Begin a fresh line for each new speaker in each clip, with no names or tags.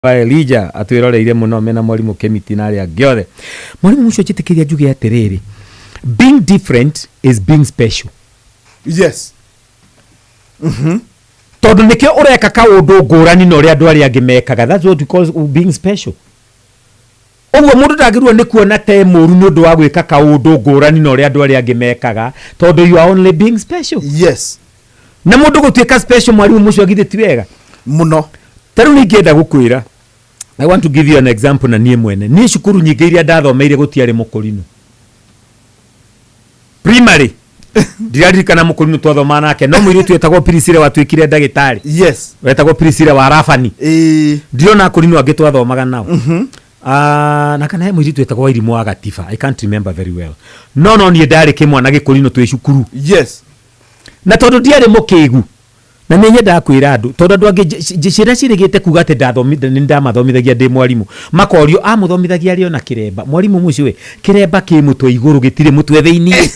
Wa Elijah atwĩroreire mũno mena mwarimũ Kemiti na arĩa angĩ othe. Mwarimũ ũcio njĩtĩkĩria njuge atĩrĩrĩ, being different is being special. Tondũ nĩkĩo ũreka kaũndũ ngũrani na ũrĩa andũ arĩa angĩ mekaga. That's what we call being special. Ũguo mũndũ ndagĩrĩirwo nĩ kuona te mũru nĩ ũndũ wa gwĩka kaũndũ ngũrani na ũrĩa andũ arĩa angĩ mekaga tondũ you are only being special. Na mũndũ gũtuĩka special mwarimũ mũcio githĩ ti wega?
Mũno.
Ta rĩu ningĩenda gũkwĩra, I want to give you an example na niĩ mwene. Niĩ cukuru nyingĩ iria ndathomeire gũtiarĩ mũkũrinũ. Primary ndiraririkana mũkũrinũ twathomaga nake no mũirĩtu wetagwo Priscilla watuĩkire ndagĩtarĩ. Wetagwo Priscilla wa Rabani. Ndirona akũrinũ angĩ twathomaga nao. Ah, na kana he mũirĩtu wetagwo Wairimũ wa Gatiba. I can't remember very well. No no niĩ ndarĩ kĩmwana gĩkũrinũ twĩ cukuru. Na tondũ ndiarĩ mũkĩgu na nĩ nyendaga kwĩra andũ tondũ andũ angĩ ciana ciĩrĩgĩte kuga atĩ nĩ ndamathomithagia ndĩ mwarimũ makorio amũthomithagia arĩ ona kĩremba mwarimũ mũcio we kĩremba kĩ mũtwe igũrũ gĩtirĩ mũtwe thĩinĩ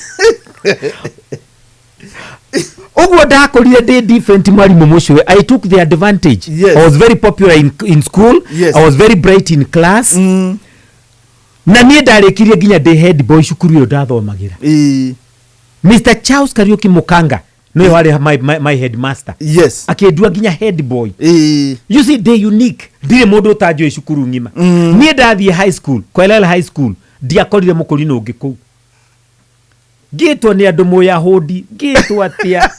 ũguo ndakũrire ndĩ different mwarimũ mũcio we I took the advantage. I was very popular in school. I was very bright in class. Na niĩ ndarĩkirie nginya ndĩ head boy cukuru ĩyo ndathomagĩra. Mr. Charles Kariuki Mukanga nĩwe warĩ my headmaster. Akĩndua nginya head boy. You see, ndĩ unique, ndirĩ mũndũ ũtanjũĩ cukuru ng'ima. Niĩ ndathiĩ high school, Koelel High School, ndiakorire mũkũrinũ ũngĩ kũu. Ngĩtwo nĩ andũ Mũyahudi, ngĩtwo atĩa?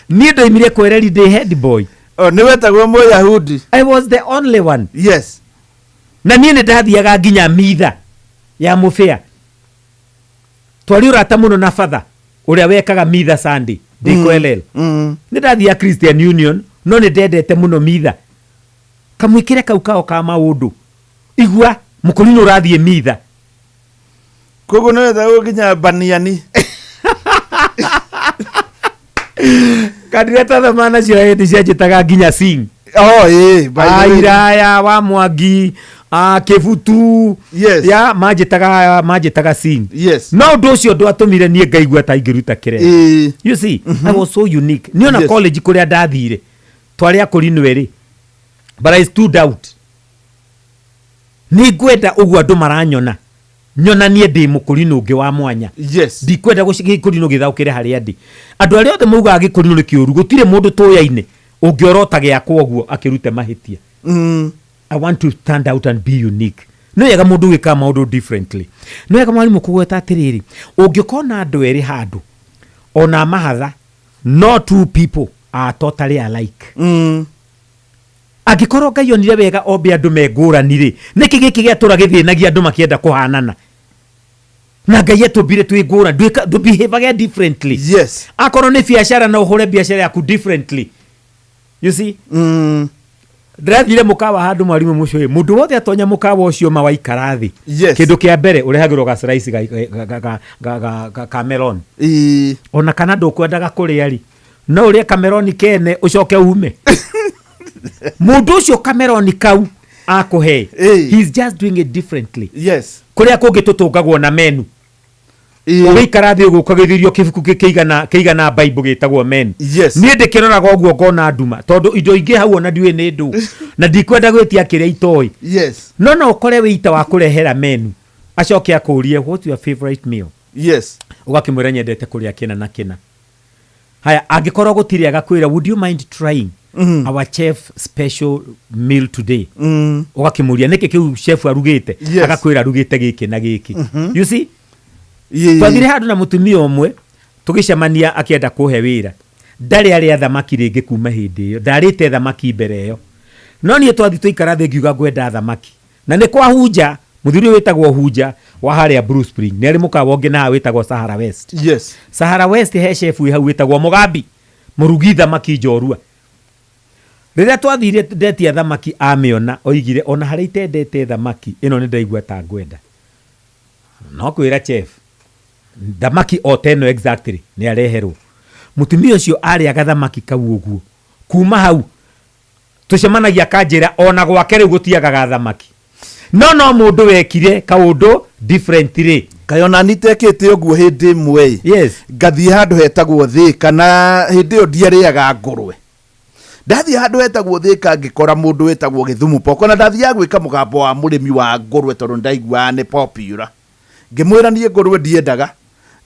Niĩ ndoimire Kwereri ndĩ head boy.
Oh, nĩ wetagwo Mũyahudi.
I was the only one. Na niĩ nĩ ndathiaga nginya mitha ya mũbĩa. Twarĩ ũrata mũno na father ũrĩa wekaga mitha Sunday ndĩ Koelel. Nĩ ndathiaga Christian Union no nĩ ndendete mũno mitha. Kamwĩkĩre kau kao ka maũndũ. Igua mũkũrinũ ũrathiĩ mitha.
Koguo nĩ wetagwo nginya baniani.
Kanitha twathoma nacio hĩndĩ cianjĩtaga nginya sing.
Oh, ĩĩ, by the way.
Iraya wa Mwangi, Kĩbutu. Ya manjĩtaga sing. No ũndũ ũcio ndwatũmire niĩ ngaigua ta ingĩruta kĩremba. You see, I was so unique. Niĩ ona college kũrĩa ndathire twarĩ akũrinũ erĩ, but I stood out. Nĩ ngwenda ũguo andũ maranyona nyonanie ndĩ mũkũrinũ ũngĩ wa mwanya. Ndikwenda gĩkũrinũ gĩthaũkĩre harĩa ndĩ. Andũ arĩa othe maugaga gĩkũrinũ nĩ kĩũru, gũtirĩ mũndũ tũyaine ũngĩorota gĩakwa ũguo akĩrute mahĩtia. I want to stand out and be unique. Nĩ wega mũndũ gwĩkaga maũndũ differently. Nĩ wega mwarimũ kũgweta atĩrĩrĩ, ũngĩkona andũ erĩ handũ ona mahatha, no two people are totally alike. Angĩkorwo Ngai onire wega ombe andũ me ngũrani rĩ, nĩkĩ gĩkĩ gĩatũra gĩthĩnagia andũ makĩenda kũhanana? Na Ngai atũmbire twĩ ngũrani, ndũbehavage differently. Akorwo nĩ biacara no ũhũre biacara yaku differently. You see? Ndĩrathire mũkawa handũ mwarimũ mũcio ĩ, mũndũ wothe atonya mũkawa ũcio ma waikara thĩ. Kĩndũ kĩa mbere ũrehagĩrwo ga slice ga melon. Ona kana ndũkwendaga kũrĩa rĩ, no ũrĩe kameroni kene ũcoke ume. Mũndũ ũcio kameroni kau akũhe, he's just doing it differently. Kũrĩa kũngĩ tũtũngagwo na menu. Ũgĩikara thĩ ũguo ũkagĩthĩrio kĩbuku kĩigana Bible gĩtagwo menu. Niĩ ndĩkĩroraga ũguo ngona nduma tondũ indo ingĩ hau ona ndiũĩ nĩ ndũ na ndikwenda gwĩtia kĩrĩa itoĩ. No no ũkore wĩita wa kũrehera menu acoke akũrie what's your favorite meal? Ũgakĩmwĩra nyendete kũrĩa kĩna na kĩna. Haya, angĩkorwo gũtirĩ agakwĩra would you mind trying our chef special meal today? Ũgakĩmũria nĩkĩ kĩu chef arugĩte? Agakwĩra arugĩte gĩkĩ na gĩkĩ. You see? Twathire handũ na mũtumia ũmwe tũgĩcemania akĩenda kũhe wĩra. Ndarĩ arĩa thamaki rĩngĩ kuma hĩndĩ ĩyo. Ndarĩte thamaki mbere ĩyo. No niĩ twathi twaikara thĩ ngiuga ngwenda thamaki. Na nĩ kwa Hunja, mũthuri ũyũ wĩtagwo Hunja wa harĩa Blue Spring. Nĩ arĩ mũkawa ũngĩ na haha wĩtagwo Sahara West. Sahara West he chef wĩ hau wĩtagwo Mũgambi, mũrugi thamaki njorua. Rĩrĩa twathire ndetia thamaki amĩona oigire ona harĩa itendete thamaki ĩno nĩ ndaigua ta ngwenda. No kwĩra chef thamaki o ta ĩno exactly nĩ areherwo. Mũtumia ũcio arĩaga thamaki kau ũguo. Kuma hau tũcemanagia akanjĩra ona gwake rĩu gũtiagaga thamaki. No no mũndũ wekire kaũndũ different rĩ.
Kaĩ ona niĩ itekĩte ũguo hĩndĩ ĩmwe ĩ. Ngathiĩ handũ hetagwo Thĩka na hĩndĩ ĩyo ndiarĩaga ngũrwe. Ndathiĩ handũ hetagwo Thĩka, ngĩkora mũndũ wĩtagwo Gĩthumu Poko, na ndathiaga gwĩka mũgambo wa mũrĩmi wa ngũrwe tondũ ndaiguaga nĩ popular. Ngĩmwĩra niĩ ngũrwe ndiendaga,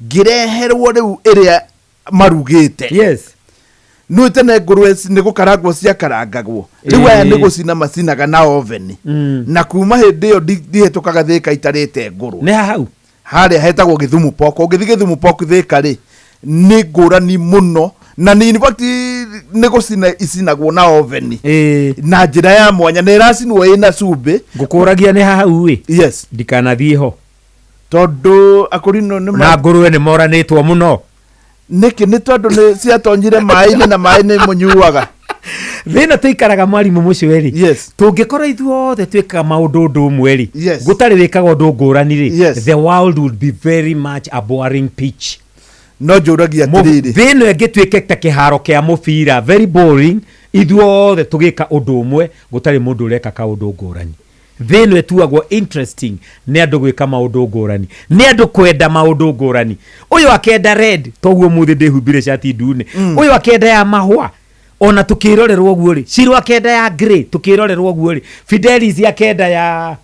ngĩreherwo rĩu ĩrĩa marugĩte. Nĩ tene ngũrwe nĩ gũkarangwo ciakarangagwo, rĩu aya nĩ gũcina macinaga na oven. Na kuma hĩndĩ ĩyo ndihĩtũkaga Thĩka itarĩte ngũrwe.
Nĩ hau?
Harĩa hetagwo Gĩthumu Poko. Ũngĩthiĩ Gĩthumu Poko Thĩka rĩ, nĩ ngũrani mũno, na nĩ in fact nĩ gũcina icinagwo na oven na njĩra ya mwanya, na ĩracinwo ĩna cumbĩ.
Ngũkũragia nĩ hau ĩ?
Yes.
Ndikanathiĩ ho.
Tondũ akũrinũ nĩ
na ngũrwe nĩ moranĩtwo mũno.
Nĩkĩ? Nĩ tondũ nĩ ciatonyire maĩ-inĩ, na maĩ nĩ mũnyuaga.
Thĩna tũikaraga, mwarimũ mũcweri, tũngĩkorwo ithuothe twĩkaga maũndũ ũndũ ũmwe rĩ, gũtarĩ wĩkaga ũndũ ngũrani rĩ, the world would be very much a boring pitch.
No njũragia atĩrĩrĩ,
thĩ ĩno ĩngĩtuĩke ta kĩharo kĩa mũbira, very boring, ithuothe tũgĩka ũndũ ũmwe, gũtarĩ mũndũ ũreka kaũndũ ngũrani. Thĩ ĩno ĩtuagwo interesting nĩ andũ gwĩka maũndũ ngũrani, nĩ andũ kwenda maũndũ ngũrani. Ũyũ akenda red, toguo mũthĩ ndĩhumbire cati ndune. Ũyũ akenda ya mahũa, ona tũkĩrorerwo ũguo rĩ. Ciro akenda ya grey, tũkĩrorerwo ũguo rĩ. Fidelis akenda ya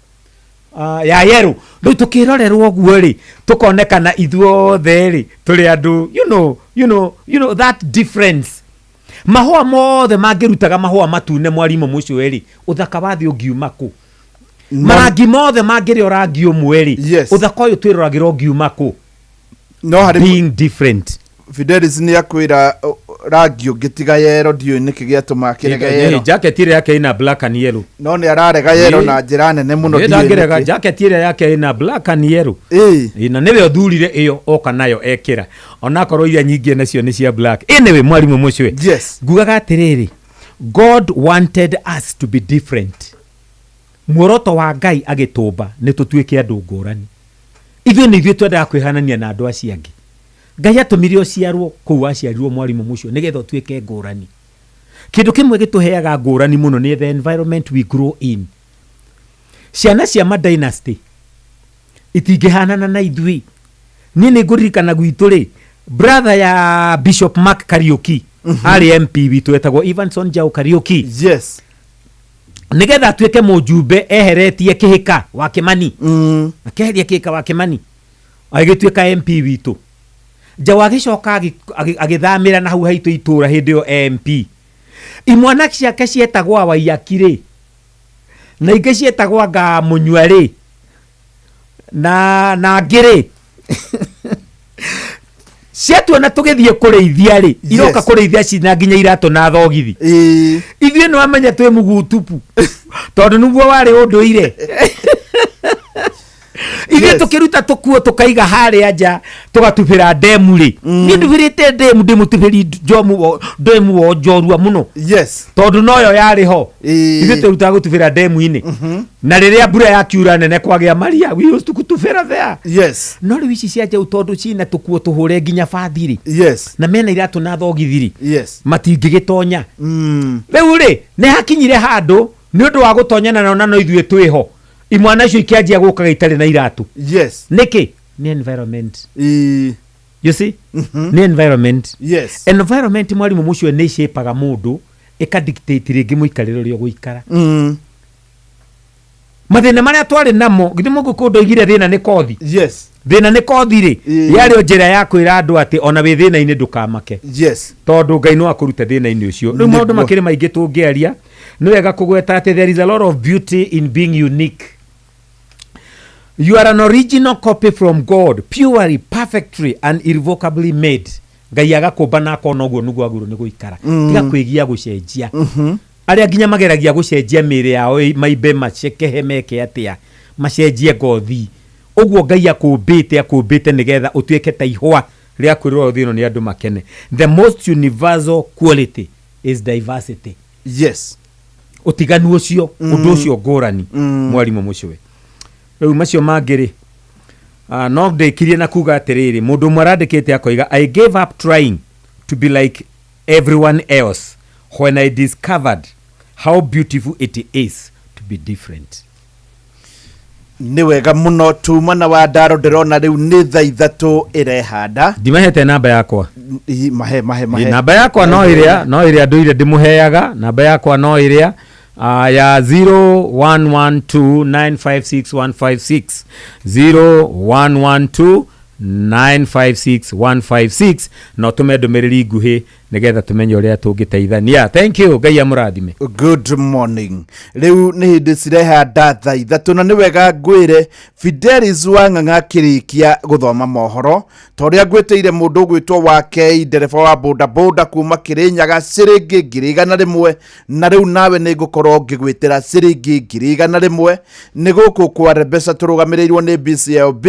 yellow, rĩu tũkĩrorerwo ũguo rĩ, tũkonekana ithuothe rĩ tũrĩ andũ you know that difference. Mahũa mothe mangĩrutaga mahũa matune, mwarimũ mũcio rĩ, ũthaka wa thĩ ũngiuma kũ? Marangi mothe mangĩrĩ o rangi ũmwe rĩ, ũthaka ũyũ twĩroragĩra ũngiuma kũ?
No harĩ
Being different.
Fidelis nĩ akwĩra rangi ũngĩ tiga yellow, ndiũĩ nĩkĩ gĩatũma akĩrege yellow.
Jacket ĩrĩa yake ĩna black and yellow.
No nĩ ararega yellow na njĩra nene mũno.
Ĩ,
Ndiũĩ
ndangĩrega
nĩkĩ.
Jacket ĩrĩa yake ĩna black and yellow. Ĩ, na nĩwe ũthurire ĩyo oka nayo ekĩra, onakorwo iria nyingĩ nacio nĩ cia black. Anyway, mwarimũ mũcwe, ngugaga atĩrĩrĩ, God wanted us to be different. Muoroto wa Ngai agĩtũmba nĩ tũtuĩke andũ ngũrani. Ithuĩ nĩ ithuĩ twendaga kwĩhanania na andũ acio angĩ. Ngai atũmire ũciarwo kũu waciarirwo, mwarimũ mũcio, nĩgetha ũtuĩke ngũrani. Kĩndũ kĩmwe gĩtũheaga ngũrani mũno nĩ the environment we grow in. Ciana cia ma dynasty itingĩhanana na ithuĩ. Niĩ nĩ ngũririkana gwitũ rĩ, brother ya Bishop Mark Kariuki arĩ MP witũ, etagwo Evanson Njau Kariuki. Nĩgetha atuĩke mũjumbe, eheretie kĩhĩka wa Kĩmani. Akeheria kĩhĩka wa Kĩmani, agĩtuĩka MP witũ. Njau agĩcoka agĩthamĩra na hau haitũ itũra hĩndĩ ĩyo e MP. Imwana ciake cietagwo Waiyaki rĩ, na ingĩ cietagwo anga Mũnyua rĩ, na angĩ rĩ, ciatuona tũgĩthiĩ kũrĩithia rĩ, iroka kũrĩithia cina nginya iratũ na thogithi. Ithuĩ nĩ wamenya twĩ mũguu tupu, tondũ nĩguo warĩ ũndũire. Ithuĩ tũkĩruta tũkuo tũkaiga harĩa nja, tũgatubĩra ndemu rĩ. Niĩ ndubĩrĩte ndemu, ndĩmũtubĩri ndemu wo njorua mũno, tondũ noyo yarĩ ho. Ithuĩ twĩrutaga gũtubĩra ndemu-inĩ, na rĩrĩa mbura yakiura nene kwagĩa maria, we used to gũtubĩra there. No rĩu ici cia njau, tondũ cina tũkuo tũhũre nginya bathi rĩ, na mena iratũ na thogithi rĩ, matingĩgĩtonya. Rĩu rĩ, nĩ hakinyire handũ nĩ ũndũ wa gũtonyana nao, na no ithuĩ twĩho, imwana icio ikĩanjia gũkaga itarĩ na iratũ. Nĩkĩ? Nĩ environment. You see, nĩ environment. Environment, mwarimũ mũcio, nĩ ĩshapaga mũndũ, ĩkadictate rĩngĩ mũikarĩre ũrĩa ũgũikara. Mathĩna marĩa twarĩ namo, githĩ mũgũkũ ndoigire thĩna nĩ kothi? Thĩna nĩ kothi rĩ, yarĩ o njĩra ya kwĩra andũ atĩ ona wĩ thĩna-inĩ ndũkamake, tondũ Ngai no akũrute thĩna-inĩ ũcio. Rĩu maũndũ makĩrĩ maingĩ tũngĩaria. Nĩ wega kũgweta atĩ there is a lot of beauty in being unique. You are an original copy from God, purely, perfectly and irrevocably made. Ngai agakũmba na akona ũguo nĩguo agĩrĩirwo nĩ gũikara. Tiga kwĩgia gũcenjia. Arĩa nginya mageragia gũcenjia mĩĩrĩ yao maimbe, macekehe, meke atĩa, macenjie ngothi, ũguo Ngai akũmbĩte, akũmbĩte nĩgetha ũtuĩke ta ihũa rĩa kwĩrorwo thĩ ĩno nĩ andũ makene. The most universal quality is diversity. Ũtiganu ũcio, ũndũ ũcio ngũrani. Mwarimũ mũcwe, rĩu macio mangĩ rĩ, no ndĩkirie na kuga atĩrĩrĩ, mũndũ ũmwe arandĩkĩte akoiga, "I gave up trying to be like everyone else when I discovered how beautiful it is to be different."
Nĩ wega mũno. Tuma na wa ndaro, ndĩrona rĩu nĩ thaa 3 ĩrehanda.
Ndimahete namba yakwa.
Mahe mahe mahe.
Namba yakwa no ĩrĩa ndũire ndĩmũheaga, namba yakwa no ĩrĩa ya 0112956156, 0112956156, no tume ndũmĩrĩri nguhĩ nĩgetha tumenye ũrĩa tũngĩteithania. Thank you, Ngai amũrathime.
Good morning. Rĩu nĩ hĩndĩ cirehanda thaa 3 na nĩ wega ngwĩre Fidelis Wang'ang'a akĩrĩkia gũthoma mohoro ta ũrĩa ngwĩtĩire mũndũ ũgwĩtwo wa Kei, ndereba wa boda boda kuma Kĩrĩnyaga, ciringi 100,000, na rĩu nawe nĩ ngũkorwo ngĩgwĩtĩra ciringi 100,000. Nĩ gũkũ kwa mbeca tũrũgamĩrĩirwo nĩ BCLB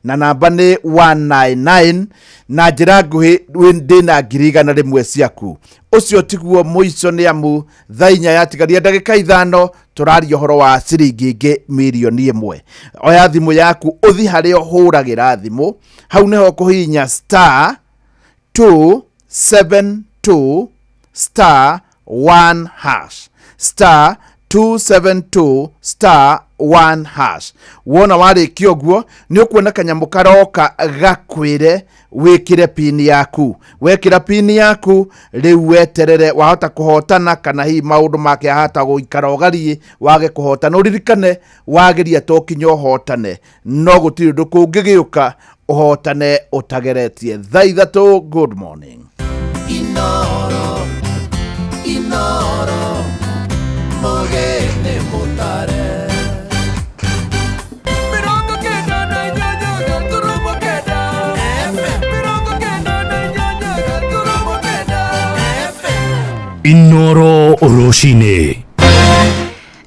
na namba nĩ 199, na njĩra nguhĩ ndĩna 100,000 ciaku. Ũcio tiguo mũico nĩ amu thaa 4 yatigaria ndagĩka 5 tũraria ũhoro wa ciringi ingĩ 1,000,000. Oya thimũ yaku ũthi harĩa ũhũragĩra thimũ, hau nĩho kũhihinya star 272 star 1 hash, star 272 star 1 hash. Wona warĩkia ũguo nĩ ũkuona kanyamũ karoka gakwĩre wĩkĩre pini yaku. Wekĩra pini yaku rĩu weterere wahota kũhotana, kana hihi maũndũ make ahata gũikara ũgariĩ wage kũhotana. Ũririkane wageria to kinya ũhotane, no gũtirĩ ũndũ kũngĩgĩũka ũhotane ũtageretie. Thaa 3, good morning.
Inoro, Inoro, mogene mutare.
Inoro rũcinĩ.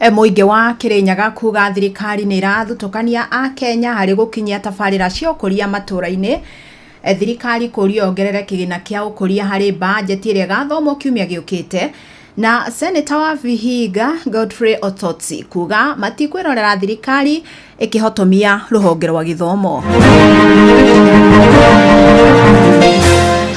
Mũingĩ wa Kĩrĩnyaga kuga thirikari nĩ ĩrathutũkania a Kenya harĩ gũkinyia tabarĩra cia ũkũria matũũra-inĩ. Thirikari kũria yongerere kĩgĩna kĩa ũkũria harĩ bajeti ĩrĩa ĩgathomwo kiumia gĩũkĩte. Na Senator wa Vihiga Godfrey Ototsi kuga matikwĩrorera thirikari ĩkĩhotomia rũhonge rwa gĩthomo.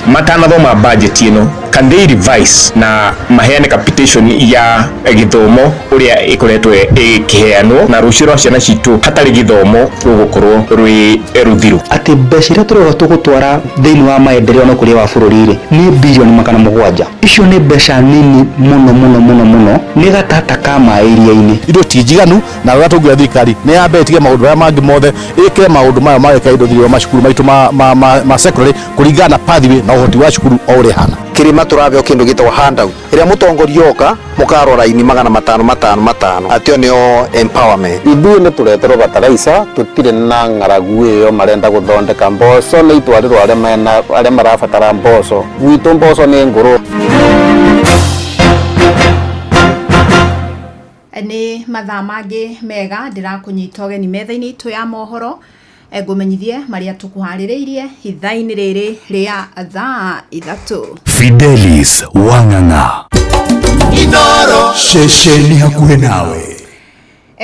Matanathoma budget ĩno, can they revise na maheane capitation ya gĩthomo ũrĩa ĩkoretwo ĩkĩheanwo, na rũciũ rwa ciana citũ hatarĩ gĩthomo rũgũkorwo rwĩ rũthiru.
Atĩ mbeca iria tũrauga tũgũtwara thĩinĩ wa maendeleo na ũkũria wa bũrũri rĩ nĩ bilioni 700. Icio nĩ mbeca nini mũno mũno mũno mũno, nĩ gatata ka maĩ iria-inĩ.
Indo ti njiganu, na ũrĩa tũngiuga thirikari nĩ yambe ĩtige maũndũ marĩa mangĩ mothe, ĩke maũndũ maya mageka indo thĩinĩ wa macukuru maitũ ma secondary kũringana na pathway na ũhoti wa cukuru o ũrĩa ĩhana.
Kĩrĩma tũrabeo kĩndũ gĩtagwo handout ĩrĩa mũtongoria oka mũkarora ini 500 500 500 atĩ nĩo empowerment.
Ithuĩ nĩ tũreterwo bataraica, tũtirĩ na ng'aragu ĩyo marenda gũthondeka mboco nĩ itwarĩrwo arĩa marabatara mboco. Gwitũ mboco nĩ ngũrũ.
Nĩ mathaa mangĩ mega ndĩrakũnyita ũgeni metha-inĩ itũ ya mohoro, ngũmenyithie marĩa tũkũharĩrĩirie ithaa-inĩ rĩrĩ rĩa thaa 3.
Fidelis Wang'ang'a.
Inoro
ceceni hakuhĩ nawe.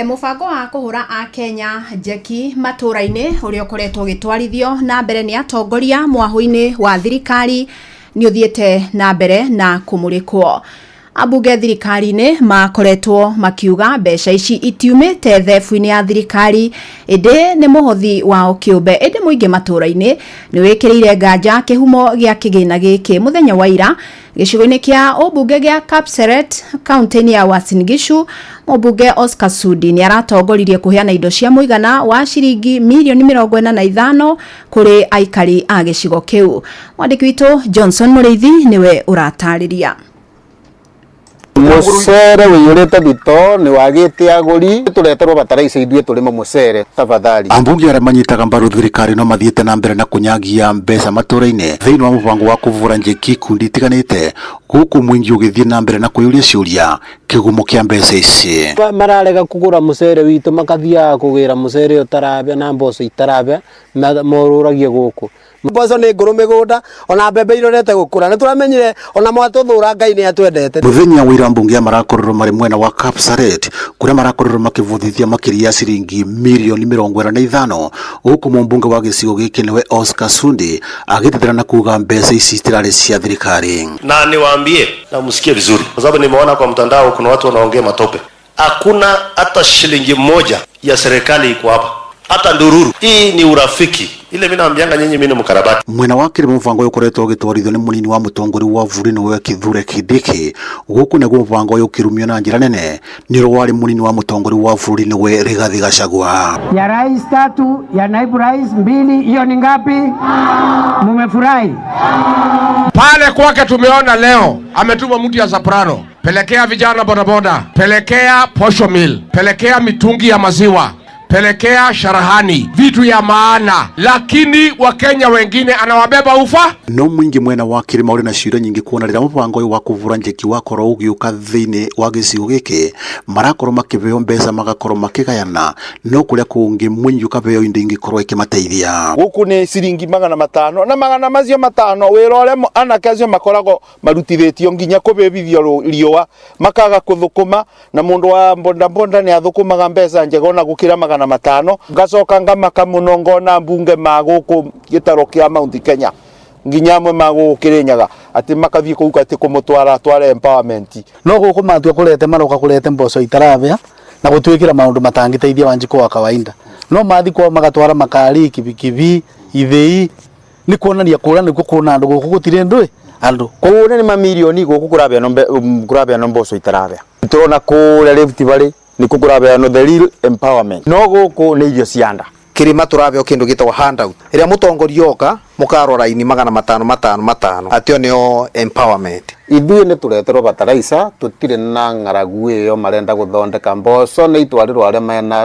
Mũbango wa kũhũra a Kenya njeki matũũra-inĩ ũrĩa ũkoretwo ũgĩtwarithio na mbere nĩ atongoria mwahũ-inĩ wa thirikari nĩ ũthiĩte na mbere na kũmũrĩkwo. Ambunge thirikari-inĩ makoretwo makiuga mbeca ici itiumĩte thebu-inĩ ya thirikari, ĩndĩ nĩ mũhothi wao kĩũmbe. Ĩndĩ mũingĩ matũũra-inĩ nĩ wĩkĩrĩire nganja kĩhumo gĩa kĩgĩna gĩkĩ. Mũthenya wa ira gĩcigo-inĩ kĩa ũmbunge gĩa Kapseret kaunti-inĩ ya Uasin Gishu, mũmbunge Oscar Sudi nĩ aratongoririe kũheana indo cia mũigana wa ciringi milioni 45 kũrĩ aikari a gĩcigo kĩu. Mwandĩki witũ Johnson Mũrĩithi nĩwe ũratarĩria.
Mũcere ũiyũrĩte thito nĩ wagĩte agũri, tũreterwo bataraica ithuĩ tũrĩme mũcere tafadhali.
Ambunge arĩa manyitaga mbaru thirikari no mathiĩte na mbere na kũnyagia mbeca matũũra-inĩ thĩinĩ wa mũbango wa kũvũra njeki ikundi itiganĩte, gũkũ mũingĩ ũgĩthiĩ na mbere na kwĩyũria ciũria kĩgumo kĩa mbeca ici.
Mararega kũgũra mũcere witũ, makathiaga kũgĩra mũcere ũtarabĩa na mboco itarabĩa, morũragie gũkũ.
Mboco nĩ ngũrũ mĩgũnda ona mbembe irorete gũkũra, nĩ tũramenyire ona mwatũthũra Ngai nĩ atwendete.
Mũthenya wa ira mbunge marakorirwo marĩ mwena wa Kapseret kũrĩa marakorirwo makĩvũthithia makĩria ya ciringi milioni 45, gũkũ mũmbunge wa gĩcigo gĩkĩ nĩwe Oscar Sundi agĩtetera na kuga mbeca ici citirarĩ cia thirikari.
Na niwaambie na msikie vizuri, kwa sababu nimeona kwa mtandao kuna watu wanaongea matope. Hakuna hata shilingi moja ya serikali iko hapa, hata ndururu. Hii ni urafiki Ile mimi naambianga nyinyi, mimi ni mkarabati.
Mwena wa Kĩrĩma mũbango ũyũ ũkoretwo ũgĩtwarithio nĩ mũnini wa mũtongoria wa bũrũri nĩwe Kithure Kindiki. Gũkũ nĩguo mũbango ũyũ ũkĩrumio na njĩra nene nĩ ũrĩa warĩ mũnini wa mũtongoria wa bũrũri nĩwe Rigathi Gachagua.
Ya rais 3, ya naibu rais 2, hiyo ni ngapi? Mumefurahi?
Pale kwake tumeona leo ametuma mtu ya soprano, pelekea vijana bodaboda, pelekea posho mill, pelekea mitungi ya maziwa, pelekea sharahani, vitu ya maana, lakini Wakenya wengine anawabeba ufa.
No mwingi mwena wa Kĩrĩma ũrĩ na ciũria nyingĩ kuona rĩrĩa mũbango ũyũ wa kũbura njeki wakorwo ũgĩũka thĩinĩ wa gĩcigo gĩkĩ marakorwo makĩheo mbeca magakorwo makĩgayana, no kũrĩa kũngĩ mũingĩ ũkaheo indo ingĩkorwo ikĩmateithia.
Gũkũ nĩ ciringi 500 na magana macio 500 wĩra ũrĩa anake acio makoragwo marutithĩtio nginya kũbĩbithio riũa makaga kũthũkũma, na mũndũ wa bodaboda nĩ athũkũmaga mbeca njega ona gũkĩra 500. Ngacoka ngamaka mũno ngona mbunge ma gũkũ gĩtaro kĩa Mount Kenya nginya amwe ma gũkũ Kĩrĩnyaga atĩ makathiĩ kũu atĩ kũmũtwara tware empowerment.
No gũkũ matua kũrete maroka kũrete mboco itarabĩa na gũtuĩkĩra maũndũ matangĩteithia Wanjikũ wa kawaida, no mathi kwao magatwara makari, kibikibi, ithĩi, nĩ kuonania kũrĩa nĩkuo kwĩna andũ, gũkũ gũtirĩ ndũĩ andũ.
Kũrĩa nĩ mamirioni gũkũ kũrabeanwo mboco itarabĩa, tũrona kũrĩa Rift Valley nĩkuo kũrabeanwo the real empowerment, no gũkũ nĩ irio cia nda.
Kĩrĩma tũrabeo kĩndũ gĩtagwo handout ĩrĩa mũtongoria oka mũkarora ini 500 500 500 atĩ nĩo empowerment.
Ithuĩ nĩ tũreterwo bataraitha, tũtirĩ na ng'aragu ĩyo marenda gũthondeka mboco nĩ itwarĩrwo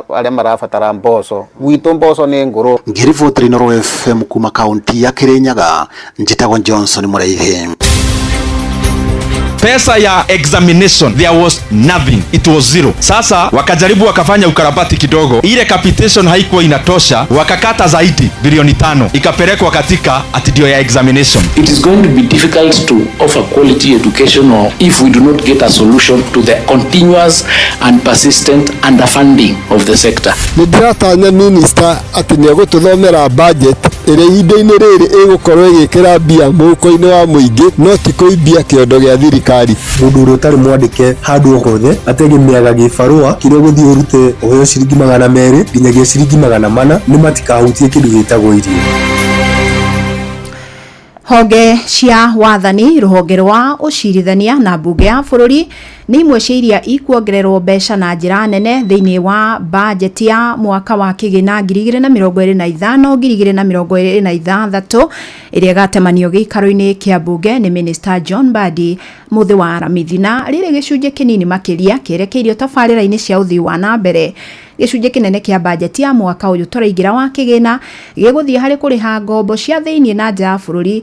arĩa marabatara mboco. Gwitũ mboco nĩ ngũrũ.
Ngĩribotera Inooro FM kuma kaunti ya Kĩrĩnyaga, njĩtagwo Johnson Mũraithi.
Pesa ya examination there was nothing, it was zero. Sasa wakajaribu wakafanya ukarabati kidogo, ile capitation haikuwa inatosha, wakakata zaidi bilioni 5 ikapelekwa katika atidio ya examination.
It is going to be difficult to offer quality education or if we do not get a solution to the continuous and persistent underfunding of the sector.
Nĩndĩratanya minister atĩ nĩegũtũthomera budget ĩrĩa ihinda-inĩ rĩrĩ ĩgũkorwo ĩgĩkĩra mbia mũhuko-inĩ wa mũingĩ, no ti kũimbia kĩondo gĩa thirikari.
Mũndũ ũrĩa ũtarĩ mwandĩke handũ o hothe ategemeaga gĩbarũa kĩrĩa ũgũthiĩ ũrute ũheo ciringi 200 nginyagia ciringi 400 nĩ matikahutie kĩndũ gĩtagwo irio.
Honge cia wathani, rũhonge rwa ũcirithania na mbunge ya bũrũri nĩ imwe cia iria ikuongererwo mbeca na njĩra nene thĩinĩ wa bajeti ya mwaka wa kĩgĩna 2025 2026 ĩrĩa ĩgatemanio gĩikaro-inĩ kĩa mbunge nĩ Minister John Mbadi mũthĩ wa Aramithi, na rĩrĩ gĩcunjĩ kĩnini makĩria kĩerekeirio tabarĩra-inĩ cia ũthii wa na mbere. Gĩcunjĩ kĩnene kĩa bajeti ya mwaka ũyũ tũraingĩra wa kĩgĩna gĩgũthiĩ harĩ kũrĩha ngombo cia thĩinĩ na nja ya bũrũri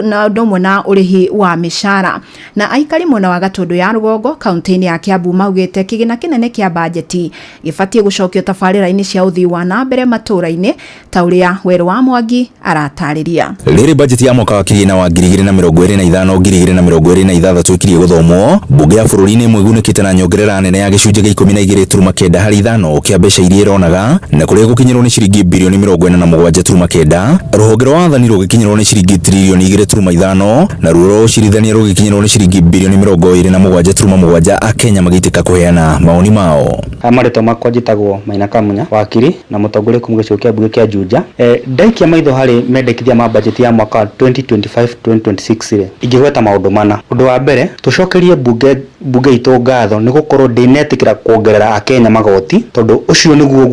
na ũndũ ũmwe na ũrĩhi wa mĩcara. Na aikari mwena wa Gatũndũ ya rũgongo kaunti-inĩ ya Kiambu maugĩte kĩgĩna kĩnene kĩa bajeti gĩbatiĩ gũcokio tabarĩra-inĩ cia ũthii wa na mbere matũũra-inĩ ta ũrĩa Werũ wa Mwangi aratarĩria.
Rĩrĩ bajeti ya mwaka wa kĩgĩna wa 2025 2026 ĩkirie gũthomwo, mbunge ya bũrũri nĩ ĩmwe ĩgunĩkĩte na nyongerera nene ya gĩcunjĩ gĩa 12.9 harĩ 5 kĩa mbeca iria ĩronaga, na kũrĩa gũkinyĩrwo nĩ ciringi bilioni 47.9, rũhonge rwa wathani rũgĩkinyĩrwo nĩ ciringi trilioni 2.5, na ruo rwa ũcirithania rũgĩkinyĩrwo nĩ ciringi bilioni 27.7. Akenya magĩitĩka kũheana maoni mao.
Marĩtwa makwa njĩtagwo Maina Kamunya, wakiri na mũtongoria kuma gĩcigo kĩa mbunge kĩa Juja. Ndaikia maitho harĩ mendekithia ma bajeti ya mwaka wa 2025-2026 rĩ, ingĩgweta maũndũ mana. Ũndũ wa mbere, tũcokerie bunge itũ ngatho nĩ gũkorwo ndĩnetĩkĩra kuongerera Akenya magoti, tondũ ũcio nĩguo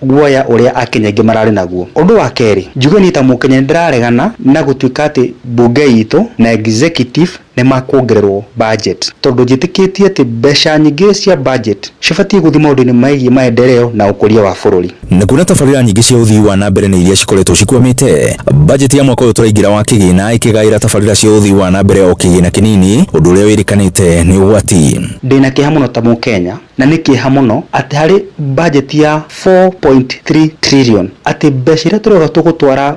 guoya ũrĩa Akenya aingĩ mararĩ naguo. Ũndũ wa kerĩ, njuge niĩ ta mũkenya nĩndĩraregana na gũtuĩka atĩ bunge itũ na executive nĩ makuongererwo budget, tondũ njĩtĩkĩtie atĩ mbeca nyingĩ cia budget cibatiĩ gũthiĩ maũndũ-inĩ megiĩ maendeleo na ũkũria wa bũrũri.
Na kuna tabarĩra nyingĩ cia ũthii wa na mbere nĩ iria cikoretwo cikwamĩte, bajeti ya mwaka ũyũ tũraingĩra wa kĩgĩna ĩkĩgaĩra tabarĩra cia ũthii wa na mbere o kĩgĩna kĩnini, ũndũ ũrĩa wĩrĩkanĩte nĩ ũgwati.
Ndĩna kĩeha mũno ta mũkenya, na nĩ kĩeha mũno atĩ harĩ budget ya 4.3 trillion atĩ mbeca iria tũrauga tũgũtwara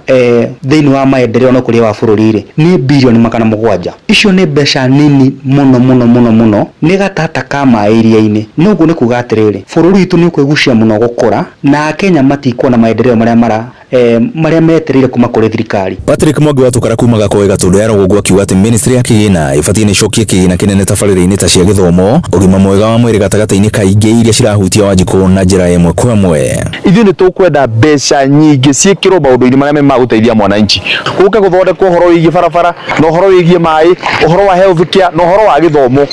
thĩinĩ wa maendeleo na ũkũria wa bũrũri rĩ nĩ bilioni 700. Icio nĩ mbeca nini mũno mũno mũno mũno, nĩ gatata ka maĩ iria-inĩ. No ũguo nĩ kuga atĩrĩrĩ, bũrũri witũ nĩ ũkwĩgucia mũno gũkũra na Akenya matikuona maendeleo marĩa marĩa metereire kuma kũrĩ thirikari.
Patrick Mwangi wa Tukara kuma Gakoe Gatundu ya Rũgongo akiuga atĩ ministry ya kĩgĩna ĩbatiĩ nĩ ĩcokie kĩgĩna kĩnene tabarĩra-inĩ ta cia gĩthomo, ũgima mwega wa mwĩrĩ gatagatĩ-inĩ ka ingĩ iria cirahutia Wanjikũ na njĩra ĩmwe kwa ĩmwe.
Ithuĩ nĩ tũkwenda mbeca nyingĩ ciĩkĩrwo maũndũ-inĩ marĩa me ma gũteithia mwananchi, gũke gũthondekwo ũhoro wĩgiĩ barabara na ũhoro wĩgiĩ maĩ, ũhoro wa health care na ũhoro wa gĩthomo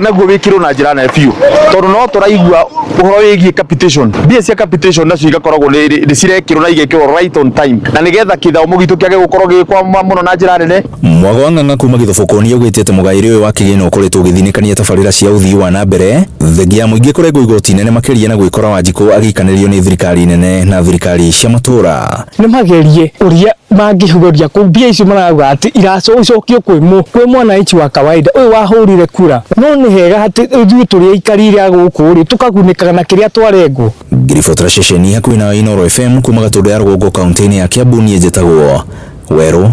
naguo wĩkĩrwo na njĩra nene biũ, tondũ no tũraigua ũhoro wĩgiĩ capitation, mbia cia capitation nacio igakoragwo nĩ cirekĩrwo na igekĩrwo right on time, na nĩgetha kĩthomo gitũ kĩage gũkorwo gĩgĩkwama mũno na njĩra nene.
Mwago wa Ng'ang'a kuma Gĩthũbũkũ nĩaugĩte atĩ mũgaĩre ũyũ wa kĩgĩna ũkoretwo ũgĩthinĩkania tabarĩra cia ũthii wa na mbere thengia ya mũingĩ kũrengwo igoti nene makĩria na gwĩkora Wanjikũ agĩikanĩrio nĩ thirikari nene na thirikari cia matũũra.
Nĩ magerie ũrĩa mangĩhuria kũ mbia icio marauga atĩ iracokio kwĩ mwananchi wa kawaida ũyũ wahũrire kura, no nĩ hega atĩ ithuĩ tũrĩa aikarire a gũkũ rĩ tũkagunĩkaga na kĩrĩa twarengwo.
Ngiribotera ceceni hakuhĩ na Inooro FM kuma Gatundu ya Rũgongo kaunti-inĩ ya Kiambu, niĩ njĩtagwo Werũ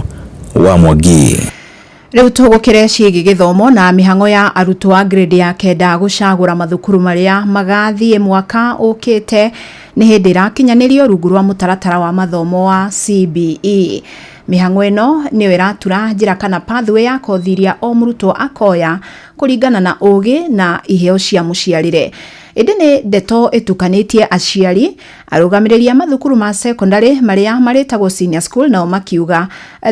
wa Mwangi.
Rĩu tũgũkĩre ciĩgiĩ gĩthomo na mĩhang'o ya arutwo a grade ya kenda gũcagũra mathukuru marĩa magathiĩ mwaka ũkĩte nĩ hĩndĩ ĩrakinyanĩrio rungu rwa mũtaratara wa mathomo wa CBE. Mĩhang'o ĩno nĩyo ĩratura njĩra kana pathway ya kothi iria o mũrutwo akoya kũringana na ũgĩ na iheo cia mũciarĩre. Ĩndĩ nĩ ndeto ĩtukanĩtie aciari, arũgamĩrĩri a mathukuru ma secondary marĩa marĩtagwo senior school nao makiuga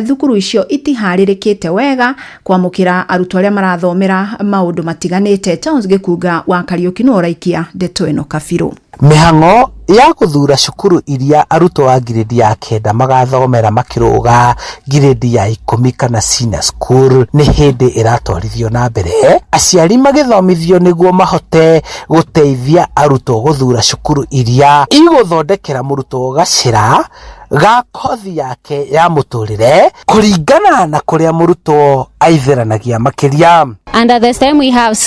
thukuru icio itiharĩrĩkĩte wega kwamũkĩra arutwo arĩa marathomera maũndũ matiganĩte. Charles Gĩkunga wa Kariũki nĩwe ũraikia ndeto ĩno kabirũ.
Mĩhang'o ya gũthura cukuru iria arutwo a ngirĩndi ya kenda magathomera makĩrũga ngirĩndi ya 10 kana senior school nĩ hĩndĩ ĩratwarithio na mbere, aciari magĩthomithio nĩguo mahote gũteithia arutwo gũthura cukuru iria igũthondekera mũrutwo gacĩra ga kothi yake ya mũtũrĩre kũringana na kũrĩa mũrutwo aitheranagia makĩria.
Under the STEM we have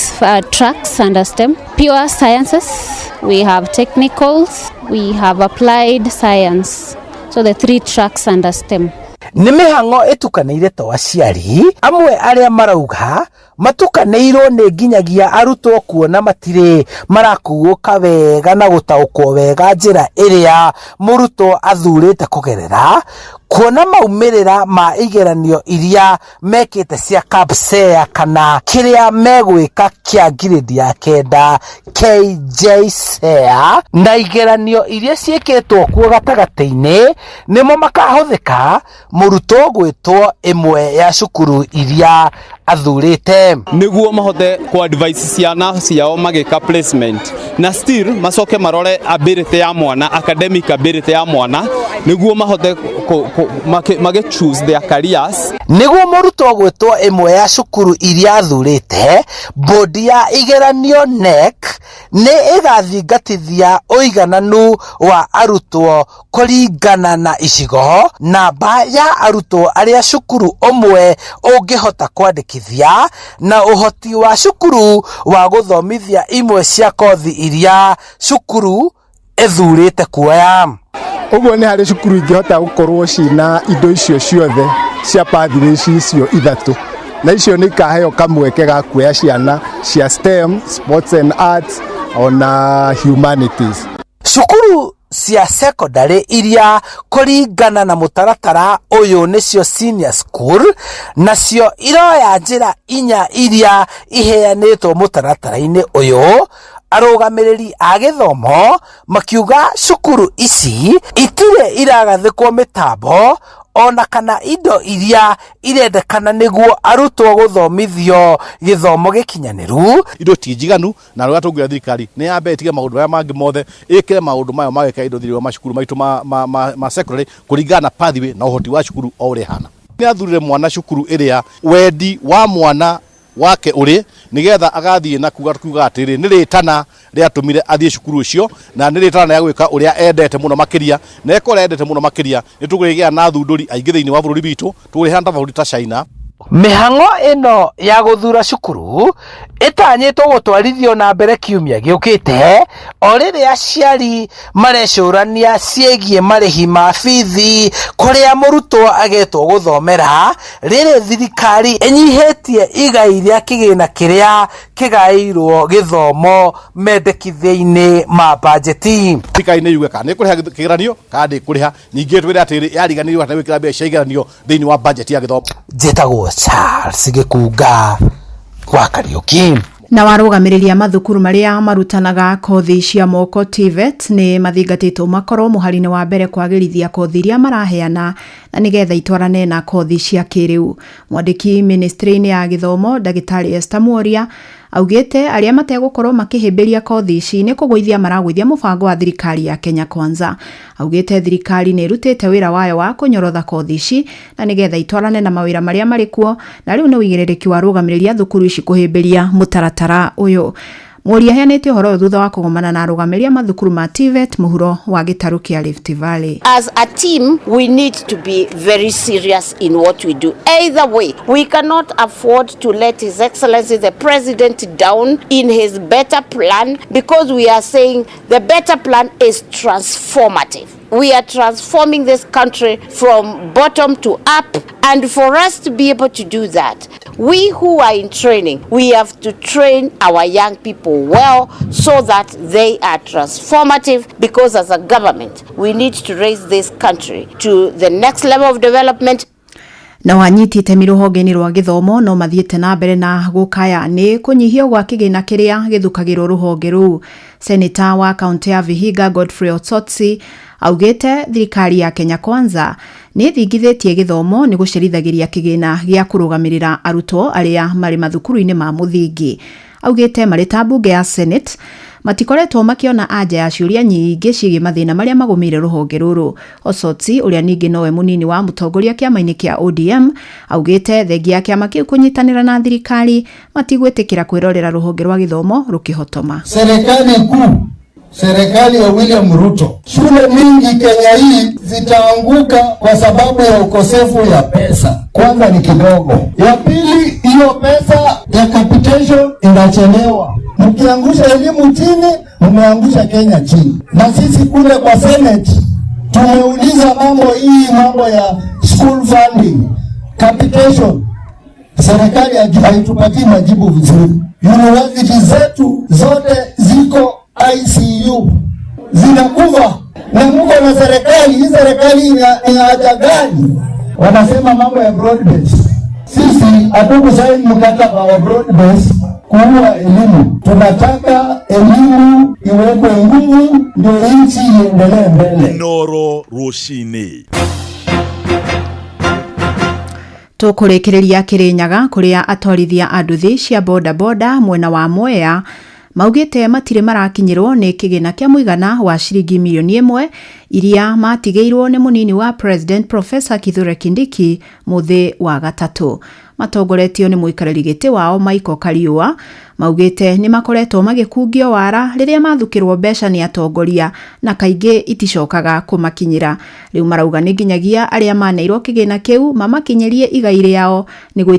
tracks under STEM, pure sciences, we have technicals, we have applied science. So the 3 tracks under STEM.
Nĩ mĩhang'o ĩtukanĩire to aciari amwe arĩa marauga matukanĩirwo nĩ nginyagia arutwo kuona matirĩ marakuũka wega na gũtaũkwo wega njĩra ĩrĩa mũrutwo athurĩte kũgerera, kuona maumĩrĩra ma igeranio iria mekĩte cia KPSEA kana kĩrĩa megwĩka kĩa ngirĩndi ya kenda KJSEA na igeranio iria ciĩkĩtwo kuo gatagatĩ-inĩ nĩmo makahũthĩka mũrutwo gwĩtwo ĩmwe ya cukuru iria athurĩte
nĩguo mahote ku advise ciana ciao magĩka placement na still macoke marore ability ya mwana, academic ability ya mwana nĩguo mahote mage choose their careers.
Nĩguo mũrutwo gwĩtwo ĩmwe ya cukuru iria athurĩte, bodi ya igeranio KNEC nĩ ĩgathingatithia ũigananu wa arutwo kũringana na icigo, namba ya arutwo arĩa cukuru ũmwe ũngĩhota kwandĩkithia na ũhoti wa cukuru wa gũthomithia imwe cia kothi iria cukuru ĩthurĩte kuoya.
Ũguo nĩ harĩ cukuru ingĩhota gũkorwo cina indo icio ciothe cia pathways icio ithatũ, na icio nĩ ikaheo kamweke ga kuoya ciana cia STEM, sports and arts ona humanities.
Cukuru cia secondary iria kũringana na mũtaratara ũyũ nĩcio senior school, nacio iroya njĩra inya iria iheanĩtwo mũtaratara-inĩ ũyũ. Arũgamĩrĩri a gĩthomo makiuga cukuru ici itirĩ iragathĩkwo mĩtambo ona kana indo iria irendekana nĩguo arutwo gũthomithio gĩthomo gĩkinyanĩru.
Indo ti njiganu na rũrĩa tũngĩra thirikari nĩ yambe ĩtige maũndũ marĩa mangĩ mothe ĩkĩre maũndũ mayo magĩka indo thĩinĩ wa macukuru maitũ ma secondary kũringana na pathway na ũhoti wa cukuru o ũrĩa ĩhana. Nĩ athurire mwana cukuru ĩrĩa wendi wa mwana wake ũrĩ nĩgetha agathiĩ na kuga atĩrĩ nĩ rĩtana rĩatũmire athiĩ cukuru ũcio na nĩ rĩtana rĩa gwĩka ũrĩa endete mũno makĩria, na eka ũrĩa endete mũno makĩria nĩ tũkũgĩa na athundũri aingĩ thĩinĩ wa bũrũri witũ, tũkũrĩhana ta bũrũri ta China.
Mĩhang'o ĩno ya gũthura cukuru ĩtanyĩtwo gũtwarithio na mbere kiumia gĩũkĩte o rĩrĩa aciari marecũrania ciĩgiĩ marĩhi ma bithi kũrĩa mũrutwo agetwo gũthomera rĩrĩ thirikari ĩnyihĩtie igai rĩa kĩgĩna kĩrĩa kĩgaĩirwo gĩthomo mendekithia-inĩ ma bajeti.
Thirikari nĩ yuge kana nĩ ĩkũrĩha kĩgeranio kana ndĩkũrĩha. Ningĩ twĩre atĩrĩ, yariganĩirwo atĩ gwĩkĩra mbeca cia igeranio thĩinĩ wa budget ya gĩthomo.
Njĩtagwo Charles Gĩkunga wa Kariũki.
Na warũgamĩrĩri a mathukuru marĩa marutanaga kothi cia moko TVET nĩ mathingatĩtwo makorwo mũhari-inĩ wa mbere kwagĩrithia kothi iria maraheana na nĩgetha itwarane na kothi cia kĩrĩu. Mwandĩki ministry-inĩ ya gĩthomo ndagĩtarĩ Esther Mworia augĩte arĩa mategũkorwo makĩhĩmbĩria kothi ici nĩ kũgũithia maragũithia mũbango wa thirikari ya Kenya Kwanza. Augĩte thirikari nĩ ĩrutĩte wĩra wayo wa kũnyorotha kothi ici na nĩgetha itwarane na mawĩra marĩa marĩ kuo, na rĩu nĩ ũigĩrĩrĩki wa arũgamĩrĩri a thukuru ici kũhĩmbĩria mũtaratara ũyũ. Mworia aheanĩte ũhoro ũyũ thutha wa kũgomana na arũgamĩrĩri a mathukuru ma TVET mũhuro wa gĩtarũ kĩa Rift Valley.
As a team, we need to be very serious in what we do. Either way, we cannot afford to let His Excellency the President down in his better plan, because we are saying the better plan is transformative. We are transforming this country from bottom to up, and for us to be able to do that, we who are in training, we have to train our young people well so that they are transformative, because as a government, we need to raise this country to the next level of development.
Na wanyiti itemi rũhonge-inĩ rwa gĩthomo no mathiĩte na mbere na gũkaya nĩ kũnyihio gwa kĩgĩna kĩrĩa gĩthukagĩrwo rũhonge rũu. Seneta wa kaunti ya Vihiga Godfrey Osotsi augĩte thirikari ya Kenya Kwanza nĩ ĩthingithĩtie gĩthomo nĩ gũcerithagĩria kĩgĩna gĩa kũrũgamĩrĩra arutwo arĩa marĩ mathukuru-inĩ ma mũthingi. Augĩte marĩ ta mbunge ya Senate matikoretwo makĩona anja ya ciũria nyingĩ ciĩgiĩ mathĩna marĩa magũmĩire rũhonge rũrũ. Osotsi ũrĩa ningĩ nowe mũnini wa mũtongoria kĩama-inĩ kĩa ODM augĩte thengia ya kĩama kĩu kũnyitanĩra na thirikari matigwĩtĩkĩra kwĩrorera rũhonge rwa gĩthomo rũkĩhotoma.
Serikali kuu, serikali ya William Ruto, shule mingi Kenya hii zitaanguka kwa sababu ya ukosefu ya pesa. Kwanza ni kidogo, ya pili, hiyo pesa ya capitation inachelewa. Mkiangusha elimu chini, mmeangusha Kenya chini. Na sisi kule kwa Senate tumeuliza mambo hii, mambo ya school funding, capitation. Serikali haitupatii majibu vizuri. University zetu zote ziko ICU, zinakufa. Na mko na serikali hii, serikali ina haja gani? Wanasema mambo ya broad base. Sisi hatukusaini mkataba wa broad base kuua elimu. Tunataka elimu iwekwe nguvu ndio nchi iendelee mbele.
Noro Rũcinĩ.
Tũkũrĩkĩrĩria Kĩrĩnyaga kũrĩa atwarithia a nduthi cia bodaboda mwena wa Mwea maugĩte matirĩ marakinyĩrwo nĩ kĩgĩna kĩa mũigana wa ciringi mirioni 1 iria matigĩirwo nĩ mũnini wa President Professor Kithure Kindiki mũthĩ wa gatatũ. Matongoretio nĩ mũikarĩri gĩtĩ wao Michael Kariũa maugĩte nĩ makoretwo magĩkungio wara rĩrĩa mathukĩrwo mbeca nĩ atongoria na kaingĩ iticokaga kũmakinyĩra. Rĩu marauga nĩ nginyagia arĩa maneirwo kĩgĩna kĩu mamakinyĩrie igai rĩao nĩguo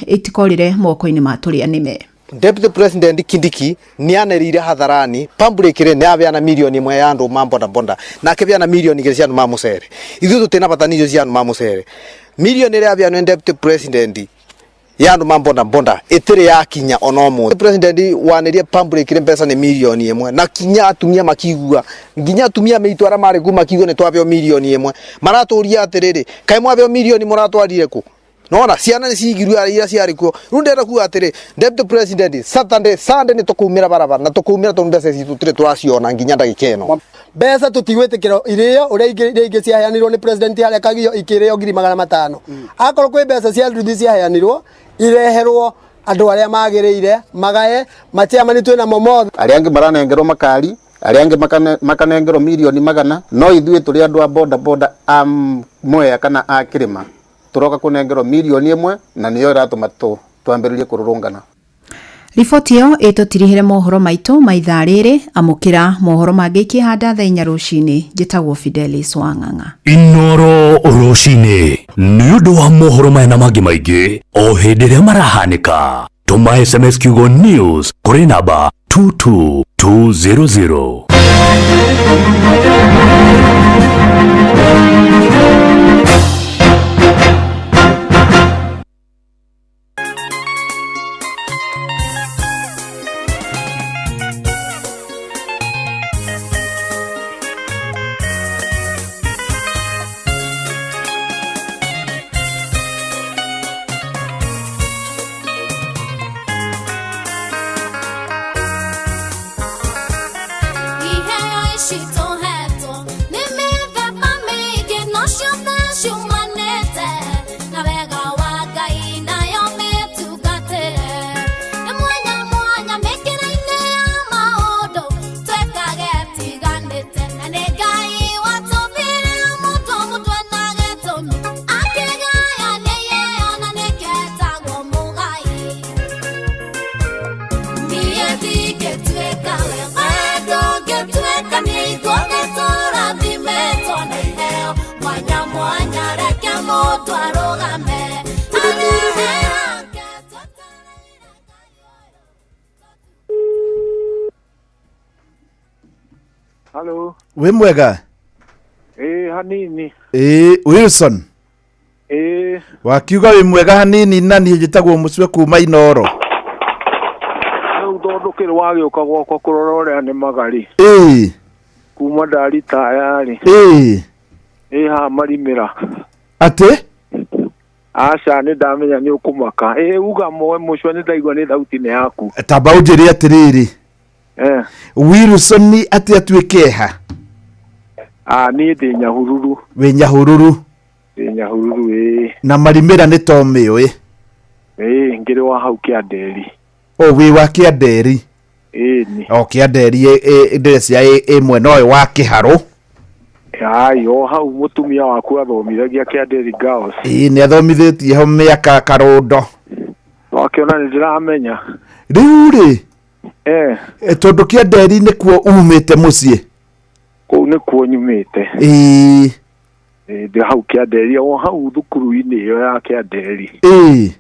itikorĩre moko-inĩ ma tũrĩa nĩme.
Deputy President Kindiki ni anerire hadharani publicly ni abeana milioni 1 ya andu ma boda boda na akibeana milioni 2 cia andu ma mucere. Ithuĩ tũtina bata nicio cia andu ma mucere. Milioni ĩrĩa abeanwo nĩ Deputy President ya andu ma boda boda ĩtĩrĩ yakinya ona ũmũthĩ. President wanĩrie publicly mbeca nĩ milioni 1 na kinya atumia makigua, nginya atumia meitu arĩa marĩ kuu makigua nĩ twabeo milioni 1. Maratũria atĩrĩrĩ, kaĩ mwabeo milioni mũratwarire kũ? Nona ciana nĩ cigirwo iria ciarĩ kuo. Rĩu ndĩrenda kuga atĩrĩ, Deputy President, Saturday, Sunday nĩ tũkumĩra barabara na tũkumĩra tondũ mbeca ici tũtirĩ tũraciona nginya ndagĩka ĩno.
Mbeca tũtigwĩtĩkĩra irĩo ũrĩa iria ingĩ ciaheanirwo nĩ president harĩa Kagio ikĩrĩo 500,000. Akorwo kwĩ mbeca cia nduthi ciaheanirwo ireherwo andũ arĩa magĩrĩire magaye machairman twĩ namo mothe.
Arĩa angĩ maranengerwo makari, arĩa angĩ makanengerwo milioni 100, no ithuĩ tũrĩ andũ a boda boda a Mwea kana a Kĩrĩma tũroka kũnengerwo milioni 1 na nĩyo ĩratũma twambĩrĩrie kũrũrũngana.
Riboti ĩyo ĩtũtirihĩre mohoro maitũ ma ithaa rĩrĩ. Amũkĩra mohoro mangĩ ikĩhanda thaa 4 rũcinĩ. Njĩtagwo Fidelis Wang'ang'a.
Inoro rũcinĩ nĩ ũndũ wa mohoro maya na mangĩ maingĩ o hĩndĩ ĩrĩa marahanĩka, tũma SMS kiugo news kũrĩ namba 22200.
Iheo ici tũhetwo nĩ mĩthemba mĩingĩ no ciothe ciumanĩte na wega wa Ngai nayo mĩtungatĩre nĩ mwanya mwanya mĩkĩra-inĩ ya maũndũ twĩkage tiganĩte na nĩ Ngai watũmbire mũndũ mũndũ ena gĩtũmi akĩgaya nĩ iheo na nĩkĩetagwo mũgai. Niĩ ndingĩtuĩka we, we ndũngĩtuĩka niĩ, ithuothe tũrathimĩtwo na iheo mwanya mwanya, reke mũndũ arũgame arehe hake.
Halo.
Wĩ mwega?
Ĩĩ, hanini.
Ĩĩ, Wilson.
Ĩĩ.
Wakiuga wĩ mwega hanini na niĩ njĩtagwo Mũcue kuma Inoro.
Rĩu tondũ kĩrĩ wagĩũka gwakwa kũrora ũrĩa nĩmaga rĩ.
Ĩĩ.
Kuma ndaritaya rĩ.
Ĩĩ.
Ĩ haha marimĩra.
Atĩ?
Aca, nĩ ndamenya nĩ ũkũmaka. Ĩ uga moe Mũcue, nĩ ndaigua nĩ thauti nĩ yaku.
Tamba ũnjĩre atĩrĩrĩ.
Eh.
Wilson atĩ atuĩke ha?
Ah, niĩ ndĩ Nyahururu.
Wĩ Nyahururu?
Ndĩ Nyahururu, ĩĩ.
Na marimĩra nĩ to mĩũĩ?
Ĩĩ, ngĩrĩ wa hau Kĩanderi.
O wĩ wa Kĩanderi?
Ĩĩ ni.
O Kĩanderi ndĩrecia ĩ mwena ũyũ wa Kĩharũ.
Ai, o hau mũtumia waku athomithagia Kĩanderi Girls.
Ĩĩ, nĩ athomithĩtie ho mĩaka karũndo.
Wakĩona nĩ ndĩramenya.
Rĩu rĩ,
Eh.
tondũ Kĩanderi nĩkuo umĩte mũciĩ?
Kũu nĩkuo nyumĩte.
Ĩĩ.
Ĩĩ, ndĩ hau Kĩanderi, o hau thukuru-inĩ ĩyo ya Kĩanderi.
Ĩĩ.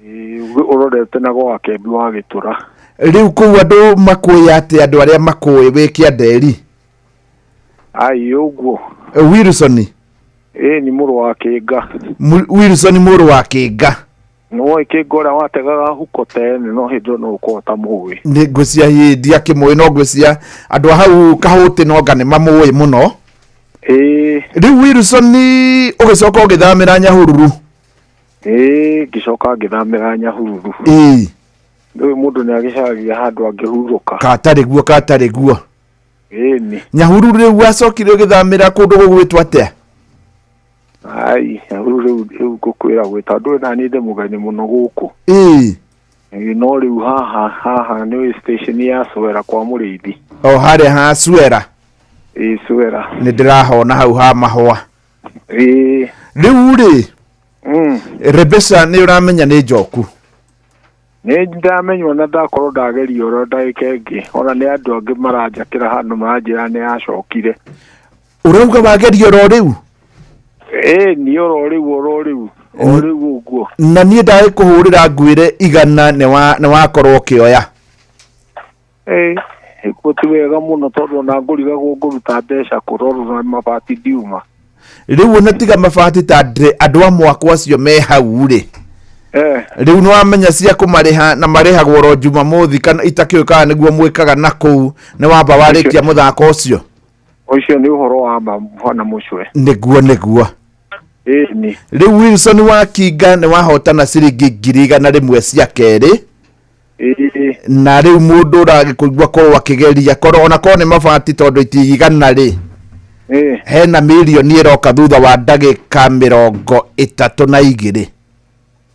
Ĩĩ, ũrorete na gwa Kembi wa Gĩtũra.
Rĩu kũu andũ makũĩ atĩ andũ arĩa makũĩ wĩ Kĩanderi?
Ai, ũguo.
Wilson.
Ĩĩ, nĩ mũrũ wa Kĩnga.
Wilson mũrũ wa Kĩnga.
Nĩwoĩ Kĩnga ũrĩa wategaga huko tene, no hĩndĩ ĩyo no ũkorwo ũtamũĩ.
Nĩ ngwĩcia hihi ndiakĩmũĩ, no ngwĩcia andũ a hau Kahũtĩ nonga nĩ mamũĩ mũno.
Ĩĩ.
Rĩu Wilson ũgĩcoka ũgĩthamĩra Nyahururu?
Ĩĩ, ngĩcoka ngĩthamĩra Nyahururu.
Ĩĩ.
Rĩu mũndũ nĩ agĩcaragia handũ angĩhurũka.
Katarĩ guo, katarĩ guo.
Ĩĩ ni.
Nyahururu rĩu wacokire ũgĩthamĩra kũndũ gũgwĩtwo atĩa?
Ai, Nyahururu rĩu ngũkwĩra gwĩta ndũĩ na niĩ ndĩ mũgeni mũno gũkũ.
Ĩĩ.
Ĩĩ, no rĩu haha nĩ station ya Suera kwa Mũrĩithi.
O harĩa ha Suera?
Ĩĩ, Suera.
Nĩ ndĩrahona hau ha mahũa.
Ĩĩ.
Rĩu rĩ, Rebecca nĩ ũramenya nĩ njoku?
Nĩ ndamenywo na ndakorwo ndageria oro ndagĩka ĩngĩ, ona nĩ andũ angĩ maranjakĩra handũ maranjĩra nĩ yacokire.
Ũrauga wageria oro rĩu?
Ĩĩ, ni oro rĩu, oro rĩu, o rĩu ũguo.
Na niĩ ndagĩkũhũrĩra ngwĩre igana nĩ wakorwo ũkĩoya.
Ĩĩ, ĩkuo ti wega mũno tondũ ona ngũrigagwo ngũruta mbeca kũrorwo na mabati ndiuma.
Rĩu ona tiga mabati ta andũ a mwako acio me hau rĩ.
Eh.
Rĩu nĩ wamenya cia kũmarĩha na marĩhagwo oro Jumamothi kana itakĩũĩ kana nĩguo mwĩkaga na kũu nĩ wamba warĩkia mũthako ũcio.
Ũcio nĩ ũhoro wa ma bwana Mũcwe.
Nĩguo, nĩguo.
Ĩĩ ni.
Rĩu Wilson wa Kinga nĩ wahotana ciringi 100,000 cia kerĩ.
Ĩĩ.
Na rĩu mũndũ ũragĩkũigua korwo akĩgeria korwo ona korwo nĩ mabati tondũ itigana rĩ.
Ĩĩ.
Hena mirioni ĩroka thutha wa ndagĩka 32.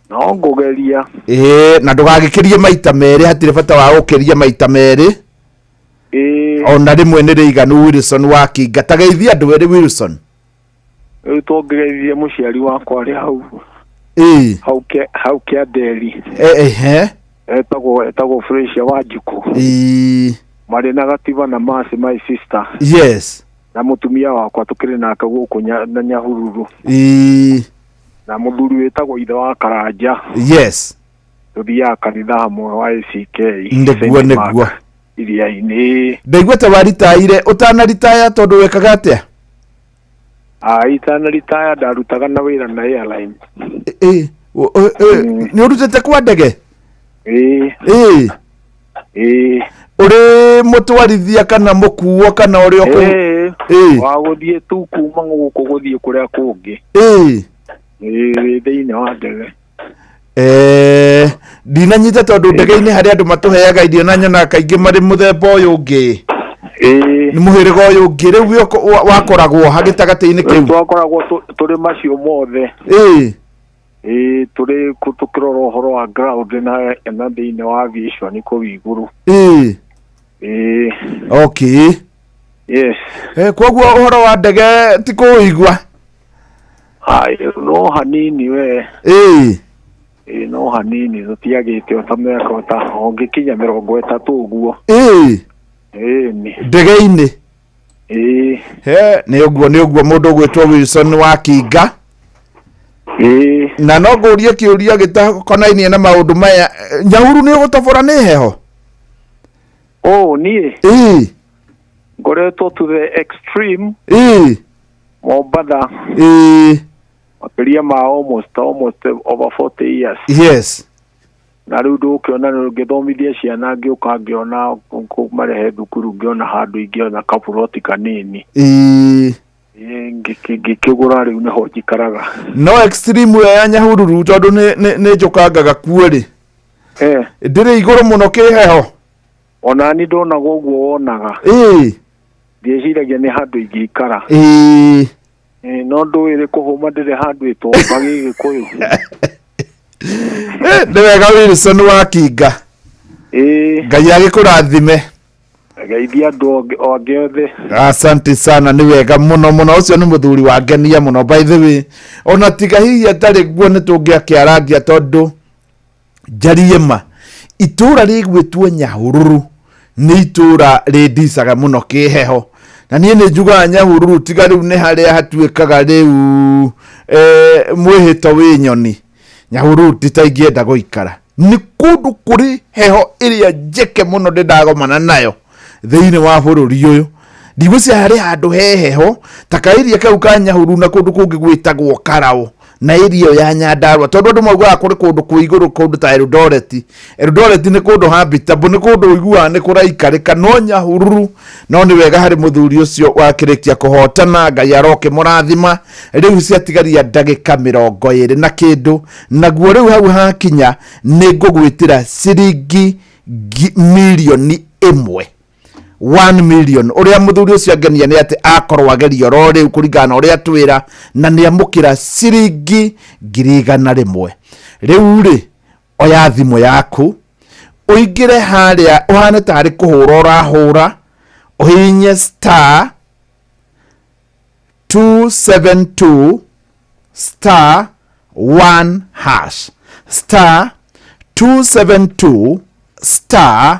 No ngũgeria.
Ĩĩ, na ndũgagĩkĩrie maita merĩ, hatirĩ bata wa gũkĩria maita merĩ.
Ĩĩ.
Ona rĩmwe nĩ rĩiganu Wilson wa Kinga. Ta geithia andũ erĩ Wilson.
Rĩu tũngĩgeithie mũciari wakwa arĩ hau.
Ĩĩ.
Hau Kĩanderi.
Ehe.
Etagwo etagwo Fresia Wanjikũ.
Ĩĩ.
Marĩ na gatiba na Mercy my sister.
Yes.
Na mũtumia wakwa tũkĩrĩ nake gũkũ na Nyahururu.
Ĩĩ.
Na mũthuri wĩtagwo ithe wa Karanja.
Yes.
Tũthiaga kanitha hamwe wa ACK.
Nĩguo,
St. Mark,
nĩguo.
Iria-inĩ.
Ndaigua ta waritaire ũtanaritaya tondũ wekaga atĩa?
Ah, itanaritaya ndarutaga na wĩra na airline.
Ĩĩ. Nĩ ũrutĩte kwa ndege?
Ĩĩ.
Ĩĩ.
Ĩĩ.
Ũrĩ mũtwarithia kana mũkuo kana ũrĩ o kũu?
Ĩĩ.
Ĩĩ.
Wa gũthiĩ tu kuma gũkũ gũthiĩ kũrĩa kũngĩ.
Ĩĩ.
Ĩĩ, wĩ thĩinĩ wa ndege.
Eh, ndinanyita tondũ ndege-inĩ harĩ andũ matũheaga irio na nyonaga kaingĩ marĩ mũthemba ũyũ ũngĩ. Nĩ mũhĩrĩga ũyũ ũngĩ rĩu we wakoragwo ha gĩtagatĩ-inĩ kĩu?
Twakoragwo tũrĩ macio mothe.
Ĩĩ.
Ĩĩ, tũrĩ tũkĩrora ũhoro wa ground na thĩinĩ wa aviation kũu igũrũ.
Ĩĩ.
Ĩĩ.
Okay.
Yes.
Eh, koguo ũhoro wa ndege ti kũũigua.
Ai, no hanini we.
Ĩĩ.
Ĩĩ, no hanini tũtiagĩte o ta mĩaka o ta ũngĩkinya 30 ũguo.
Ĩĩ.
Ĩĩ nĩ.
Ndege-inĩ.
Ĩĩ.
He, nĩ ũguo nĩ ũguo mũndũ ũgwĩtwo Wilson wa Kinga.
Ĩĩ.
Na no ngũrie kĩũria gĩtakonainie na maũndũ maya. Nyahuru nĩ ũgũtobora nĩ heho?
Oh, niĩ.
Ĩĩ.
Ngoretwo to the extreme.
Ĩĩ.
Mombatha.
Ĩĩ.
Makĩria ma almost over 40 years.
Yes.
Na rĩu ndũkĩona ngĩthomithia ciana ngĩũka ngĩona kũmarehe thukuru ngĩona handũ ingĩona kaburoti kanini.
Ĩĩ.
Ĩĩ, ngĩkĩgũra rĩu nĩho njikaraga.
No extreme ĩyo ya Nyahururu tondũ nĩ njũkangaga kuo rĩ.
Eh.
Ndĩrĩ igũrũ mũno kĩheho.
Ona ni ndonaga ũguo wonaga.
Ĩĩ.
Ndieciragia nĩ handũ ingĩikara.
Ĩĩ.
Ĩĩ, no ndũĩ kũhũma ndĩrĩ handũ ĩtomba gĩgĩkũyũ.
Nĩ wega Wilson wa Kinga.
Ĩĩ.
Ngai agĩkũrathime.
Geithia andũ angĩ othe.
Asante sana, nĩ wega mũno mũno. Ũcio nĩ mũthuri wa ngenia mũno by the way. Ona tiga hihi atarĩ guo nĩ tũngĩakĩarangia tondũ njarie ma itũra rĩgwĩtwo Nyahururu nĩ itũra rĩndicaga mũno kĩheho na niĩ nĩ njugaga Nyahururu tiga rĩu nĩ harĩa hatuĩkaga rĩu mwĩhĩto wĩ nyoni. Nyahururu ti ta ingĩenda gũikara, nĩ kũndũ kũrĩ heho ĩrĩa njeke mũno ndĩ ndagomana nayo thĩinĩ wa bũrũri ũyũ. Ndigwĩciria harĩ handũ he heho ta kaĩria kau ka Nyahururu na kũndũ kũngĩ gwĩtagwo Karau na ĩria ĩyo ya Nyandarua, tondũ andũ maugaga kũrĩ kũndũ kwĩ igũrũ kũndũ ta Eldoret. Eldoret nĩ kũndũ habitable, nĩ kũndũ ũiguaga nĩ kũraikarĩka, no Nyahururu no nĩ wega harĩ mũthuri ũcio wakĩrĩkia kũhotana, Ngai arokĩmũrathima. Rĩu ciatigaria ndagĩka 20 na kĩndũ, naguo rĩu hau hakinya nĩ ngũgwĩtĩra ciringi mirioni ĩmwe. 1 million. Ũrĩa mũthuri ũcio angenia nĩ atĩ akorwo ageria oro rĩu kũringana na ũrĩa twĩra, na nĩ amũkĩra ciringi 100,000. Rĩu rĩ, oya thimũ yaku ũingĩre harĩa ũhane tarĩ kũhũra ũrahũra, ũhihinye star 272 star 1 hash, star 272 star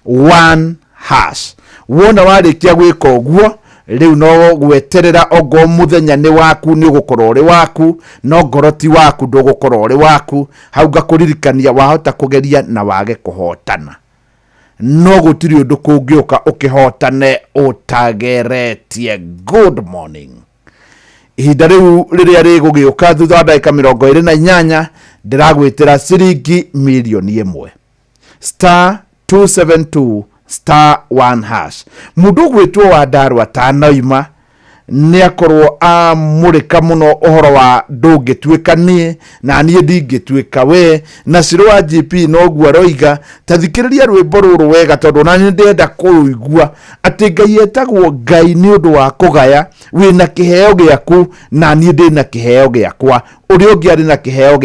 1 hash. Wona warĩkia gwĩka ũguo, rĩu no gweterera ongo mũthenya nĩ waku, nĩ ũgũkorwo ũrĩ waku, no ngoro ti waku, ndũgũkorwo ũrĩ waku. Hau ngakũririkania wahota kũgeria na wage kũhotana, no gũtirĩ ũndũ kũngĩũka ũkĩhotane ũtageretie. Good morning. Ihinda rĩu rĩrĩa rĩgũgĩũka thutha wa ndagĩka 28 ndĩragwĩtĩra ciringi mirioni ĩmwe. Star 272 star 1 hash. Mũndũ ũgwĩtwo wa Ndarwa atanoima nĩ akorwo amũrĩka mũno ũhoro wa ndũngĩtuĩka niĩ na niĩ ndingĩtuĩka we, na Shiro wa GP noguo aroiga. Ta thikĩrĩria rwĩmbo rũrũ wega, tondũ ona nĩ ndĩrenda kũrũigua atĩ Ngai etagwo Ngai nĩ ũndũ wa kũgaya. Wĩna kĩheo gĩaku na niĩ ndĩna kĩheo gĩakwa, ũrĩa ũngĩ arĩ na kĩheo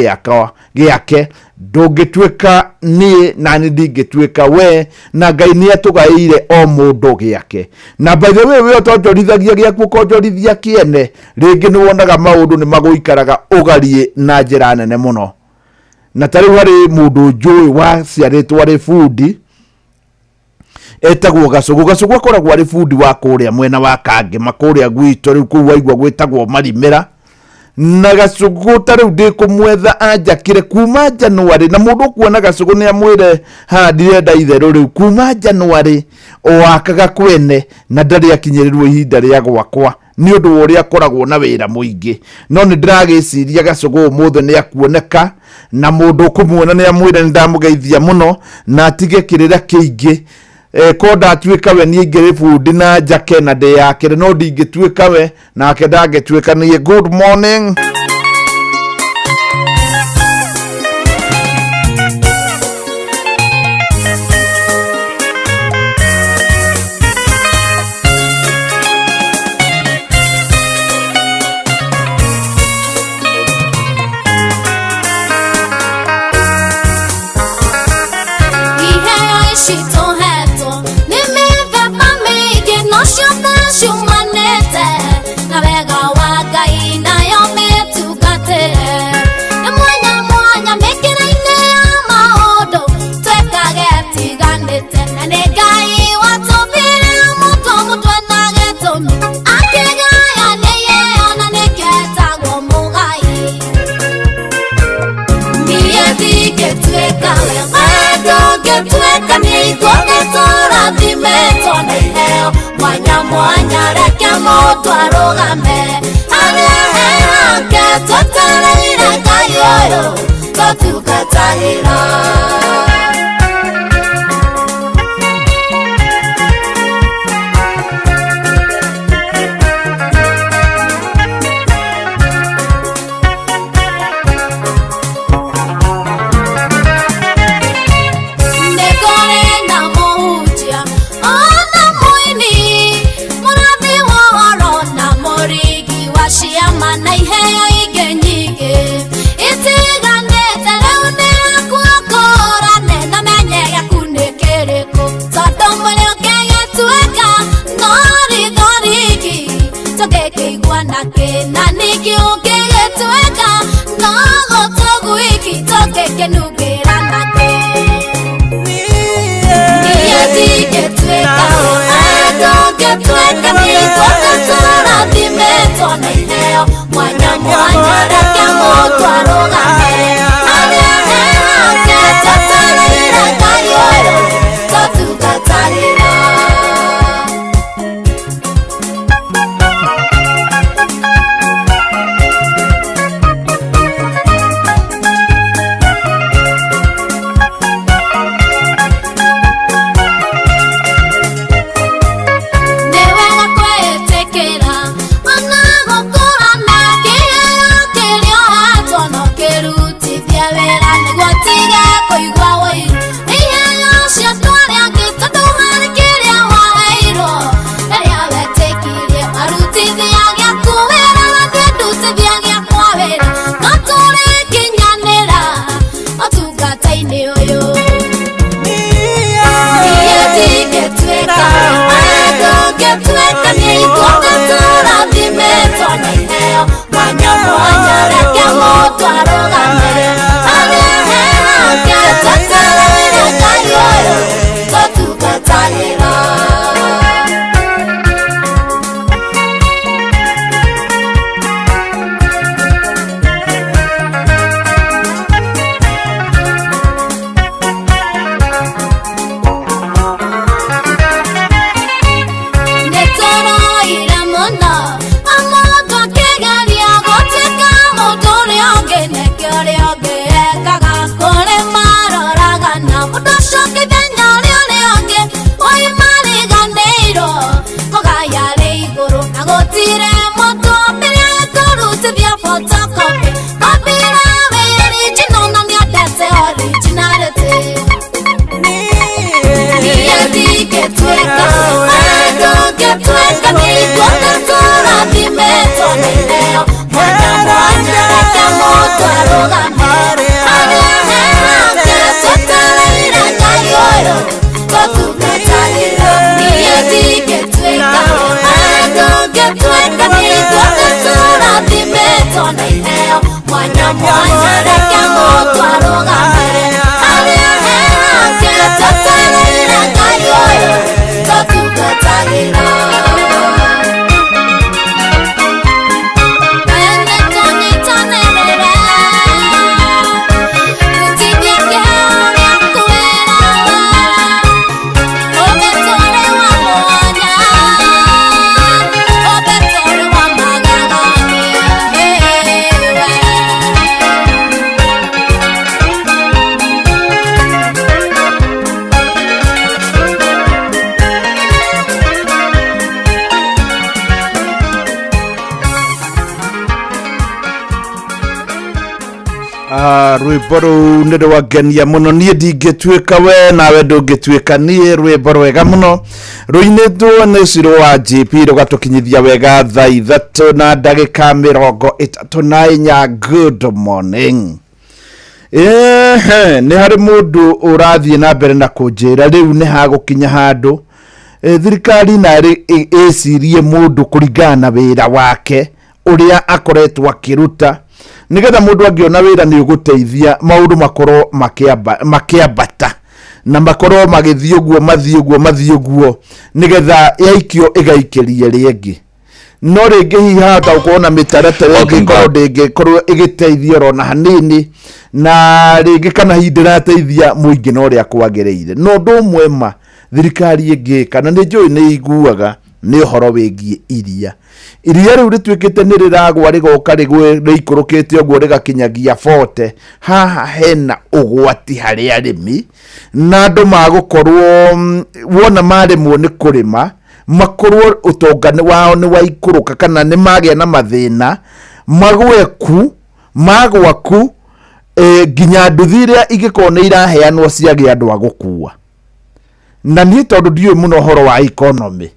gĩake. Ndũngĩtuĩka niĩ na niĩ ndingĩtuĩka we, na Ngai nĩ atũgaĩire o mũndũ gĩake. Na by the way, we ũtonjorithagia gĩaku ũkonjorithia kĩene, rĩngĩ nĩ wonaga maũndũ nĩ magũikaraga ũgariĩ na njĩra nene mũno. Na ta rĩu harĩ mũndũ njũĩ waciarĩtwo arĩ bundi etagwo Gacũgũ. Gacũgũ akoragwo arĩ bundi wa kũrĩa mwena wa Kangema kũrĩa gwitũ, rĩu kũu waigua gwĩtagwo Marimĩra. Na Gacũgũ ta rĩu ndĩkũmwetha anjakĩre kuma January, na mũndũ ũkuona Gacũgũ nĩ amwĩre haha ndirenda itherũ rĩu, kuma January o akaga kwene na ndarĩ akinyĩrĩrwo ihinda rĩa gwakwa nĩ ũndũ wa ũrĩa akoragwo na wĩra mũingĩ. No nĩ ndĩragĩciria Gacũgũ ũmũthĩ nĩ akuoneka, na mũndũ ũkũmuona nĩ amwĩre nĩ ndamũgeithia mũno na atige kĩrĩra kĩingĩ. Ko ndatuĩka we niĩ ingĩrĩ bundi na njake na ndĩyakĩre, no ndingĩtuĩka we nake ndangĩtuĩka niĩ. Good morning.
Iheo ici tũhetwo nĩ mĩthemba mĩingĩ, no ciothe ciumanĩte na wega wa Ngai, nayo mĩtungatĩre nĩ mwanya mwanya mĩkĩra-inĩ ya maũndũ twĩkage tiganĩte, na nĩ Ngai watũmbire mũndũ mũndũ ena gĩtũmi akĩgaya nĩ yeo na nĩkĩo etagwo mũgai. Niĩ ndingĩtuĩka we, we ndũngĩtuĩka niĩ, ithuothe tũrathimĩtwo na iheo mwanya mwanya, reke mũndũ arũgame harĩa he hake, twetereire Ngai ũyũ tũtungatagĩra. Nĩkũrĩ na mũhunjia ona mũini, mũrathi wa ũhoro na mũrigi wa ciama, na iheo ingĩ nyingĩ itiganĩte. Rĩu nĩ aku ũkũrane na menye gĩaku nĩ kĩrĩkũ, tondũ mwĩrĩ ũngĩgĩtuĩka no ritho riki tũngĩkĩigua na kĩ, na ningĩ ũngĩgĩtuĩka no gũtũ gwiki tũngĩkĩnungĩra na kĩ. Niĩ ndingĩtuĩka we, ndũngĩtuĩka niĩ, ithuothe tũrathimĩtwo na iheo mwanya mwanya, reke mũndũ arũgame harĩa he hake, twetereire Ngai ũyũ tũtungatagĩra. Nĩ wega kwĩĩtĩkĩra ona gũkũrana kĩheo kĩrĩa ũhetwo no kĩrutithie wĩra nĩguo ũtige kũigua ũiru. Iheo cia andũ arĩa angĩ, tondũ harĩ kĩrĩa waheirwo rĩrĩa wetĩkirie, warutithia gĩaku wĩra na niĩ ndutithia gĩakwa wĩra, no tũrĩkinyanĩra ũtungata-inĩ ũyũ. Niĩ ndingĩtuĩka we, ndũngĩtuĩka niĩ, ithuothe tũrathimĩtwo na iheo mwanya mwanya, reke mũndũ arũgame harĩa he hake, twetereire Ngai ũyũ tũtungatagĩra. Nĩtũroire mũno mũndũ akĩgeria gũtuĩka mũndũ ũrĩa ũngĩ, nĩkĩo ũrĩa ũngĩ ekaga kũrĩ maroraga na mũndũ ũcio ũngĩ ithenya rĩa ũrĩa ũngĩ oimariganĩirwo kũgaya rĩ igũrũ, na gũtirĩ mũndũ mbere kũrutithia photocopy Kabira wĩ original na nĩendete originality. Niĩ ndingĩtuĩka we, ndũngĩtuĩka niĩ, ithuothe tũrathimĩtwo na iheo mwanya mwanya, reke mũndũ arũgame harĩa he hake, twetereire Ngai ũyũ tũtungatagĩra. Niĩ ndingĩtuĩka we, ndũngĩtuĩka niĩ, ithuothe
Rwĩmbo rũu nĩ rwangenia mũno. Niĩ ndingĩtuĩka we, nawe ndũngĩtuĩka niĩ. Rwĩmbo rwega mũno rũinĩtwo nĩ Ciro wa JP, rũgatũkinyithia wega thaa 3:34. Good morning. Ehe, nĩ harĩ mũndũ ũrathiĩ na mbere na kũnjĩra rĩu nĩ hagũkinya handũ thirikari narĩ ĩcirie mũndũ kũringana na wĩra wake ũrĩa akoretwo akĩruta, nĩgetha mũndũ angĩona wĩra nĩ ũgũteithia maũndũ makorwo makĩambata na makorwo magĩthiĩ ũguo, mathiĩ ũguo, mathiĩ ũguo, nĩgetha yaikio ĩgaikĩrie rĩngĩ. No rĩngĩ hihi hahota gũkorwo na mĩtaratara ĩngĩkorwo ndĩngĩkorwo ĩgĩteithia orona hanini, na rĩngĩ kana hihi ndĩrateithia mũingĩ na ũrĩa kwagĩrĩire. No ũndũ ũmwe ma thirikari ĩngĩka, na nĩ njũĩ nĩ iguaga, nĩ ũhoro wĩgiĩ iria. Iria rĩu rĩtuĩkĩte nĩ rĩragwa, rĩgoka rĩgwe rĩikũrũkĩte ũguo rĩgakinyagia 40. Haha hena ũgwati harĩ arĩmi na andũ magũkorwo wona maremwo nĩ kũrĩma, makorwo ũtonga wao nĩ waikũrũka kana nĩ magĩa na mathĩna, magwe ku magwa ku, nginya nduthi iria ingĩkorwo nĩ iraheanwo ciagĩa andũ a gũkua. Na niĩ tondũ ndiũĩ mũno ũhoro wa economy,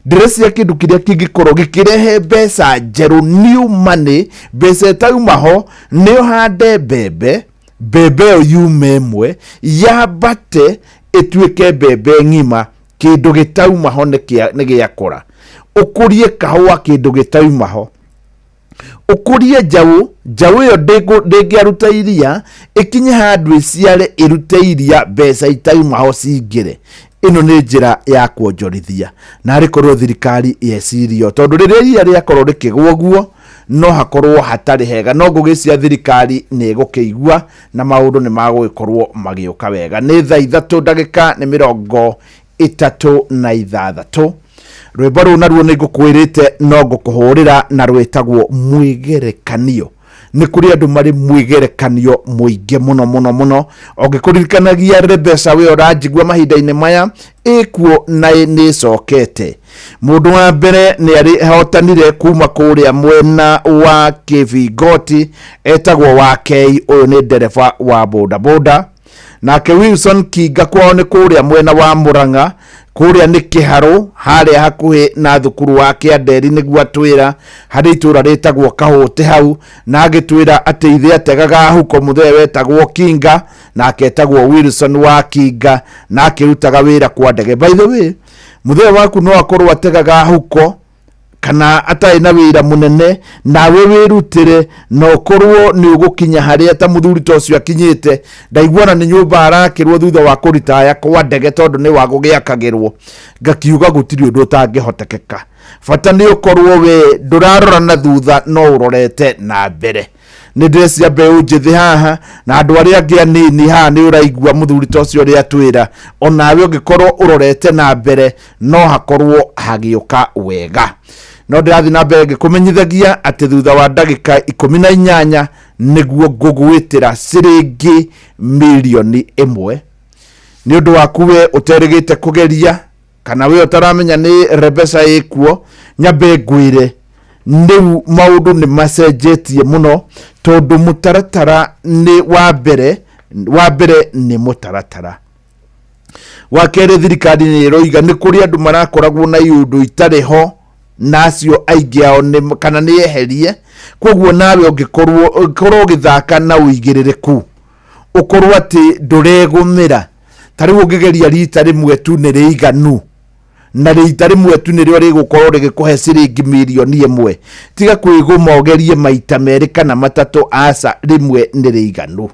ndĩrecia kĩndũ kĩrĩa kĩngĩkorwo gĩkĩrehe mbeca njerũ, new money, mbeca ĩtauma ho, nĩ ũhande mbembe, mbembe ĩyo yume ĩmwe yambate ĩtuĩke mbembe ng'ima, kĩndũ gĩtauma ho nĩ gĩakũra. Ũkũrie kahũa, kĩndũ gĩtauma ho. Ũkũrie njaũ, njaũ ĩyo ndĩngĩaruta iria, ĩkinye handũ ĩciare ĩrute iria, mbeca itauma ho cingĩre. Ĩno nĩ njĩra ya kuonjorithia, na arĩ korwo thirikari yecirio, tondũ rĩrĩa iria rĩakorwo rĩkĩgwa ũguo no hakorwo hatarĩ hega. No ngũgĩcia thirikari nĩ ĩgũkĩigua na maũndũ nĩ magũgĩkorwo magĩũka wega. Nĩ thaa 3:36. Rwĩmbo rũu naruo nĩ ngũkwĩrĩte no ngũkũhũrĩra, na rwĩtagwo mwĩgerekanio. Nĩ kũrĩ andũ marĩ mwĩgerekanio mũingĩ mũno mũno mũno. Ũngĩkũririkanagia mbeca we ũranjigua mahinda-inĩ maya ĩkuo na nĩ ĩcokete. Mũndũ wa mbere nĩ arĩhotanire kuma kũrĩa mwena wa Kĩbingoti, etagwo Wakei, ũyũ nĩ ndereba wa bodaboda. Nake Wilson Kinga kwao nĩ kũrĩa mwena wa Murang'a, kũrĩa nĩ Kĩharũ, harĩa hakuhĩ na thukuru wa Kĩanderi, nĩguo atwĩra harĩ itũra rĩtagwo Kahũtĩ hau, na agĩtwĩra atĩ ithe ategaga huko mũthee wetagwo Kinga, nake etagwo Wilson wa Kinga, na akĩrutaga wĩra kwa ndege. By the way, mũthee waku no akorwo ategaga huko kana atarĩ na wĩra mũnene, nawe wĩrutĩre na ũkorwo nĩ ũgũkinya harĩa ta mũthuri ta ũcio akinyĩte. Ndaiguana nĩ nyũmba arakĩrwo thutha wa kũritaya kwa ndege, tondũ nĩ wa gũgĩakagĩrwo. Ngakiuga gũtirĩ ũndũ ũtangĩhotekeka, bata nĩ ũkorwo we ndũrarora na thutha no ũrorete na mbere. Nĩ ndĩrecia mbeũ njĩthĩ haha na andũ arĩa angĩ anini haha, nĩ ũraigua mũthuri ta ũcio ũrĩa atwĩra, onawe ũngĩkorwo ũrorete na mbere no hakorwo hagĩũka wega. No ndĩrathiĩ na mbere ngĩkũmenyithagia atĩ thutha wa ndagĩka 18 nĩguo ngũgwĩtĩra ciringi mirioni 1 nĩ ũndũ waku we ũterĩgĩte kũgeria kana we ũtaramenya nĩ Rebesa ĩkuo. Nyambe ngwĩre rĩu maũndũ nĩ macenjetie mũno, tondũ mũtaratara nĩ wa mbere, wa mbere nĩ mũtaratara wa kerĩ. Thirikari nĩ ĩroiga nĩ kũrĩ andũ marakoragwo na iũndũ itarĩ ho, na acio aingĩ ao nĩ kana nĩ eherie. Koguo nawe ũngĩkorwo ũngĩkorwo ũgĩthaka na ũigĩrĩrĩku, ũkorwo atĩ ndũregũmĩra, ta rĩu ũngĩgeria rita rĩmwe tu nĩ rĩiganu, na rita rĩmwe tu nĩrĩo rĩgũkorwo rĩgĩkũhe ciringi mirioni 1. Tiga kwĩgũma ũgerie maita merĩ kana matatũ, aca, rĩmwe nĩ rĩiganu.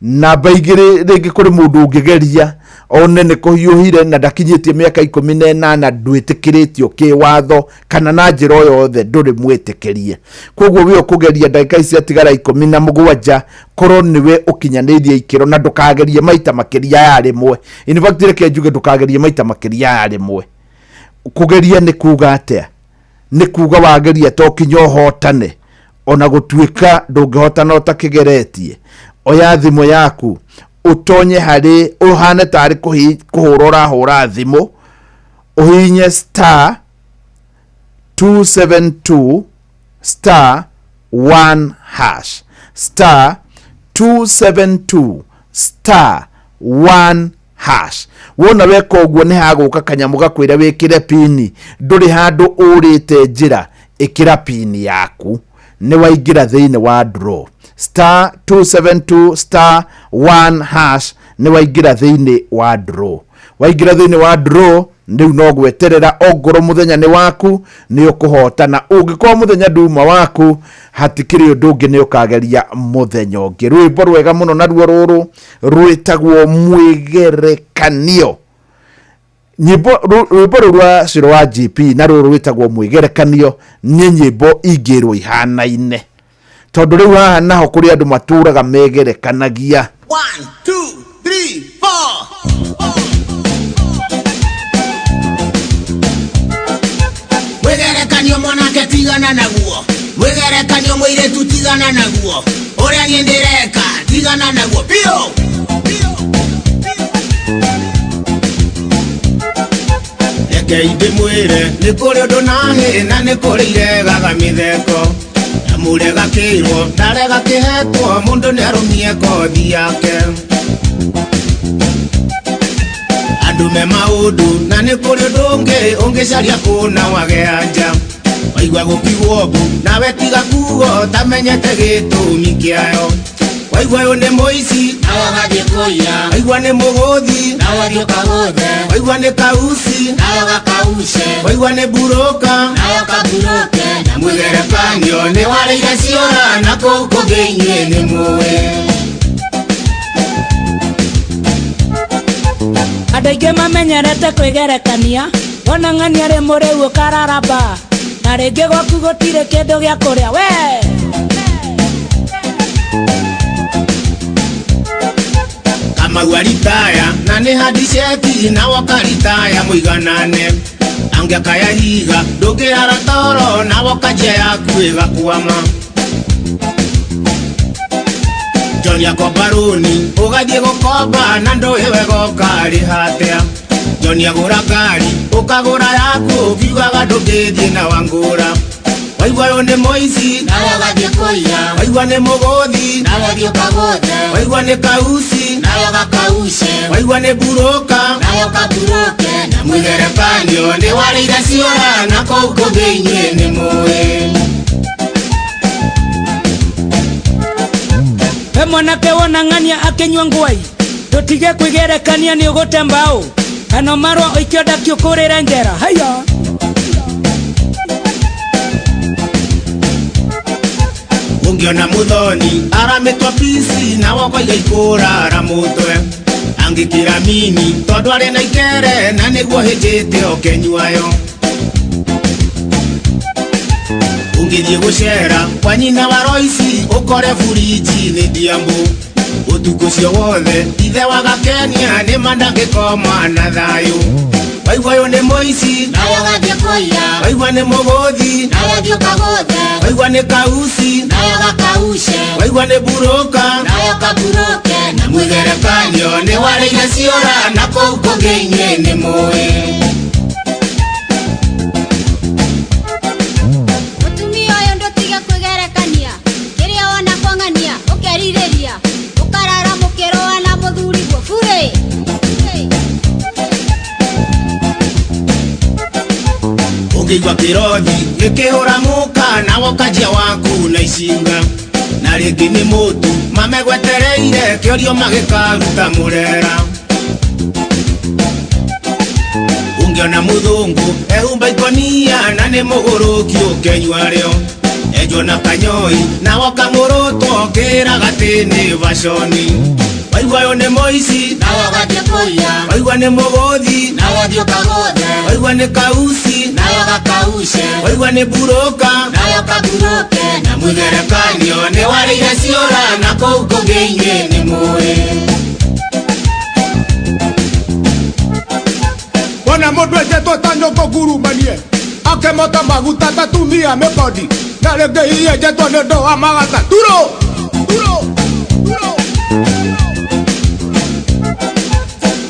Namba igĩrĩ, rĩngĩ kũrĩ mũndũ ũngĩgeria one nĩ kũhiũhire na ndakinyĩtie mĩaka 18, ndwĩtĩkĩrĩtio kĩwatho kana na njĩra o yothe, ndũrĩ mwĩtĩkĩrie. Koguo we ũkũgeria ndagĩka ici ciatigara 17, korwo nĩwe ũkinyanĩirie ikĩro, na ndũkagerie maita makĩria ya rĩmwe. In fact, reke njuge ndũkagerie maita makĩria ya rĩmwe. Kũgeria nĩ kuga atĩa? Nĩ kuga wageria to kinya ũhotane, ona gũtuĩka ndũngĩhotana ũtakĩgeretie. Oya thimũ yaku, ũtonye harĩ ũhane tarĩ kũhũra ũrahũra thimũ, ũhihinye *272*1#, Star 272 star 1 hash. Wona weka ũguo nĩ hagũka kanyamũ gakwĩra wĩkĩre pini, ndũrĩ handũ ũrĩte njĩra, ĩkĩra pini yaku nĩ waingĩra thĩinĩ wa draw. Star 272 star 1 hash nĩ waingĩra thĩinĩ wa draw. Waingĩra thĩinĩ wa draw rĩu no gweterera, ongorwo mũthenya nĩ waku nĩ ũkũhotana, ũngĩkorwo mũthenya nduma waku hatikĩrĩ ũndũ ũngĩ, nĩ ũkageria mũthenya ũngĩ. Rwĩmbo rwega mũno naruo rũrũ rwĩtagwo mwĩgerekanio. Nyĩmbo rwĩmbo rũu rwa Cĩro wa GP na rũrũ rwĩtagwo mwĩgerekanio nĩ nyĩmbo ingĩrwo ihanaine, tondũ rĩu haha naho kũrĩ andũ matũraga megerekanagia.
1 2 3 4. Mwĩgerekanio mwanake tigana naguo, mwĩgerekanio mũirĩtu tigana naguo, ũrĩa niĩ ndĩreka tigana naguo biũ. Rekei ndĩmwĩre nĩ kũrĩ ũndũ na hĩ na nĩ kũrĩ iregaga mĩtheko, na mũrega kĩrwo ndarega kĩhetwo, mũndũ nĩ arũmie kothi yake. Andũ me maũndũ na nĩ kũrĩ ũndũ ũngĩ ũngĩcaria kũna wage anja, waigua gũkiugwo mbu nawe tiga kugo tamenyete gĩtũmi kĩayo. Waigua ũyũ nĩ mũici
nawe ũgathiĩ kũiya,
waigua nĩ mũgũthi
nawe ũthiĩ ũkagũthe,
waigua nĩ kauci
nawe ũgakauce,
waigua nĩ mburũka
nawe ũkaburũke,
na mwĩgerekanio nĩ warĩire ciũra na kũu kũngĩ inyuĩ nĩ mũĩ.
Andũ aingĩ mamenyerete kwĩgerekania, wona ng'ania arĩ mũrĩu ũkararamba, na rĩngĩ gwaku gũtirĩ kĩndũ gĩa kũrĩa we.
Kamau aritaya na nĩ handiceti na woka ritaya mũiganane, angĩakaya higa ndũngĩrara toro na woka njia yaku ĩgakwama. John akomba rũni ũgathiĩ gũkomba na ndũĩ wega ũkarĩha atĩa. John agũra ngari ũkagũra yaku ũkiugaga ndũngĩthiĩ na wangũra. Waigua ũyũ nĩ mũici
nawe ũgathiĩ kũiya,
waigua nĩ mũgũthi
nawe ũthiĩ ũkagũthe,
waigua nĩ kauci
nawe ũgakauce,
waigua nĩ mburũka
nawe ũkaburũke,
na mwĩgerekanio nĩ warĩire ciũra na kũu kũngĩ inyuĩ nĩ mũĩ.
We mwanake wona ng'ania akĩnyua ngwai, ndũtige kwĩgerekania nĩ ũgũte mbaũ, kana marũa ũikio ndakĩ ũkũrĩre njera. Haiya.
Ũngĩona mũthoni aramĩtwa pici na wokoiga ikũrara mũtwe, angĩkĩra mini tondũ arĩ na ikere na nĩguo hĩnjĩte ũkĩnyuayo. Ũngĩthiĩ gũcera kwa nyina wa Roici ũkore buriji nĩ ndiambũ, ũtukũ ũcio wothe ithe wa gakenia nĩ ma ndangĩkoma na thayũ. Waigua ũyũ nĩ mũici
nawe ũgathiĩ kũiya,
waigua nĩ mũgũthi
nawe ũthiĩ ũkagũthe,
waigua nĩ kauci
nawe ũgakauce,
waigua nĩ mburũka
nawe ũkaburũke,
na mwĩgerekanio nĩ warĩire ciũra na kũu kũngĩ inyuĩ nĩ mũĩ.
Mũtumia ũyũ ndũtige kwĩgerekania, kĩrĩa wona kwang'ania ũkerirĩria, ũkarara mũkĩrũa na mũthuriguo burĩ.
Ũngĩigua kĩrothi gĩkĩhũra mũka na wokanjia waku na icinga, na rĩngĩ nĩ mũtu mamegwetereire kĩorio magĩkaruta mũrera. Ũngĩona mũthũngũ ehumba ikonia na nĩ mũgũrũki ũkenyua rĩo, enjwo na kanyoi na woka mũrũtwo kĩraga atĩ nĩ baconi. Waigua ũyũ nĩ mũici
nawe ũgathiĩ kũiya,
waigua nĩ mũgũthi
nawe ũthiĩ ũkagũthe,
waigua nĩ kauci
nawe ũgakauce,
waigua nĩ mburũka
nawe ũkaburũke,
na mwĩgerekanio nĩ warĩire ciũra na kũu kũngĩ inyuĩ nĩ mũĩ.
Wona mũndũ enjetwo ta nyũngũ ngurumanie, akĩmota maguta tatumia mĩkondi, na rĩngĩ hihi enjetwo nĩ ũndũ wa magatha turo turo turo.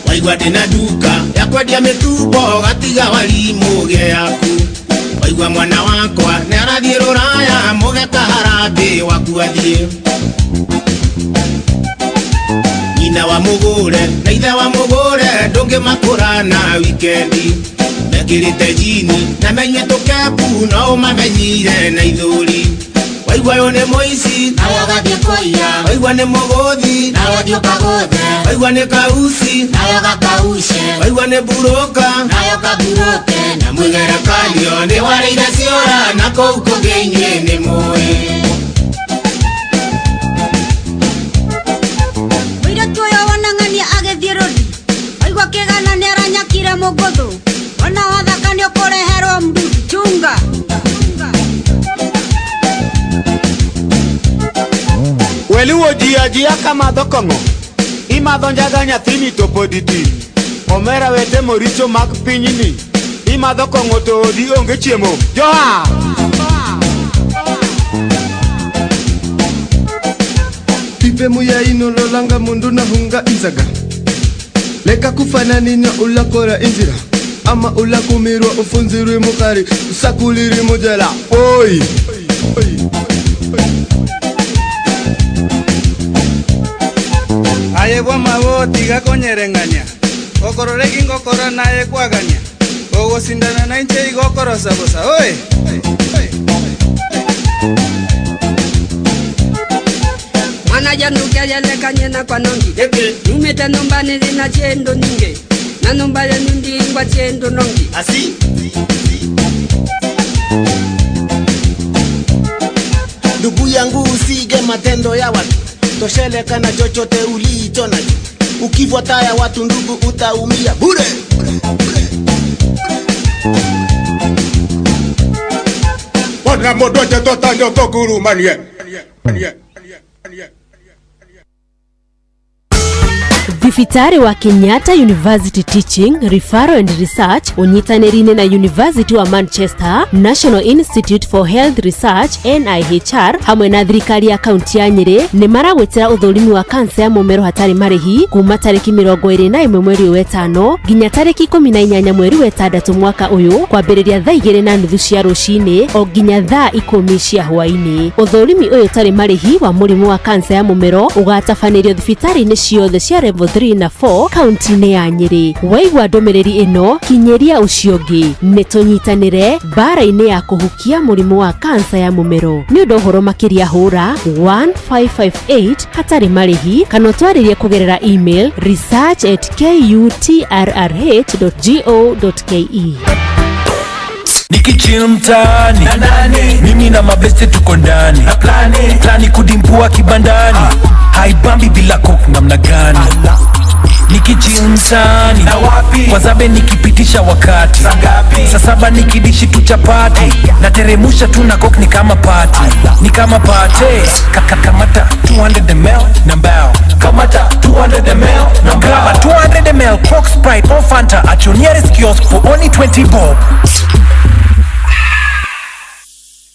Waigua ndĩna nduka ya kwendia mĩtumbo gatiga warimũ gĩa yaku, waigua mwana wakwa nĩ arathiĩ rũraya mũge Ũgeka harambĩ waku athiĩ. Nyina wa mũgũre na ithe wa mũgũre ndũngĩmakũra na wikendi. Mekĩrĩte jini na menyue tũkebu no ũmamenyire na ithũri. Waigua ũyũ nĩ mũici
nawe ũgathiĩ kũiya,
waigua nĩ mũgũthi
nawe ũthiĩ ũkagũthe,
waigua nĩ kauci
nawe ũgakauce,
waigua nĩ mburũka
nawe ũkaburũke,
na mwĩgerekanio nĩ warĩire ciũra na kũu kũngĩ inyuĩ nĩ mũĩ.
Mũirĩtu ũyũ wonang'ania agĩthiĩ rũthi, waigua kĩgana nĩaranyakire mũgũthũ, ona wathaka nĩũkũreherwo mdudu chunga.
Weluwo ji ajia kamadho kong'o, imadho njaga nyathini to pod itin. Omera wetemo richo mag pinyni, imadho kong'o to odi onge chiemo. Joa!
Pipe muya inololanga mundu na hunga inzaga. Leka kufananinya ulakora inzira. Ama ulakumirwa ufunzirwe mukari usakuliri mujela. Oi!
Aye bwa mabo tiga konyereng'ania okorore gingokora naye kwagania ogosindana na inche igokorosa bosa oi.
Mwana janduke yelekanye na kwanongi numite numba nili na chendo nyingi na numba yenu ndingwa chendo nongi
asi. Ndugu yangu usige matendo ya watu, tosheleka na chochote ulicho nacho. Ukifuata ya watu ndugu utaumia bure.
Ona mũndũ etĩtwo ta nyoko ngurumanie.
Thibitarĩ wa Kenyatta University Teaching, Referral and Research ũnyitanĩri-inĩ na University wa Manchester, National Institute for Health Research NIHR hamwe na thirikari ya kaunti ya Nyĩrĩ nĩ maragwĩtĩra ũthũrimi wa kansa ya mũmero hatarĩ marĩhi kuma tarĩki 21 mweri wa 5 nginya tarĩki 18 mweri wa 6 mwaka ũyũ kwambĩrĩria thaa 2:30 cia rũcinĩ o nginya thaa 10 cia hwaĩ-inĩ. Ũthũrimi ũyũ ũtarĩ marĩhi wa mũrimũ wa kansa ya mũmero ũgatabanĩrio thibitarĩ-inĩ ciothe cia level 3 na 4 kaunti-inĩ ya Nyĩrĩ. Waigua ndũmĩrĩri ĩno kinyĩria ũcio ũngĩ. Nĩ tũnyitanĩre mbara-inĩ ya kũhukia mũrimũ wa kansa ya mũmero. Nĩ ũndũ ũhoro makĩria hũra 1558 hatarĩ marĩhi kana ũtwarĩrie kũgerera email research@kutrrh.go.ke.
Nikichill mtaani mimi na mabeste tuko ndani na plani kudimpua kibandani haibambi bila coke namna gani. Nikichill mtaani wazabe nikipitisha wakati saa saba nikidishi tu chapati nateremusha tu na coke ni kama party ni kama party. Kamata 200 ml na mbao, kamata 200 ml na mbao, 200 ml Coke, Sprite or Fanta at your nearest kiosk for only 20 bob.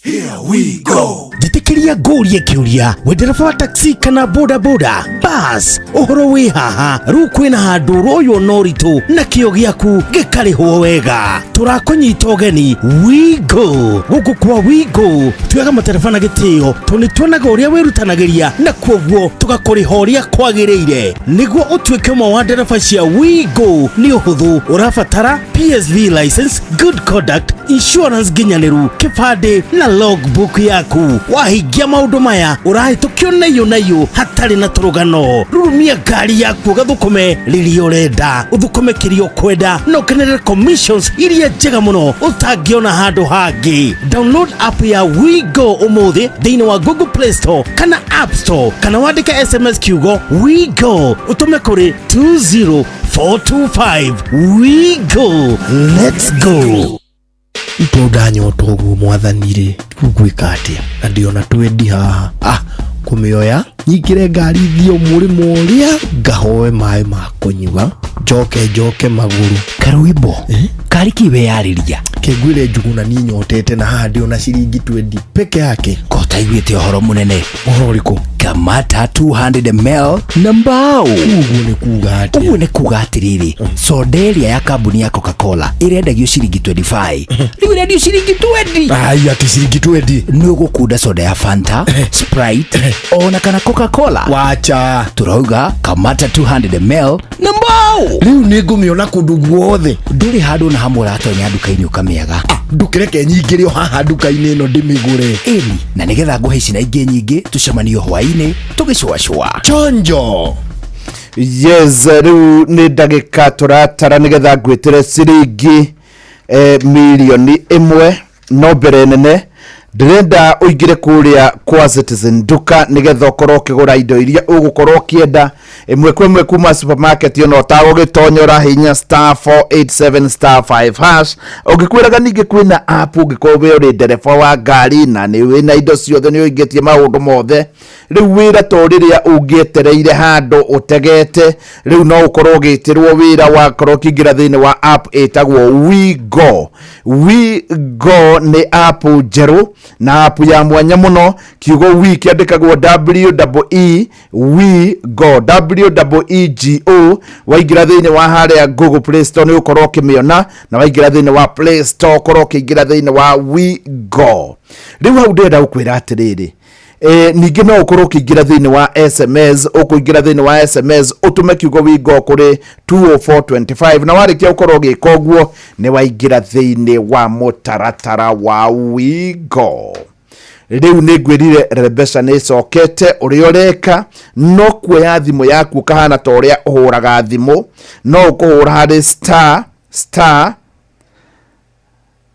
Here we go.
Njĩtĩkĩria ngũrie kĩũria we ndereba wa taxi kana boda boda bas ũhoro wĩ haha rĩu kwĩna handũ ũroywo na ũritũ na kĩo gĩaku gĩkarĩhwo wega tũrakũnyita ũgeni Wigo gũkũ kwa Wigo tuoyaga matereba na gĩtĩo tondũ nĩ tuonaga ũrĩa wĩrutanagĩria na kwoguo tũgakũrĩha ũrĩa kwagĩrĩire nĩguo ũtuĩke ũmwe wa ndereba cia Wigo nĩ ũhũthũ ũrabatara PSV license, good conduct, insurance nginyanĩru, kĩbandĩ na logbook yaku. Wahingia maũndũ maya ũrahĩtũkio na iyũ na iyũ hatarĩ na tũrũgano. Rurumia ngari yaku ũgathũkũme rĩrĩa ũrenda, ũthũkũme kĩrĩa ũkwenda na ũkenere commissions iria njega mũno ũtangĩona handũ hangĩ. Download app ya WeGo ũmũthĩ thĩinĩ wa Google Play Store kana App Store kana wandĩke SMS kiugo WeGo ũtũme kũrĩ 20425. WeGo, let's go.
Ito ndanyota ũguo mwathani rĩ rĩu ngwĩka atĩa na ndĩona twendi haha kũmĩoya nyingĩre ngari thiĩ mũrĩmo ũrĩa ngahoe maĩ ma kũnyua. Njoke njoke magũrũ.
Karwimbo karĩ kĩ weyarĩria?
Kĩnguire njuguna niĩ nyotete na haha ndĩ ona ciringi 20 peke yake.
Ko taiguĩte ũhoro mũnene?
Ũhoro ũrĩkũ?
Kamata 200 ml na mbao.
Ũguo nĩ kuga atĩa?
Ũguo nĩ kuga atĩrĩrĩ, soda ĩrĩa ya kambuni ya Coca-Cola ĩrendagio ciringi 25, rĩu ĩrendio ciringi 20.
Ai, atĩ ciringi 20?
Nĩ ũgũkunda soda ya Fanta, Sprite ona kana Coca-Cola.
Wacha.
Tũrauga kamata 200 ml na mbao.
Rĩu nĩ ngũmĩona kũndũ guothe.
Ndũrĩ handũ na hamwe ũratonya nduka-inĩ ũkamĩaga.
Ndũkĩreke nyingĩre o haha nduka-inĩ ĩno ndĩmĩgũre.
Ĩni, na nĩgetha ngũhe ici na ingĩ nyingĩ, tũcemanio hwaĩ-inĩ tũgĩcũacũa.
Chonjo.
Yes, rĩu nĩ ndagĩka tũratara nĩgetha ngwĩtĩre ciringi 1,000,000. No mbere nene ndĩrenda ũingĩre kũrĩa kwa Citizen Duka nĩgetha ũkorwo ũkĩgũra indo iria ũgũkorwo ũkĩenda ĩmwe kwa ĩmwe kuma supermarket, ona ũtagũgĩtonyora hinya *487 *5 hash. Ũngĩkwĩraga ningĩ kwĩna app, ũngĩkorwo we ũrĩ ndereba wa ngari na nĩ wĩna indo ciothe, nĩ ũingĩtie maũndũ mothe, rĩu wĩra to rĩrĩa ũngĩetereire handũ ũtegete, rĩu no ũkorwo ũgĩtĩrwo wĩra wakorwo ũkĩingĩra thĩinĩ wa app ĩtagwo WeGo. WeGo nĩ app njerũ na app ya mwanya mũno. Kiugo we kĩandĩkagwo W E, We Go, W E G O. Waingĩra thĩinĩ wa harĩa Google Play Store nĩ ũkorwo ũkĩmĩona, na waingĩra thĩinĩ wa Play Store ũkorwo ũkĩingĩra thĩinĩ wa WeGo. Rĩu hau ndĩrenda gũkwĩra atĩrĩrĩ, ningĩ no ũkorwo ũkĩingĩra thĩinĩ wa SMS. Ũkũingĩra thĩinĩ wa SMS ũtũme kiugo WeGo kũrĩ 20425, na warĩkia gũkorwo ũgĩka ũguo nĩ waingĩra thĩinĩ wa mũtaratara wa WeGo. Rĩu nĩ ngwĩrire Rebecca nĩ ĩcokete. Ũrĩa ũreka no kuoya thimũ yaku ũkahana ta ũrĩa ũhũraga thimũ, no ũkũhũra harĩ star star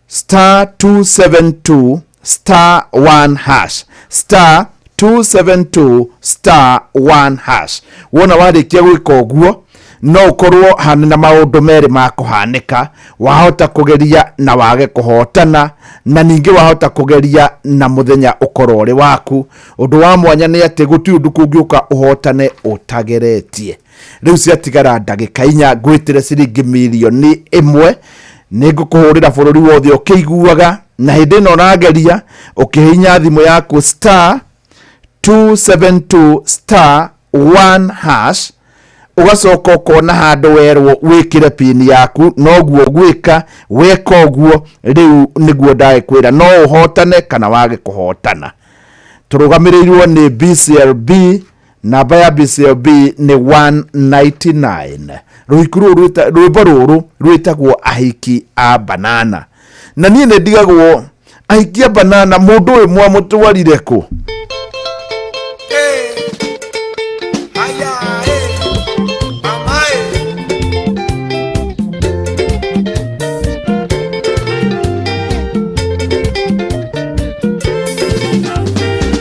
star 272 star 1 hash, star 272 star 1 hash. Wona warĩkia gwĩka ũguo, no ũkorwo hana na maũndũ merĩ ma kũhanĩka. Wahota kũgeria na wage kũhotana, na ningĩ wahota kũgeria na mũthenya ũkorwo ũrĩ waku. Ũndũ wa mwanya nĩ atĩ gũtirĩ ũndũ kũngĩũka ũhotane ũtageretie. Rĩu ciatigara ndagĩka 4 ngwĩtĩre ciringi 1,000,000. Nĩ ngũkũhũrĩra bũrũri wothe ũkĩiguaga, na hĩndĩ ĩno ũrageria ũkĩhihinya thimũ yaku star 272 star 1 hash, ũgacoka ũkona handũ werwo wĩkĩre pin yaku, noguo gwĩka weka ũguo rĩu nĩguo ndagĩkwĩra no ũhotane kana wage kũhotana. Tũrũgamĩrĩirwo nĩ BCLB, namba ya BCLB nĩ 199. Rũhiku rũrũ rwĩmbo rũrũ rwĩtagwo Ahiki a Banana, na niĩ nĩ ndigagwo ahiki a banana mũndũ ũyũ mwamũtwarire kũ?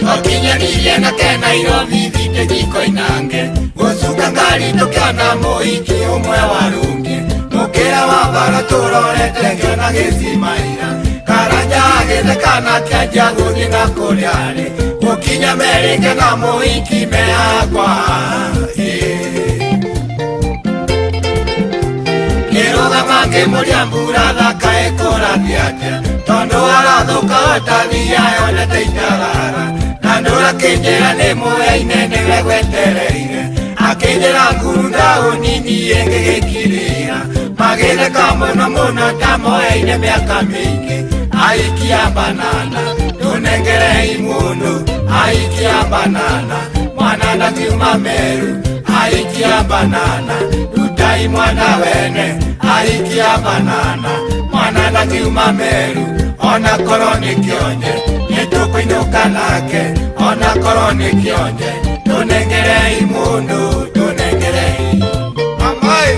Twakinyanĩire nake Nairobi thite jiko-inange gũcuka ngari tũkĩona mũhiki ũmwe warungi mũkĩra wa bara tũrorete ngĩona gĩcimaira karanja agĩtheka na kĩanjia gũthiĩ na kũrĩa arĩ gũkinya merĩke na mũhiki mehakwa. Ngĩrũgama ngĩmũria mbura thaka ĩkũrathiĩ atĩa tondũ arathũka otathia yonete itarara na ndũra kĩnjĩra nĩ mũyaine nĩwe gwetereire akĩnjĩra nguru ndaũni niĩ ngĩgĩkirĩra magĩtheka mũno mũno ta moyaine mĩaka mĩingĩ. Ahiki a banana tũnengerei mũndũ, ahiki a banana mwana ndakiuma Meru, ahiki a banana rutai mwana wene, ahiki a banana mwana ndakiuma Meru, ona korwo nĩ kĩonje nĩtũkũinũka nake, ona korwo nĩ kĩonje tũnengerei mũndũ, tũnengerei mamaĩ.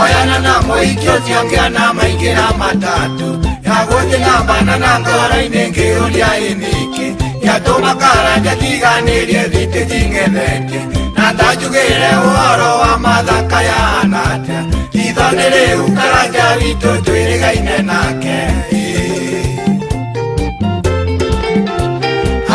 Oyana na mũhiki ũcio ngĩona maingĩra matatũ ya gũthiĩ na banana ngoro-inĩ ngĩũria ĩ nĩkĩ gĩatũma karanja tiganĩrie thitĩ njing'ethetie na ndanjugĩre ũhoro wa mathaka yahana atĩa.
nĩ rĩu Karanja witũ twĩrĩgaine nake.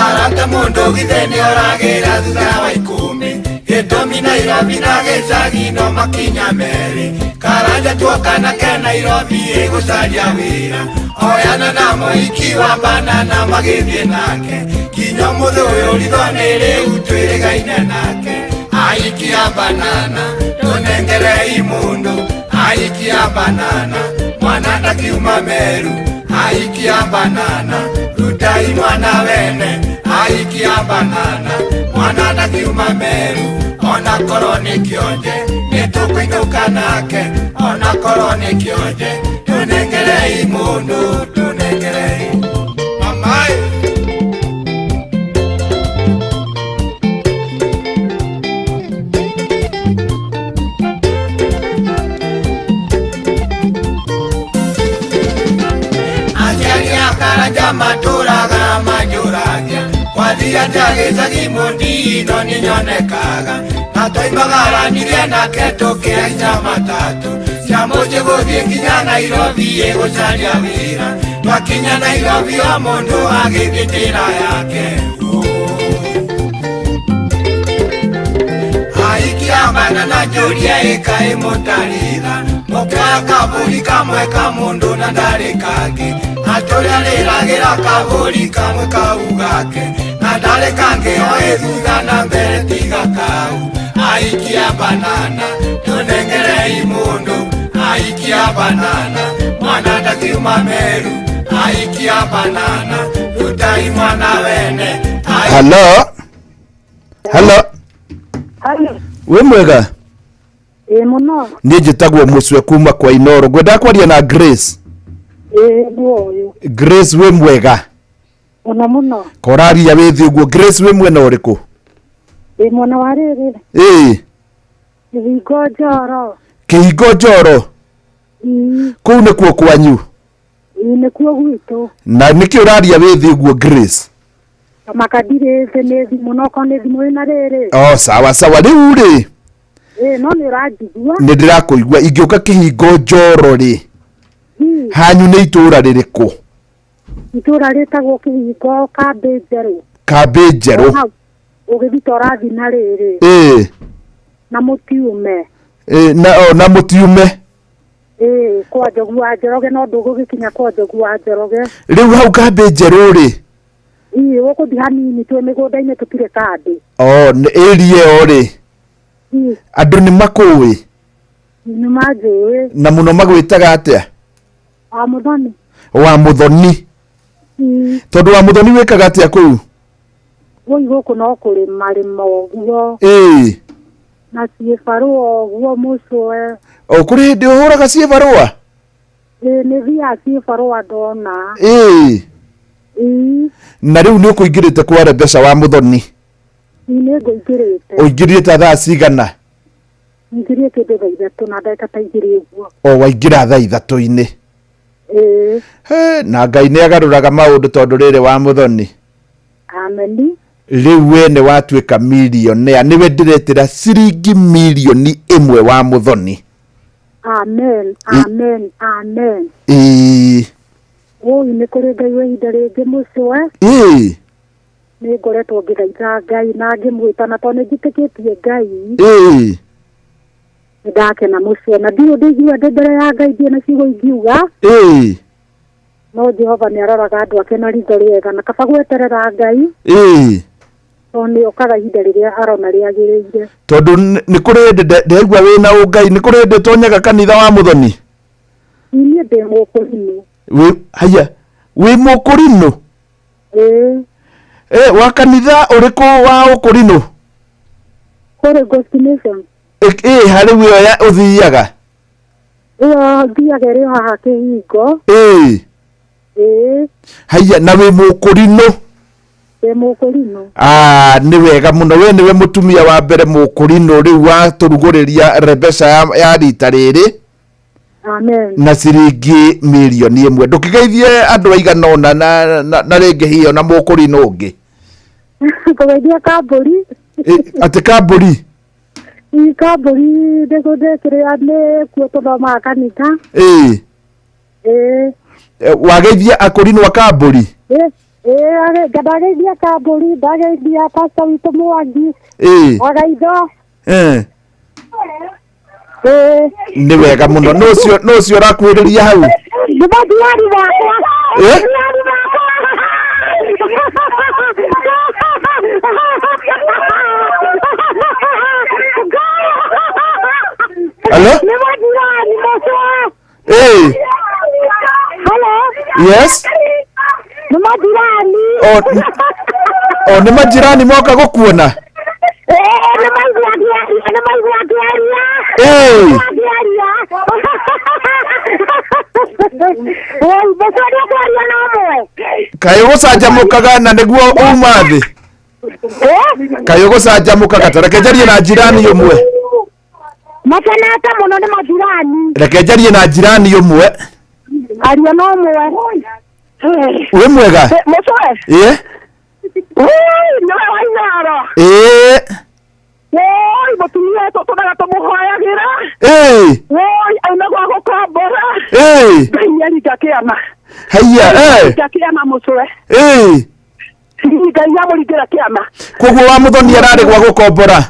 Arata mũndũ githe nĩ oragĩra thutha wa 10, gĩtũmi Nairobi na gĩcagi no makinya merĩ. Karanja tuoka nake Nairobi ĩgũcaria wĩra, oyana na mũhiki wa banana magĩthiĩ nake. Kinya ũmũthĩ ũyũ ritho nĩ rĩu twĩrĩgaine nake. Aikia banana tũnengerei mũndũ, aikia banana mwana ndakiuma Meru, aikia banana rutai mwana wene, aikia banana mwana ndakiuma Meru. Ona korwo nĩ kĩonje nĩtũkũinũka nake, ona korwo nĩ kĩonje tũnengerei mũndũ, tũnengerei mamaĩ. Aciari a Karanja matũraga manjũragia kwathiĩ atĩa gĩcagi mũndino nĩnyonekaga, na twoimagaranirie nake tũkĩhaica matatũ cia mũciĩ gũthiĩ nginya Nairobi ĩgũcaria wĩra. Twakinya Nairobi o mũndũ agĩthiĩ njĩra yake. Aikia banana njũria ĩkaĩ mũtarĩra, mũkĩoya kabũri kamwe ka mũndũ na ndarĩ kangĩ, atũrĩa rĩragĩra kabũri kamwe kau gake, na ndarĩ kangĩ oĩ thutha na mbere tiga kau. Aikia banana tũnengerei mũndũ, aikia banana mwana ndakiuma Meru, aikia banana rutai mwana wene.
Hello, hello.
Halo.
Wĩ mwega?
Ĩ mũno.
Niĩ njĩtagwo Mũcwe kuma kwa Inoro, ngwendaga kwaria na Grace.
Ĩ nĩ ũyũ.
Grace wĩ mwega?
Mũno mũno.
Koraria wĩ thĩ ũguo. Grace wĩ mwena ũrĩkũ?
Ĩ mwena wa rĩrĩ.
Ĩ
Kĩhingo Njoro.
Kĩhingo Njoro? Kũu nĩkuo kwanyu?
Ĩ nĩkuo gwitũ.
Na nĩkĩ ũraria wĩ thĩ ũguo Grace?
Kamaka ndirĩ thĩ, nĩ thimũ, no korwo nĩ thimũ ĩna rĩrĩ.
O sawa sawa. Rĩu rĩ,
Ĩ no nĩ ũranjigua?
Nĩ ndĩrakũigua. Ingĩũka Kĩhingo Njoro rĩ, hanyu nĩ itũũra rĩrĩkũ?
Itũũra rĩtagwo Kĩhingo Kambĩ Njerũ.
Kambĩ Njerũ.
Ũgĩthiĩ ta ũrathiĩ na rĩrĩ.
Ĩ
Na mũtiume.
Ĩ na o na mũtiume.
Ĩ kwa Njogu wa Njoroge, no ndũgũgĩkinya kwa Njogu wa Njoroge.
Rĩu hau Kambĩ Njerũ rĩ,
Ĩ ũgũthiĩ hanini twĩ mĩgũnda-inĩ tũtirĩ kambĩ.
O area ĩyo rĩ, andũ nĩ makũĩ?
Nĩ manjũĩ.
Na mũno magwĩtaga atĩa?
Wa Mũthoni.
Wa Mũthoni. Tondũ wa Mũthoni wĩkaga atĩa kũu?
Woi gũkũ no kũrĩma rĩma ũguo.
Ĩ
Na ciĩbarũa ũguo mũcwe.
O kũrĩ hĩndĩ ũhũraga ciĩbarũa?
Ĩ nĩ thiaga ciĩbarũa ndona.
Ĩ Na rĩu nĩ ũkũingĩrĩte kwa Rebecca wa Mũthoni?
Nĩ ngũingĩrĩte.
Ũingĩrire thaa cigana?
Ingĩrire kĩndũ thaa 3 na ndagĩka ta 2 ũguo.
O waingĩra thaa 3-inĩ?
Ĩ.
He, na Ngai nĩ agarũraga maũndũ tondũ rĩrĩ wa Mũthoni.
Ameni.
Rĩu we nĩ watuĩka millionaire, nĩwe ndĩretĩra ciringi mirioni 1 wa Mũthoni.
Amen, amen, amen.
Ĩ.
Ũyũ nĩ kũrĩ Ngai wa ihinda rĩngĩ mũcwe.
Ĩ.
Nĩ ngoretwo ngĩthaitha Ngai na ngĩmwĩta, na tondũ nĩ njĩtĩkĩtie Ngai.
Ĩ.
Nĩ ndakena mũcwe, na ndirĩ ũndũ ingiuga ndĩ mbere ya Ngai, ndirĩ na ciugo ingiuga.
Ĩ.
No Jehova nĩ aroraga andũ ake na ritho rĩega, na kaba gweterera Ngai.
Ĩ.
Tondũ nĩ okaga ihinda rĩrĩa arona rĩagĩrĩire.
Tondũ nĩ kũrĩ hĩndĩ ndĩraigua wĩna ũngai, nĩ kũrĩ hĩndĩ ũtonyaga kanitha wa Mũthoni?
Niĩ ndĩ mũkũrinũ.
Wĩ haya, wĩ mũkũrinũ?
Ĩ.
Ĩ wa kanitha ũrĩkũ wa ũkũrinũ?
Kũrĩ Ghost Nation.
Ĩ harĩ ĩyo ya ũthiaga?
Ĩyo thiaga ĩrĩ haha Kĩhingo.
Ĩ.
Ĩ.
Haya, na wĩ mũkũrinũ?
Ndĩ mũkũrinũ.
Ah, nĩ wega mũno. We nĩwe mũtumia wa mbere mũkũrinũ rĩu watũrugũrĩria Rebecca ya rita rĩrĩ.
Amen.
Na ciringi mirioni 1. Ndũkĩgeithie andũ aigana ũna na rĩngĩ hihi ona mũkũrinũ ũngĩ.
Kũgeithia kambũri.
Atĩ kambũri?
Ikambũri ndĩkĩrĩa nĩ kuo tũthomaga kanitha.
Ĩĩ.
Ĩĩ.
Wageithia akũrinwa kambũri?
Ĩĩ, ndageithia kambũri, ndageithia pasta witũ Mwangi.
Ĩĩ.
Wagaitho.
Eh.
Ĩĩ.
Nĩ wega mũno. Nũ ũcio ũrakuhĩrĩria hau?
Nĩ mathiari makwa.
Eh?
Mathiari makwa.
Hello?
Nĩ mathiari mũcwa.
Ĩĩ.
Hello?
Yes?
Nĩ majirani.
O nĩ majirani moka gũkuona?
Ĩĩ, nĩ maigua ngĩaria, nĩ maigua ngĩaria.
Ĩĩ.
Maigua ngĩaria. Woi, mũcwa nĩ ũkwaria na ũmwe?
Kaĩ ũgũcanjamũkaga na nĩguo uma thĩ? Kaĩ ũgũcanjamũkaga? Ta reke njarie na jirani ũmwe.
Makenete mũno nĩ majirani.
Reke njarie na jirani ũmwe.
Aria na ũmwe.
Wĩ mwega?
Mũcwe.
Ĩĩ.
Woi, nĩwe Wainoro.
Ĩĩ.
Woi, mũtumia tũtũraga tũmũhoyagĩra.
Ĩĩ.
Woi, auma gwa gũkombora.
Ĩĩ.
Ngai nĩaringa kĩama.
Haiya, eh.
Aringa kĩama mũcwe.
Ĩĩ.
Ngai amũringĩra kĩama.
Koguo wa Mũthoni ararĩ gwa gũkombora?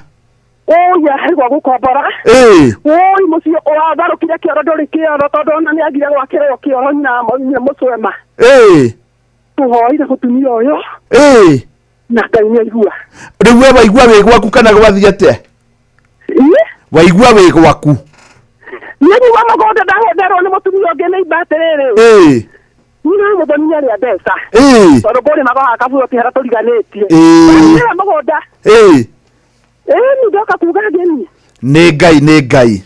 Woi, arĩ gwa gũkombora.
Ĩĩ.
Woi, mũciĩ ũratharũkire kĩoro ndũrĩ kĩoro tondũ ona nĩagire gwakĩrwo kĩoro nyina mũcwe ma.
Ĩĩ.
Tũhoire mũtumia ũyũ
Ĩĩ.
na Ngai nĩaigua.
Rĩu we waigua wĩ gwaku kana gwathiĩ atĩa? Waigua wĩ gwaku?
Niĩ nyuma mũgũnda ndahũthĩrwo nĩ mũtumia ũngĩ nĩ imba atĩrĩrĩ.
Ĩĩ.
Niĩ Mũthoni nĩarĩa mbeca.
Ĩĩ.
Tondũ ngũrĩmaga haha kabuoti harĩa tũriganĩtie.
Ĩĩ.
Nĩwe mũgũnda.
Ĩĩ.
Ĩĩ nĩ ndoka kuga ngeni.
Nĩ Ngai, nĩ Ngai.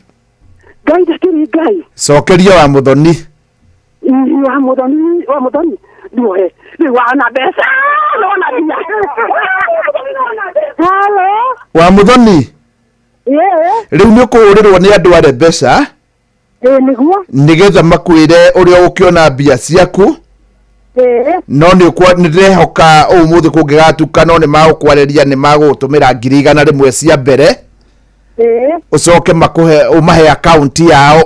Ngai ndakĩrĩ Ngai.
Cokeria wa Mũthoni.
Wa Mũthoni, wa Mũthoni. Nduoe. Rĩu wana mbeca. Nona hinya. Halo.
Wa Mũthoni.
Ĩĩ.
Rĩu nĩ ũkũhũrĩrwo nĩ andũ arĩa mbeca
Ĩĩ nĩguo.
nĩgetha makwĩre ũrĩa ũgũkĩona mbia ciaku.
Ĩĩ.
No nĩ ndĩrehoka ũmũthĩ kũngĩgatuka no nĩ magũkwarĩria nĩ magũgũtũmĩra 100,000 cia mbere.
Ĩĩ.
Ũcoke makũhe ũmahe akaunti yao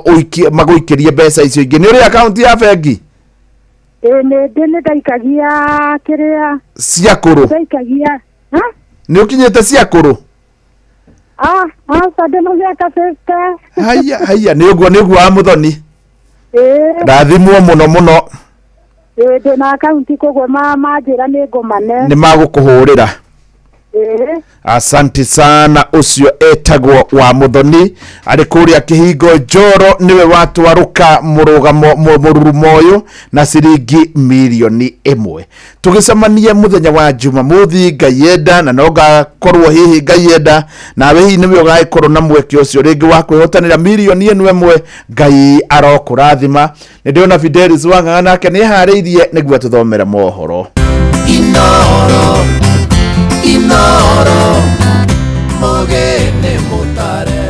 magũikĩrie mbeca icio ingĩ. Nĩ ũrĩ akaunti ya bengi?
Ĩĩ nĩ ndĩ nĩ ndaikagia kĩrĩa.
Cia kũrũ.
Ndaikagia. Ha?
Nĩ ũkinyĩte cia kũrũ?
Ah, aca ndĩ na mĩaka 50.
Haiya, haiya, nĩ ũguo nĩ ũguo wa Mũthoni.
Ĩĩ.
Rathimwo mũno mũno.
Ĩĩ ndĩ na akaunti koguo manjĩra nĩ ngũmane.
Nĩ magũkũhũrĩra.
Ĩĩ.
Asante sana. Ũcio etagwo wa Mũthoni arĩ kũrĩa Kĩhingo Njoro, nĩwe watwarũka mũrũgamo mũrurumo ũyũ na ciringi 1,000,000. Tũgĩcemanie mũthenya wa Jumamothi Ngai enda, na no ngakorwo hihi Ngai enda nawe hihi nĩwe ũgagĩkorwo na mweke ũcio rĩngĩ wa kwĩhotanĩra 1,000,000. Ngai arokũrathima. Nĩ ndĩrona Fidelis Wang'ang'a nake nĩ eharĩirie nĩguo atũthomere mohoro.
Inoro, Inoro, mogene mutare.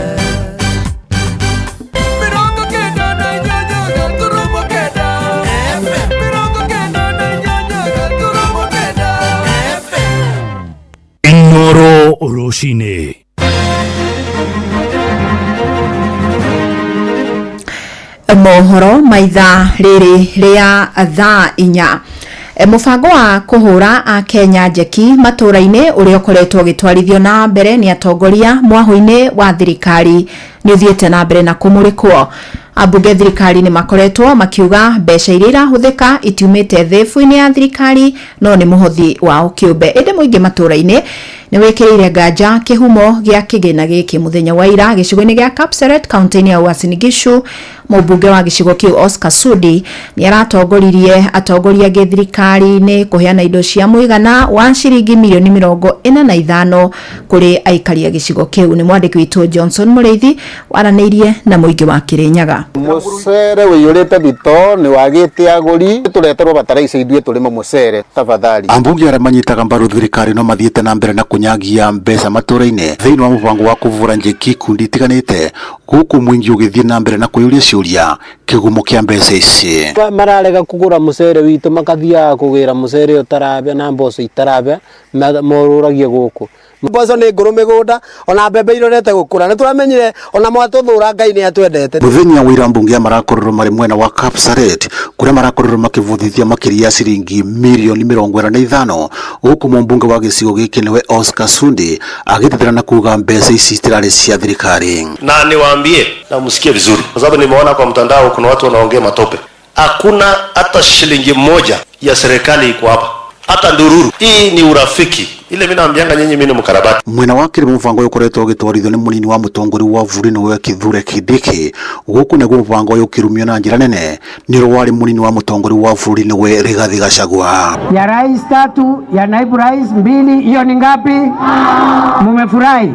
Inoro rũcinĩ.
Mohoro maitha rĩrĩ rĩa thaa 4. Mũbango wa kũhũra akenya njeki matũra-inĩ ũrĩa ũkoretwo ũgĩtwarithio na mbere nĩ atongoria mwahũ-inĩ wa thirikari nĩ ũthiĩte na mbere na kũmũrĩkwo. Ambunge thirikari nĩ makoretwo makiuga mbeca iria irahũthĩka itiumĩte thĩbu-inĩ ya thirikari no nĩ mũhothi wao kĩũmbe. Ĩndĩ mũingĩ matũra-inĩ nĩ wĩkĩrĩire nganja kĩhumo gĩa kĩgĩna gĩkĩ. Mũthenya wa ira gĩcigo-inĩ gĩa Kapseret kaunti-inĩ ya Uasin Gishu, mũmbunge wa gĩcigo kĩu Oscar Sudi nĩ aratongoririe atongoria angĩ thirikari-inĩ kũheana indo cia mũigana wa ciringi 45 mirioni kũrĩ aikari a gĩcigo kĩu. Nĩ mwandĩki witũ Johnson Mũrĩithi waranĩirie na mũingĩ wa Kĩrĩnyaga.
Mũcere ũiyũrĩte thito nĩ wagĩte agũri tũreterwo bataraica ithuĩ tũrĩme mũcere tafadhali.
Ambunge arĩa manyitaga mbaru thirikari no mathiĩte na mbere na kunyagia mbeca matũra-inĩ thĩinĩ wa mũbango wa kũvũra njeki ikundi itiganĩte gũkũ mũingĩ ũgĩthiĩ na mbere na kwĩyũria ciũria kĩgumo kĩa mbeca ici.
Mararega kugura mucere witu makathiaga kugira mucere utarabia na mboco itarabia moruragia guku.
Mboco nĩ ngũrũ mĩgũnda ona mbembe irorete gũkũra nĩ tũramenyire ona mwatũthũra Ngai nĩ atwendete.
Mũthenya wa ira mbunge marakorirwo marĩ mwena wa Kapsaret kũrĩa marakorirwo makĩvũthithia makĩria ya ciringi mirioni 45 gũkũ mũmbunge wa gĩcigo gĩkĩ nĩwe Oscar Sundi agĩtetera na kuga mbeca ici itirarĩ cia thirikari.
Na niwaambie na msikie vizuri, kwa sababu nimeona kwa mtandao kuna watu wanaongea matope. Hakuna hata shilingi moja ya serikali iko hapa, hata ndururu. Hii ni urafiki ile mimi naambianga nyinyi, mimi ni mkarabati.
Mwena wa kiri mũbango ũyũ ũkoretwo ũgĩtwarithio nĩ mũnini wa mũtongoria wa bũrũri nĩwe Kithure Kindiki gũkũ naguo mũbango ũyũ ũkĩrumio na njĩra nene nĩ ũrĩa warĩ mũnini wa mũtongoria wa bũrũri nĩwe Rigathi Gachagua.
Ya rais 3, ya naibu rais 2, hiyo ni ngapi? Mumefurahi?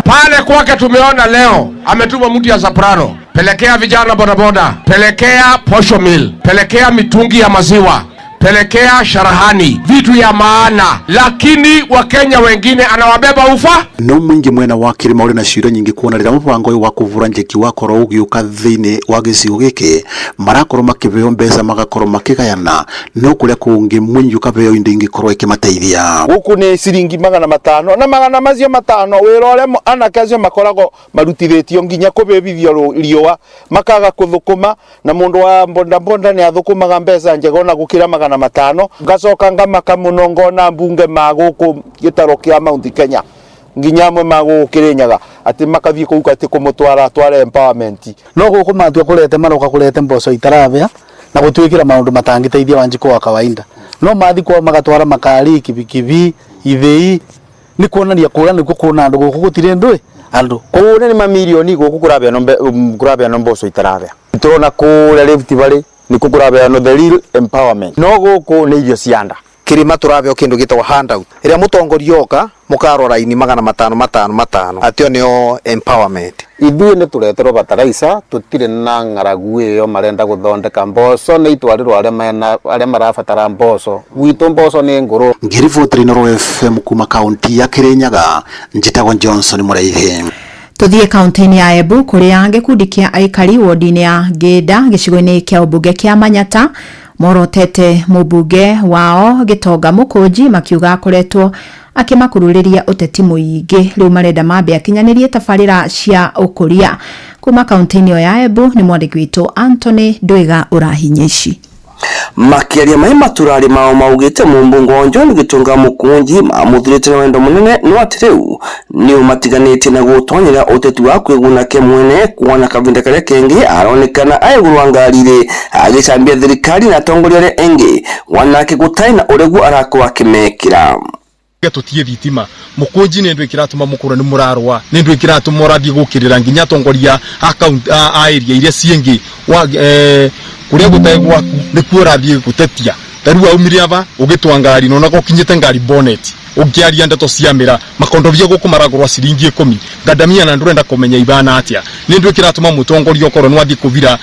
Pale kwake tumeona leo ametuma mtu ya soprano, pelekea vijana bodaboda, pelekea posho mill, pelekea mitungi ya maziwa, pelekea sharahani, vitu ya maana, lakini Wakenya wengine anawabeba ufa.
No mwingi mwena wa kirima uri na ciũria nyingĩ kuona rĩrĩa mũbango ũyũ wa kũvũra njeki wakorwo ũgĩũka thĩinĩ wa gĩcigo gĩkĩ marakorwo makĩheo mbeca magakorwo makĩgayana no kũrĩa kũngĩ mũingĩ ũkaheo indo ingĩkorwo ikĩmateithia.
Gũkũ nĩ ciringi 500 na magana macio matano wĩra ũrĩa anake acio makoragwo marutithĩtio nginya kũbĩbithio riũa makaga kũthũkũma na mũndũ wa bodaboda nĩ athũkũmaga mbeca njega ona gũkĩra 500. Ngacoka ngamaka mũno ngona mbunge ma gũkũ gĩtaro kĩa Mount Kenya nginya amwe ma gũkũ Kĩrĩnyaga atĩ makathiĩ kũu atĩ kũmũtwara atware empowerment.
No gũkũ matua kũrete maroka kũrete mboco itarabĩa na gũtwĩkĩra maũndũ matangĩteithia Wanjikũ wa kawaida no mathi kwao magatwara makari kibikibi ithĩi nĩ kuonania kũrĩa nĩkuo kwĩna andũ gũkũ gũtirĩ ndũĩ andũ
kũrĩa nĩ mamirioni gũkũ kũrabeanwo mboco itarabĩa tũrona kũrĩa Rift Valley nĩkuo kũrabeanwo the real empowerment no gũkũ nĩ irio cia nda.
Kirima turabeo kindu gitagwo handout ria mutongoria oka mukarora ini 500 500 500 atio nio empowerment.
Ithuĩ nĩ tũreterwo bataraica tũtirĩ na ng'aragu ĩyo marenda gũthondeka mboco nĩ itwarĩrwo arĩa marabatara mboco gwitũ mboco nĩ ngũrũ.
Ngĩribotera Inooro FM kuma kaunti ya Kĩrĩnyaga njĩtagwo Johnson Mũraithi.
Tuthiĩ kaunti-inĩ ya Embu kũrĩa gĩkundi kĩa aikari wodi-inĩ ya Ngĩnda gĩcigo-inĩ kĩa ũmbunge kĩa Manyata morotete mũmbunge wao Gĩtonga Mũkũnji makiuga akoretwo akĩmakururĩria ũteti mũingĩ rĩu marenda mambe akinyanĩrie tabarĩra cia ũkũria. Kuma kaunti-inĩ ĩyo ya Embu nĩ mwandĩki witũ Anthony Ndwiga ũrahinya ici.
Makiaria mai maturari mao maugite mumbungo wa John Gitonga Mukunji mamuthurite na wendo munene no ati riu ni umatiganitie na gutonyera uteti wa kwiguna ke mwene kuona kavinda karia kengi aronekana aigurwa ngarire agicambia thirikari na atongoria aria engi wanake gutai na uregu arakorwo akimekira.
Tutie thitima Mukunji ni ndu ikiratuma mukura ni murarwa ni ndu ikiratuma urathie gukirira nginya atongoria a area iria ciingi wa kuria gutai gwaku nikuo urathie gutetia taru aumire aba ugitwa ngari nona gukinyite ngari bonnet ukiaria ndeto cia mira makondobia guku maragurwa ciringi 10 ngandamia na ndurenda kumenya ibana atia ni ndu ikiratuma mutongoria okorwo ni wathie kuvira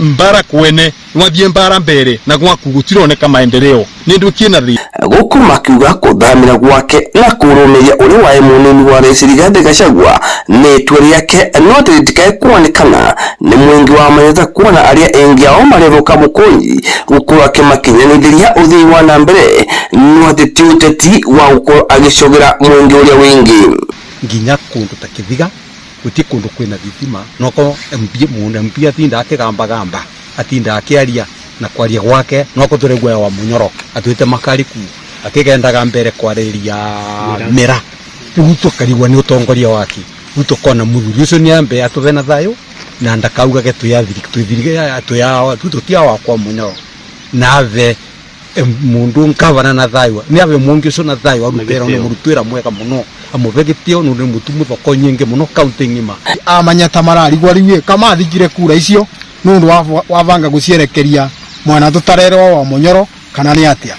mbara kwene wathie mbara mbere na gwaku gutironeka maendeleo ni ndu kina thi
guku makiuga kuthamira gwake na kurumiria uri wa munini wa Rais Rigathi Gachagua ni itua riake no ritikae kuonekana ni mwingi wa Manyata kuona aria engi ao marevoka Mukunji gukorwo akimakinyanithiria uthii wa na mbere no ati ti uteti wa gukorwo agicogera mwingi uria wingi
nginya kundu ta Kithiga guti kundu kwina thitima noko MP mundu MP atinda akigamba gamba atinda akiaria na kwaria gwake noko turegwa wa munyoro atwite makariku akigendaga mbere kwariria mira riu tukarigwa ni utongoria wake riu tukona muthuri ucio ni ambe atuve na thayu na ndakaugage tuya wakwa munyoro na ave mundu nkavana na thayu ni ave mungi ucio na thayu arutera no murutwira mwega muno amuve gitio no ni mutu muthoko nyingi muno kaunti ng'ima.
Amanyata mararigwa riu kamathikire kura icio nundu wavanga gucierekeria mwana tutarerwo wa munyoro kana ni atia.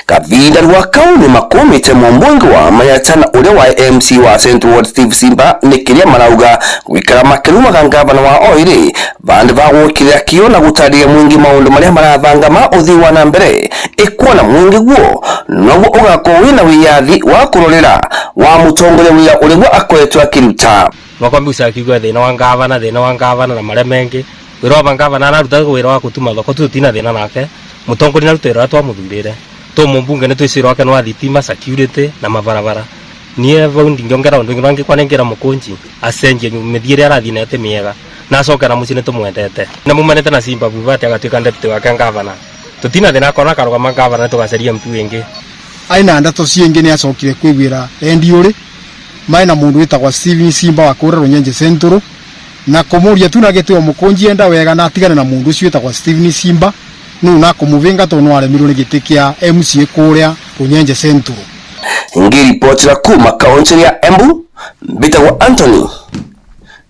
Kavinda rwa kau nĩ makũmĩte mũmbunge wa Manyatta na ũrĩa wa MC wa Central Ward Steve Simba nĩ kĩrĩa marauga gwikara makĩrumaga ngavana wa oirĩ vandu va gwikĩrĩra kĩo na gũtarĩria mwingi maũndũ marĩa marathanga ma ũthii wa na mbere ĩkuona mwingi guo noguo ũgakorwo wĩna wĩyathi wa kũrorera wa mũtongoria wĩra ũrĩa guo akoretwo akĩruta.
Makwambi ucakigua thina wa ngavana thina wa ngavana na maria mengi wira wa ngavana araruta wira wa gutuma thoko tutina thina nake mutongoria naruta wira twamuthurire to mumbunge ni twicirwo wake nwa thitima security na mabarabara nie vau ndingiongera undu wingi kwanengera mukunji acenjie mithiire arathie nayo ti miega na acoke na mucii ni tumwendete na mumanite na Simba Bubati agatuika deputy wake ngavana tutina thina akona karugama ngavana ni tugaceria mtu wingi
aina ndeto ciingi ni acokire kwiguira endi uri mai na mundu witagwa Steven Simba wa kura Runyenje Central na kumuria tu na gitio mukunji enda wega na atigane na mundu ucio witagwa Steven Simba nu na kumuvinga tondu no aremirwo ni giti kia MCA kuria Runyenje Central.
Ngiripotera kuma kaunti ya Embu mbitagwo Anthony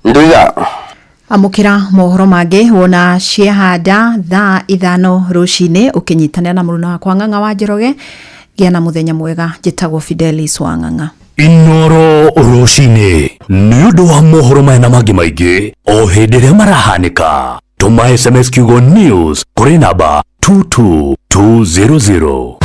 Nduiga.
Amukira mohoro mangi wona ciehanda thaa 5 rucini ukinyitanira na muruna wakwa Ng'ang'a wa Njoroge. Gĩa na muthenya mwega. Njĩtagwo Fidelis wa Ng'ang'a.
Inoro rucini nĩ ũndũ wa mohoro maya na mangĩ maingĩ o hĩndĩ ĩrĩa marahanĩka tũma SMS kiugo news kũrĩ namba 22200.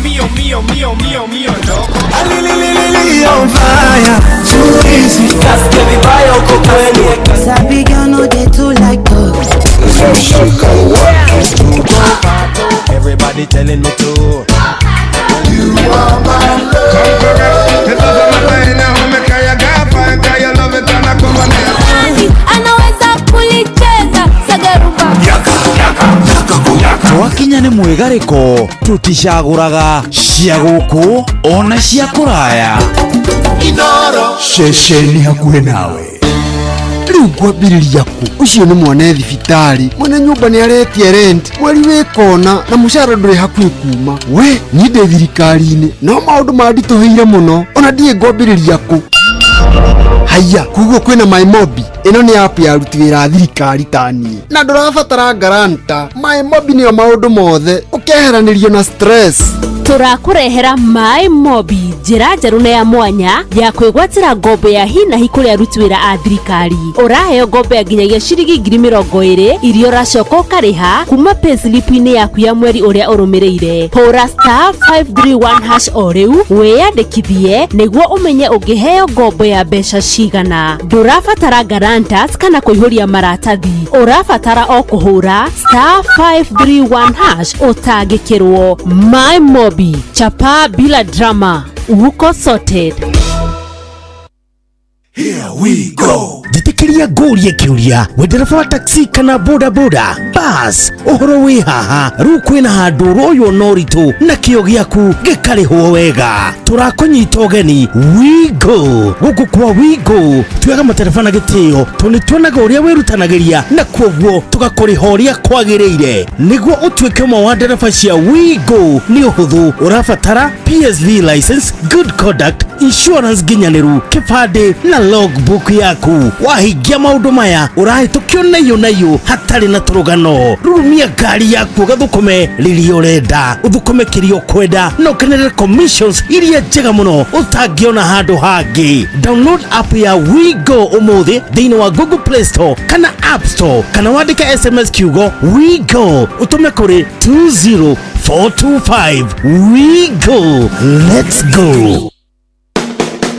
Mio, mio, mio, mio, mio, no.
On fire, too easy. Kasikia vibaya uko kwenu.
Sabi girl no dey too like talk.
Everybody telling me to.
You are my love.
Anaweza kulicheza sagarumba.
Yaka, yaka, yaka. Twakinya nĩ mwĩgarĩko tũticagũraga cia gũkũ ona cia kũraya.
Inoro
ceceni hakuhĩ nawe.
Rĩu ngwambĩrĩria kũ? Ũcio nĩ mwana thibitarĩ, mwene nyũmba nĩ aretia rent, mweri wĩ kona na mũcara ndũrĩ hakuhĩ kuma. We niĩ ndĩ thirikari-inĩ no maũndũ manditũhĩire mũno ona ndiĩ ngwambĩrĩria kũ. Haiya, koguo kwĩna MyMobi. Ĩno nĩ app ya aruti wĩra a thirikari ta niĩ na ndũrabatara guarantor. MyMobi nĩyo maũndũ mothe, ũkeheranĩrio na stress.
Tũrakũrehera MyMobi, njĩra njerũ na ya mwanya ya kwĩgwatĩra ngombo ya hi na hi kũrĩ aruti wĩra a thirikari. Ũraheo ngombo ya nginyagia ciringi 20,000 iria ũracoka ũkarĩha kuma payslip-inĩ yaku ya mweri ũrĩa ũrũmĩrĩire. Hũra *531# o rĩu wĩyandĩkithie nĩguo ũmenye ũngĩheo ngombo ya mbeca cigana. Ndũrabatara guarantors kana kũihũria maratathi, ũrabatara o kũhũra *531# ũtangĩkĩrwo. MyMobi, chapa bila drama, uko sorted.
Here we go. Jitikiria ngũrie kĩũria we ndereba wa taxi kana boda boda bas ũhoro wĩ haha rĩu kwĩna handũ ũroywo na ũritũ na kĩo gĩaku gĩkarĩhwo wega. Tũrakũnyita ũgeni Wigo. Gũkũ kwa Wigo tuoyaga matereba na gĩtĩo tondũ nĩtuonaga ũrĩa wĩrutanagĩria na kuoguo tũgakũrĩha ũrĩa kwagĩrĩire. Nĩguo ũtuĩke ũmwe wa ndereba cia Wigo nĩ ũhũthũ, ũrabatara PSV license, good conduct, insurance nginyanĩru, kĩbandĩ na logbook yaku. Wahingia maũndũ maya ũrahĩtũkio naiyũ naiyũ hatarĩ na tũrũgano. Rurumia ngari yaku ũgathũkũme rĩrĩa ũrenda, ũthũkũme kĩrĩa ũkwenda na ũkenerere commissions iria njega mũno ũtangĩona handũ hangĩ. Download app ya Wigo ũmũthĩ thĩinĩ wa Google Play Store kana App Store kana wandĩke SMS kiugo Wigo ũtũme kũrĩ 20425. Wigo, let's go.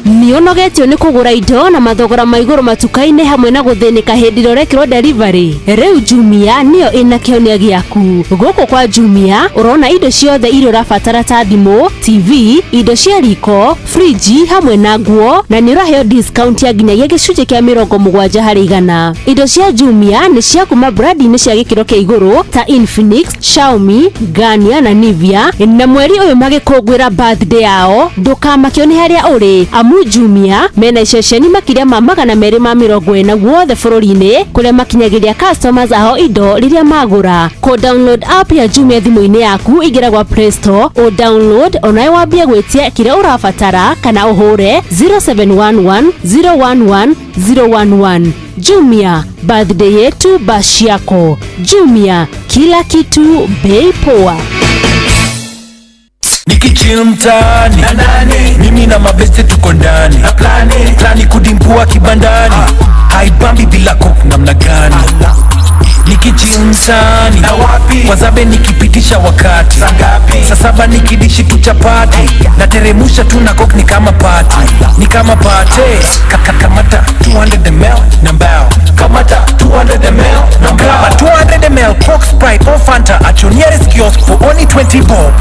Nĩũnogetio nĩ kũgũra indo na mathogora ma igũrũ matuka-inĩ hamwe na gũthĩnĩka hĩndĩ ĩrĩa ũrekĩrwo delivery. Rĩu Jumia nĩyo ĩna kĩhonia gĩaku. Gũkũ kwa Jumia ũrona indo ciothe iria ũrabatara ta thimũ, TV, indo cia riko, friji hamwe na nguo, na nĩ ũraheo discount ya nginyagia gĩcunjĩ kĩa 70 harĩ igana. Indo cia Jumia nĩ cia kuma brandi-inĩ cia gĩkĩro kĩa igũrũ ta Infinix, Xiaomi, Garnier na Nivea, na mweri ũyũ magĩkũngũĩra birthday yao ndũkamakio nĩ harĩa ũrĩ. Amu Jumia mena iceceni makĩria ma 240 guothe bũrũri-inĩ kũrĩa makinyagĩria customers ao indo rĩrĩa magũra. Kũ download app ya Jumia thimũ-inĩ yaku ingĩra gwa Play Store o download onawe wambie gwĩtia kĩrĩa ũrabatara kana ũhũre 0711 011 011. Jumia, birthday yetu bash yako. Jumia, kila kitu bei poa.
Nikichill mtaani mimi na mabeste tuko ndani plani kudimbua kibandani haibambi bila coke namna gani. Nikichill mtaani wazabe nikipitisha wakati saa saba nikidishi tu chapati na teremusha tu na coke ni kama party ni kama party. Kamata 200 ml na mbao kamata 200 ml na mbao 200 ml Coke, Sprite or Fanta at your nearest kiosk for only 20 bob.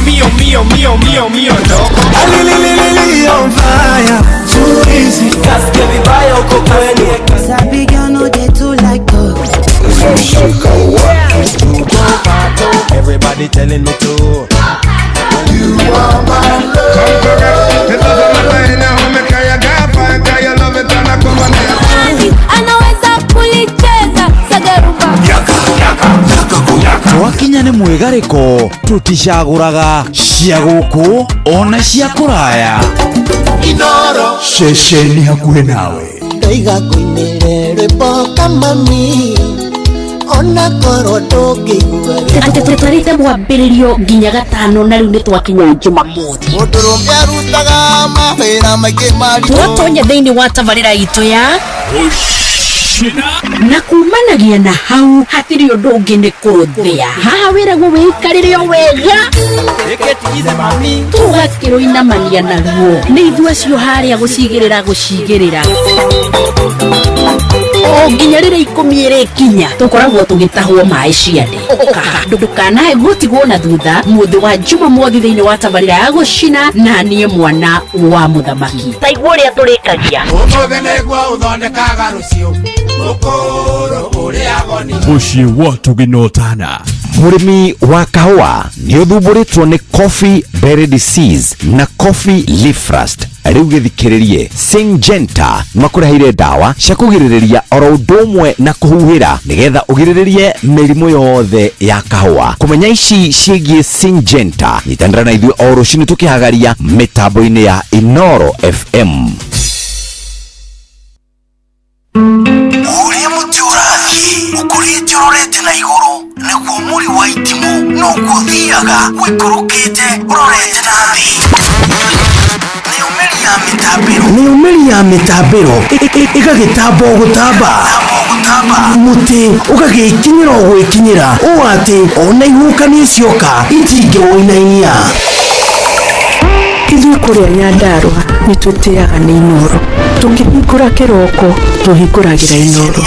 Mio, mio, mio, mio, mio, no.
Alililili on fire, too easy.
Kasikia vibaya uko kwenu.
Sabi girl no dey too like talk.
Everybody telling me to.
You are my love.
Anaweza kulicheza sagarumba.
Yaka, yaka, yaka. Twakinya nĩ mwĩgarĩko tũticagũraga cia gũkũ ona cia kũraya.
Inoro
ceceni hakuhĩ nawe.
Ndaiga kũinĩre rwĩmbo kamami ona korwo ndũngĩigua.
Atĩ tũtwarĩte mwambĩrĩrio nginya gatano na rĩu nĩ twakinya Jumamothi.
Mũndũrũme arutaga mawĩra maingĩ maritũ.
Twatonya thĩinĩ wa tabarĩra itũ ya na kumanagia na hau hatirĩ ũndũ ũngĩ nĩ kũrũthĩa. Haha wĩragwo wĩikarĩre o wega tũgakĩrũinamania naruo nĩ ithuĩ acio harĩa gũcigĩrĩra o nginya rĩrĩa 10 ĩrĩkinya tũkoragwo tũgĩtahwo maĩ ciande. Ndũkanae gũtigwo na thutha mũthĩ wa Jumamothi thĩinĩ wa tabarĩra ya gũcina na niĩ mwana wa mũthamaki. Taigua ũrĩa tũrĩkagia.
Ũmũthĩ nĩguo ũthondekaga rũciũ ũkũrũ ũrĩagwo nĩ
mũciĩ wa tũgĩnotana.
Mũrĩmi wa kahũa nĩ ũthumbũrĩtwo nĩ coffee berry disease na coffee leaf rust. Rĩu gĩthikĩrĩrie Syngenta makũreheire ndawa cia kũgirĩrĩria oro ũndũ ũmwe na kũhuhĩra nĩgetha ũgirĩrĩrie mĩrimũ yothe ya kahũa. Kũmenya ici ciĩgiĩ Syngenta nyitanĩra na ithuĩ o rũcinĩ tũkĩhagaria mĩtambo-inĩ ya Inoro FM.
Ũrĩa mũtĩ ũrathiĩ ũkũrĩte ũrorete na igũrũ nĩguo mũri wa itimũ noguo ũthiaga wĩikũrũkĩte ũrorete na thĩ. Nĩ umĩri ya mĩtambĩro ĩgagĩtamba o gũtamba mũtĩ ũgagĩkinyĩra o gwĩkinyĩra ũũ atĩ ona ihuhũkanio cioka itingĩwũinainia.
Ithuĩ kũrĩa Nyandarũa nĩ tũtĩaga nĩ Inoro. Tũkĩhingũra kĩroko tũhingũragĩra Inoro.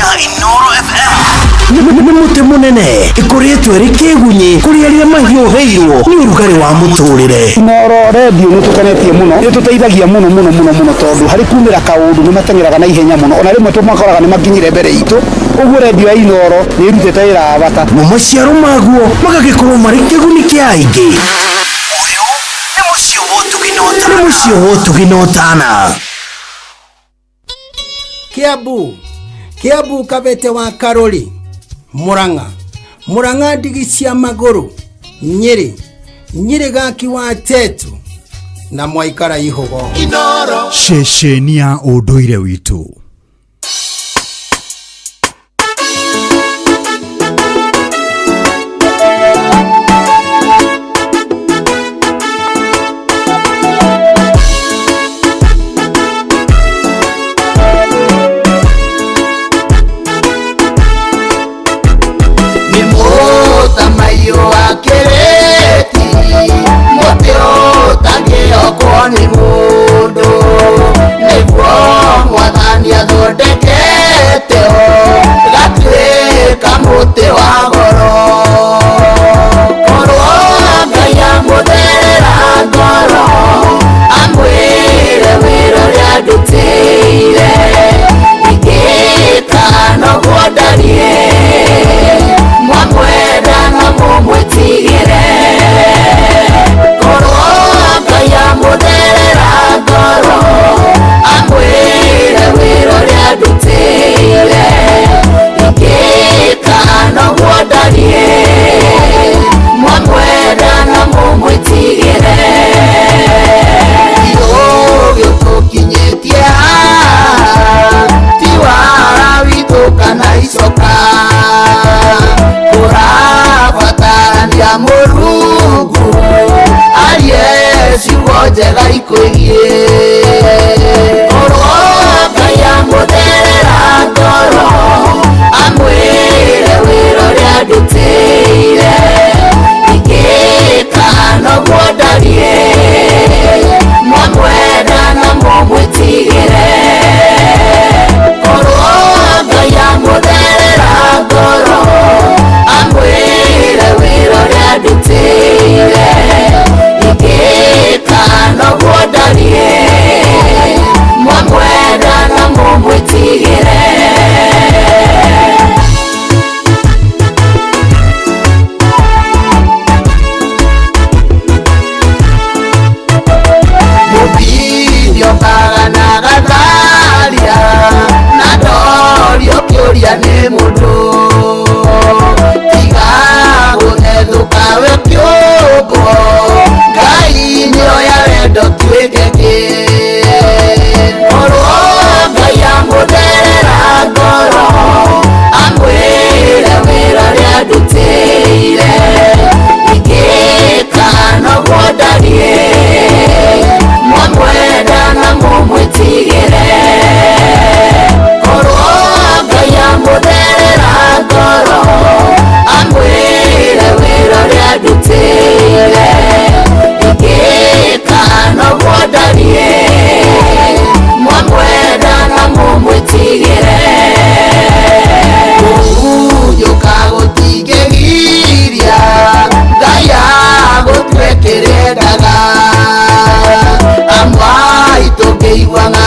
Nĩ mũtĩ mũnene ĩkũrĩtwo ĩrĩ kĩgunyĩ kũrĩ arĩa mahiũhĩirwo nĩ ũrugarĩ wa mũtũrĩre.
Inoro redio nĩ tũkenetie mũno nĩ tũteithagia mũno mũno mũno mũno tondũ harĩ kumĩra kaũndũ nĩ mateng'eraga na ihenya mũno ona rĩmwe tũmakoraga nĩ makinyire mbere itũ ũguo redio ya Inoro nĩ ĩrutĩte wĩra wa bata.
Mo maciaro maguo magagĩkorwo marĩ kĩguni kĩa aingĩ. Nĩ mũciĩ wa ũtugi na ũtana.
Kiambu Kabete wa Karori Murang'a ndigi cia magũrũ Nyĩrĩ gaki wa Tetu na mwaikara ihũgo.
Inoro
ceceni ya ũndũire witũ.
Ni mundu niguo mwathani.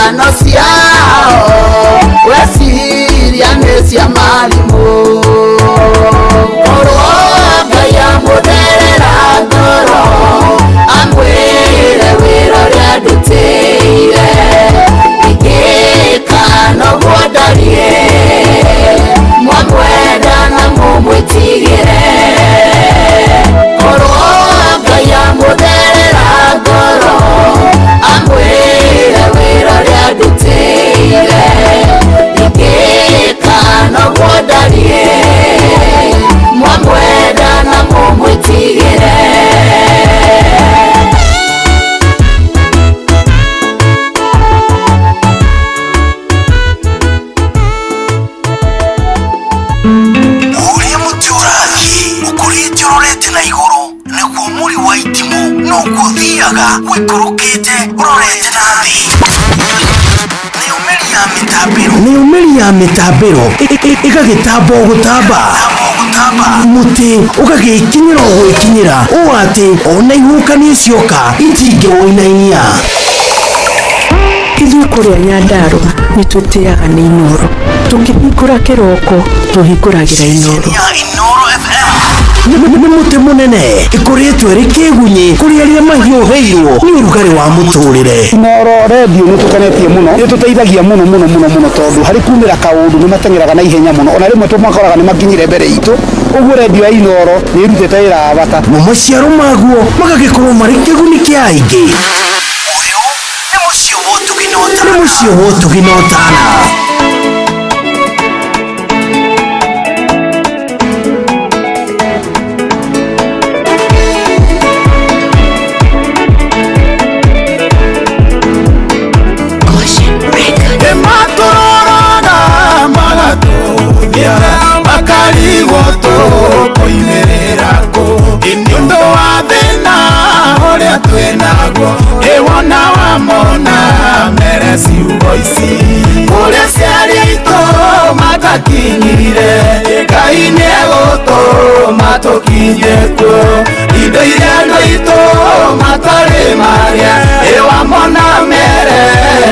Ng'ano ciao weciria nĩ cia marimũ. Korwo Ngai amũtherera ngoro amwĩre wĩra ũrĩa ndutĩire, ingĩka noguo ndariĩ, mwamwenda na mũmwĩtigĩre. Korwo Ngai amũtherera ngoro amwĩre wĩra ũrĩa ndutĩire, ingĩka noguo ndariĩ, mwamwenda na mũmwĩtigĩre.
Ũrĩa mũtĩ ũrathiĩ ũkũrĩte ũrorete na igũrũ nĩguo mũri wa itimũ noguo ũthiaga ũikũrũkĩte ũrorete na thĩ. Nayo mĩri ya mĩtambĩro ĩgagĩtamba o gũtamba, mũtĩ ũgagĩkinyĩra o gwĩkinyĩra ũũ atĩ ona ihuhũkanio cioka itingĩwũinainia.
Ithuĩ kũrĩa Nyandarũa nĩ tũtĩaga nĩ Inooro. Tũkĩhingũra kĩroko tũhingũragĩra Inooro.
Nĩ mũtĩ mũnene ĩkũrĩtwo ĩrĩ kĩgunyĩ kũrĩ arĩa mahiũhĩirwo nĩ ũrugarĩ wa mũtũrĩre.
Inooro redio nĩ tũkenetie mũno, nĩ tũteithagia mũno mũno mũno mũno tondũ harĩ kumĩra kaũndũ nĩ mateng'eraga na ihenya mũno, ona rĩmwe tũmakoraga nĩ makinyire mbere itũ. Ũguo redio ya Inooro nĩ ĩrutĩte wĩra wa bata.
Mo maciaro maguo magagĩkorwo marĩ kĩguni kĩa aingĩ. Ũyũ nĩ mũciĩ wa ũtugi na ũtana. Nĩ mũciĩ wa ũtugi na ũtana.
Ĩmatũroraga magatũthia makarigwo tũkoimĩrĩra kũ, nĩ ũndũ wa thĩna ũrĩa twĩnaguo, ĩwona wamona mere ciugo ici kũrĩa ciari aitũ matakinyire, Ngai nĩegũtũma tũkinye kuo, indo iria andũ aitũ matarĩ marĩa, ĩwamona mere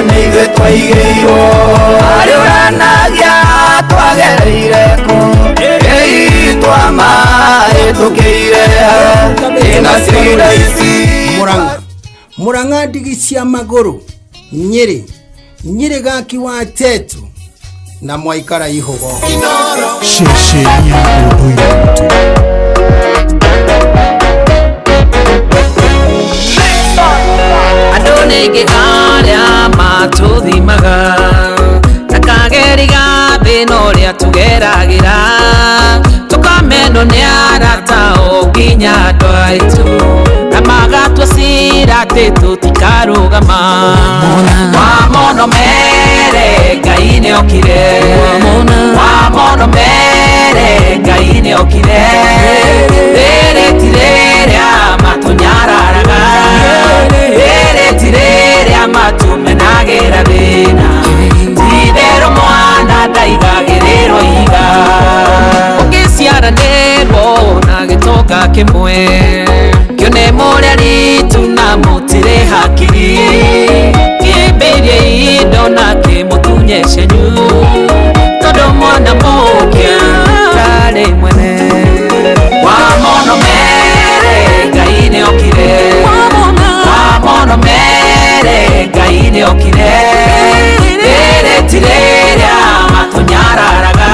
nĩ ithuĩ twaigĩirwo. Harĩ ũranagia twagereire kũ, ĩi twamahĩtũkĩire ĩna cirinda ici.
Murang'a Murang'a ndigi cia magũrũ Nyĩrĩ Nyĩrĩ gaki wa tetu na mwaikara ihugo.
Ceceni ya ũndũire witũ.
Andũ nĩ aingĩ arĩa matũthimaga na kageri ga thĩna ũrĩa tũgeragĩra, tũkamenwo nĩ arata o nginya andũ aitũ, na magatua cira atĩ tũtikarũgama. Wamono mere Ngai nĩokire, wamono mere Ngai nĩokire, rĩrĩ ti rĩrĩa matũnyararaga, rĩrĩ ti rĩrĩa matũmenagĩra thĩna, ti-itherũ mwana ndaigagĩrĩrwo ihiga. Ũngĩciaranĩrwo na gĩtonga kĩmwe, kĩone mũrĩa ritũ na mũtirĩ hakiri, kĩmbĩrie indo na kĩmũtunye cianyu, tondũ mwana mũkĩa ndarĩ mwene. Wamono mere Ngai nĩokire, wamono mere Ngai nĩokire, rĩrĩ ti rĩrĩa matũnyararaga,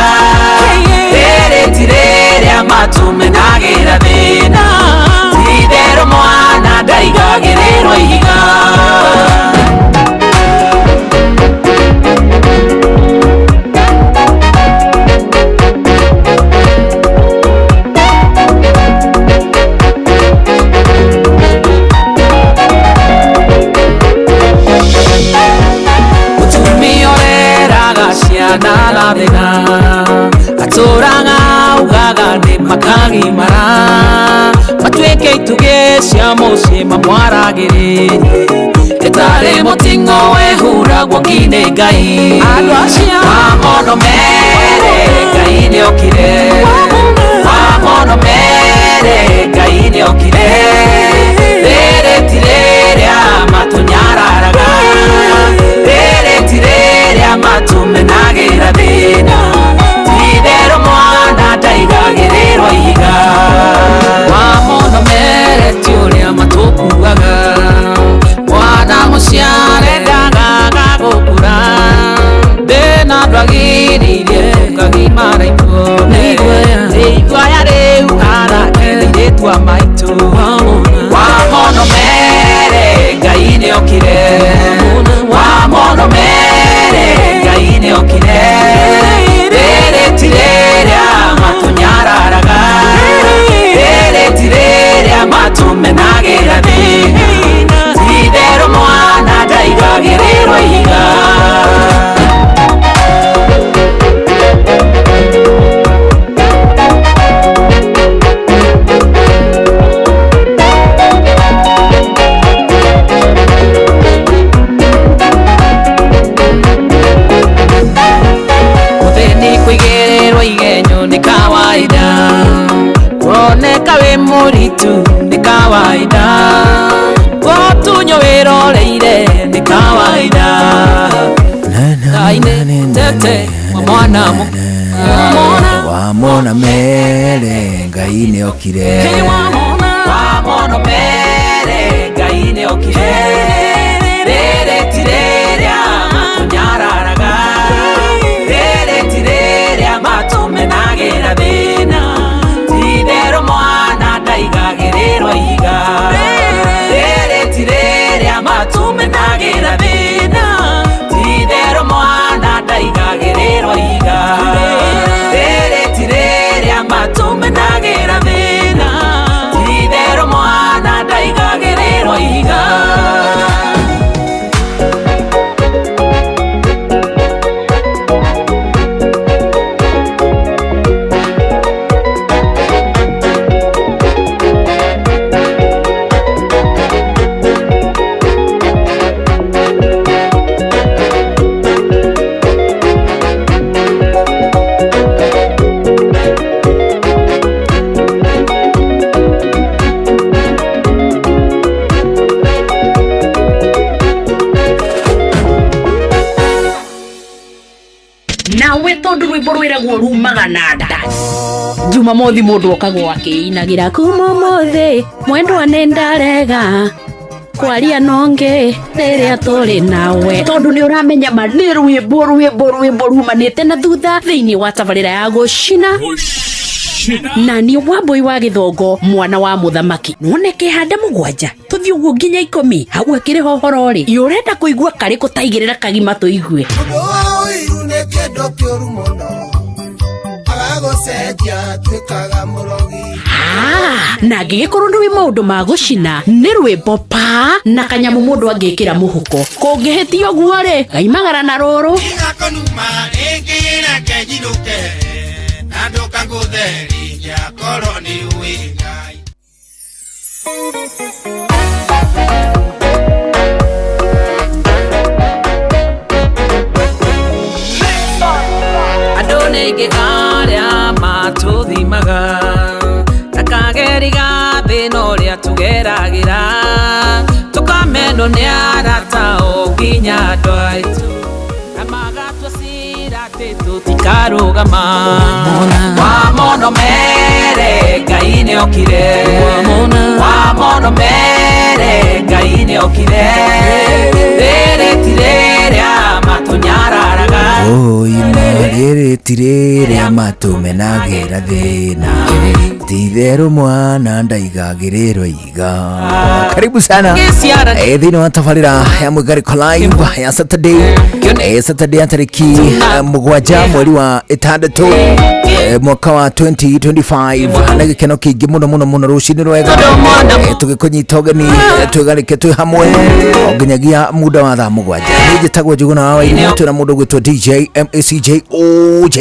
rĩrĩ ti rĩrĩa matũmenagĩra thĩna, ti-itherũ mwana ndaigagĩrĩrwo ihiga. Mũtumia ũreraga ciana na thĩna, atũraga augaga nĩ makagimara, matuĩke itugĩ cia mũciĩ mamwaragĩrĩrie, ĩtarĩ mũting'o wehuragwo nginĩ Ngai. Andũ acio wamono mere Ngai nĩokire, wamono mere Ngai nĩokire, rĩrĩ ti rĩrĩa matũnyararaga, rĩrĩ Wendete mwana
wamona mere Ngai nĩ okire
wamona mere Ngai nĩ okire rĩrĩ ti rĩrĩa matũnyararaga rĩrĩ ti rĩrĩa matũmenagĩra thĩna ti-itherũ mwana ndaigagĩrĩrwo ihiga rĩrĩ ti rĩrĩa matũmenagĩra thĩna ti-itherũ mwana ndaigagĩrĩrwo ihiga rĩrĩ ti rĩrĩa matũmenagĩra thĩna ti-itherũ mwana ndaigagĩrĩrwo ihiga.
Nawe tondu rwimbo rwiragwo rumaga na nda Jumamothi mundu okagwo akiinagira kuma umuthi mwendwa nĩ ndarega kwaria nonge rĩrĩa tũrĩ nawe tondu nĩ ũramenya ma nĩ rwĩmbo rwĩmbo rwĩmbo rumanĩte na thutha thĩinĩ wa tabarĩra ya gũcina na nĩ Wambui wa Gĩthongo mwana wa mũthamaki none kĩhanda mũgwanja tũthiĩ ũguo nginya 10 hau akĩrĩ hohoro rĩ ĩ ũrenda kũigua karĩkũ taigĩrĩra kagima tũigue.
Ũndũ wa ũiru nĩ kĩndũ kĩũru mũno agagũcenjia atuĩkaga mũrogi.
Na angĩgĩkorwo nĩ maũndũ ma gũcina nĩ rwĩmbo pa na kanyamũ mũndũ angĩkĩra mũhuko kũngĩhĩtia ũguo rĩ gaimagara na rũrũ.
Gakonuma rĩngĩ reke njinũke na ndũkangũthe rĩngĩ akorwo nĩ ũĩ Ngai.
Andũ nĩ aingĩ arĩa matũthimaga na kageri ga thĩna ũrĩa tũgeragĩra tũkamenwo nĩ arata o nginya andũ aitũ na magatua cira atĩ tũtikarũgama wamona mere Ngai nĩ okire wamona mere Ngai nĩ okire rĩrĩ ti rĩrĩa matũnyararaga
oima rĩrĩ ti rĩrĩa matũmenagĩra thĩna ti-itherũ mwana ndaigagĩrĩrwo ihiga. Karibu sana thĩinĩ wa tabarĩra ya Mwĩgarĩko Live ya Saturday Saturday ya tarĩki 7 mweri wa 6 mwaka wa 2025 na gĩkeno kĩingĩ mũno mũno mũno rũcinĩ rwega tũgĩkũnyita ũgeni twĩgarĩke twĩ hamwe o nginyagia muda wa thaa 7. Niĩ njĩtagwo Njũgũna wa Wairimu twĩna mũndũ ũgwĩtwo DJ MACJ OJ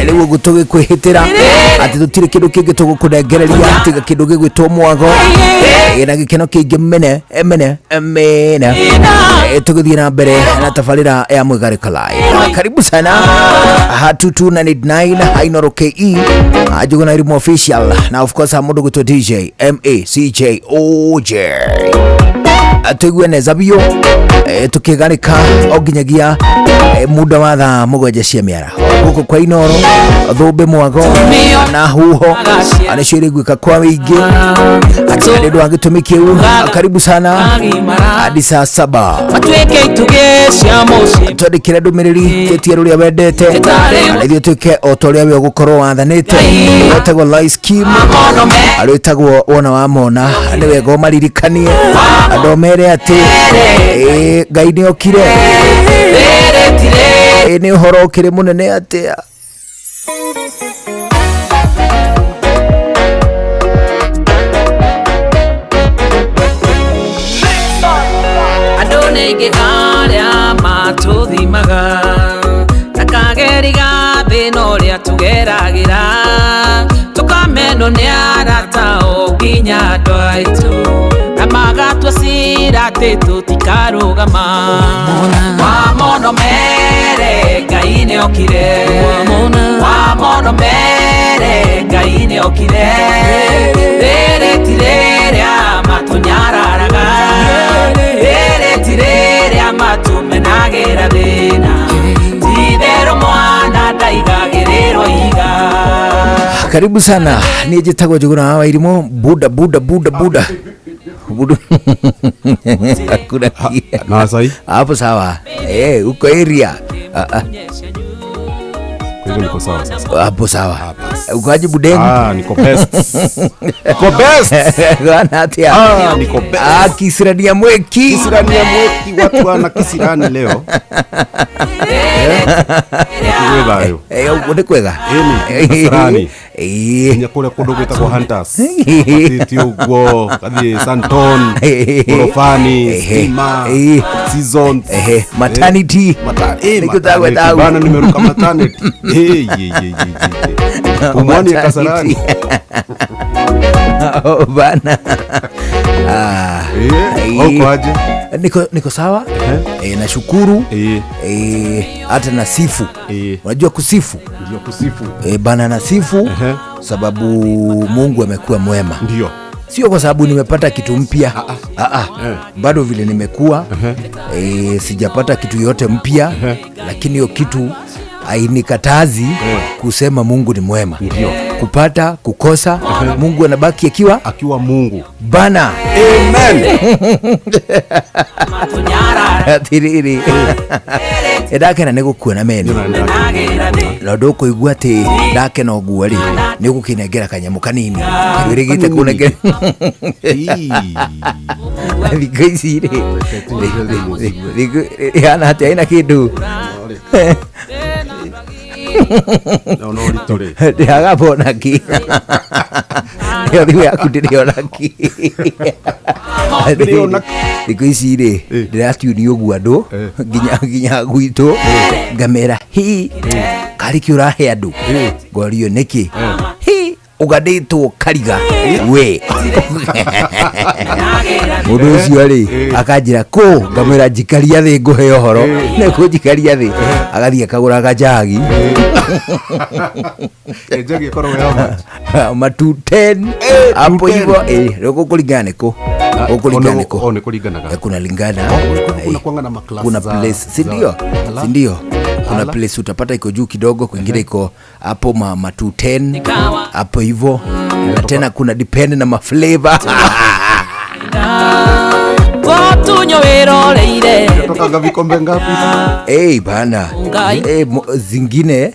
rĩu ũguo tũgĩkwĩhĩtĩra atĩ tũtirĩ kĩndũ kĩngĩ tũgũkũnengereria tiga kĩndũ gĩgwĩtwo mwago na gĩkeno kĩingĩ mene mene mene tũgĩthiĩ na mbere na tabarĩra ya Mwĩgarĩko Live. Karibu sana 2299 Inoro KE Njũgũna Wairimu official na of course mũndũ ũgwĩtwo DJ MACJ OJ tuigue neza biũ tukigarika o nginyagia muda wa thaa 7 cia mĩaraho gũkũ kwa Inoro thũmbĩ mwago na huho nĩcio irĩguĩka kwa wĩingĩ nĩ ũndũ wa gĩtũmi kĩu. Karibu sana hadi saa 7 twandĩkĩre ndũmĩrĩri twĩtie rũrĩa wendete na ithuĩ twĩke o ta ũrĩa we ũgũkorwo wathanĩte. Wetagwo Lois Kim arĩa wĩtagwo wona wa mona nĩ wega ũmaririkanie andũ mere atĩ Ngai nĩ okire nĩ ũhoro ũkĩrĩ mũnene atĩa.
Andũ nĩ aingĩ arĩa matũthimaga na kageri ga thĩna ũrĩa tũgeragĩra tũkamenwo nĩ arata o nginya andũ aitũ na magatua cira atĩ tũtikarũgama wamona mere Ngai nĩ okire wamona mere Ngai nĩ okire rĩrĩ ti rĩrĩa matũnyararaga rĩrĩ ti rĩrĩa matũmenagĩra thĩna
Karibu sana. Niĩ njĩtagwo Njũgũna wa Wairimu, buda buda buda buda. Buda. Hakuna
na sahi.
Hapo sawa. Uko area.
Kwa hivyo niko sawa sasa.
Hapo sawa. Ukoaje budeni?
Niko best. Niko best.
Bwana atia.
Niko best.
Kisirani ya mweki.
Kisirani ya mweki, watu wana kisirani leo.
Uko ni kwega?
Kisirani. Nya kule kundu gwitagwo Hunters. Matiti uguo, kathie Santon, Gorofani, Stima, Seasons,
maternity.
Maternity. Bana nimeruka maternity. Pumwani ya Kasarani.
Oh bana.
Uko aje?
Niko sawa. Nashukuru. Hata nasifu. Unajua kusifu?
Ndio kusifu.
Bana nasifu sababu Mungu amekuwa mwema.
Ndio.
Sio kwa sababu nimepata kitu mpya. Bado vile nimekuwa sijapata kitu yote mpya, lakini hiyo kitu hainikatazi kusema Mungu ni mwema.
Ndio.
Kupata, kukosa, Mungu anabaki akiwa
Mungu.
Bana.
Amen.
Atiriri. Ndakena nĩ gũkuona meni. Na ndũkũigua atĩ ndakena ũguo rĩ, nĩ ũgũkĩnengera kanyamũ kanini. Wĩrĩgĩte kũnengera. Thikũ ici rĩ, ihana atĩa ĩna kĩndũ?
No ritore.
Ndĩragabona ki. Ĩyo thimũ yaku ndĩrĩona ki. Thikũ ici rĩ, ndĩratiuni ũguo andũ nginya gwitũ ngamera hi karĩ kĩ ũrahe andũ, ngorio nĩkĩ hi ũganĩtwo kariga we. Mũndũ ũcio rĩ akanjĩra kũ, ngamwĩra njikaria thĩ ngũhe ũhoro, nĩ kũnjikaria thĩ, agathiĩ akagũra gajagi.
Njagi ĩkoragwo ya much?
Ma 210 hapo hivyo. Rĩu gũkũringana nĩ kũ? Gũkũringana nĩ kũ?
Nĩ kũringanaga.
Kunalingana.
Kuna kuanga na maklasi.
Kuna place, si ndio? Si ndio? Kuna place utapata iko juu kidogo, kwingine iko hapo ma 210 hapo hivyo. Na tena kuna depend na ma flavor.
Kutoka vikombe ngapi?
Bana. Zingine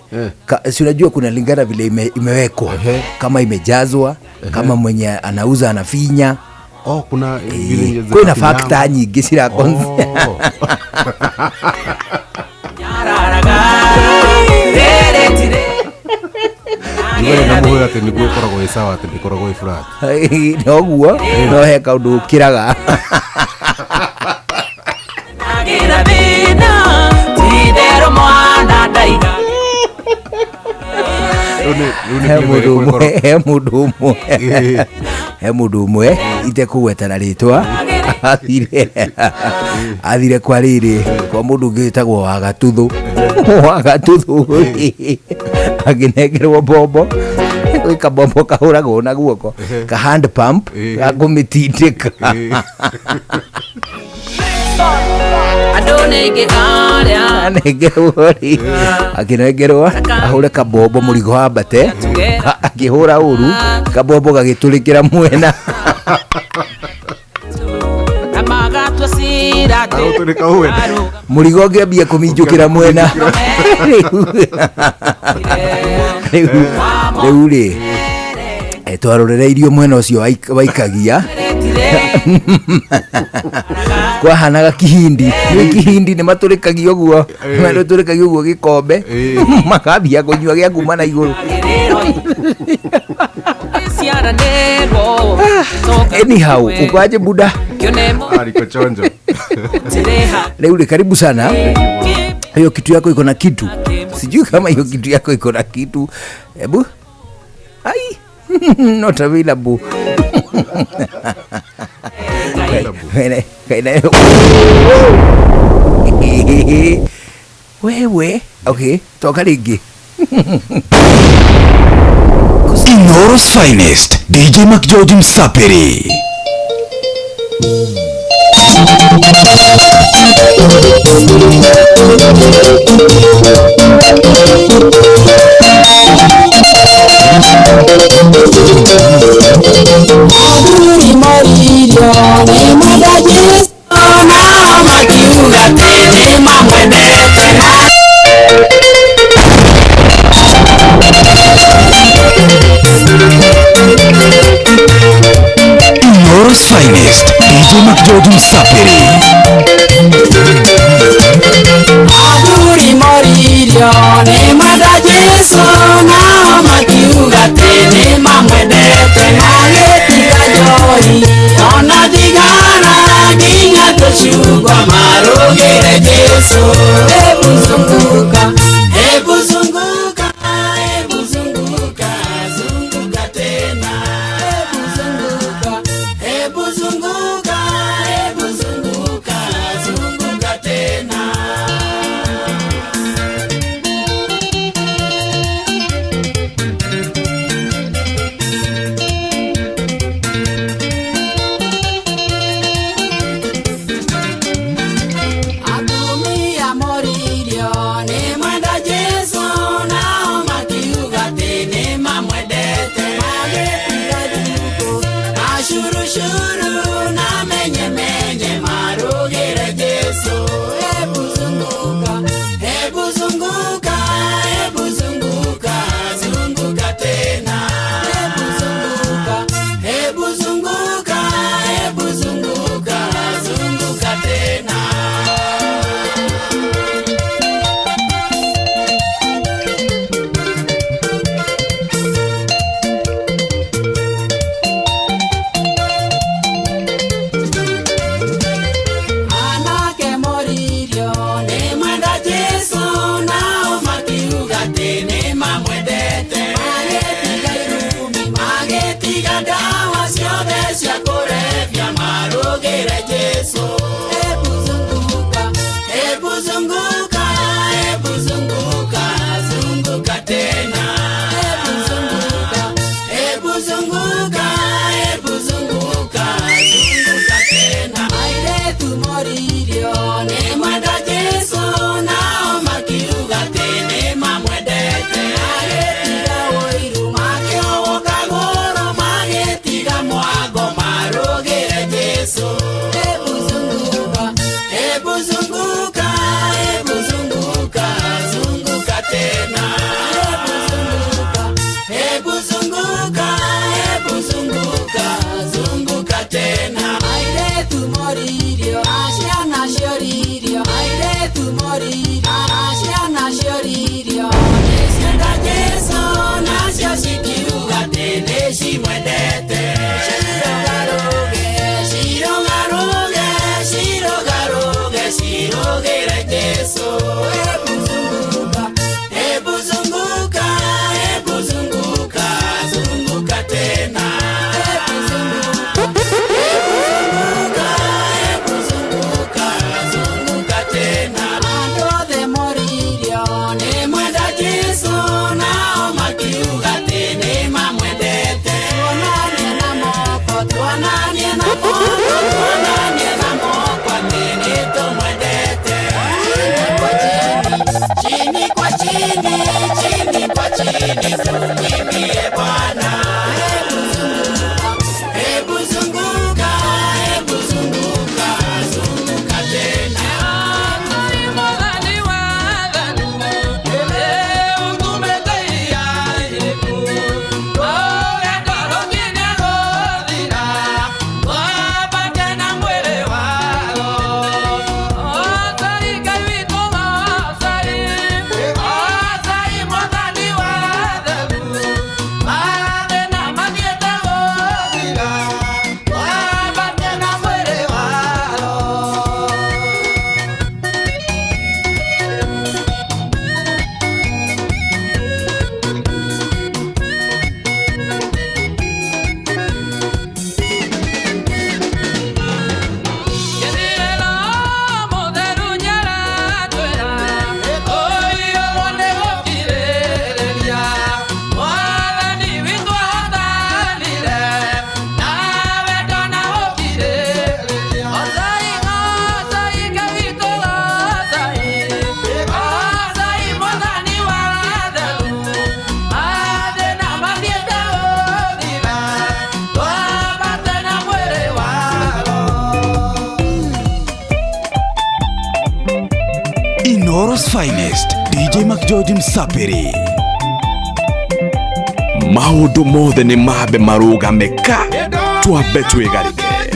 si unajua kuna lingana vile imewekwa. Kama imejazwa, kama mwenye anauza anafinya.
Kuna vile
kuna factor nyingi cira
Njugaga na mũhũra atĩ nĩguo ĩkoragwo ĩ sawa atĩ ndĩkoragwo ĩ flat.
Noguo no he kaũndũ ũkĩraga. He mũndũ ũmwe itekũgweta na rĩtwa athire kwa rĩrĩ kwa mũndũ ũngĩ wĩtagwo Wagatuthu. Wagatuthu akĩnengerwo mbombo, gwĩ kabombo kahũragwo na guoko ka hand pump ga kũmĩtindĩka. Anengerwo rĩ, akĩnengerwo ahũre kabombo mũrigo wambate, akĩhũra ũru kabombo gagĩtũrĩkĩra mwena. Mũrigo ũngĩambia kũminjũkĩra mwena. Rĩu rĩ twarorereirio mwena ũcio waikagia kwahanaga kihindi. Nĩ kihindi nĩ matũrĩkagia ũguo, matũrĩkagia ũguo gĩkombe makambia kũnyua gĩa kuma na igũrũ. Anyhow, ukoaje buda?
Niko chonjo.
Leo karibu sana. Hiyo kitu yako iko na kitu. Sijui kama hiyo kitu yako iko na kitu. Hebu. Ai. Not available. Wewe, okay, toka rĩngĩ.
Inoro's finest, DJ McGeorge Msapiri.
Inooro's finest, DJ McGeorge Msapiri.
Athuri moririo nĩ mwenda Jesũ, nao makiuga atĩ nĩ mamwendete. Magĩtiga njohi ona thigara nginya tũcungwa marũgĩre Jesũ. Hebu zunguka, hebu zunguka, hebu zunguka, zunguka tena. Hebu zunguka, hebu zunguka, hebu zunguka, zunguka tena. Atumia moririo nĩ mwenda Jesũ, nao makiuga atĩ nĩ mamwendete. Magĩtiga njukũ na curucuru na menyemenye marũgĩre Jesũ. Hebu zunguka, hebu zunguka, hebu zunguka, zunguka tena. Hebu zunguka, hebu zunguka, hebu zunguka, zunguka tena. Anake moririo nĩ mwenda Jesũ, nao makiuga atĩ nĩ mamwendete. Magĩtiga irumi, magĩtiga ndawa ciothe cia kũrebia marũgĩre Jesũ. Hebu zunguka, hebu zunguka, hebu zunguka, zunguka tena. Hebu zunguka, hebu zunguka, hebu zunguka, zunguka tena. Airĩtu moririo nĩ mwenda Jesũ, nao makiuga atĩ nĩ mamwendete. Magĩtiga ũiru, makĩogoka goro, magĩtiga mwago marũgĩre Jesũ. Hebu zunguka, hebu zunguka, hebu zunguka, zunguka tena. Hebu zunguka, hebu zunguka, hebu zunguka, zunguka tena. Airĩtu moririo, ciana cioririo, airĩtu moririo, ciana cioririo. Nĩcienda Jesũ, nacio cikiuga atĩ nĩcimwendete. Cirũgarũge, cirũgarũge, cirũgarũge, cirũgĩre Jesũ. Hebu zunguka, hebu zunguka, hebu zunguka, zunguka tena. Hebu zunguka, hebu zunguka, hebu zunguka, zunguka tena. Andũ othe moririo nĩ mwenda Jesũ, nao makiuga atĩ nĩ mamwendete. Tuonanie na moko, tuonanie na moko, tuonanie na moko atĩ nĩ tũmwendete. Chini kwa chini, chini kwa chini, chini kwa chini, tumwimbie Bwana. Hebu zunguka, hebu zunguka, zunguka tena.
Inooro's finest, DJ McGeorge Msapiri.
Maũndũ mothe nĩ mambe marũgame ka twambe twĩgarĩke.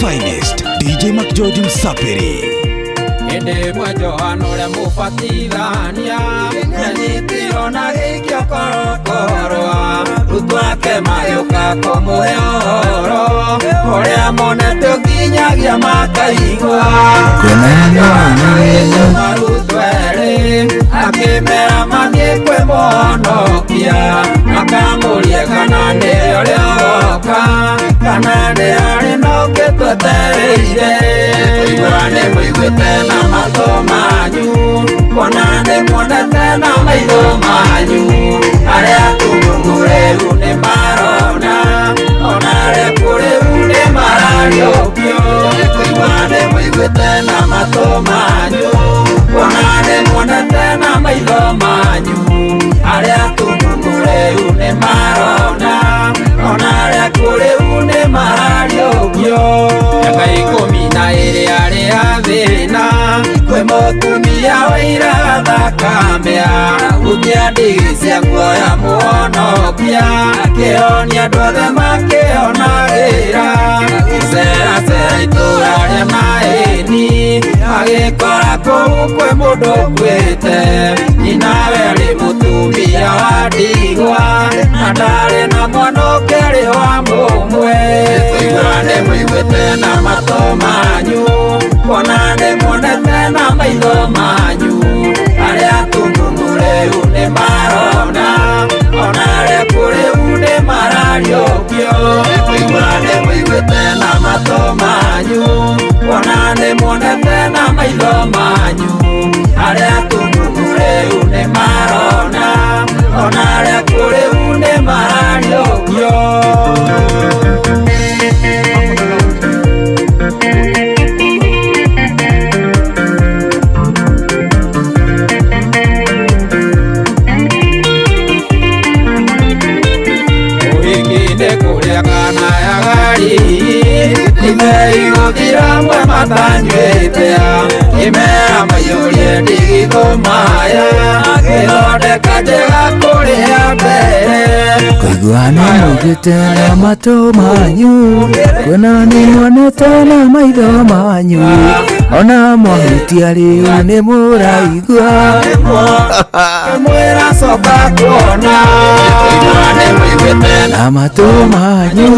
finest, DJ McGeorge Msapiri.
Hĩndĩ ĩmwe Johana ũrĩa mũbatithania nĩanyitirwo na gĩikio korokoro, arutwo ake magĩũka kũmũhe ũhoro ũrĩa monete ũkinyagia makaigua. Johana agĩtũma arutwo erĩ akĩmera mathiĩ kwĩ mũhonokia, makamũrie kana nĩ ũrĩa ũgoka kana nĩ harĩ na ũngĩ twetereire. Kũigua nĩ mũiguĩte na matũ manyu, kuona nĩ muonete na maitho manyu, arĩa atumumu rĩu nĩ marona, ona arĩa akuũ rĩu nĩ marariũkio. Kũigua nĩ mũiguĩte na matũ manyu, kuona nĩ muonete na maitho manyu, arĩa atumumu rĩu nĩ marona, ona arĩa akuũ rĩu nĩ marariũkio. Mĩaka 12 arĩ athĩna, kwĩ mũtumia wairaga thakame, ahutia ndigi cia nguo ya mũhonokia, akĩhonia andũ othe makĩonagĩra. Agĩceracera itũũra rĩa Naĩni, agĩkora kũu kwĩ mũndũ ũkuĩte, nyina we arĩ mũtumia wa ndigwa, na ndarĩ na mwana ũngĩ arĩ wa mũmwe. Kũigua nĩ mũiguĩte na matũ manyu, kuona nĩ muonete na maitho manyu, arĩa atumumu rĩu nĩ marona, ona arĩa akuũ rĩu nĩ marariũkio. Kũigua nĩ mũiguĩte na matũ manyu, kuona nĩ muonete na maitho manyu, arĩa atumumu rĩu nĩ marona, ona arĩa akuũ rĩu nĩ marariũkio. Igũthira mwe matanyuĩte, kĩmera maiyũrie ndigithũ maya, gĩthondeka njega kũrĩa mbere.
Kũigua nĩ mũiguĩte na matũ manyu, kuona nĩ muonete na maitho manyu, ona mwahutia rĩu nĩ mũraigua.
Mwĩra coka kuona. Kũigua nĩ mũiguĩte
na matũ manyu,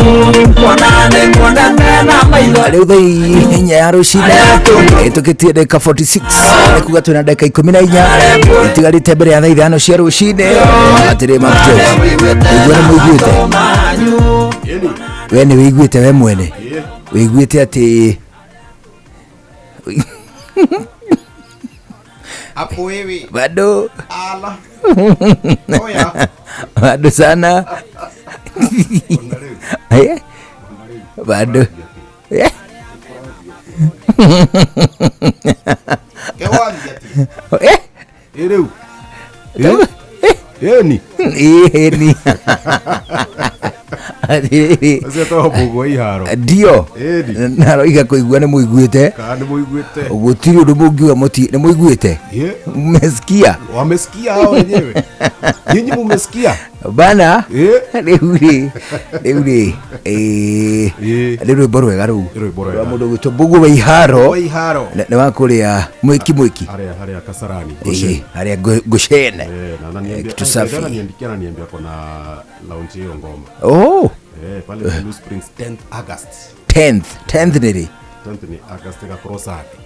kuona nĩ muonete na maitho.
Rĩu thaa 4 ya rũcinĩ ĩtũkĩtie ndagĩka 46, nĩ kuga twĩna ndagĩka 14 itigarĩte mbere ya thaa 5 cia rũcinĩ. Atĩrĩ McGeorge, kũigua nĩ mũiguĩte? We nĩ wĩiguĩte we mwene? Wĩiguĩte atĩ
Hapo wewe
bado
ala oya
bado sana bado
Rĩu ĩni
ĩni
acio to mbũgũ iharo
ndio naroiga kũigua nĩ mũiguĩte,
kana nĩ mũiguĩte,
gũtirĩ ũndũ mũngiuga nĩ mũiguĩte. Mmesikia?
Wamesikia hao wenyewe. Nyinyi mumesikia
bana. Rĩu rĩ rĩu rwĩmbo rwega rũu rwa mũndũ ũgwĩtwo Mbũgũ wa Iharo nĩ wa kũrĩa Mwiki
harĩa Kasarani
harĩa Goshen. Kitu safi.
Ananiambia kuna launch hiyo ngoma.
Oh
pale Blue Springs 10th August.
10th nĩ
10th ni August gakorwo Saturday.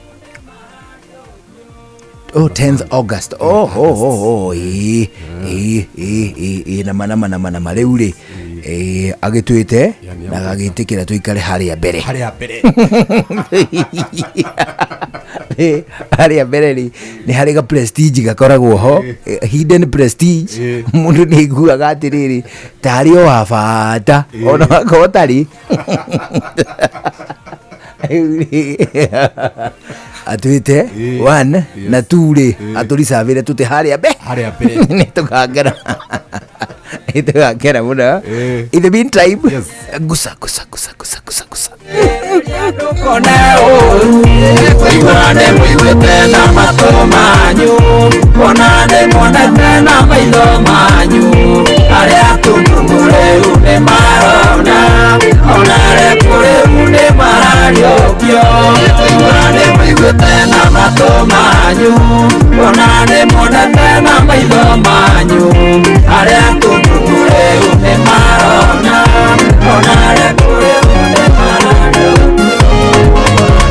Oh, 10th August. Oh, na rĩu rĩ agĩtuĩte na agagĩtĩkĩra tũikare harĩa mbere.
Harĩa mbere.
Harĩa mbere rĩ nĩ harĩ ga prestige gakoragwo ho, hidden prestige. Mũndũ nĩ aiguaga atĩrĩrĩ tarĩ o wa bata ona wakorwo ũtarĩ. Atuite 1 na 2 rĩ atũricabĩre tũte harĩa mbere nĩ tũkangera nĩ mũno. In the meantime, gusa gusa gusa gusa gusa gusa.
Kũigua nĩ mũiguĩte na matũ manyu, kuona nĩ muonete na maitho manyu, arĩa atumumu rĩu nĩ marona, ona arĩa akuũ rĩu nĩ marariũkio.
Ona nĩ muonete na maitho manyu arĩa tumumu rĩu nĩ marona ona arĩa kũrĩu nĩ marona.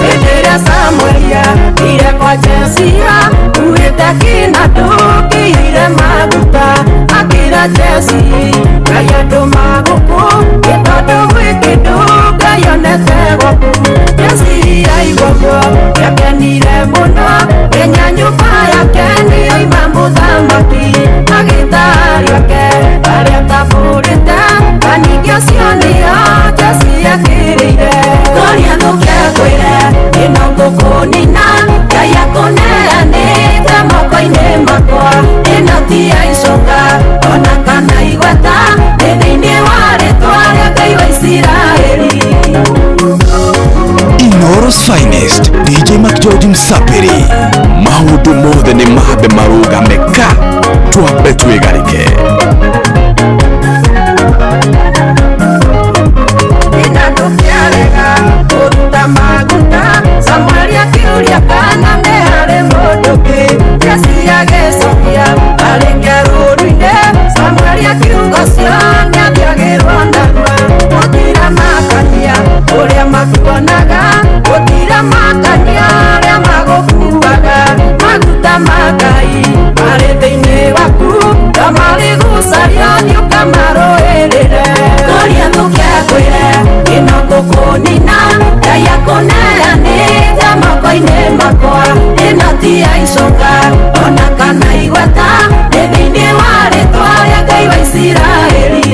Hĩndĩ ĩrĩa Samueli athire kwa Jesii akuĩte kĩnandũ kĩiyũire maguta akĩra Jesii Ngai andũma gũkũ nĩ tondũ gwĩ kĩndũ Ngai onete gwaku. Jesii aigua ũguo nĩakenire mũno nginya nyũmba yake nĩyoima mũthamaki agĩta ariũ ake arĩa atambũrĩte na ningĩ acio nĩo Jesii akĩrĩire. Goliathũ kĩakwĩre ĩno ngũkũnina Ngai akũneanĩte moko-inĩ makwa ĩno ti ya icoka ona kana igweta nĩ thĩinĩ wa rĩtwa rĩa Ngai wa Isiraeli.
Inoro's finest DJ McGeorge Msapiri. Maũndũ mothe nĩ mambe marũgame ka twambe twĩgarĩke.
Kĩnandũ kĩarega kũruta maguta Samueli akĩũria kana nĩ harĩ mũndũ ũngĩ Jesii agĩcokia arĩ kĩarũrũ-inĩ Samueli akiuga ũcio nĩathiagĩrwo narua gũtira makania ũrĩa makuonaga gũtira makania arĩa magũkuaga maguta ma Ngai marĩ thĩinĩ waku na marĩ gũcaria thiĩ ũkamarũĩrĩre. Goliathũ kĩakwĩre ĩno ngũkũnina Ngai akũneanĩte moko-inĩ makwa ĩno ti ya icoka ona kana igweta nĩ thĩinĩ wa rĩtwa rĩa Ngai wa Isiraeli.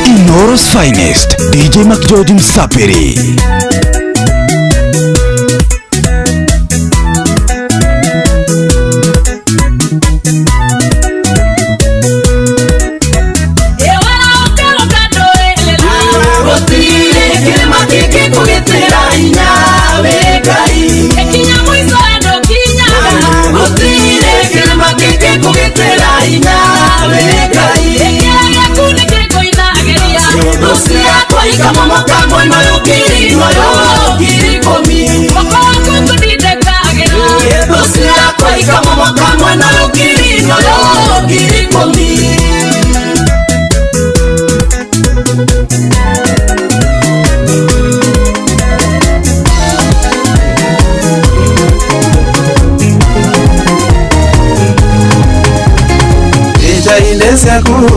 Inoro's finest DJ McGeorge Msapiri.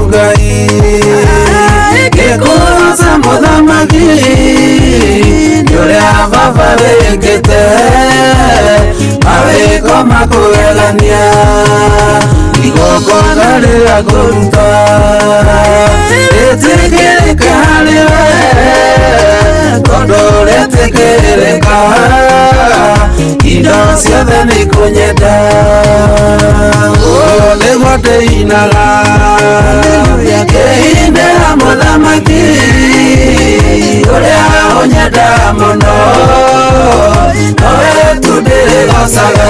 Ngai gĩkũroca mũthamaki nĩ ũrĩa baba wĩkĩte mawĩko makũgegania igongona rĩrĩa ngũruta rĩtĩkĩrĩke harĩ we tondũ rĩtĩkĩrĩka indo ciothe nĩ ikũnyenda. Ũũ nĩguo ndĩinaga ngĩinĩra mũthamaki ũrĩa ũnyendaga mũno nowe tu ndĩrĩgocaga.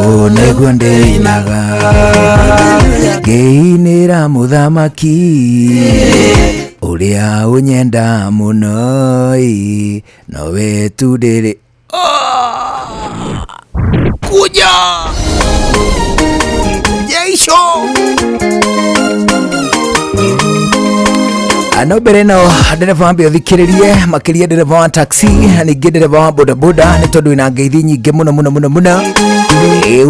Ũũ nĩguo ndĩinaga ngĩinĩra mũthamaki ũrĩa ũnyenda mũno nowe tu ndĩrĩ
Kuja Jeisho.
No mbere no ndereba wambe ũthikĩrĩrie makĩria ndereba wa taxi ningĩ ndereba wa bodaboda nĩ tondũ ina ngeithi nyingĩ mũno mũno mũno mũno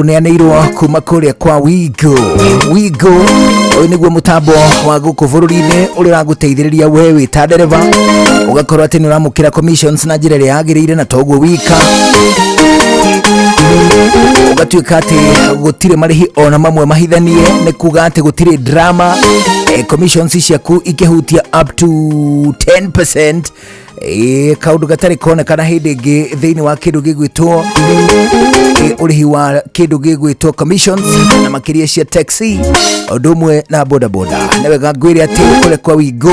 ũneanĩirwo kuma kũrĩa kwa Wigo. Wigo ũyũ nĩguo mũtambo wa gũkũ bũrũri-inĩ ũrĩa ũragũteithĩrĩria we wĩ ta ndereba ũgakorwo atĩ nĩ ũramũkĩra commissions na njĩra ĩrĩa yagĩrĩire na toguo wika. Ũgatuĩka atĩ gũtirĩ marĩhi ona mamwe mahithanie, nĩ kuga atĩ gũtirĩ drama. Commissions ciaku ikĩhutia up to 10%. Kaũndũ gatarĩ konekana hĩndĩ ĩngĩ thĩinĩ wa kĩndũ gĩgwĩtwo ũrĩhi wa kĩndũ gĩgwĩtwo commissions na makĩria cia taxi ũndũ ũmwe na bodaboda. Nĩ wega ngwĩre atĩ kũrĩa kwa Wigo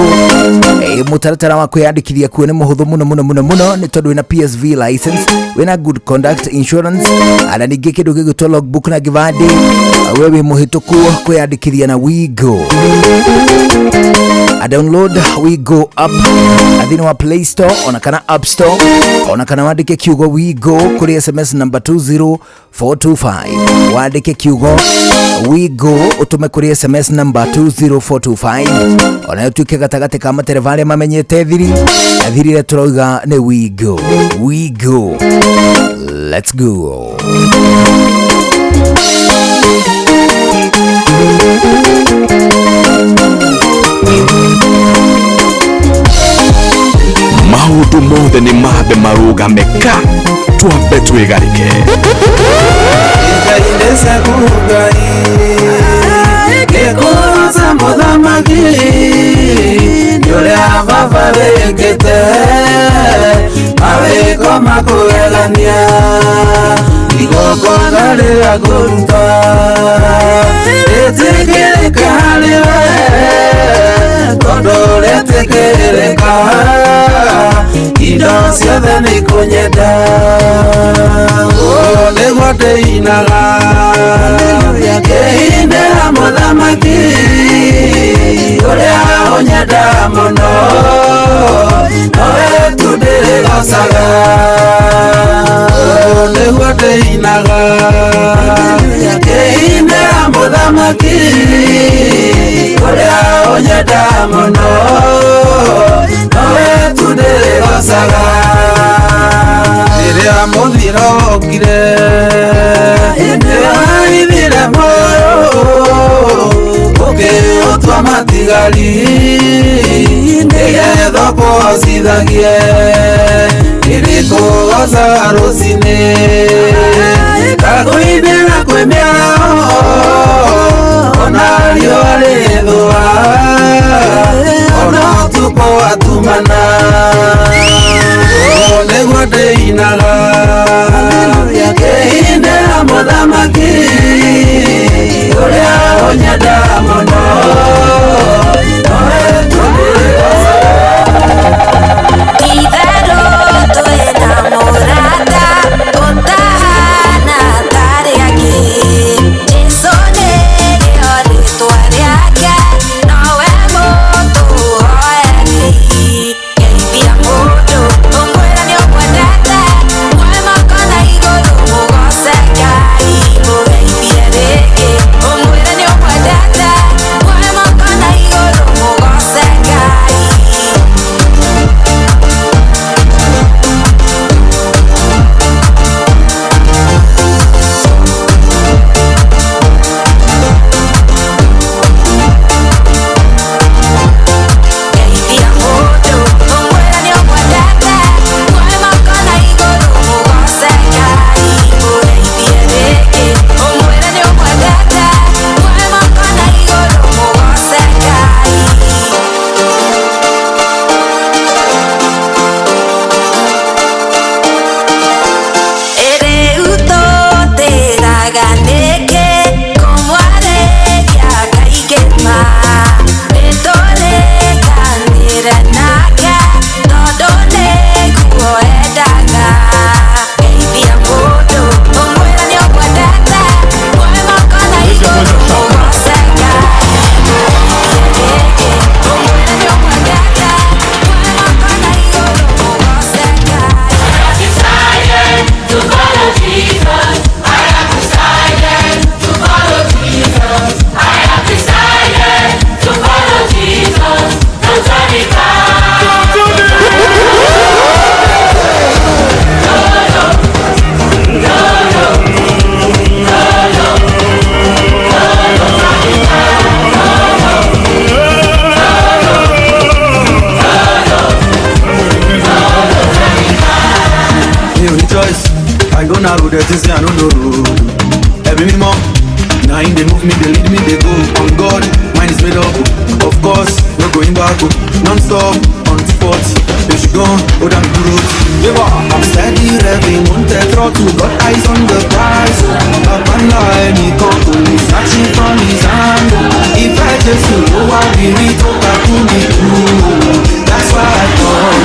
mũtaratara wa kwĩyandĩkithia kuo nĩ mũhũthũ mũno mũno mũno mũno, nĩ tondũ wĩna PSV license, wĩna good conduct insurance, na ningĩ kĩndũ gĩgwĩtwo logbook na gĩbandĩ. We wĩ mũhĩtũku kwĩyandĩkithia na Wigo. A download Wigo app thĩinĩ wa Play Store ona kana App Store, ona kana wandĩke kiugo Wigo kũrĩ SMS number 20425. Wandĩke kiugo Wigo ũtũme kũrĩ SMS number 20425, ona ũtuĩke gatagatĩ ka matereba arĩa mamenyete thiri na thiri ĩrĩa tũrauga nĩ Wigo. Wigo, let's go.
Maũndũ mothe nĩ mambe marũgame ka twambe twĩgarĩke.
Ngĩkũroca mũthamaki nĩ ũrĩa baba wĩkĩte mawĩko makũgegania igongona rĩrĩa ngũruta rĩtĩkĩrĩka harĩ we tondũ rĩtĩkĩrĩka indo ciothe nĩ ikũnyenda. Ũũ nĩguo ndĩinaga ngĩinĩra mũthamaki ũrĩa ũnyenda mũno nowe tu ndĩrĩgocaga. Ũũ nĩguo ndĩinaga ngĩinĩra mũthamaki ũrĩa ũnyenda mũno nowe tu ndĩrĩgocaga. Rĩrĩa mũthiro okire nĩwaithire muoyo ũkĩũtua matigari nĩgetha ũkũhocithagie nĩrĩkũgocaga rũcinĩ ndakũinĩra kwĩ mĩaraho ona riũa rĩthũa ona ũtukũ watumana. Ũũ nĩguo ndĩinaga ngĩinĩra mũthamaki ũrĩa ũnyenda mũno nowe tu ndĩrĩgocaga.
Itherũ twĩna mũrata ũtahana tarĩ angĩ, Jesũ nĩrĩo rĩtwa rĩake, nowe mũtũhoeri. Geithia mũndũ ũmwĩre nĩũmwendete, muoe moko na igũrũ mũgoce Ngai. Mũgeithie rĩngĩ ũmwĩre nĩũmwendete, muoe moko na igũrũ mũgoce Ngai. Geithia mũndũ ũmwĩre nĩũmwendete, muoe moko na igũrũ mũgoce Ngai. Mũgeithie rĩngĩ ũmwĩre nĩũmwendete, muoe moko na igũrũ mũgoce Ngai. Rĩu tũtĩraga nĩkĩ kũmwarĩria kaingĩ ma, nĩtũrĩkanĩre nake tondũ nĩguo endaga. Geithia mũndũ ũmwĩre nĩũmwendete, muoe moko na igũrũ mũgoce Ngai. Mũgeithie rĩngĩ ũmwĩre nĩũmwendete, muoe moko na igũrũ mũgoce Ngai.
Decided to follow Jesus. I have decided to follow Jesus. I have decided to follow Jesus. Don't turn me back.
Mi ò ní choice. I go narrow, the things say I no know road. me, they lead me, they go. On God, mine is made up. Of course, no going back. Non-stop, on 240. If she gone, hold on the road. I'm steady revving, won't throttle. Got eyes on the prize. Up and line, he can't only snatch it from his hand. If I just know I will be to me. That's why I come.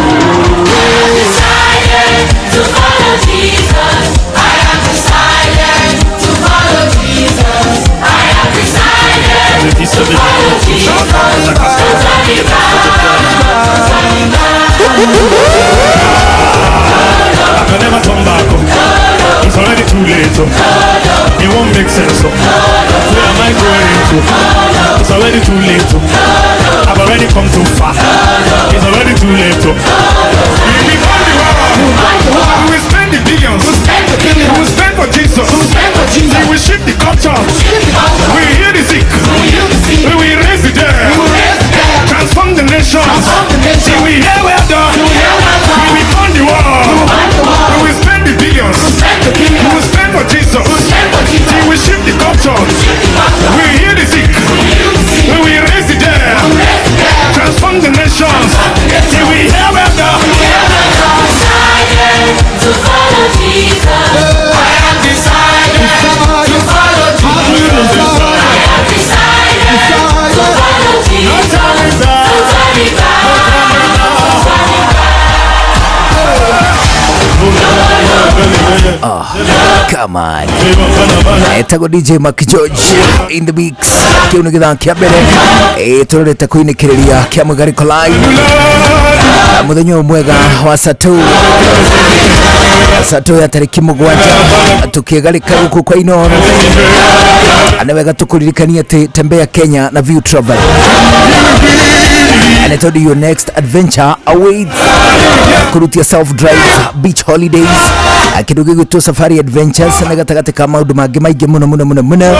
I decided to follow Jesus. I have decided to follow Jesus. I have decided to follow Jesus. Don't turn me back. Don't turn me back.
I can never turn back. It's already too late. It won't make sense. Where am I going to? It's already too late. I've already come too far. It's already too late. We will burn the world. We will spend the billions. We will spend for Jesus. We will shift the culture. We will heal the sick. We will raise the dead. Transform the nations. We will hear well done. We will burn the world. We will spend the billions. We will spend for Jesus. We will shift the culture. We will heal the sick. We will raise the dead. Transform the nations. Till we hear well done.
I decided to follow Jesus. I have decided to follow Jesus. I have decided to follow Jesus. Don't turn me back. Don't turn me back.
Oh, come on. Etagwo DJ Mark George in the mix. Kiu nĩ gĩthaa kĩa mbere tũrorete kũinĩkĩrĩria kĩa Mũgarĩko Live mũthenya ũyũ mwega wa Sato Sato ya tarĩki 7 tũkĩgarĩka gũkũ kwa Inooro. Nĩ wega tũkũririkania atĩ Tembea Kenya na View Travel and I told you your next adventure awaits. Kurutia self drive, beach holidays, kindu gĩgwĩtwo safari adventures na gatagatĩ ka maũndũ mangĩ maingĩ mũno mũno mũno mũno.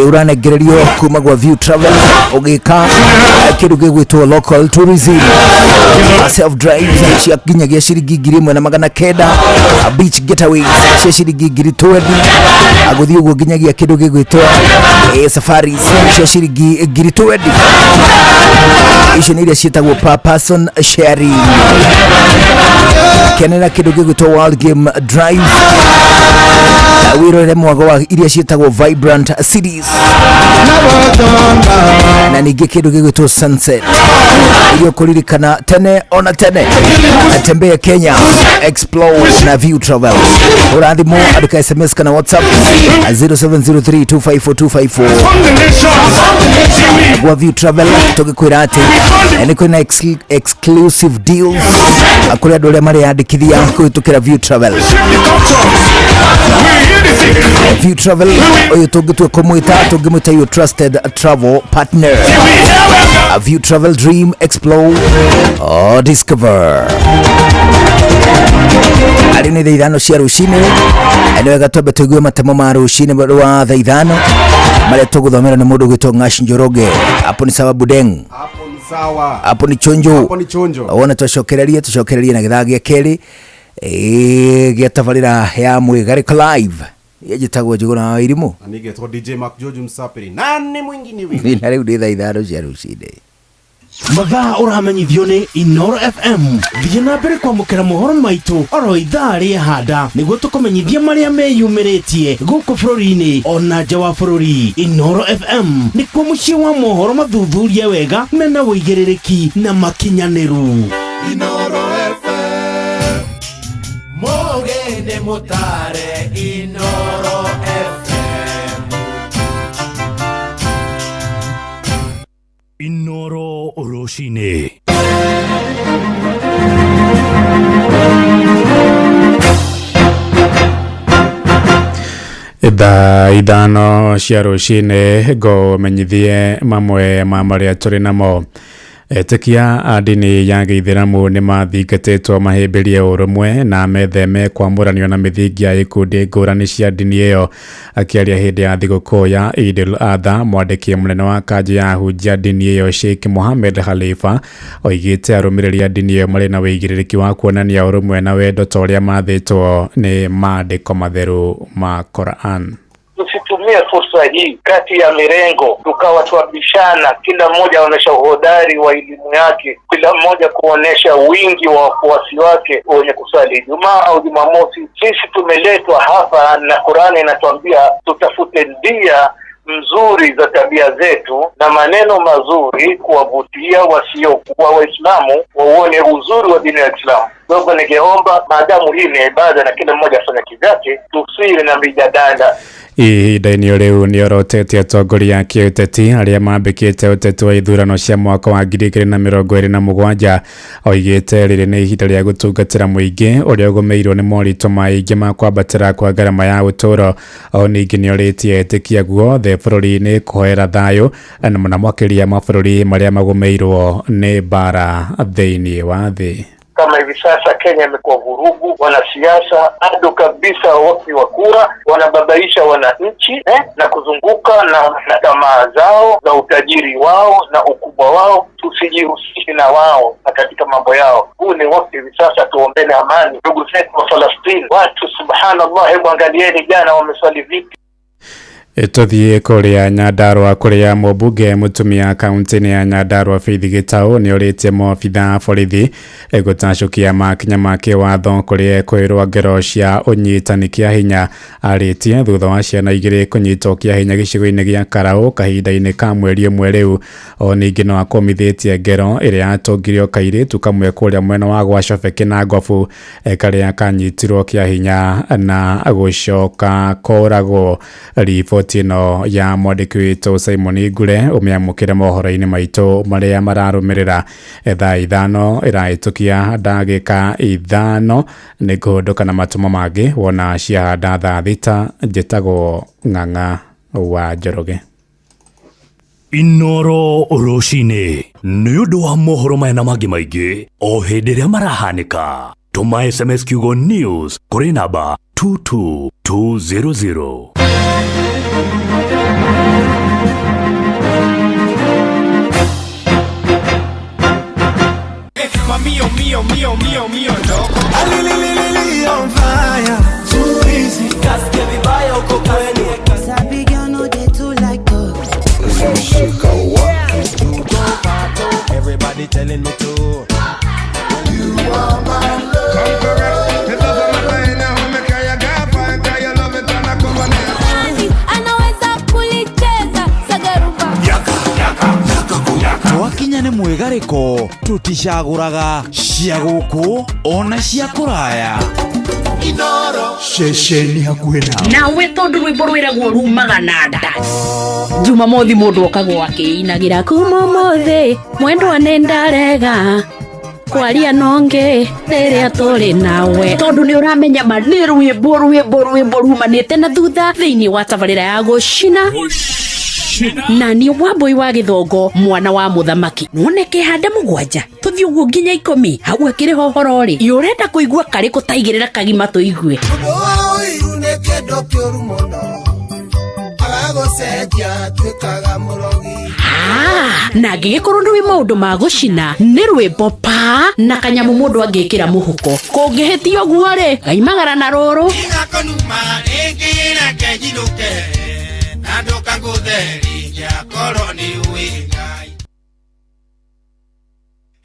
Ũranegererio kuma gwa View Travel ũgĩka kindu gĩgwĩtwo local tourism, self drive cia nginyagia ciringi 1900, beach getaways cia ciringi 20,000, agũthiĩ ũguo nginyagia kindu gĩgwĩtwo safaris cia ciringi 20,000. Icio nĩ iria ciĩtagwo per person sharing. Kenera kindu gĩgwĩtwo World Game Drive, wĩrorere mwago wa iria ciĩtagwo Vibrant Cities, na ningĩ kindu gĩgwĩtwo Sunset iria kũririkana tene ona tene. Tembea Kenya, explore na View Travel. Hũra thimũ, andĩka SMS kana WhatsApp 0703254254 gwa View Travel tũgĩkwĩra atĩ nĩ kwĩna exclusive deals kũrĩ andũ arĩa mareyandĩkithia kũhĩtũkĩra View Travel. View Travel ũyũ tũngĩtua kũmwĩta tũngĩmwĩta your trusted travel partner. View Travel, dream, explore or discover. Arĩ nĩ thaa 5 cia rũcinĩ, nĩ wega twambe tũigue matemo ma rũcinĩ rwa thaa 5 marĩa tũgũthomera nĩ mũndũ ũgwĩtwo Ng'ash Njoroge. Hapo ni sawa Budeng,
sawa,
hapo ni chonjo,
hapo ni chonjo.
Wona twacokererie tũcokererie na gĩthaa gĩa kerĩ gĩa tabarĩra ya Mwĩgarĩko Live yejĩtagwo Njũgũna wa Irimũ
na nigetwo DJ Mark George Msapiri nani mwingine wewe
na rĩu nĩ thaa 5 cia rũcinĩ.
Mathaa ũramenyithio nĩ Inooro FM. Thiĩ na mbere kwamũkĩra mohoro maitũ oro ithaa rĩa handa nĩguo tũkũmenyithia marĩa meyumĩrĩtie gũkũ bũrũri-inĩ ona nja wa bũrũri. Inooro FM nĩkuo mũciĩ wa mohoro mathuthurie wega mena ũigĩrĩrĩki na makinyanĩru.
Inooro FM mũgene mũtare. Inooro FM.
Inooro rũcinĩ.
Thaa 5 cia rũcinĩ ngũmenyithie mamwe ma marĩa tũrĩ namo. Etĩkia a ndini ya gĩithĩramu nĩ mathingatĩtwo mahĩmbĩrie ũrũmwe na metheme kwamũranio na mĩthingi ya ikundi ngũrani cia ndini ĩyo. Akĩaria hĩndĩ ya thigũkũ ya Eid al-Adha, mwandĩki mũnene wa kanjũ ya ahunjia ndini ĩyo Sheikh Mohammed Khalifa oigĩte arũmĩrĩri a ndini ĩyo marĩ na wĩigĩrĩrĩki wa kuonania ũrũmwe na wendo ta ũrĩa mathĩtwo nĩ maandĩko matheru ma Quran.
Tusitumie
Tusitumie fursa hii kati ya mirengo tukawa twabishana, kila mmoja aonyesha uhodari wa elimu yake, kila mmoja kuonesha wingi wa wafuasi wake wenye kusali Ijumaa au Jumamosi. Sisi tumeletwa hapa na Qurani inatuambia tutafute ndia mzuri za tabia zetu na maneno mazuri kuwavutia wasiokuwa Waislamu wauone uzuri wa dini ya Islamu. Kwa hivyo ningeomba, maadamu hii ni ibada na kila mmoja afanye kivyake, tusiwe na mijadala.
Ihinda-inĩ rĩu nĩorotete atongoria a kĩũteti arĩa mambĩkĩte ũteti wa ithurano cia mwaka wa 2027. Oigĩte rĩrĩ nĩ ihinda rĩa gũtungatĩra mũingĩ ũrĩa ũgũmĩirwo nĩ moritũ maingĩ ma kwambatĩra kwa ngarama ya ũtũũro. O ningĩ nĩorĩtie etĩkia guothe bũrũri-inĩ kũhoera thayũ na mũno makĩria mabũrũri marĩa magũmĩirwo nĩ mbara thĩinĩ wa thĩ.
Kama hivi sasa Kenya imekuwa vurugu, wanasiasa bado kabisa wapi wa kura, wanababaisha wananchi na kuzunguka na tamaa zao za utajiri wao na ukubwa wao. Tusijihusishe na wao na katika mambo yao. Huu ni wakati hivi sasa tuombeni amani. Ndugu zetu wa Palestina, watu subhanallah, hebu angalieni jana wameswali vipi.
Tũthiĩ kũrĩa Nyandarua kũrĩa mũmbunge mũtumia kaunti-inĩ ya Nyandarua Faith Gĩtaũ nĩorĩtie maobitha a borithi gũtacũkia makinya ma kĩwatho kũrĩ kwĩrwo ngero cia ũnyitani kĩa hinya. Arĩtie thutha wa ciana igĩrĩ kũnyitwo kĩa hinya gĩcigo-inĩ gĩa Karaũ kahinda-inĩ ka mweri ũmwe rĩu. O ningĩ no akũmithĩtie ngero ĩrĩa yatũngirio kairĩtu kamwe kũrĩa mwena wa gwa Cobeke na Ngobu karĩa kanyitirwo kĩa hinya na gũcoka kũragwo. Riboti ĩno ya mwandĩki witũ Simon Ngure ũmĩamũkĩre mohoro-inĩ maitũ marĩa mararũmĩrĩra. Thaa 5 ĩrahĩtũkia ndagĩka 5 nĩ ngũhũndũka na matũmo mangĩ wona ciahanda thaa 6. Njĩtagwo Ng'ang'a wa Njoroge.
Inoro rũcinĩ nĩ ũndũ wa mohoro maya na mangĩ maingĩ o hĩndĩ ĩrĩa marahanĩka. Tũma SMS kiugo news kũrĩ namba 22200.
Mio, mio, mio, mio, mio, loco. Ali, on fire. Too easy. Kasikia vibaya uko kwenu.
Sabi girl no dey too like talk.
Everybody telling me to. You are my love. Come correct.
Anaweza kulicheza sagaruba.
Yaka, yaka, yaka. Twakinya nĩ mwĩgarĩko tũticagũraga cia gũkũ ona cia kũraya. Inoro ceceni hakuhĩ nawe.
Nawe tondũ rwĩmbo rwĩragwo rumaga na nda. Jumamothi mũndũ okagwo akĩinagĩra kuma ũmũthĩ mwendwa nĩ ndarega kwaria nonge rĩrĩa tũrĩ nawe tondũ nĩ ũramenya ma nĩ rwĩmbo rwĩmbo rwĩmbo rumanĩte na thutha thĩinĩ wa tabarĩra ya gũcina na nĩ Wambui wa Gĩthongo mwana wa mũthamaki none kĩhanda 7 tũthiĩ ũguo nginya 10 hau akĩrĩ hohoro rĩ ĩ ũrenda kũigua karĩ kũtaigĩrĩra kagima tũigue. Na angĩgĩkorwo ndũĩ maũndũ ma gũcina nĩ rwĩmbo pa na kanyamũ mũndũ angĩkĩra mũhuko kũngĩhĩtia ũguo rĩ gaimagara na rũrũ.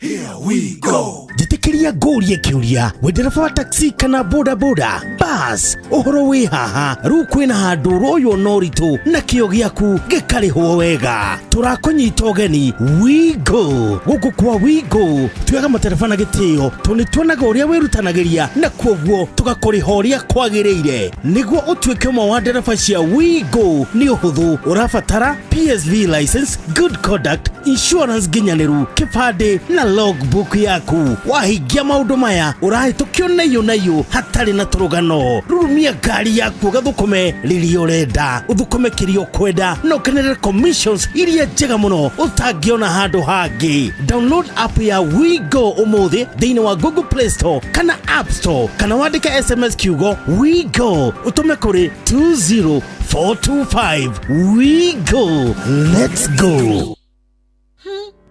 Here we go. Njĩtĩkĩria ngũrie kĩũria wĩ ndereba wa taxi kana boda boda bas ũhoro wĩ haha rĩu kwĩna handũ ũroywo na ũritũ na kĩo gĩaku gĩkarĩhwo wega. Tũrakũnyita ũgeni Wigo. Gũkũ kwa Wigo tuoyaga matereba na gĩtĩo tondũ nĩ tuonaga ũrĩa wĩrutanagĩria na kwoguo tũgakũrĩha ũrĩa kwagĩrĩire. Nĩguo ũtuĩke ũmwe wa ndereba cia Wigo nĩ ũhũthũ, ũrabatara PSV license, good conduct, insurance nginyanĩru, kĩbandĩ na logbook yaku. Wahingia maũndũ maya ũrahĩtũkio na iyũ na iyũ hatarĩ na tũrũgano. Rurumia ngari yaku ũgathũkũme rĩrĩa ũrenda, ũthũkũme kĩrĩa ũkwenda na ũkenerere commissions iria njega mũno ũtangĩona handũ hangĩ. Download app ya Wigo ũmũthĩ thĩinĩ wa Google Play Store kana App Store kana wandĩke SMS kiugo Wigo ũtũme kũrĩ 20425. Wigo, let's go.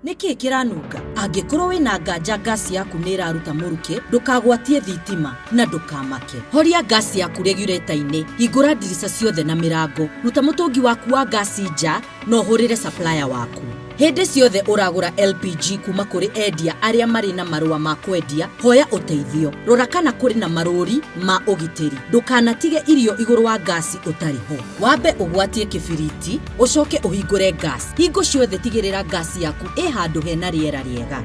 Nĩ
Nĩkĩĩ kĩranunga? Angĩkorwo wĩna nganja ngasi yaku nĩ ĩraruta mũrukĩ, ndũkagwatie thitima na ndũkamake. Horia ngasi yaku regulator-inĩ, hingũra ndirica ciothe na mĩrango, ruta mũtũngi waku wa ngasi nja na ũhũrĩre supplier waku. Hĩndĩ ciothe ũragũra LPG kuma kũrĩ endia arĩa marĩ na marũa ma kwendia, hoya ũteithio. Rora kana kũrĩ na marũri ma ũgitĩri. Ndũkanatige irio igũrũ wa ngasi ũtarĩ ho. Wambe ũgwatie kĩbiriti, ũcoke ũhingũre gas. Hingo ciothe tigĩrĩra ngasi yaku ĩ handũ hena rĩera rĩega.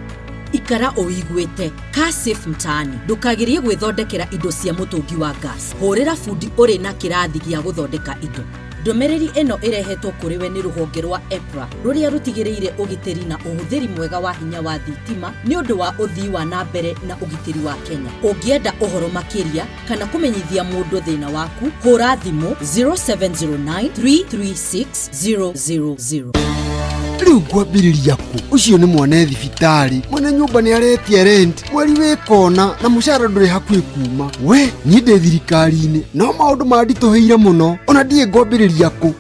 Ikara ũiguĩte. Kaa safe mtaani. Ndũkagerie gwĩthondekera indo cia mũtũngi wa gas. Hũrĩra bundi ũrĩ na kĩrathi gĩa gũthondeka indo. Ndũmĩrĩri ĩno ĩrehetwo kũrĩ we nĩ rũhonge rwa EPRA rũrĩa rũtigĩrĩire ũgitĩri na ũhũthĩri mwega wa hinya wa thitima nĩ ũndũ wa ũthii wa na mbere na ũgitĩri wa Kenya. Ũngĩenda ũhoro makĩria kana kũmenyithia mũndũ thĩna waku, hũra thimũ 0709 336 000.
Rĩu ngwambĩrĩria kũ? Ũcio nĩ mwana e thibitarĩ, mwene nyũmba nĩ aretia rent mweri wĩ kona, na mũcara ndũrĩ hakuhĩ kuma. We niĩ ndĩ thirikari-inĩ, no maũndũ manditũhĩire mũno, ona ndiĩ ngwambĩrĩria kũ.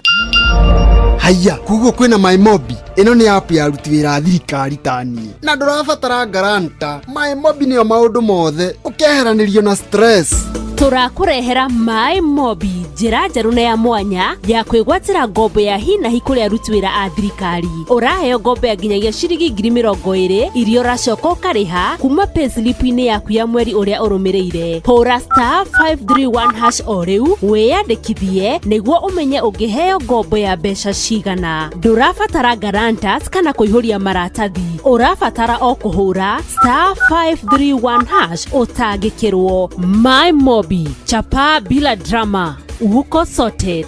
Haiya, koguo kwĩna MyMobi. Ĩno nĩ app ya aruti wĩra a thirikari ta niĩ, na ndũrabatara guarantor. MyMobi nĩyo maũndũ mothe, ũkeheranĩrio na stress.
Tũrakũrehera Maĩ Mobi, njĩra njerũ na ya mwanya ya kwĩgwatĩra ngombo ya hinahi kũrĩ aruti wĩra a thirikari. Ũraheo ngombo ya nginyagia ciringi 20,000 iria ũracoka ũkarĩha kuma payslip-inĩ yaku ya mweri ũrĩa ũrũmĩrĩire. Hũra *531# o rĩu wĩyandĩkithie nĩguo ũmenye ũngĩheo ngombo ya mbeca cigana. Ndũrabatara guarantors kana kũihũria maratathi, ũrabatara o kũhũra *531# ũtangĩkĩrwo. My Mobi, chapa bila drama, uko sorted.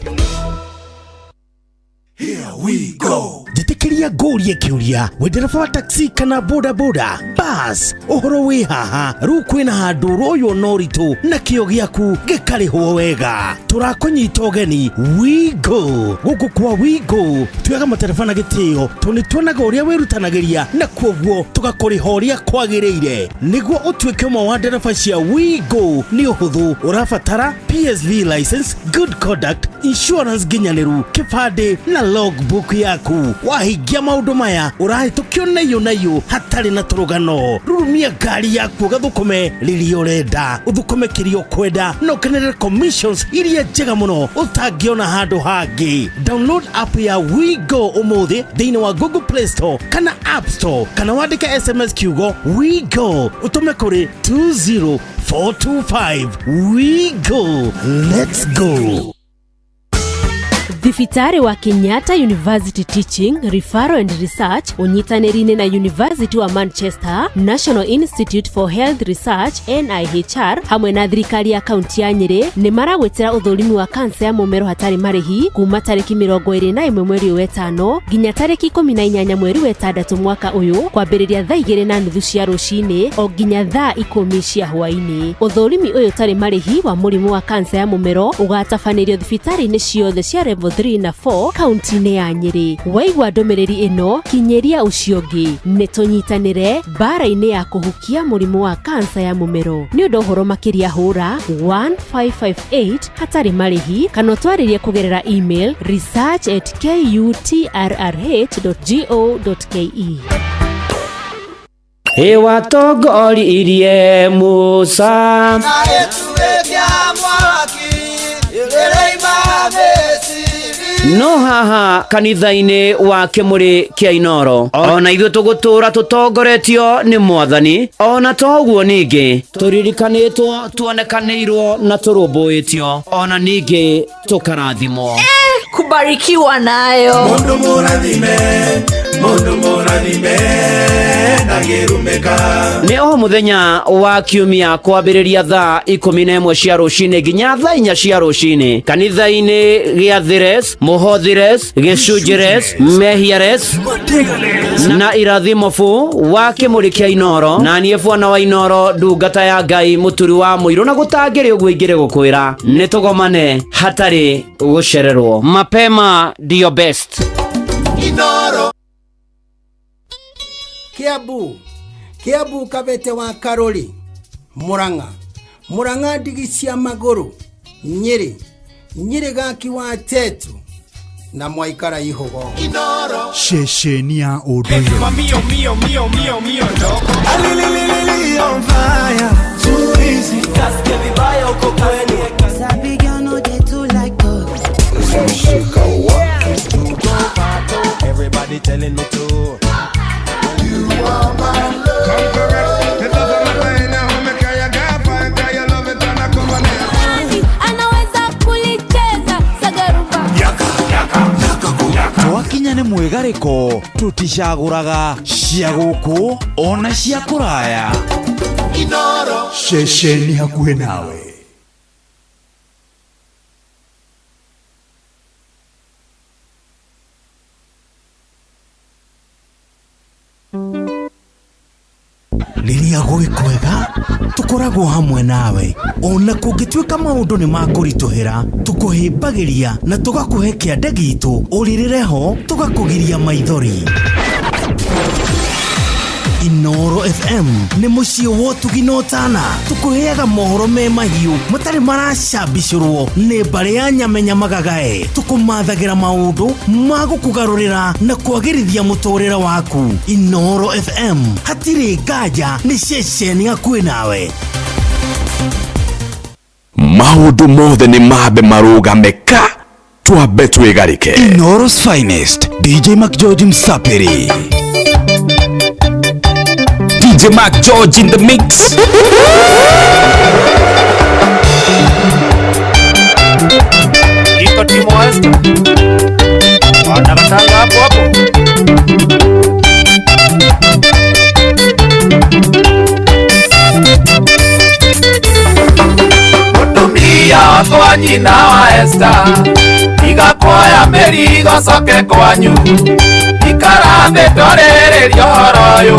Njĩtĩkĩria ngũrie kĩũria, we ndereba wa taxi kana boda boda bas, ũhoro wĩ haha? Rĩu kwĩna handũ ũroywo na ũritũ na kĩo gĩaku gĩkarĩhwo wega. Tũrakũnyita ũgeni Wigo. Gũkũ kwa Wigo tuoyaga matereba na gĩtĩo, tondũ nĩ tuonaga ũrĩa wĩrutanagĩria na kuoguo tũgakũrĩha ũrĩa kwagĩrĩire. Nĩguo ũtuĩke ũmwe wa ndereba cia Wigo nĩ ũhũthũ, ũrabatara PSV license, good conduct, insurance nginyanĩru, kĩbandĩ na logbook yaku. Wahingia maũndũ maya, ũrahĩtũkio na iyũ na iyũ hatarĩ na tũrũgano. Rurumia ngari yaku ũgathũkũme rĩrĩa ũrenda, ũthũkũme kĩrĩa ũkwenda, na ũkenerere commissions iria njega mũno ũtangĩona handũ hangĩ. Download app ya WeGo ũmũthĩ thĩinĩ wa Google Play Store kana App Store, kana wandĩke SMS kiugo WeGo ũtũme kũrĩ 20425. WeGo, let's go.
Thibitarĩ wa Kenyatta University Teaching, Referral and Research ũnyitanĩri-inĩ na University wa Manchester, National Institute for Health Research NIHR hamwe na thirikari ya kaunti ya Nyĩrĩ nĩ maragwĩtĩra ũthũrimi wa kansa ya mũmero hatarĩ marĩhi kuma tarĩki 21 mweri ũyũ wetano nginya tarĩki 18 mweri wetandatũ mwaka ũyũ, kwambĩrĩria thaa 2:30 cia rũcinĩ o nginya thaa 10 cia hwaĩ-inĩ. Ũthũrimi ũyũ ũtarĩ marĩhi wa mũrimũ wa kansa ya mũmero ũgatabanĩrio thibitarĩ-inĩ ciothe cia level 3 na 4 kaunti-inĩ ya Nyĩrĩ. Waigua ndũmĩrĩri ĩno, kinyĩria ũcio ũngĩ. Nĩ tũnyitanĩre mbara-inĩ ya kũhukia mũrimũ wa kansa ya mũmero. Nĩ ũndũ ũhoro makĩria hũra 1558 hatarĩ marĩhi, kana ũtwarĩrie kũgerera email research@kutrrh.go.ke.
Ĩwatongoririe Musa
na gĩtugĩ mwaki ĩrĩima Misiri.
No haha kanitha-inĩ wa Kĩmũrĩ kĩa Inoro, ona ithuĩ tũgũtũra tũtongoretio nĩ Mwathani. Ona toguo ningĩ tũririkanĩtwo, tuonekanĩirwo na tũrũmbũĩtio, ona ningĩ tũkarathimwo.
Kubarikiwa nayo.
Mundu mũrathime, mundu mũrathime ndangĩrumĩka.
Nĩ o mũthenya wa kiumia kwambĩrĩria thaa 11 cia rũcinĩ nginya thaa 4 cia rũcinĩ kanitha-inĩ gĩa Thires, Mũhothires, Gĩcunjires, Mehiares na Irathimo bu wa Kĩmũrĩ kĩa Inoro. Na niĩ bwana wa Inoro, ndungata ya Ngai, mũturi wa mũirũ, na gũtangĩrĩ ũguo ingĩrĩ gũkwĩra nĩ tũgomane hatarĩ gũcererwo. Mapema ndio best.
Inoro.
Kiambu, Kiambu, Kabete wa Karori, Murang'a, Murang'a, ndigi cia magũrũ, Nyĩrĩ, Nyĩrĩ, Gaki wa Tetu, Na mwaikara ihũgo.
Ceceni ya ũndũire.
Mio mio mio mio mio ndoko.
Alililili on fire. Too easy.
Kasikia vibaya uko kwenu.
Sabi girl no dey too like talk.
Everybody telling me to.
You are my love. Come correct. It doesn't matter anyhow. Me carry a guy fine, 'cause you love it and I come on here.
Anaweza kulicheza sagaruba.
Yaka, yaka, yaka. Twakinya nĩ mwĩgarĩko tũticagũraga cia gũkũ ona cia kũraya.
Inoro.
Ceceni hakuhĩ nawe.
Rĩrĩa gwĩ kwega tũkoragwo hamwe nawe ona kũngĩtuĩka maũndũ nĩ makũritũhĩra tũkũhĩmbagĩria na tũgakũhe kĩande gitũ ũrĩrĩre ho tũgakũgiria maithori. Inoro FM nĩ mũciĩ wa ũtugi na ũtana tũkũheaga mohoro me mahiũ matarĩ maracambicũrwo nĩ mbarĩ ya nyamenya magagae tũkũmathagĩra maũndũ ma gũkũgarũrĩra na kwagĩrithia mũtũrĩre waku. Inoro FM hatirĩ nganja nĩ ceceni hakuhĩ nawe.
Maũndũ mothe nĩ mambe marũgame ka twambe twĩgarĩke.
Inoro's finest DJ Mac George Msapiri.
DJ Mac George in the mix.
Iko Timo West. Wanakatanga hapo hapo.
Mutumia wakwa nyina wa Esther, tiga kuoya mĩrigo coke kwanyu, ikara thĩ twarĩrĩrie ũhoro ũyũ.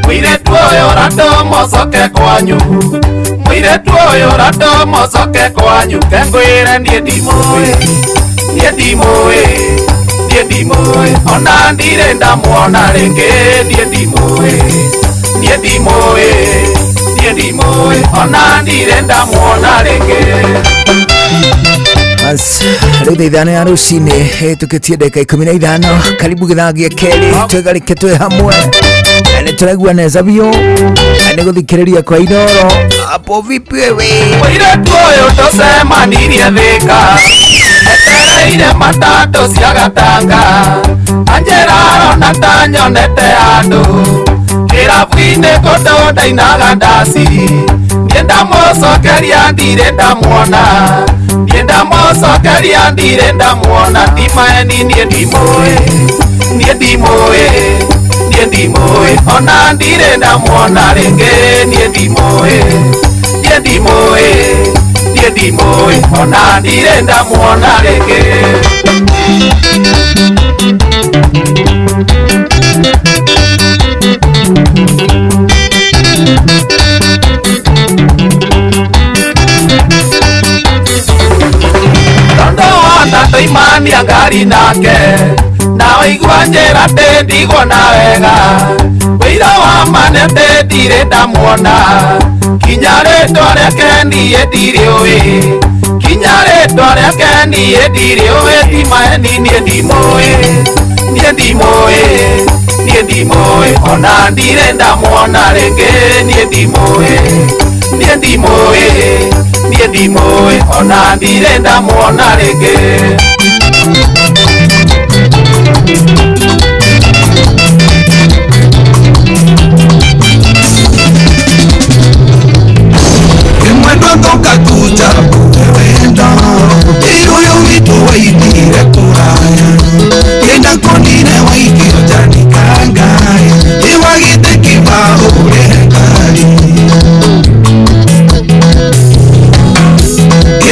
Mũirĩtu ũyũ ũratũmwo coke kwanyu, mũirĩtu ũyũ ũratũmwo coke kwanyu, ke ngwĩre niĩ ndimũĩ, niĩ ndimũĩ, niĩ ndimũĩ, ona ndirĩ ndamuona rĩngĩ, niĩ ndimũĩ, niĩ ndimũĩ, niĩ ndimũĩ, ona ndirĩ ndamuona rĩngĩ.
Bas, rĩu thaa ithano ya rũcinĩ ĩtũkĩtie ndagĩka 15. Karibu gĩthaa gĩa kerĩ twĩgarĩke twĩ hamwe na nĩ tũraigua neza biũ na nĩ gũthikĩrĩria kwa Inoro. Hapo vipi wewe?
Mũirĩtu ũyũ tũcemanirie Thĩka, etereire matatũ cia Gatanga, anjĩra arona ta nyonete andũ kĩrabu-inĩ kũndũ ndainaga ndaci, niĩ ndamũcokeria ndirĩ ndamuona, niĩ ndamũcokeria ndirĩ ndamuona, ti maeni niĩ ndimũĩ, niĩ ndimũĩ, niĩ ndimũĩ, ona ndirĩ ndamuona rĩngĩ, niĩ ndimũĩ, niĩ ndimũĩ, niĩ ndimũĩ, ona ndirĩ ndamuona rĩngĩ. Tondu wona tũimania ngari nake na waigua njĩra ndĩ ndigwona wega, wĩira wa ma nĩ atĩ ndirĩ ndamuona, kinya rĩtwa rĩake niĩ ndirĩũĩ, kinya rĩtwa rĩake niĩ ndirĩũĩ, ti maeni niĩ ndimũĩ, niĩ ndimũĩ, niĩ ndimũĩ, ona ndirĩ ndamuona rĩngĩ, niĩ ndimũĩ, niĩ ndimũĩ, niĩ ndimũĩ, ona ndirĩ ndamuona rĩngĩ.
Mwendo toka kuja wendo iruyo witu waitire kuraya enda konire waikiro janikanga iwagite kibao urengari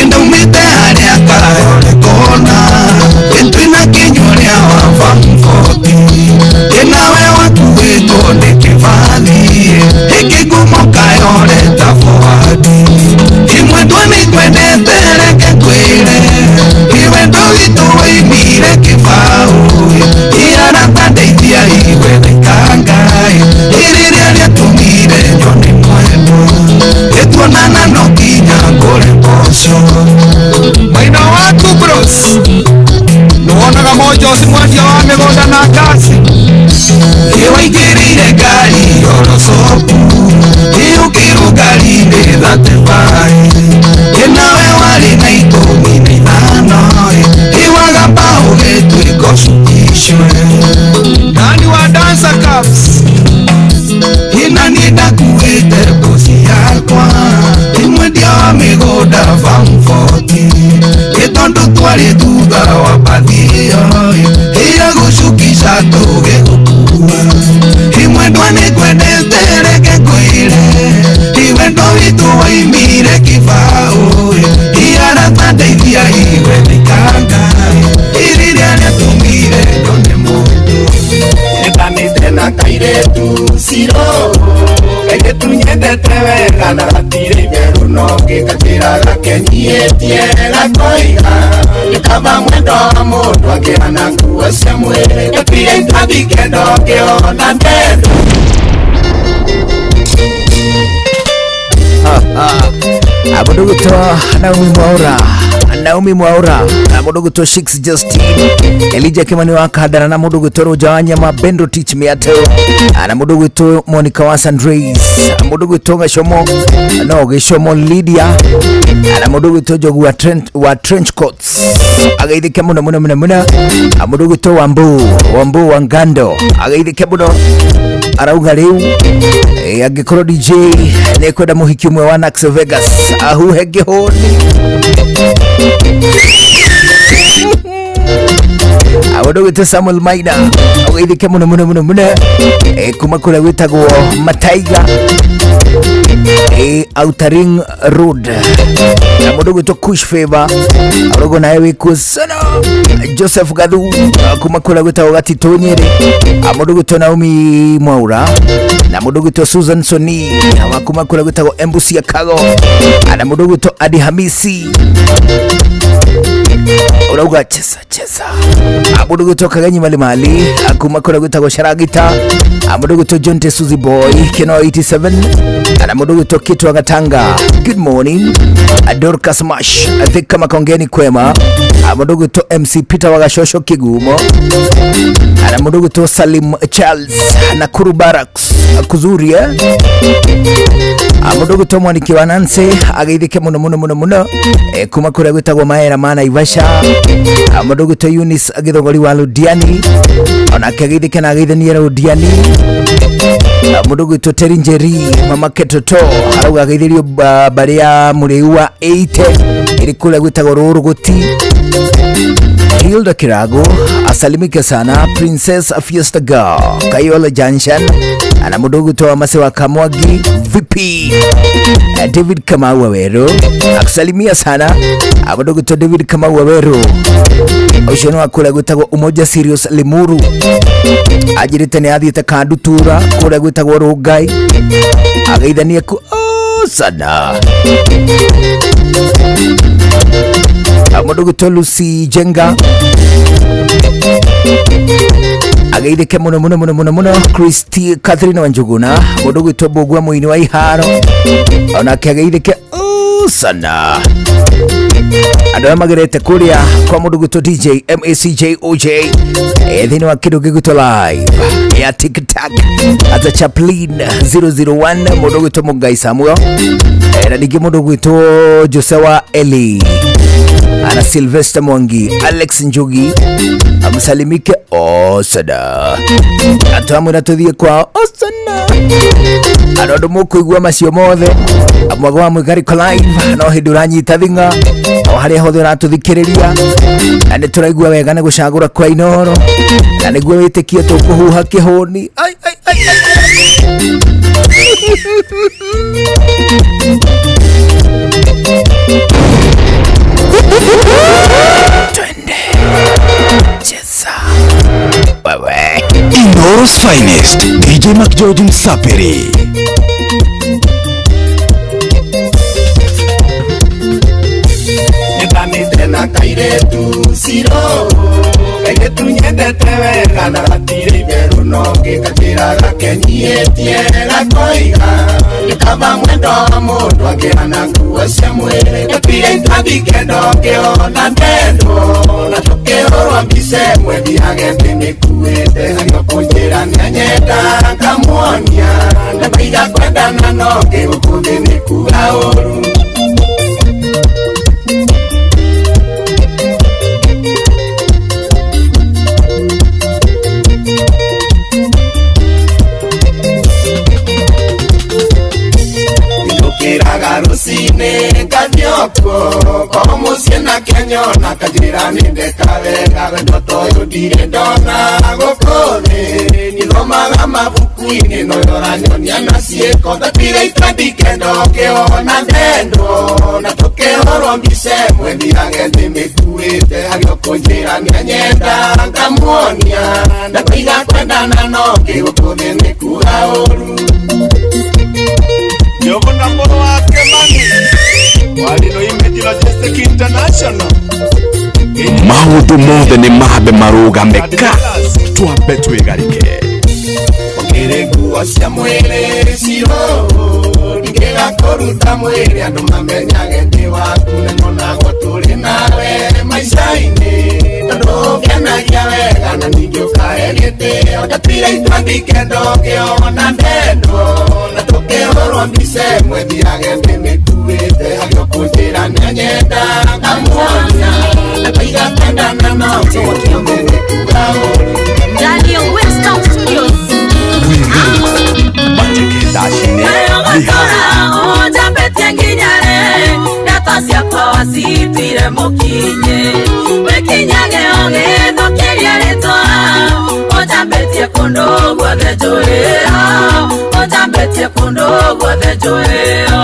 enda umite haria kayore kona
na ngasi. Ĩwaingĩrĩire ngari orocopu ĩũkĩrũngarindĩ 35 ĩnawe warĩ na 15 ĩwagamba ũgĩtuĩka ũcukicwe. Nani wa Dancer Cups ĩna niĩ ndakuĩte mbuci yakwa ĩmwendia wa mĩgũnda farm 40 ĩtondũ twarĩ thutha wa mbathi ĩyo ĩya gũcukisha tũgĩgũkua. Imwendwa nĩngwendete reke ngwĩre iwendo witũ waimire kĩbaũ iarata ndeithia iwe ndikanga irĩrĩa rĩatũmire nyone mũndũ. Nĩndanĩte na kairĩtu ciro kairĩtu nyendete wega na gatirĩ itherũ no ngĩkanjĩra gakenyihĩtie gakoiga nĩ kaba mwendwa wa mũndũ angĩhana nguo cia mwĩrĩ gũtirĩ itathike ndũngĩona ndendo.
Mũndũ gwĩtwo Naomi Mwaura, Naomi Mwaura, na mũndũ gwĩtwo Shix Justin, Elijah Kimani wa Kandara, na mũndũ gwĩtwo Roja wa Nyama, Bendo Teach Miato, na mũndũ gwĩtwo Monica wa Sandres, mũndũ gwĩtwo Gacomo, no Gĩcomo Lydia, na mũndũ gwĩtwo Njogu wa Trent, wa Trench Coats, ageithĩke mũno mũno mũno mũno, na mũndũ gwĩtwo Wambu, Wambu wa Ngando, ageithĩke mũno arauga rĩu angĩkorwo DJ nĩekwenda mũhiki ũmwe wa Nax Vegas ahuhe ngĩhũni. Mũndũ gwĩtwo Samuel Maina ũgeithĩke mũno mũno mũno mũno kuma kũrĩa gwĩtagwo Mataiga Outer Ring Road, na mũndũ gwĩtwo Kush Favor arauga nawe wĩkuo sana. Joseph Gathu kuma kũrĩa gwĩtagwo Gatitũ Nyĩrĩ, mũndũ gwĩtwo Naomi Mwaura, na mũndũ gwĩtwo Susan Soni wa kuma kũrĩa gwĩtagwo Embusia Kago, na mũndũ gwĩtwo Adi Hamisi urauga cheza cheza. Mũndũ gwĩtwo Kagenyi Malimali kuma kũrĩa gwĩtagwo Sharagita, mũndũ gwĩtwo John T Suzy Boy Keno 87, na mũndũ gwĩtwo Kitwa Gatanga, good morning. Dorcas Mash Thika Makongeni kwema, mũndũ gwĩtwo MC Peter wa Gashosho Kigumo, na mũndũ gwĩtwo Salim Charles Nakuru Barracks Kuzuria, mũndũ gwĩtwo Mwaniki wa Nancy ageithĩke mũno mũno mũno mũno kuma kũrĩa gwĩtagwo Maera ma Naivasha, mũndũ gwĩtwo Eunice Gĩthogori wa Ludiani onake ageithĩke na ageithanie Ludiani, mũndũ gwĩtwo Terry Njeri mama Ketoto arauga ageithĩrio mbarĩ ya mũrĩu wa 8 ĩrĩ kũrĩa gwĩtagwo Rũrũgũti. Hilda Kirago asalimike sana. Princess Fiesta Girl Kayola Junction, na mũndũ gwĩtwo Wamase wa Kamwagi VP David Kamau Waweru akusalimia sana. Mũndũ gwĩtwo David Kamau Waweru ũcio nĩ wa kũrĩa gwĩtagwo Umoja Sirius Limuru, anjĩrĩte nĩ athiĩte Kandutura kũrĩa gwĩtagwo Rũngai ageithanie ku sana. Mũndũ gwĩtwo Lucy Jenga ageithĩke mũno mũno mũno mũno mũno. Christy Catherine Wanjuguna mũndũ gwĩtwo Mbũgua mũini wa iharo onake ageithĩke sana. Andũ arĩa magerete kũrĩa kwa mũndũ gwĩtwo DJ MACJOJ thĩinĩ wa kĩndũ gĩgwĩtwo live ya TikTok ata Chaplin 001 mũndũ gwĩtwo Mũngai Samuel na ningĩ mũndũ gwĩtwo Josewa Eli ana Sylvester Mwangi Alex Njugi amsalimike osana atwamwe na tuthiĩ kwao osana andũ mũkũigua macio mothe mwago wa Mwĩgarĩko live no hĩndĩ ũranyita thing'a o harĩa hothe ũratũthikĩrĩria na nĩ tũraigua wega nĩ gũcagũra kwa Inoro na nĩguo wĩtĩkie tũkũhuha kĩhũni. Ai ai ai ai. Twende cheza wewe.
Inoro's finest DJ McGeorge Msaperi.
Nĩndanĩte na kairĩtu ciro kairĩtu nyendete wega na gatirĩ itherũ no ngĩkanjĩra gakenyihĩtie gakoiga nĩ kaba mwendwa wa mũndũ angĩhana nguo cia mwĩrĩ gũtirĩ itathike ndũngĩona ndendwo na tũkĩhũrwo mbica ĩmwe thiage thĩ nĩkuĩte. nĩanyenda ngamuonia ndatiga kwendana no ngĩgũkũ thĩ nĩ kuga ũru. Njũkĩraga rũcinĩ ngathiĩ okuo korwo mũciĩ nake nyona kanjĩra nĩndeka wega wendo ta ũyũ ndirĩ ndona gũkũ thĩ nithomaga mabuku-inĩ no ũrĩa ũranyonia na ciĩko ndatire itandike ndokĩona ndendwo na tũkĩhũrwo mbica ĩmwe thiage ndĩmĩkuĩte agĩũkũnjĩra nĩanyenda ngamuonia ndatiga kwendana no ngĩgũkũ thĩ nĩ kuga ũru.
Njuguna mũrũ wa Kĩmani warino Image Logistics International.
Maũndũ mothe nĩ mambe marũgame ka twambe twĩgarĩke.
Ũkĩrĩ nguo cia mwĩrĩ ciro ndingĩga kũruta mwĩrĩ andũ mamenyage ndĩ waku nĩmonagwo tũrĩ nawe maica-inĩ tondũ ũngenagia wega na ningĩ ũkahe gĩtĩo ndatire itwandike ndũngĩona ndendwo na tũkĩhũrwo mbica ĩmwe thiage ndĩmĩkuĩte agĩũkũnjĩra nĩanyenda ngamuonia ndatiga kwendana no ngĩgũkũ thĩ nĩ kuga ũru.
Daniel Winston Studios. Ujambetie nginyare ndeto ciakwa wacituire mũkinye wĩkinyage ũgĩthũkĩria rĩtwa ũnjambĩtie kũndũ guothe njũĩo ũnjambĩtie kũndũ guothe njũĩo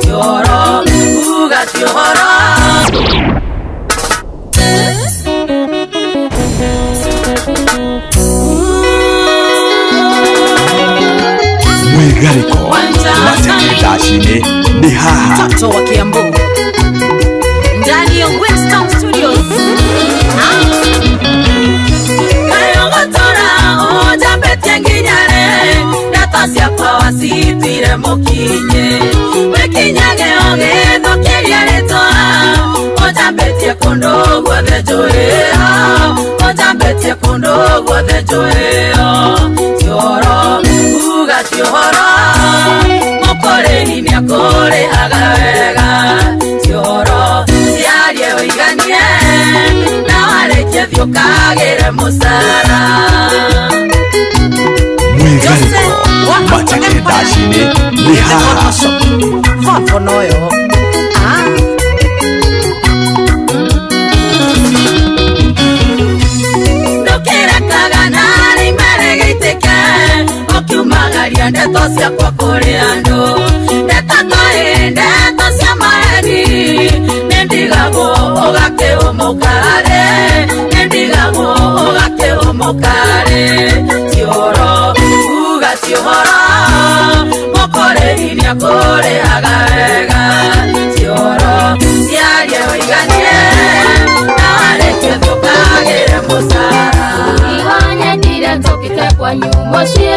ti ũhoro uga ti ũhoro.
Mwĩgarĩko mateke ndaci-inĩ nĩ haha.
Mtoto wa Kiambu
ndani ya Winston Studios. Kayogotora ujambetie nginyare ndeto ciakwa wacituire mũkinye wĩkinyage ũgĩthũkĩria rĩtwa ũnjambĩtie kũndũ guothe njũĩo ũnjambĩtie kũndũ guothe njũĩo ti ũhoro uga ti ũhoro mũkũrĩhi nĩakũrĩhaga wega ti ũhoro ciarie ũiganie na warĩkie thiĩ ũkagĩre mũcara.
Mwĩgarĩko mateke ndaci-inĩ nĩ haha.
Vovo noyo.
Ndũkĩrekaga narĩ imere gĩitĩke ũkiumagaria ndeto ciakwa kũrĩ andũ ndeto toĩ ndeto cia maheni nĩndigagwo ũgakĩũmũkarĩ nĩndigagwo ũgakĩũmũkarĩ ti ũhoro uga ti ũhoro mũkũrĩhi nĩakũrĩhaga wega ti ũhoro ciarie ũiganie na warĩkie thiĩ ũkagĩre mũcara.
Iwanyendire tũkĩte kwanyu mũciĩ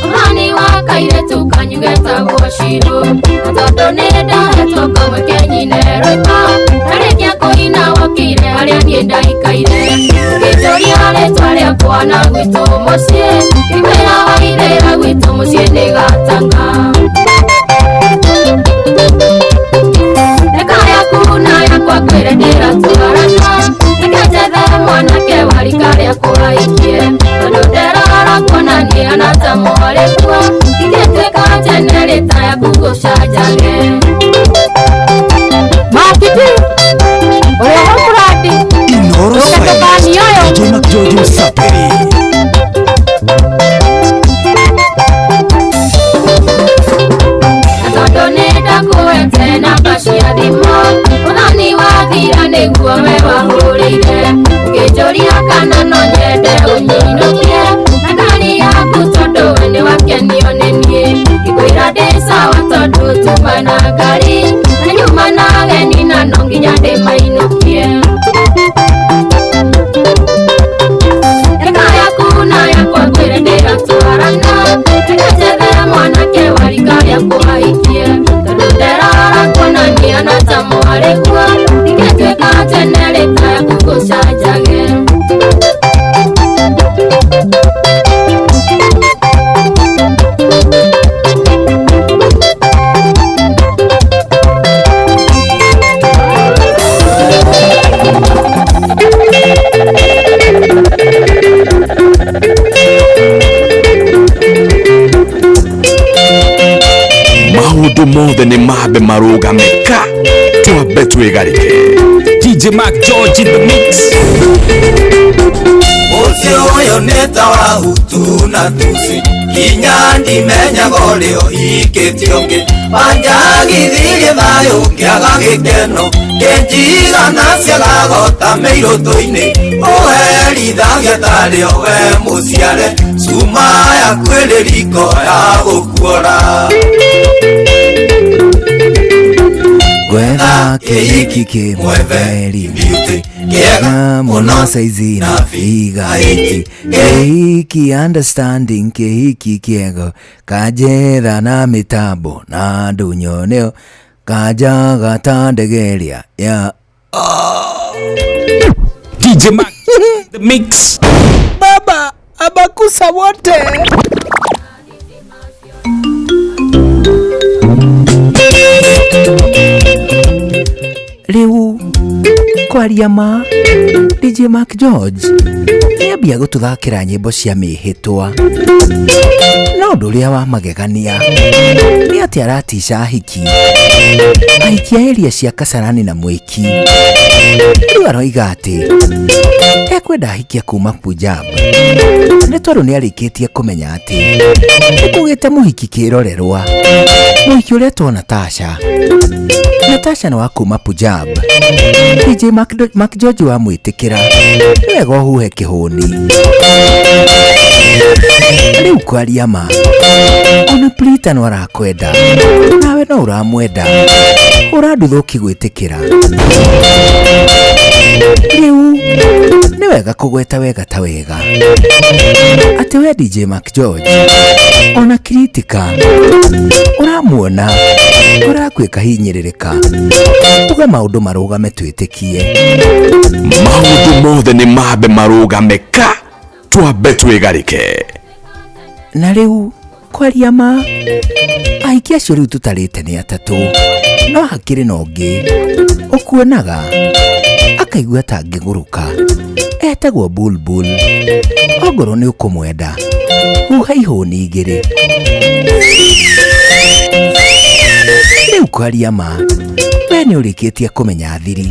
ũhani wa kairĩtu kanyu getagwo Shiro na tondũ nĩ ndahetwo kamweke nyine rwĩmbo ndarĩkia kũina wokire harĩa niĩ ndaikaire ũkĩnjũria rĩtwa rĩakwa na gwitũ mũciĩ ngĩkwĩra waithĩra gwitũ mũciĩ nĩ Gatanga. Reka yaku na yakwa ngwĩre ndĩratwarana reke njethe mwanake wa rika rĩakwa aikie tondũ nderora kuona nĩ anata morĩkuo ingĩtuĩka jenerĩta yaku ngũcanjage.
Makiti ũrĩa wa mũrandi
Inoro
ndũgatũkanio ũyũ.
DJ McGeorge Msaperi.
Na tondũ nĩ ndakũhete namba cia thimũ ũthoni wathira nĩguo we wahũrĩire ũkĩnjũria kana no nyende ũnyinũkie
Maũndũ mothe nĩ mambe marũgame ka twambe twĩgarĩke.
DJ Mark George in the mix.
Mũciĩ ũyũ nĩ ta wa Hutu na Tutsi, nginya ndimenyaga ũrĩa ũhikĩtie ũngĩ. Wanjagithirie thayũ ngĩaga gĩkeno, kĩnjigana ciagago ta mĩirũtũ-inĩ. Ũherithagia tarĩ o we mũciare, cuma yaku ĩrĩ riko ya gũkuora.
Gwetha kĩhiki kĩmwe very beauty kĩega mũno saizi na figa iti kĩhiki understanding kĩhiki kĩega kanjetha na mĩtambo na ndũnyoneo kanjaga ta ndege ĩrĩa ya
DJ Mark the mix.
Baba abakusa wote. Rĩu kwaria ma DJ Mark George nĩambia gũtũthakĩra nyĩmbo cia mĩhĩtwa, no ũndũ ũrĩa wa magegania nĩ atĩ aratica ahiki ahiki a area cia Kasarani na Mwiki. Rĩu aroiga atĩ ekwenda ahikia kuma Punjab nĩ tondũ nĩ arĩkĩtie kũmenya atĩ nĩkũgĩte mũhiki kĩrorerwa, mũhiki ũretwo Natasha. Natasha nĩ wa kuma Punjab. DJ Mark George wamwĩtĩkĩra nĩ wega ũhuhe kĩhũni. Rĩu kwaria ma ona Prita no arakwenda nawe no ũramwenda, ũranduthũki gwĩtĩkĩra. Rĩu nĩ wega kũgweta wega ta wega atĩ we DJ Mark George ona Kritika ũramuona ũrakwĩka hinyĩrĩrĩka, uga maũndũ marũgame twĩtĩkie.
Maũndũ mothe nĩ mambe marũgame ka twambe twĩgarĩke.
Na rĩu kwaria ma ahiki acio rĩu tũtarĩte nĩ atatũ, no hakĩrĩ na ũngĩ ũkuonaga akaigua ta angĩgũrũka, etagwo Bulbul. Ongorwo nĩ ũkũmwenda huha ihũni igĩrĩ. Rĩu kwaria ma we nĩ ũrĩkĩtie kũmenya thiri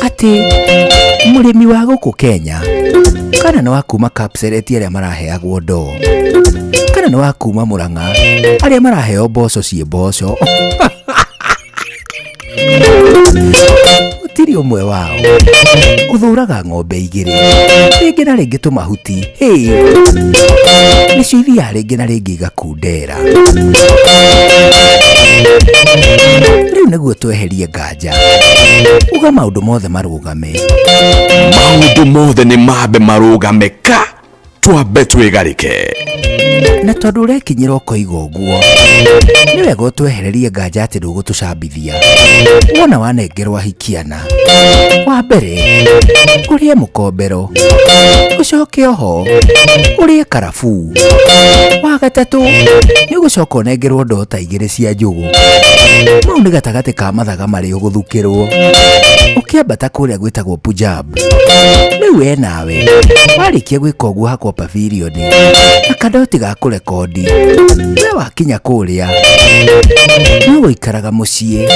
atĩ mũrĩmi wa gũkũ Kenya kana nĩ wa kuma Kapseret arĩa maraheagwo ndoo, kana nĩ wa kuma Murang'a arĩa maraheo mboco ciĩ mboco, gũtirĩ ũmwe wao ũthũraga ng'ombe igĩrĩ rĩngĩ na rĩngĩ tũmahuti hĩ nĩcio ithiaga rĩngĩ na rĩngĩ igakundera. Rĩu nĩguo tweherie nganja, uga maũndũ mothe marũgame.
Maũndũ mothe nĩ mambe marũgame ka twambe twĩgarĩke.
Na tondũ ũrekinyĩra ũkoiga ũguo nĩ wega ũtwehererie nganja atĩ ndũgũtũcambithia. Wona wanengerwo ahikiana, wa mbere ũrĩe mũkombero, ũcoke oho ũrĩe karabuu, wa gatatũ nĩ ũgũcoka ũnengerwo ndoo ta igĩrĩ cia njũgũ. Mau nĩ gatagatĩ ka mathaga marĩa ũgũthukĩrwo ũkĩambata kũrĩa gwĩtagwo Punjab. Rĩu we nawe warĩkia gwĩka ũguo hakwo pavilion na kadoti ga kũrekondi, we wakinya kũrĩa no gũikaraga mũciĩ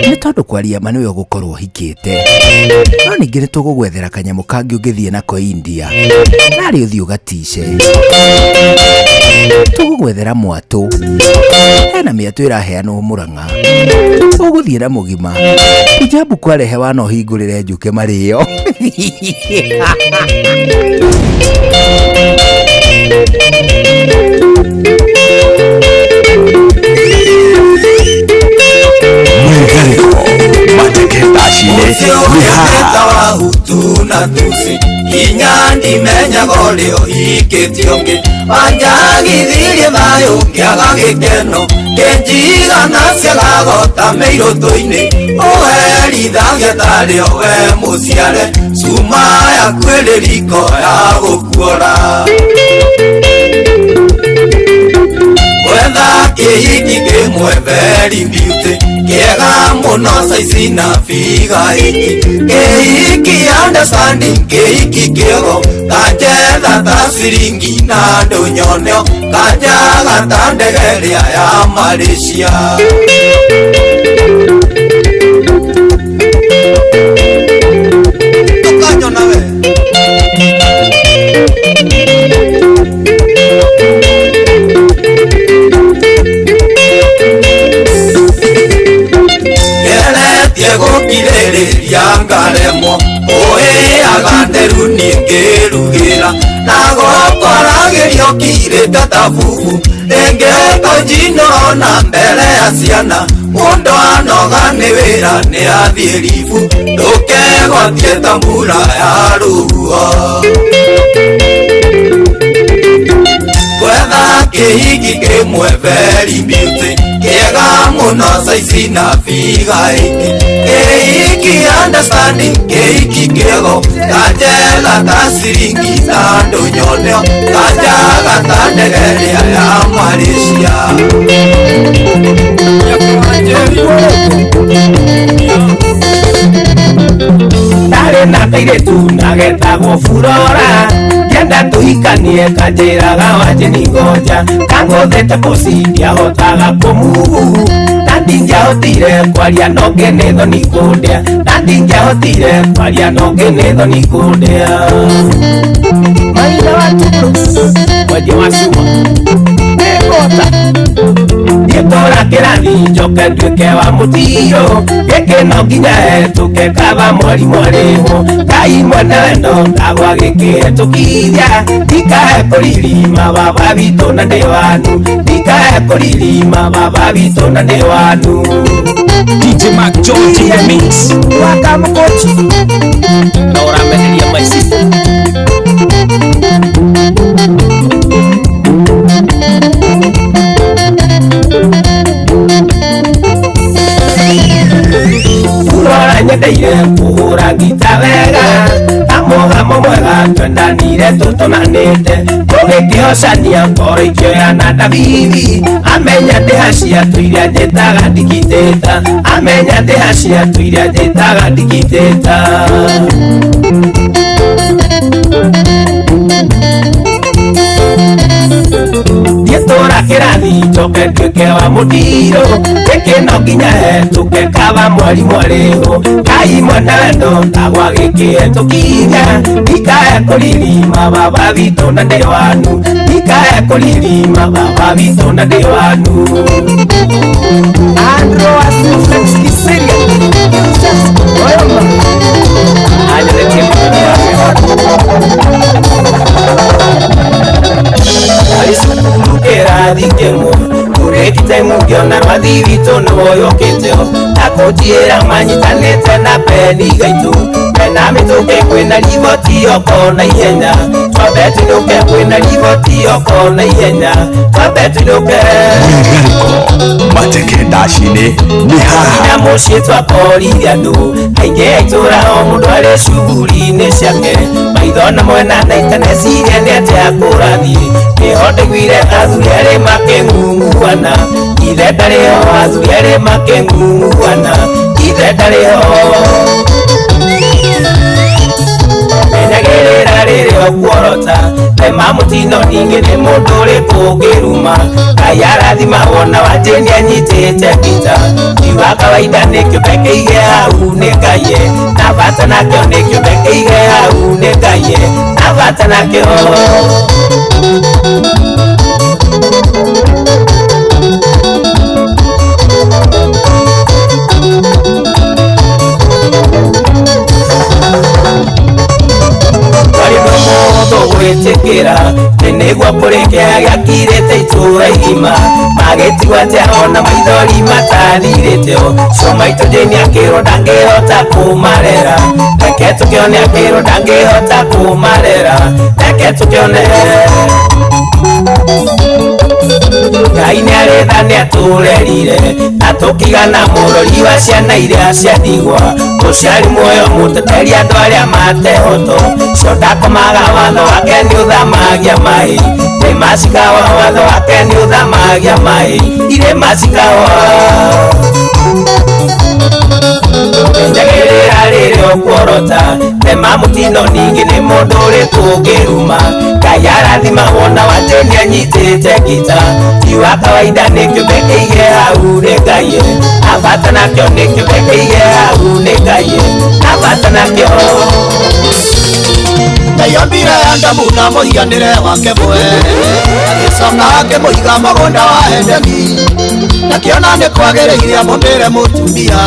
nĩ tondũ kwaria ma nĩwe ũgũkorwo ũhikĩte. No ningĩ nĩ tũgũgwethera kanyamũ kangĩ ũngĩthiĩ nako India narĩ ũthiĩ ũgatice. Tũgũgwethera mwatũ, hena mĩatũ ĩraheanwo Murang'a, ũgũthiĩ na mũgima Punjabu kwarehe wana ũhingũrĩre njũke marĩo.
Mwĩgarĩko mateke thacinĩ nĩ haha.
Ta wa Hutu na Tutsi, nginya ndimenyaga ũrĩa ũhikĩtie ũngĩ. Wanjagithirie thayũ ngĩaga gĩkeno, kĩnjigana ciagago ta mĩirũtũ-inĩ. Ũherithagia tarĩ o we mũciare, cuma yaku ĩrĩ riko ya gũkuora. Gwetha kĩhiki kĩmwe very beauty kĩega mũno saizi na figa iki, kĩhiki understanding kĩhiki kĩogo kanjetha ta ta ciringi na ndũnyoneo kanjaga ta ndege ĩrĩa ya Malaysia. Ndũkanyona we. Geretie gũkirĩrĩria ngaremwo ũĩaga nderu niĩ ngĩrugĩra na gũkwaragĩrio kirĩte ta bubu rĩngĩ kũnjinũra na mbere ya ciana mũndũ anoga nĩ wĩra nĩ athiĩ ribu ndũkegwatie ta mbura ya rũhuho. Gwetha kĩhiki kĩmwe very beauty kĩega mũno saizi na figa ingĩ kĩhiki understanding kĩhiki kĩego kanjega ta ciringi na ndũnyoneo kanjaga ta ndege ĩrĩa ya Malaysia.
Ndarĩ na kairĩtu na getagwo Furora ngĩenda tũhikanie kanjĩraga wanje ni ngoja kangũthĩte pussy ndiahotaga kũmuhu na ndingĩahotire kwaria no ngĩ nĩ thoni kũndĩa na ndingĩahotire kwaria no ngĩ nĩ thoni kũndĩa. Maithe wa Tulu mwendia wa cuma nĩngũhota ngĩtũra kĩrathi njoke nduĩke wa mũtio gĩkĩ no nginya hetũke kaba mwarimũ arĩhwo Ngai mwene wendo ndagwa gĩkĩhetũkithia ndikae kũririma baba witũ na ndĩ wanu ndikae kũririma baba witũ na ndĩ wanu.
DJ Mark George in the mix.
Wakamũkũchi na ũrameneria my sister. Furora nyendeire kũhũra ngita wega ta mũgamo mwega twendanire tũtũnanĩte tũgĩkĩhocania ngoro ikĩoya na Davithi amenya ndĩha ciatũ iria njĩtaga ndikitĩta amenya ndĩha ciatũ iria njĩtaga ndikitĩta. Ngĩtũra kĩrathi njoke nduĩke wa mũtiro gĩkĩ no nginya hetũke kaba mwarimũ arĩhwo Ngai mwene wendo ndagwa gĩkĩhetũkithia ndikae kũririma baba witũ na ndĩ wanu ndikae kũririma baba witũ na ndĩ wanu. Andrew Asiflex Kiseria Oyoma anyonetie mwana Aricukuru kĩrathi kĩmwe kũrĩkĩte mũngĩona rwathi witũ nĩwoyũkĩte na kũnjĩra manyitanĩte na peni gaitũ mena mĩtũkĩ kwĩna riboti oko na ihenya twambe tũinũke kwĩna riboti oko na ihenya twambe tũinũke.
Mwĩgarĩko mateke ndaci-inĩ nĩ haha
na mũciĩ twakorire andũ aingĩ a itũũra o mũndũ arĩ cuguri-inĩ ciake maitho na mwena na itaneciria nĩ atĩa kũrathiĩ nĩho ndaiguire athuri arĩ makĩng'ung'uana ithe ndarĩ ho athuri arĩ makĩng'ung'uana ithe ndarĩ ho. Menyagĩrĩra rĩrĩa ũkuorota tema mũtino ningĩ nĩ mũndũ ũrĩkũ ũngĩruma Ngai arathima wona wanje nĩanyitĩte ngita ti wa kawaida nĩ kĩũmbe kĩige hau nĩ Ngai na bata nakĩo nĩ kĩũmbe kĩige hau nĩ Ngai na bata nakĩo. Gwĩtĩkĩra nĩ nĩguo kũrĩ kĩeha gĩakirĩte itũũra igima magĩtigwo atĩa ona maithori matathirĩte cio maitũ Jane akĩrwo ndangĩhota kũmarera reke tũkĩone akĩrwo ndangĩhota kũmarera reke tũkĩone. Ngai nĩ arĩ tha nĩatũrerire na tũkigana mũrori wa ciana iria ciatigwa mũciari muoyo mũteteri andũ arĩa matehoto cio ndakomaga watho wake nĩ ũthamagia maĩ irĩma cikawa watho wake nĩ ũthamagia maĩ irĩma cikawa. Njagĩrĩra rĩrĩa ũkuorota tema mũtino ningĩ nĩ mũndũ ũrĩkũ ũngĩruma Ngai arathima wona wate nĩanyitĩte ngita ti wa kawaida nĩ kĩũmbe kĩige hau nĩ Ngai abata nakĩo nĩ kĩũmbe kĩige hau nĩ Ngai abata nakĩo
Ngai Adamu na mũhianĩre wake mwene agĩcoka akĩmũiga mũgũnda wa Edeni akĩona nĩ kwagĩrĩire amũmĩre mũtumia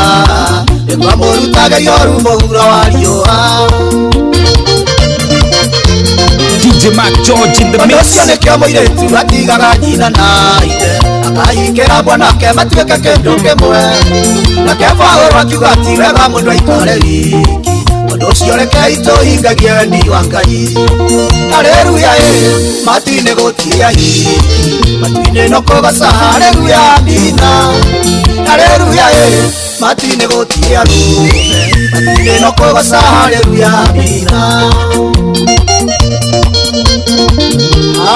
nĩguo amũrutage ioru mũhuro wa riũa.
DJ Mark George in the
Ũndũ
mix.
ũcio nĩkĩo mũirĩtu atigaga nyina na ithe akahikĩra mwanake matuĩke kĩndũ kĩmwe nake Paũlũ akiuga ti wega mũndũ aikare wiki ũndũ ũcio rekei tũhingagie wendi wa Ngai. Haleluya matu-inĩ gũtirĩ ahiki matu-inĩ no kũgoca haleluya amina. Haleluya matu-inĩ gũtirĩ arũme matu-inĩ no kũgoca haleluya amina.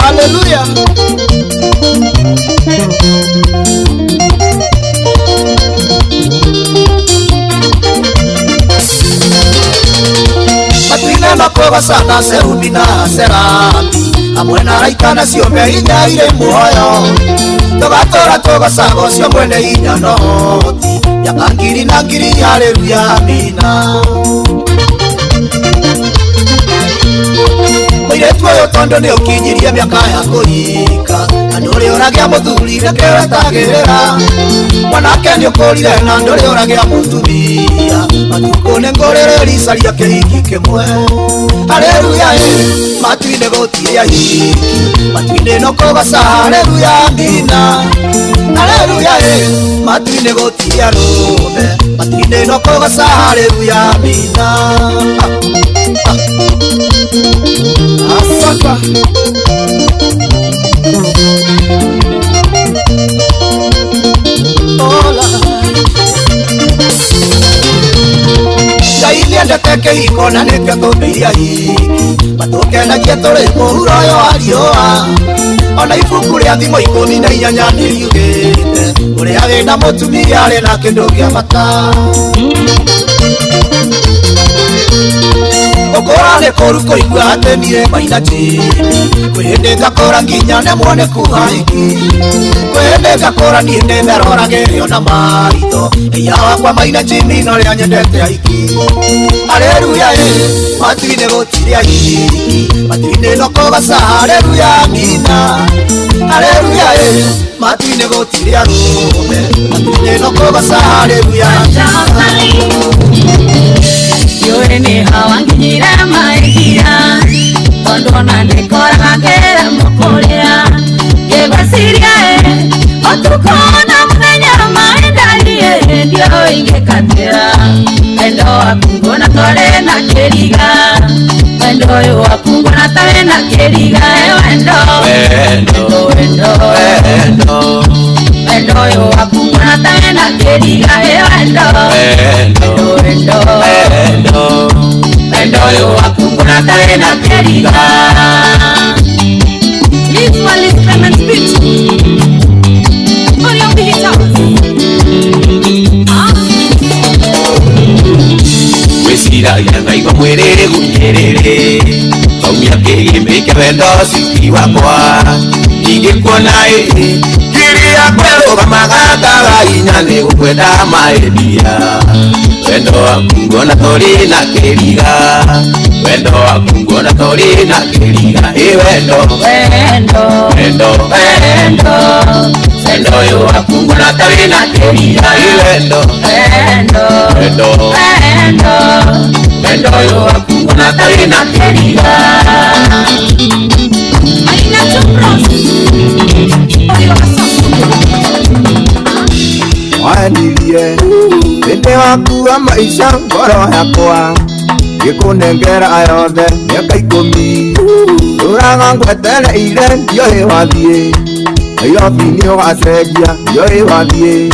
Haleluya. Matu-inĩ no kũgoca na serubi na serafi hamwe na araika na ciũmbe inya irĩ muoyo tũgatũra tũgocaga ũcio mwene hinya na ũhoti mĩaka ngiri na ngiri haleluya amina. Mũirĩtu ũyũ tondũ nĩ ũkinyirie mĩaka ya kũhika na ndũrĩ ũragĩa mũthuri nĩkĩo wetagĩrĩra mwanake nĩ ũkũrire na ndũrĩ ũragĩa mũtumia matukũ nĩ ngũrĩrĩria caria kĩhiki kĩmwe. Haleluya matu-inĩ gũtirĩ ahiki matu-inĩ no kũgoca haleluya amina. Haleluya matu-inĩ gũtirĩ arũme matu-inĩ no kũgoca haleluya amina. Asaka. Hola. Ngai nĩendete kĩhiko na nĩkĩo tũmbĩire ahiki matũkenagie tũrĩ mũhuro ũyũ wa riũa ona ibuku rĩa thimo 18 nĩriugĩte ũrĩa wĩna mũtumia arĩ na kĩndũ kĩa bata. Gũkũra nĩ kũũru kũigua atĩ niĩ Maina Jimmy kwĩ hĩndĩ ngakũra nginya nemwo nĩ kuga hiki kwĩ hĩndĩ ngakũra niĩ ndĩmeroragĩrio na maitho ĩya wakwa Maina Jimmy no rĩa nyendete ahiki. Haleluya matu-inĩ gũtirĩ ahiki matu-inĩ no kũgoca haleluya amina. Haleluya matu-inĩ gũtirĩ arũme matu-inĩ no kũgoca haleluya
Yore nĩ hawanginyire maikia tondũ ona ndĩkoraga ngĩremwo kũrĩa ngĩgwĩciria ũtukũ na mũthenya maĩ ndariĩ ndiũĩ ingĩkatĩra wendo waku nguona torĩ na kĩriga wendo ũyũ waku nguona tarĩ na kĩriga wendo wendo wendo wendo wendo ũyũ waku nguona tarĩ na kĩriga wendo wendo wendo wendo wendo ũyũ waku nguona tarĩ na kĩriga. This one is Clement Beat. Only on the hit house.
Wĩciragia ngaigua mwĩrĩ gunyĩrĩrĩ ngaumia kĩgĩmbĩ kĩa wendo ciki wakwa ingĩkuona ĩ ngiri yakwa ĩrũgamaga ngaga hinya nĩ gũkwenda maendia wendo waku nguona torĩ na kĩriga wendo waku nguona torĩ na kĩriga ĩ wendo
wendo
wendo
wendo
wendo ũyũ waku nguona tarĩ na kĩriga ĩ wendo
wendo
wendo
wendo
wendo ũyũ waku nguona tarĩ na kĩriga.
Aina Chumros.
Wandirie hĩndĩ waku wa maica ngoro yakwa ngĩkũnengera yothe mĩaka 10 ndũraga ngwetereire ndiũĩ wathiĩ Nairobi nĩ ũgacenjia ndiũĩ wathiĩ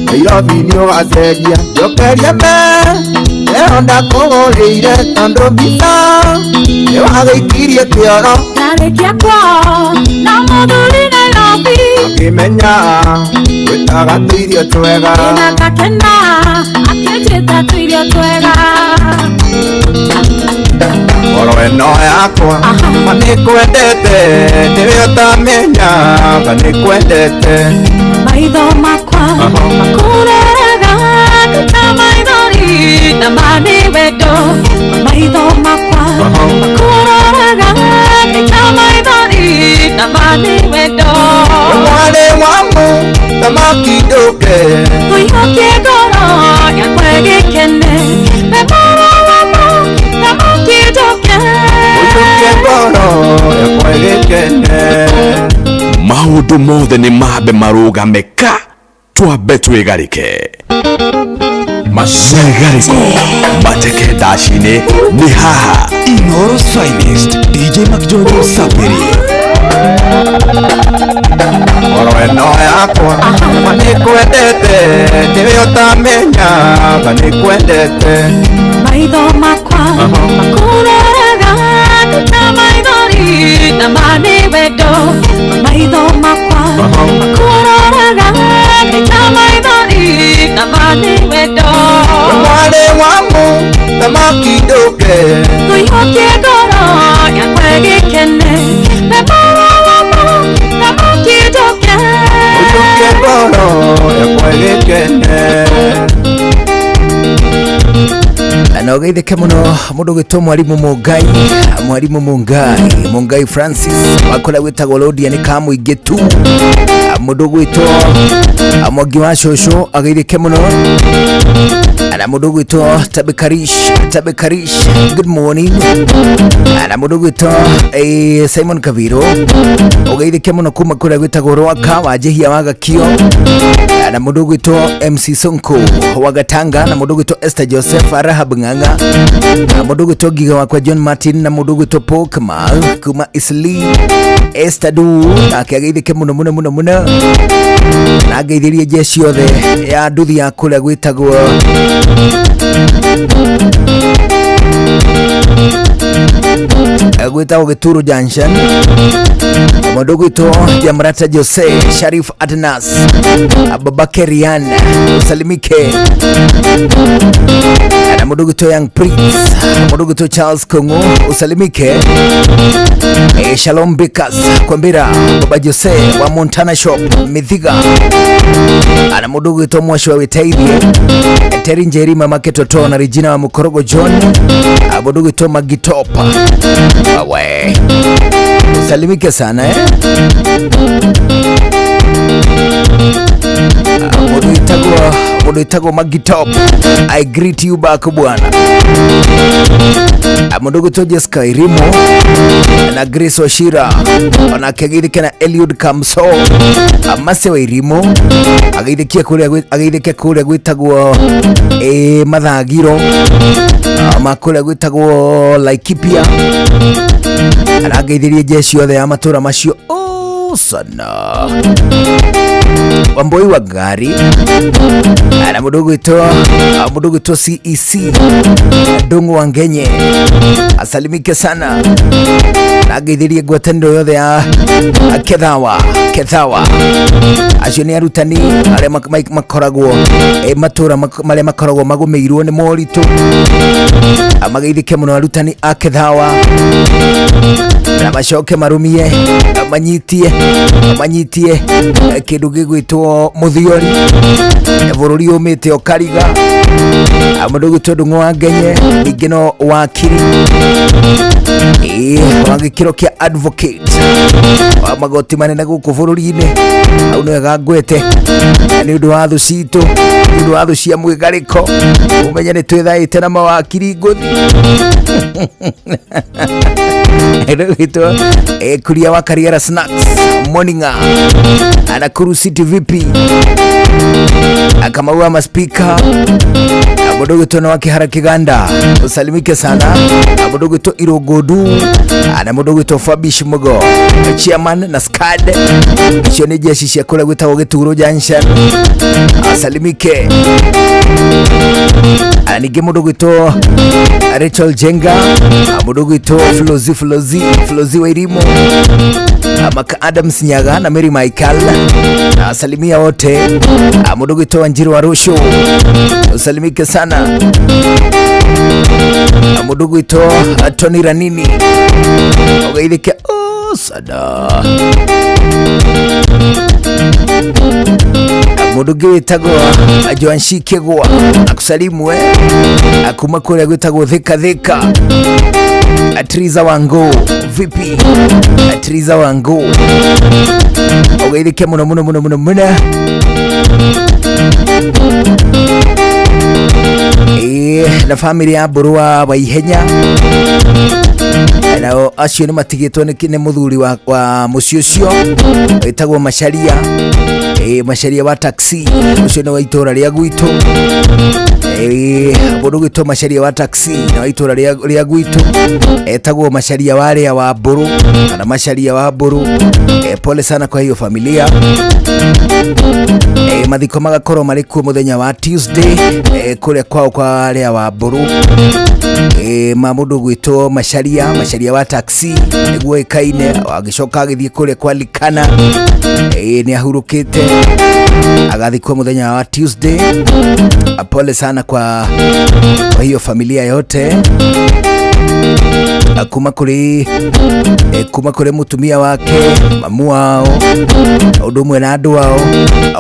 Nairobi nĩ ũgacenjia njokeria me ĩyo ndakũgũrĩire tondũ mbica nĩ wagĩikirie kĩoro
ndarĩkia kwao na mũthuri Nairobi
Akĩmenya gwĩtaga tũirio twega.
Ĩna ngakena akĩnjĩta tũirio twega.
Ngoro ĩno yakwa ma nĩkwendete, nĩwe ũtamenyaga nĩkwendete.
Maitho makwa makũroraga ta maithori na ma nĩ wendo. Maitho makwa makũroraga ta maithori na ma nĩ wendo.
Mwarĩ wa mũthamaki ndũke,
Ũiyũkie ngoro yakwa ĩgĩkene. We mwarĩ wa mũthamaki ndũke,
ũiyũkie ngoro yakwa ĩgĩkene.
Maũndũ mothe nĩ mambe marũgame ka twambe twĩgarĩke. Mwĩgarĩko mateke ndaci-inĩ nĩ haha.
Inooro's finest DJ McJojo Sapiri.
Ngoro ĩno yakwa ma nĩkwendete, nĩwe ũtamenyaga nĩkwendete.
Maitho makwa makũroraga ta maithori na ma nĩ wendo. Maitho makwa makũroraga ta maithori na ma nĩ wendo.
Mwarĩ wa mũthamaki ndũke,
Ũiyũkie ngoro yakwa ĩgĩkene. We mwarĩ wa mũthamaki ndũke,
ũiyũkie ngoro yakwa ĩgĩkene.
Na ũgeithĩke mũno mũndũ gwĩtwo mwarimu Mungai, mwarimu Mungai, Mungai Francis wa kũrĩa gwĩtagwo Lũndia nĩ kamũingĩ tu. Mũndũ gwĩtwo Mwangi wa cũcũ ageithĩke mũno. Na mũndũ gwĩtwo Tabekarish, Tabekarish, good morning. Na mũndũ gwĩtwo Simon Kaviro ũgeithĩke mũno kuma kũrĩa gwĩtagwo Rwaka wa Njehia wa Gakio. Na mũndũ gwĩtwo MC Sonko wa Gatanga, na mũndũ gwĩtwo Esther Joseph Rahab Ng'ang'a, na mũndũ gwĩtwo Ngiga wakwa John Martin, na mũndũ gwĩtwo Paul Kamal kuma Isli Esther Du, nake ageithĩke mũno mũno mũno mũno. Na ngeithĩrie jeshi yothe ya nduthi ya kũrĩa gwĩtagwo gwĩtagwo Gĩturu Junction. Mũndũ gwĩtwo Jamrata Jose Sharif Adnas Abubakar Rian usalimike. Na mũndũ gwĩtwo Young Prince, mũndũ gwĩtwo Charles Kongo usalimike. Shalom Bikas Kwambira Baba Jose wa Montana Shop Mithiga. Na mũndũ gwĩtwo Mwashi wa Wĩteithie Terry Njeri Mama Ketoto na Regina wa Mukorogo John. Mũndũ gwĩtwo Magitopa we usalimike sana eh? Mũndũ wĩtagwo Magitop, I greet you back bwana. Mũndũ gwĩtwo Jessica Irimo na Grace Wachira onake ageithĩke na Eliud Kamso Mase wa Irimo ageithĩkie kũrĩa ageithĩke kũrĩa gwĩtagwo Mathagiro ma kũrĩa gwĩtagwo Laikipia. Arangeithĩrie jeshi yothe ya matũra macio sana. Wamboi wa ngari na mũndũ gwĩtwo CEC Ndung'u wa Ngenye asalimike sana. Na ngeithĩrie ngwatanĩro yothe ya Kethawa, Kethawa acio nĩ arutani arĩa makoragwo matũra marĩa makoragwo magũmĩirwo nĩ moritũ. Mageithĩke mũno arutani a Kethawa na macoke marũmie manyitie manyitie kĩndũ gĩgwĩtwo mũthiori bũrũri ũmĩte ũkariga. Mũndũ gwĩtwo Ndung'u wa Ngenye ningĩ no wakiri wa gĩkĩro kĩa advocate wa magoti manene gũkũ bũrũri-inĩ. Hau nĩ wega ngwete nĩ ũndũ wa thũ citũ, nĩ ũndũ wa thũ cia mwĩgarĩko, ũmenye nĩ twĩthaĩte na mawakiri ngũthi. Gwĩtwo Kuria wa Kariera Snacks Morninga Nakuru City VP Kamau wa maspika mũndũ gwĩtwo na wa Kĩhara Kĩganda usalimike sana. Mũndũ gwĩtwo Irogodu Na mũndũ ũgwĩtwo Fabish Mugo chairman na scad icio nĩ jeshi cia kũrĩa gwĩtagwo Gĩturo Junction, asalimike. Na ningĩ mũndũ ũgwĩtwo Rachel Jenga, mũndũ ũgwĩtwo Flozi Flozi Flozi Wairimu, Maka Adams Nyaga na Mary Michael, asalimia wote. Mũndũ ũgwĩtwo Wanjiru wa Rushu, usalimike sana. Mũndũ ũgwĩtwo Tony Ranini, ũgeithĩke sada. Mũndũ ũngĩ wĩtagwo Joanshi Kĩgwa akusalimu akuma kũrĩa gwĩtagwo Thika Thika. Atriza Wango vipi? Atriza Wango ũgeithĩke mũno mũno mũno mũno mũno. Na family ya Mbũrũ wa Waihenya nao acio nĩ matigĩtwo nĩ mũthuri wa mũciĩ ũcio wĩtagwo Macharia, Macharia wa taxi ũcio nĩ wa itũra rĩa gwitũ. Mũndũ ũgwĩtwo Macharia wa taxi nĩ wa itũra rĩa gwitũ, etagwo Macharia wa rĩa wa Mbũrũ kana Macharia wa Mbũrũ. Pole sana kwa hiyo familia. Mathiko magakorwo marĩ kuo mũthenya wa Tuesday kũrĩa kwao kwa rĩa wa Mbũrũ, ma mũndũ ũgwĩtwo Macharia Macharia wa taxi nĩguo ĩkaine, agĩcoka agĩthiĩ kũrĩa kwa Likana, nĩ ahurũkĩte agathikwo mũthenya wa Tuesday. Pole sana kwa hiyo familia yote, kuma kuri mutumia wake, mamu wao, ũndũ ũmwe na andũ ao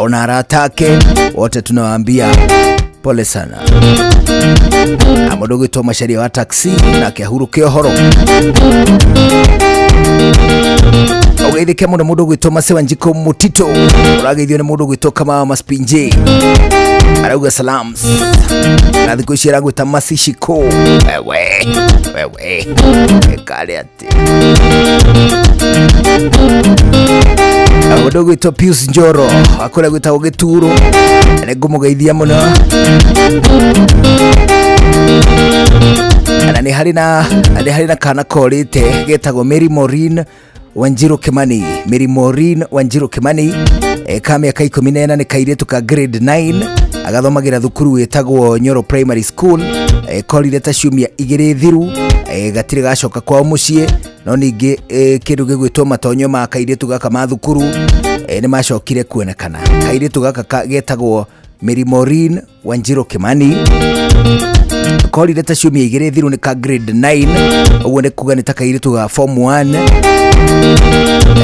ona arata ake wote tunawaambia pole sana. Mũndũ ũgwĩtwo Macharia wa taxi nake ahurũke ũhoro. Ũgeithĩke mũno mũndũ ũgwĩtwo Mase Wanjikũ Mutito, ũrageithio nĩ mũndũ ũgwĩtwo Kamau Maspinje, arauga salams na thikũ ici aragwĩta Masishiko. Wewe wewe ĩkarĩ atĩ mũndũ ũgwĩtwo Pius Njoro akũrĩa gwĩtagwo Gĩturo, nĩ ngũmũgeithia mũno. Na nĩ harĩ na kana korĩte getagwo Mary Maureen Wanjiru Kimani, Mary Maureen Wanjiru Kimani, ka mĩaka 14, nĩ kairĩtu ka grade 9, agathomagĩra thukuru wĩtagwo Nyoro Primary School. Korire ta ciumia 2 thiru, gatirĩ gacoka kwao mũciĩ, no ningĩ kĩndũ gĩgwĩtwo matonyo ma kairĩtu gaka ma thukuru nĩ macokire kuonekana. Kairĩtu gaka getagwo Mary Maureen Wanjiru Kimani, korire ta ciumia 2 thiru, nĩ ka grade 9, ũguo nĩ kuga nĩ ta kairĩtu ga form 1.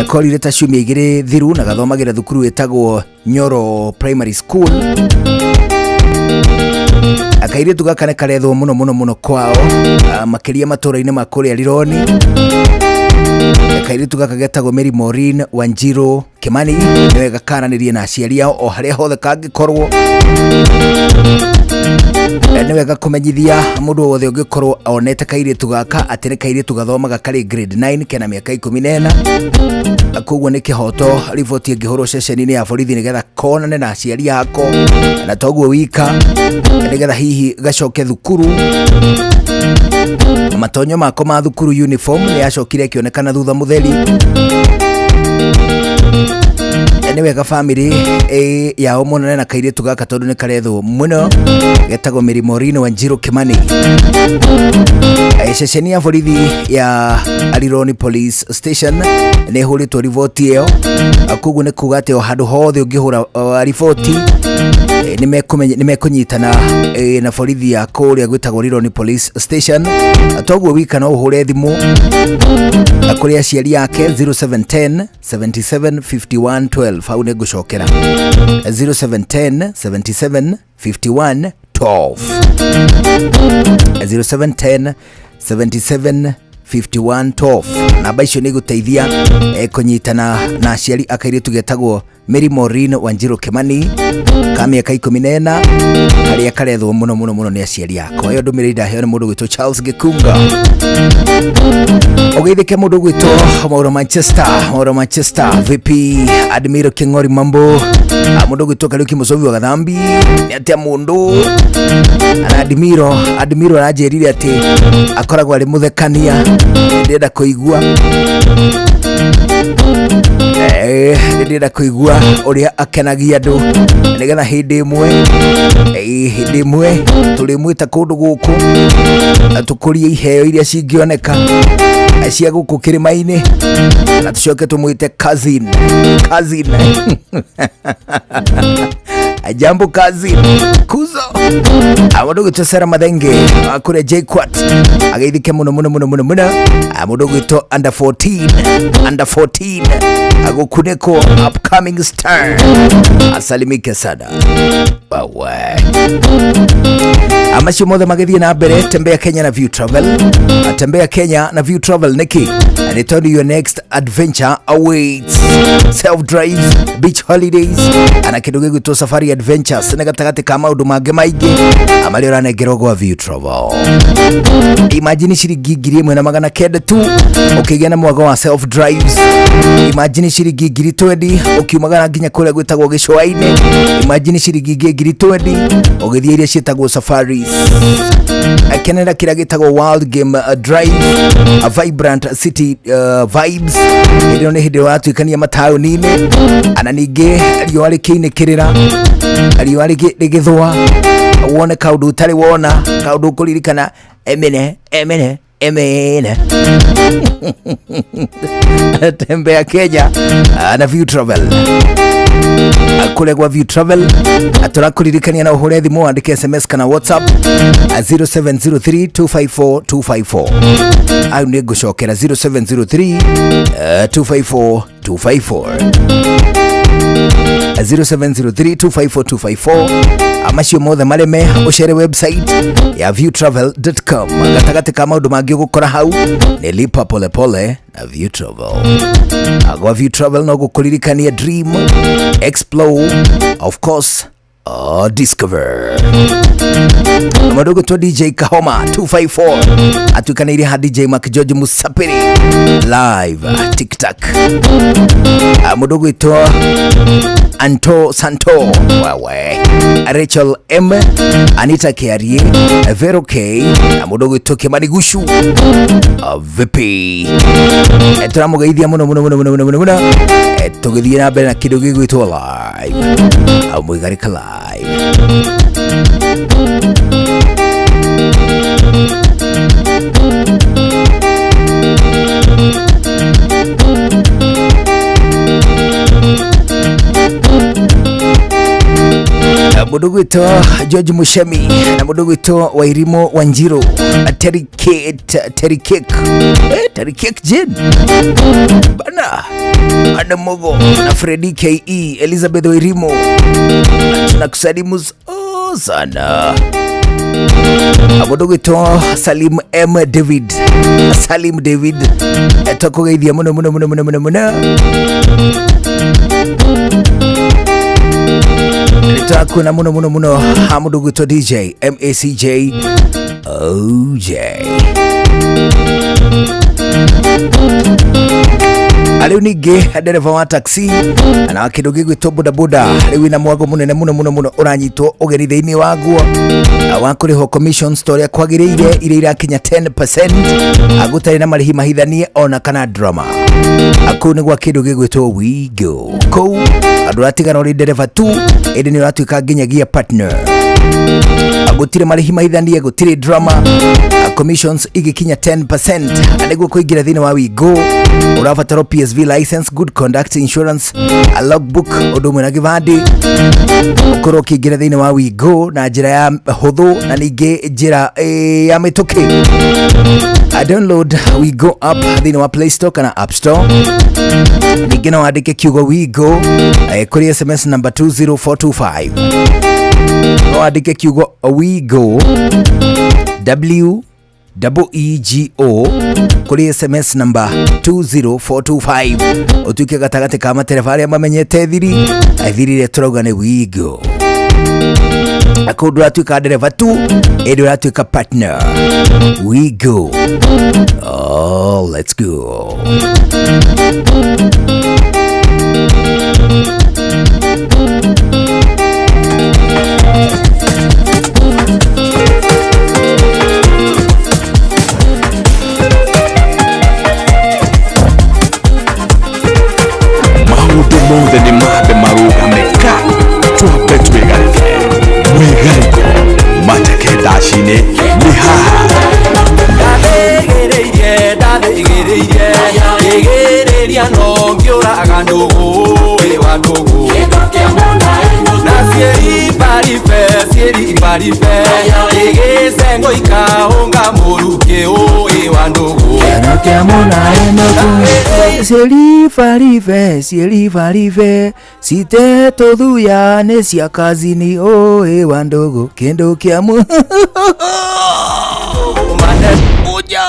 Korire ta ciumia 2 thiru na gathomagĩra thukuru wĩtagwo Nyoro Primary School. Akairĩtu gaka nĩ karethwo mũno mũno mũno kwao, makĩria matũra-inĩ ma kũrĩa Rironi. Kairĩtu gaka getagwo Mary Maureen Wanjiru Kimani, nĩ wega karanĩrie na aciari ao o harĩa hothe kangĩkorwo. Nĩ wega kũmenyithia mũndũ wothe ũngĩkorwo onete kairĩtu gaka atĩ nĩ kairĩtu gathomaga karĩ grade 9 kena mĩaka 14, koguo nĩ kĩhoto riboti ĩngĩhũrwo ceceni-inĩ ya borithi nĩgetha konane na aciari ako, na toguo wika nĩgetha hihi gacoke thukuru. Matonyo mako ma thukuru uniform nĩ yacokire ĩkĩonekana thutha mũtheri. Nĩ wega family yao monane na kairĩtu gaka tondũ nĩ karethwo mũno, getagwo Mary Maureen Wanjiru Kimani. Ceceni ya borithi ya Rironi Police Station nĩ ĩhũrĩtwo riboti ĩyo, koguo nĩ kuga atĩ o handũ hothe ũngĩhũra riboti nĩ mekũnyitana na borithi ya kũrĩa gwĩtagwo Rironi Police Station. Toguo wika no ũhũre thimũ kũrĩ aciari ake 0710 77 51 12, hau nĩ ngũcokera 0710 77 51 12, 0710 77 51 12. Namba icio nĩ igũteithia kũnyitana na aciari a kairĩtu getagwo Mary Maureen Wanjiru Kimani ka mĩaka 14 karĩa karethwo mũno mũno mũno nĩ aciari ako. Ĩyo ndũmĩrĩri ndaheo nĩ mũndũ gwĩtwo Charles Gĩkunga. Ũgeithĩke mũndũ gwĩtwo Mauro Manchester, Mauro Manchester VP Admiro King'ori Mambo, mũndũ gwĩtwo Kariuki Mũcovi wa Gathambi nĩ atĩa mũndũ na Admiro. Admiro aranjĩrire atĩ akoragwo arĩ mũthekania, ndĩrenda kũigua ndĩrenda kũigua ũrĩa akenagia andũ nĩgetha hĩndĩ ĩmwe hĩndĩ ĩmwe tũrĩmwĩta kũndũ gũkũ tũkũrie iheo iria cingĩoneka cia gũkũ kĩrĩma-inĩ na tũcoke tũmwĩte cousin, cousin jambo cousin kuzo. Mũndũ gwĩtwo Sarah Mathenge kũrĩa JKUAT ageithĩke mũno mũno mũno mũno mũno. Mũndũ gwĩtwo under 14, under 14 agũkunĩkwo upcoming star asalimike sana wawe. Amacio mothe magĩthiĩ na mbere. Tembea Kenya na View Travel, tembea Kenya na View Travel nĩkĩ? Nĩ tondũ your next adventure awaits. Self drives, beach holidays ana kĩndũ gĩgwĩtwo safari adventures nĩ gatagatĩ ka maũndũ mangĩ maingĩ marĩa ũranengerwo gwa View Travel. Imagine ciringi 1900 tu ũkĩgĩa na mwago wa self drives. Imagine ciringi 20,000 ũkiumagara nginya kũrĩa gwĩtagwo gĩcũa-inĩ. Imagine ciringi 20,000 ũgĩthiĩ iria ciĩtagwo safaris. Kenera kĩrĩa gĩtagwo World Game Drive, a vibrant city vibes. Hĩndĩ ĩno nĩ hĩndĩ ũratuĩkania mataũni-inĩ ana ningĩ riũa rĩkĩinĩkĩrĩra, riũa rĩgĩthũa, wone kaũndũ ũtarĩ wona, kaũndũ ũkũririkana emene emene emene. Tembea Kenya na View Travel. Kũrĩa gwa View Travel tũrakũririkania na ũhũre thimũ wandĩke SMS kana WhatsApp 0703 254 254. Au nĩ ngũcokera 0703 254 254, 0703 254 254. Amacio mothe mareme ũcere website ya viewtravel.com. Gatagatĩ ka maũndũ mangĩ ũgũkora hau nĩ lipa polepole na View Travel. Gwa View Travel no gũkũririkania dream, explore, of course discover. Mũndũ ũgwĩtwo DJ Kahoma 254 atuĩkanĩirie ha DJ Mark George Musapiri live TikTok. Mũndũ ũgwĩtwo Anto Santo wawe, Rachel M, Anita Kiarie, Vero K na mũndũ ũgwĩtwo Kimani Gushu vipi. Tũramũgeithia mũno mũno mũno mũno mũno mũno. Tũgĩthiĩ na mbere na kĩndũ gĩgwĩtwo live au Mũigarĩka live. Mũndũ gwĩtwo George Mushemi na mũndũ gwĩtwo Wairimu Wanjiru, Terry Terry Cake, Terry Cake Jane bana Ana Mogo na Freddy KE Elizabeth Wairimu, tunakusalimu sana. Mũndũ gwĩtwo Salim M David, Salim David tũkũgeithia mũno mũno mũno mũno mũno mũno. Tũrakuona mũno mũno mũno ha mũndũ gwĩtwo DJ MACJ OJ. Rĩu ningĩ ndereba wa taxi na kĩndũ gĩgwĩtwo bodaboda rĩu wĩna mwago mũnene mũno mũno mũno ũranyitwo ũgeni thĩinĩ waguo wa kũrĩhwo commissions ta ũrĩa kwagĩrĩire iria irakinya 10% gũtarĩ na marĩhi mahithanie ona kana drama. Kũu nĩ gwa kĩndũ gĩgwĩtwo Wigo. Kũu andũ ũratigana ũrĩ ndereba tu ĩndĩ nĩ ũratuĩka nginyagia partner. Gũtirĩ marĩhi mahithanie, gũtirĩ drama, commissions igikinya 10%. Nĩguo kũingĩra thĩinĩ wa Wigo ũrabatara PSV license, good conduct insurance, a logbook ũndũ ũmwe na gĩbandĩ. Ũkorwo ũkĩingĩra thĩinĩ wa Wigo na njĩra ya hũthũ na ningĩ njĩra ya mĩtũkĩ. Download Wigo app thĩinĩ wa Play Store kana App Store. Ningĩ no wandĩke kiugo Wigo kũrĩ SMS number 20425. No wandĩke kiugo Wigo W WEGO kũrĩ SMS number 20425 ũtuĩke gatagatĩ ka matereba arĩa mamenyete thiri thiri ĩrĩa tũrauga nĩ wigo kũndũ ũratuĩka ndereba tu ĩndĩ ũratuĩka partner. We go. Oh, let's go.
Maũndũ mothe nĩ mambe marũgame ka twambe twĩgarĩke. Mwĩgarĩko mateke ndaci-inĩ nĩ haha.
Ndathĩgĩrĩirie ndathĩgĩrĩirie ngĩgĩrĩria no ngĩũraga ndũgũ ĩ wa ndũgũ na ciĩribaribe ciĩribaribe ĩgĩcengo ikahũnga mũrukĩ ĩ wa ndũgũ.
Sielifarife, sielifarife, sitetothuya nĩ cia kazini ĩ wa ndũgũ kĩndũ kĩa mu Uja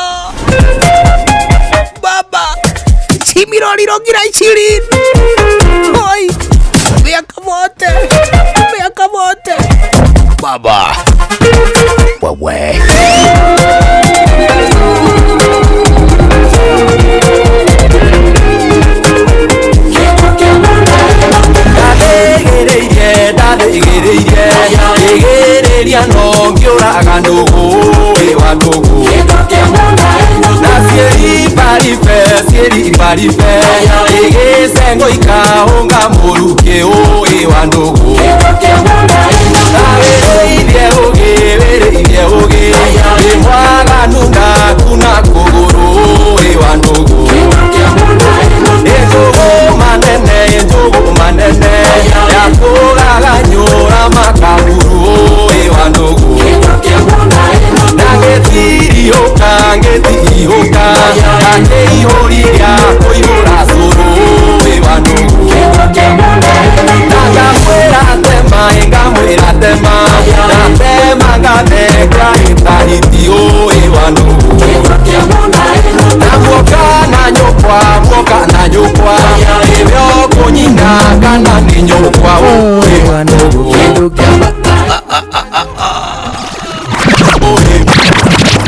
baba chimiroriro ngira 20 oi miaka mote miaka mote baba wewe.
Ndathĩgĩrĩirie ndathĩgĩrĩirie ngĩgĩrĩria no ngĩũraga ndũgũ ĩ wa ndũgũ na ciĩribaribe ciĩribaribe ĩgĩcengo ikahũnga mũrukĩ ĩ wa ndũgũ wĩrĩirie ũgĩ wĩrĩirie ũgĩ ĩ mwaganu ndakuna kũgũrũ ĩ wa ndũgũ ĩnjũgũ manene ĩnjũgũ manene yakũraga nyũra makaburu ĩ wa ndũgũ na gĩtiriũka gĩtiriũka gakĩihũria kũihũra cũrũ ĩ wa ndũgũ na ngamwĩra tema ĩ ngamwĩra tema ndatema ngatheka ĩtahiti ĩ wa ndũgũ na muoka na nyũkwa muoka na nyũkwa ĩwe ũkũnyina kana nĩ nyũkwa ĩ wa ndũgũ.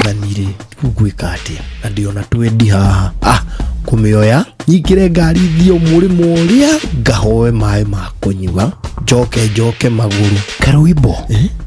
Thanire ngwĩka atĩa na ndĩona twendi haha kũmĩoya nyingĩre ngari thiĩ mũrĩmo ũrĩa ngahoe maĩ ma kũnyua njoke njoke magũrũ.
Karũimbo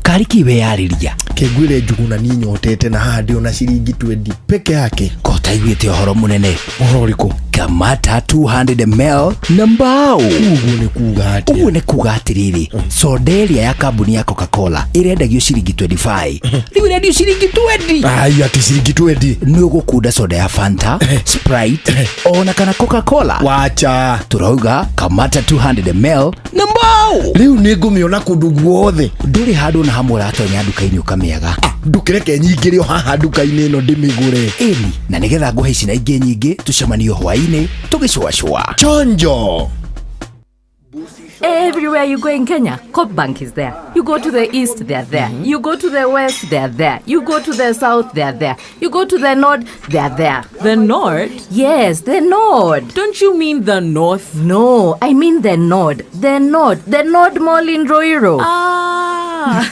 kari kĩ weyarĩria
kĩngwĩre Njuguna niĩ nyotete na haha ndĩona ciringi 20 peke yake.
Ko taiguĩte ũhoro mũnene?
Ũhoro ũrĩkũ?
Kamata 200 ml na mbao.
Ũguo nĩ kuga atĩa?
Ũguo nĩ kuga atĩrĩrĩ, soda ĩrĩa ya kambuni ya Coca-Cola ĩrendagio ciringi 25 rĩu ĩrendio ciringi 20.
Ai atĩ ciringi 20?
Nĩ ũgũkunda soda ya Fanta, Sprite ona kana Coca-Cola.
Wacha
turauga Kamata 200 ml na mbao.
Rĩu nĩ ngũmĩona kũndũ guothe.
Ndũrĩ handũ na hamwe ũratonya nduka-inĩ ũkamĩaga.
Ndũkĩreke nyingĩre o haha nduka-inĩ ĩno ndĩmĩgũre.
Ĩni na nĩgetha ngũhe ici na ingĩ nyingĩ tũcemanio hwaĩ-inĩ tũgĩcũacũa.
Chonjo.
Everywhere you go in Kenya, Coop Bank is there. You go to the east, they're there. You go to the west, they're there. You go to the south, they're there. You go to the north, they're there.
The north?
Yes, the north.
Don't you mean the north?
No, I mean the north. The north. The North Mall in Ruiru.
Ah.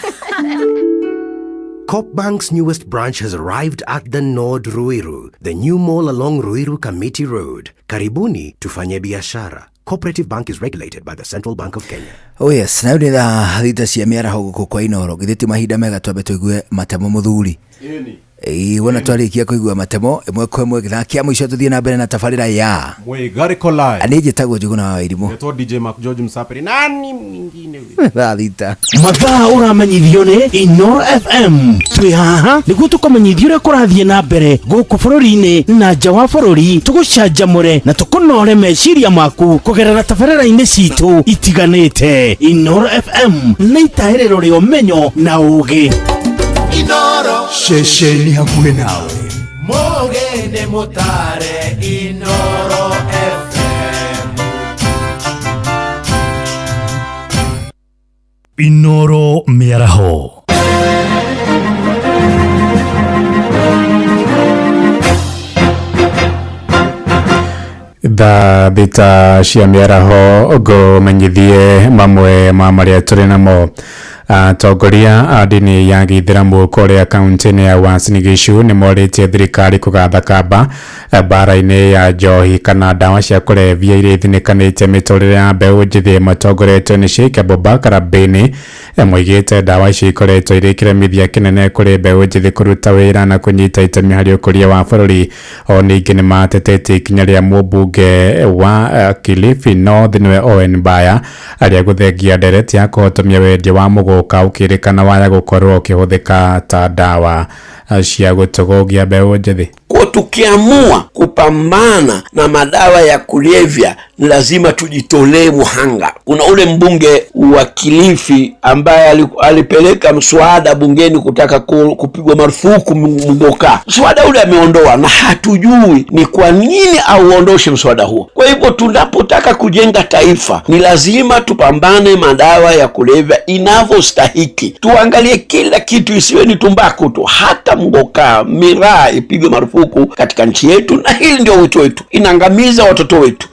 Coop Bank's newest branch has arrived at the Nord Ruiru, the new mall along Ruiru Kamiti Road. Karibuni tufanye biashara. Cooperative Bank is regulated by the Central Bank of Kenya.
Oh yes, na nĩ thaa thita cia mĩaraho gũkũ kwa Inooro. Githĩ ti mahinda mega twambe tũigue matemo mũthuri. Ĩĩ wona twarĩkia kũigua matemo ĩmwe kwa ĩmwe gĩthaa kĩa mũico tũthiĩ na mbere na tabarĩra ya
Mwĩgarĩko Live.
Niĩ njĩtagwo Njuguna wa Wairimu.
Ngetwo DJ Mark George Msapiri. Nani mwingine we?
Thaa thita.
Mathaa ũramenyithio nĩ Inooro FM. Twĩ haha nĩguo tũkũmenyithia ũrĩa kũrathiĩ na mbere gũkũ bũrũri-inĩ na nja wa bũrũri, tũgũcanjamũre na tũkũnore meciria maku kũgerera tabarĩra-inĩ citũ itiganĩte. Inooro FM nĩ itahĩrĩro rĩa ũmenyo na ũũgĩ.
Inooro
ceceni hakuhĩ nawe.
Mũgene mũtare Inooro FM.
Inooro mĩaraho.
Thaa thita cia mĩaraho ngũmenyithie mamwe ma marĩa tũrĩ namo. Atongoria a ndini ya gĩithĩramu kũrĩa kaunti-inĩ ya Uasin Gishu nĩ morĩtie thirikari kũgatha kamba mbara-inĩ ya njohi kana ndawa cia kũrebia iria ithinĩkanĩtie mĩtũrĩre ya mbeũ njĩthĩ matongoretio nĩ Sheikh Abubakar Bini. Moigĩte ndawa icio ikoretwo irĩ kĩremithia kĩnene kũrĩ mbeũ njĩthĩ kũruta wĩra na kũnyita itemi harĩ ũkũria wa bũrũri. O ningĩ nĩ matetetie ikinya rĩa mũmbunge wa Kilifi North nĩwe Owen Baya arĩa gũthengia ndereti ya kũhotomia wendia wa mũgũka ũkĩrĩkana waya gũkorwo ũkĩhũthĩka ta ndawa cia gũtũgũgia mbeũ njĩthĩ.
Kwa tukiamua kupambana na madawa ya kulevya ni lazima tujitolee muhanga. Kuna ule mbunge wa Kilifi ambaye alipeleka mswada bungeni kutaka kupigwa marufuku mgoka. Mswada ule ameondoa na hatujui ni kwa nini auondoshe mswada huo. Kwa hivyo tunapotaka kujenga taifa ni lazima tupambane madawa ya kulevya inavyostahiki. Tuangalie kila kitu, isiwe ni tumbaku tu, hata mgoka, miraa ipigwe marufuku katika nchi yetu, na hili ndio wito wetu. Inaangamiza watoto wetu.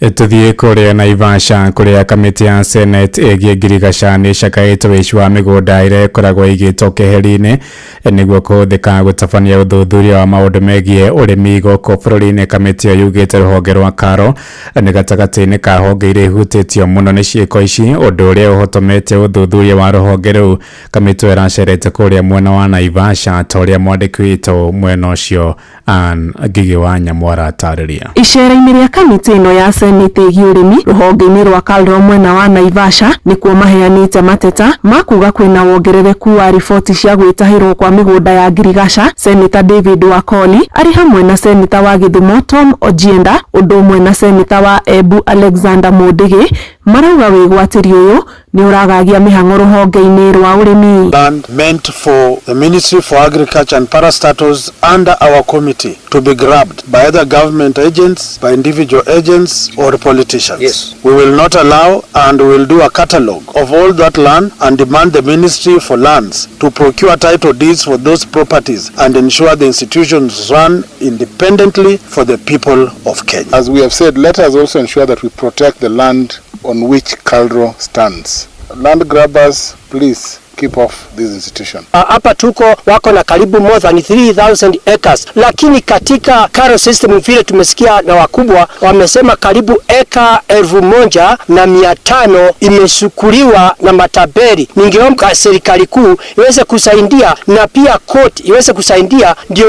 Tuthiĩ kũrĩa Naivasha kũrĩa kamĩtĩ ya Senate ĩgiĩ ngirigaca nĩ ĩcakaĩte wĩici wa mĩgũnda ĩrĩa ĩkoragwo ĩigĩtwo keheri-inĩ nĩguo kũhũthĩka gũtabania ũthuthuria wa maũndũ megiĩ ũrĩmi gũkũ bũrũri-inĩ. Kamĩtĩ ĩyo yugĩte rũhonge rwa KALRO nĩ gatagatĩ-inĩ ka honge iria ihutĩtio mũno nĩ ciĩko ici, ũndũ ũrĩa ũhotomete ũthuthuria wa rũhonge rũu. Kamĩtĩ ĩyo ĩracerete kũrĩa mwena wa Naivasha ta ũrĩa mwandĩki witũ mwena ũcio Ann Ngigĩ wa Nyamwara atarĩria.
Icera-inĩ rĩa kamĩtĩ ĩno ya Senate ĩgiĩ ũrĩmi rũhonge-inĩ rwa KALRO mwena wa Naivasha nĩkuo maheanĩte mateta ma kuga kwĩna wongerereku wa riboti cia gwĩtahĩrwo kwa mĩgũnda ya ngirigaca. Senator David Wakoli arĩ hamwe na Senator wa Gĩthumo Tom Ojienda ũndũ ũmwe na Senator wa Embu Alexander Mundigi marauga wĩgwatĩri ũyũ nĩ ũragagia mĩhang'o rũhonge-inĩ rwa ũrĩmi.
Land meant for the Ministry for Agriculture and Parastatals under our committee to be grabbed by either government agents, by individual agents or politicians. Yes. We will not allow, and we will do a catalogue of all that land and demand the Ministry for Lands to procure title deeds for those properties and ensure the institutions run independently for the people of Kenya.
As we have said, let us also ensure that we protect the land on which KALRO stands. Land grabbers, please keep off this institution.
Hapa tuko wako na karibu more than 3000 acres, lakini katika KALRO system vile tumesikia na wakubwa wamesema karibu eka 1500 imesukuliwa na mataberi. Ningeomba serikali kuu iweze kusaidia na pia court iweze kusaidia ndio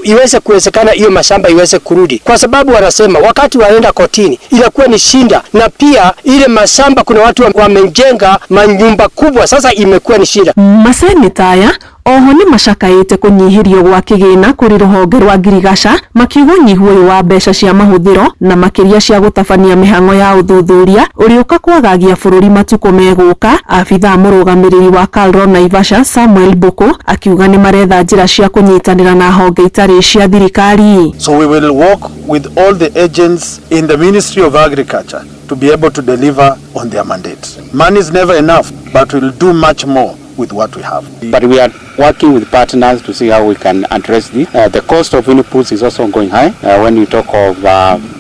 iweze kuwezekana hiyo mashamba iweze kurudi, kwa sababu wanasema wakati waenda kotini inakuwa ni shinda, na pia ile mashamba kuna watu wamejenga manyumba kubwa, sasa imekuwa ni shida.
Maseneta aya oho nĩ macakaĩte kũnyihĩrio gwa kĩgĩna kũrĩ rũhonge rwa ngirigaca makiuga ũnyihu ũyũ wa mbeca cia mahũthĩro na makĩria cia gũtabania mĩhang'o ya ũthuthuria ũrĩũka kwagagia bũrũri matukũ megũka. Abithaa mũrũgamĩrĩri wa KALRO Naivasha Samuel Boko akiuga nĩ maretha njĩra cia kũnyitanĩra na honge itarĩ cia thirikari.
So we will work with all the agents in the Ministry of Agriculture to be able to deliver on their mandate. Money is never enough, but we'll do much more with what we have.
But we are working with partners to see how we can address this. The cost of inputs is also going high. When you talk of,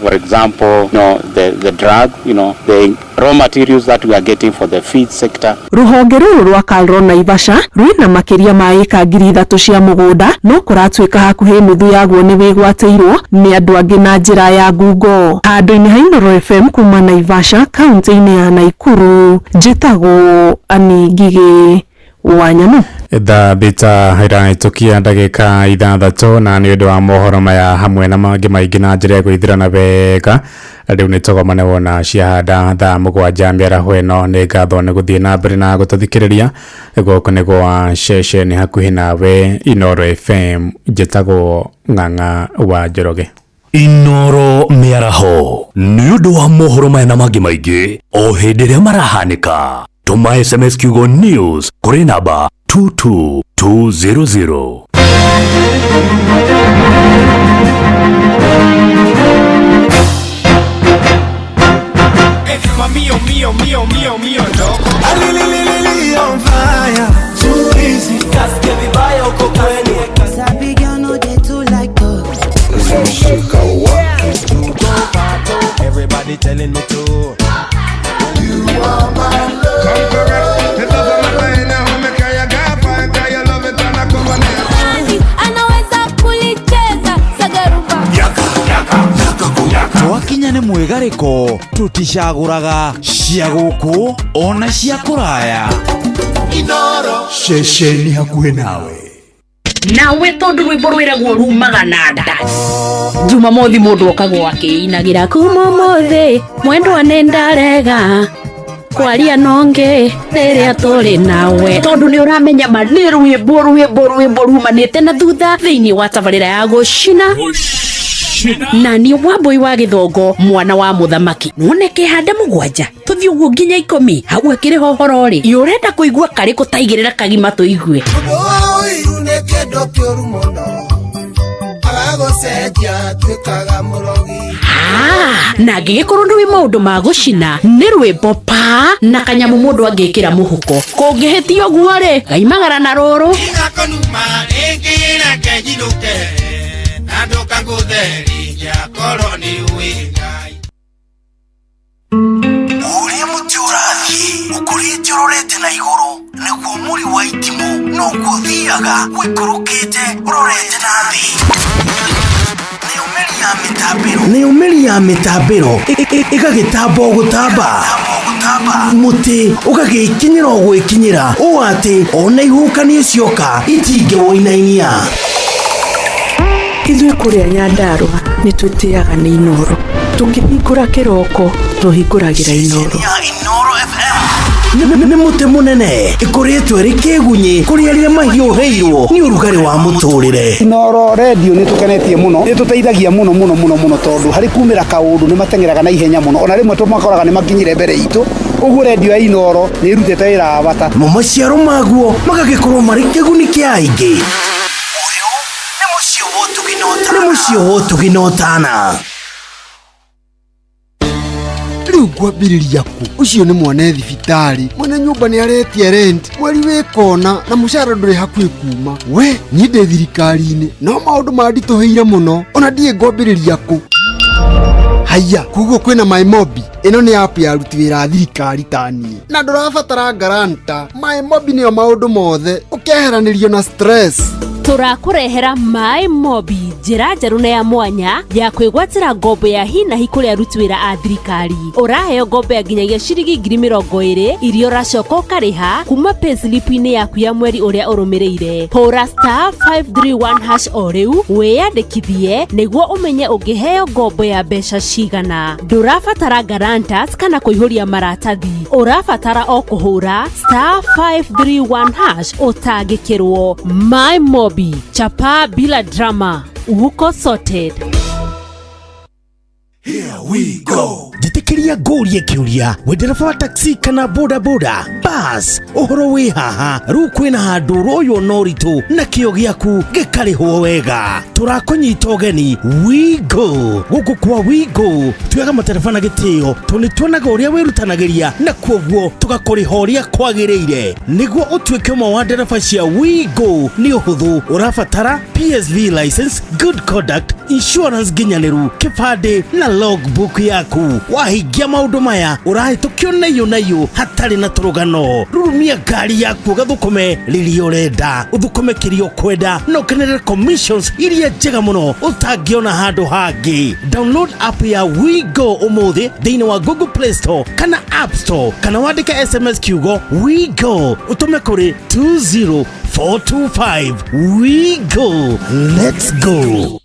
for example, you know, the drug, you know, the raw materials that we are getting for the feed sector.
Ruhonge rũrũ rwa KALRO Naivasha rwĩna makĩria ma ĩka 3,000 cia mũgũnda no kũratuĩka hakuhĩ nuthu yaguo nĩ wĩgwatĩirwo nĩ andũ angĩ na njĩra ya ngungo. Handũ-inĩ ha Inooro FM kuma Naivasha kaunti-inĩ ya Naikuru, njĩtagwo Annie Ngigĩ wa Nyamu.
Thaa thita ĩrahĩtũkia ndagĩka 6 na nĩ ũndũ wa mohoro maya hamwe na mangĩ maingĩ na njĩra ya gwĩthirana wega rĩu nĩ tũgomane wona ciahanda thaa 7 mĩaraho ĩno. Nĩ ngatho nĩ gũthiĩ na mbere na gũtũthikĩrĩria. Gũkũ nĩ gwa ceceni hakuhĩ nawe Inooro FM, njĩtagwo Ng'ang'a wa Njoroge.
Inooro mĩaraho nĩ ũndũ wa mohoro maya na mangĩ maingĩ o hĩndĩ ĩrĩa marahanĩka. Tũma SMS kiugo news kũrĩ namba 22200.
Mio, mio, mio, mio, mio, no. Ali, on fire. Too easy. Kasikia vibaya uko kwenu.
Sabi girl no dey too like talk.
Zimeshika wa.
be telling me to.
You are my love. Come correct. It doesn't matter anyhow, me carry a guy fine, 'cause you love it and I come on it.
Anaweza kulicheza sagarumba.
Twakinya nĩ mwĩgarĩko tũticagũraga cia gũkũ ona cia kũraya.
Inoro.
Ceceni hakuhĩ nawe.
Nawe tondu rwimbo rwiragwo rumaga na nda Jumamothi mundu okagwo akiinagira kuma umuthi mwendwa nĩ ndarega kwaria nonge rĩrĩa tũrĩ nawe tondu nĩ ũramenya ma nĩ rwĩmbo rwĩmbo rwĩmbo rumanĩte na thutha thĩinĩ wa tabarĩra ya gũcina na niĩ Wambui wa Gĩthongo mwana wa mũthamaki none kĩhande mũgwanja tũthiĩ ũguo nginya ikũmi hau akĩrĩ hohoro rĩ ĩ ũrenda kũigua karĩkũ taigĩrĩra kagima tũigue.
Ũiru nĩ kĩndũ kĩũru mũno agagũcenjia tuĩkaga mũrogi.
Ah, na angĩgĩkorwo nĩ wĩ maũndũ ma gũcina nĩ rwĩmbo pa na kanyamũ mũndũ angĩkĩra mũhuko kũngĩhĩtia ũguo rĩ gaimagara na rũrũ.
Igakonuma rĩngĩ reke njinũke na ndũkangũtheria korwo nĩ ũĩ Ngai.
Ũrĩa mũtĩ ũrathiĩ ũkũrĩte ũrorete na igũrũ nĩguo mũri wa itimũ noguo ũthiaga ũikũrũkĩte ũrorete na thĩ. Nayo mĩri ya mĩtambĩro ĩgagĩtamba o gũtamba mũtĩ ũgagĩkinyĩra o gwĩkinyĩra ũũ atĩ ona ihuhũkanio cioka itingĩwũinainia.
Ithuĩ kũrĩa Nyandarũa nĩ twĩtĩaga nĩ Inoro tũkĩhingũra kĩroko tũhingũragĩra Inoro.
Nĩ mũtĩ mũnene ĩkũrĩtwo ĩrĩ kĩgunyĩ kũrĩ arĩa mahiũhĩirwo nĩ ũrugarĩ wa mũtũrĩre.
Inoro redio nĩ tũkenetie mũno nĩ tũteithagia mũno mũno mũno mũno tondũ harĩ kumĩra kaũndũ nĩ mateng'eraga na ihenya mũno ona rĩmwe tũmakoraga nĩ makinyire mbere itũ ũguo redio ya Inoro nĩ ĩrutĩte wĩra wa bata.
Mo maciaro maguo magagĩkorwo marĩ kĩguni kĩa aingĩ. Nĩ mũciĩ wa ũtugi na ũtana.
Rĩu ngwambĩrĩria kũ ũcio nĩ mwana thibitarĩ mwene nyũmba nĩ aretia rent mweri wĩ kona na mũcara ndũrĩ hakuhĩ kuma we niĩ ndĩ thirikari-inĩ no maũndũ manditũhĩire mũno ona ndiĩ ngwambĩrĩria kũ haiya koguo kwĩna MyMobi ĩno nĩ app ya aruti wĩra a thirikari ta niĩ na ndũrabatara guarantor. MyMobi nĩyo maũndũ mothe ũkeheranĩrio na stress.
Tũrakũrehera My Mobi njĩra njerũ na ya mwanya ya kwĩgwatĩra ngombo ya hi na hi kũrĩ aruti wĩra a thirikari. Ũraheo ngombo ya nginyagia ciringi 20,000 iria ũracoka ũkarĩha kuma payslip-inĩ yaku ya mweri ũrĩa ũrũmĩrĩire. Hũra *531# o rĩu wĩyandĩkithie nĩguo ũmenye ũngĩheo ngombo ya mbeca cigana. Ndũrabatara guarantors kana kũihũria maratathi, ũrabatara o kũhũra *531# ũtangĩkĩrwo. My Mobi, chapa bila drama, uko sorted.
Here we go.
Njĩtĩkĩria ngũrie kĩũria wĩ ndereba wa taxi kana boda boda bas ũhoro wĩ haha rĩu kwĩna handũ ũroywo na ũritũ na kĩo gĩaku gĩkarĩhwo wega tũrakũnyita ũgeni Wigo gũkũ kwa Wigo tuoyaga matereba na gĩtĩo tondũ nĩ tuonaga ũrĩa wĩrutanagĩria na kuoguo tũgakũrĩha ũrĩa kwagĩrĩire nĩguo ũtuĩke ũmwe wa ndereba cia Wigo nĩ ũhũthũ ũrabatara PSV license, good conduct, insurance nginyanĩru, kĩbandĩ na logbook yaku wahingia maũndũ maya ũrahĩtũkio naiyũ naiyũ hatarĩ na tũrũgano rurumia ngari yaku ũgathũkũme rĩrĩa ũrenda ũthũkũme kĩrĩa ũkwenda na ũkenerere commissions iria njega mũno ũtangĩona handũ hangĩ. Download app ya WeGo ũmũthĩ thĩinĩ wa Google Play Store kana App Store kana wandĩke SMS kiugo WeGo ũtũme kũrĩ 20425. WeGo, let's go.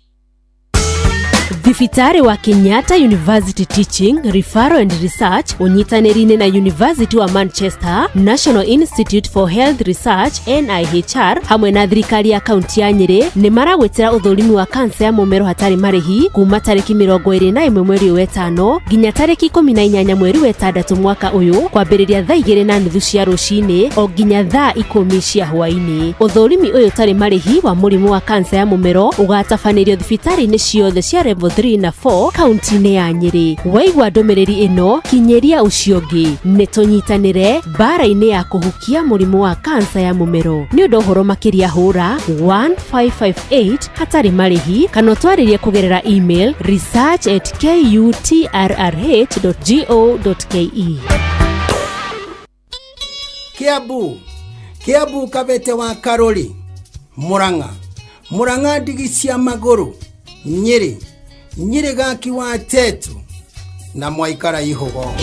Thibitarĩ wa Kenyatta University Teaching, Referral and Research ũnyitanĩri-inĩ na University wa Manchester, National Institute for Health Research NIHR hamwe na thirikari ya kaunti ya Nyĩrĩ nĩ maragwĩtĩra ũthũrimi wa kansa ya mũmero hatarĩ marĩhi kuma tarĩki 21 mweri wa ĩtano nginya tarĩki 18 mweri wa ĩtandatũ mwaka ũyũ kwambĩrĩria thaa 2:30 cia rũcinĩ o nginya thaa 10 cia hwaĩ-inĩ. Ũthũrimi ũyũ ũtarĩ marĩhi wa mũrimũ wa kansa ya mũmero ũgatabanĩrio thibitarĩ-inĩ ciothe cia level 3 na 4 kaunti-inĩ ya Nyĩrĩ. Waigua ndũmĩrĩri ĩno kinyĩria ũcio ũngĩ. Nĩ tũnyitanĩre mbara-inĩ ya kũhukia mũrimũ wa kansa ya mũmero. Nĩ ũndũ ũhoro makĩria hũra 1558 hatarĩ marĩhi kana ũtwarĩrie kũgerera email research@kutrrh.go.ke.
Kiambu Kiambu Kabete wa Karori Murang'a Murang'a ndigi cia magũrũ Nyĩrĩ Nyĩrĩ gaki wa Tetu na mwaikara ihugo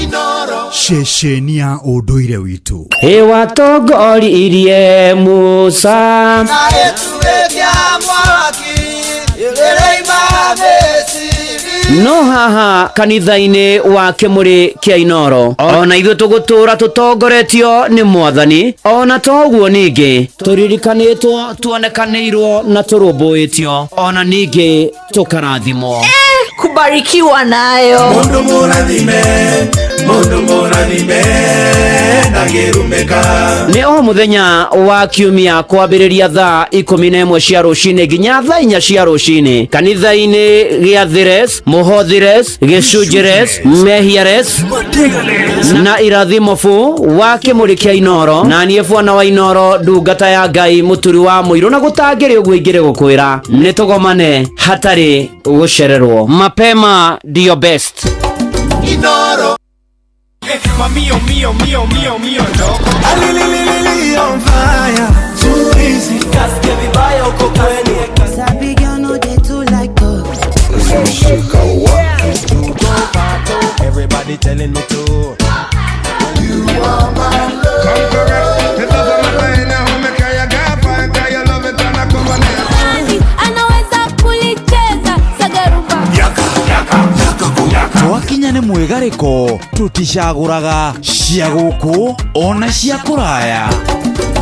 Ceceni ya ũndũire witũ.
Ĩwatongoririe Musa
na ĩtuĩkia mwaki ĩrĩima Misiri.
No haha kanitha-inĩ wa Kĩmũrĩ kĩa Inoro ona ithuĩ tũgũtũra tũtongoretio nĩ Mwathani, ona toguo ningĩ tũririkanĩtwo, tuonekanĩirwo na tũrũmbũĩtio, ona ningĩ tũkarathimwo.
Kubarikiwa nayo.
Mundu mũrathime, mundu mũrathime ndangĩrumĩka.
Nĩ o mũthenya wa kiumia kwambĩrĩria thaa 11 cia rũcinĩ nginya thaa 4 cia rũcinĩ kanitha-inĩ gĩa Thires, Mũhothires, Gĩcunjĩres, Mehiares na Irathimo fu wa Kĩmũrĩ kĩa Inoro, na niĩ bwana wa Inoro, ndungata ya Ngai, mũturi wa mũirũ, na gũtangĩrĩ ũguo ingĩrĩ gũkwĩra nĩ tũgomane hatarĩ gũcererwo. Mapema ndio best.
Inoro. Mamio mio mio mio mio ndoko. Alililili on fire. Too easy. Kasikia vibaya uko kwenu.
Sabi girl no dey too like talk.
Everybody telling me to.
You are my love. Come correct. It doesn't matter anyhow me carry a girl fine, 'cause you love it and I come on it.
Anaweza kulicheza sagarumba.
Yaka yaka yaka. Twakinya nĩ mwĩgarĩko tũticagũraga cia gũkũ ona cia kũraya.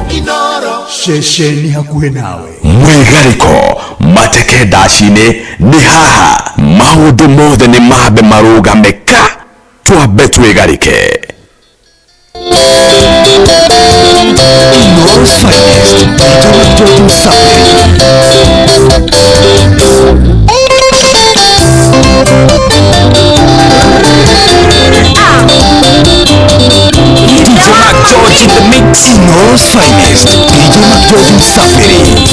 Inoro.
Ceceni hakuhĩ nawe.
Mwĩgarĩko mateke ndaci-inĩ nĩ haha maũndũ mothe nĩ mambe marũgame ka twambe twĩgarĩke. Inoro's finest, DJ George Msafiri. DJ Mac George in the mix. Inoro's finest, DJ Mac George Msafiri.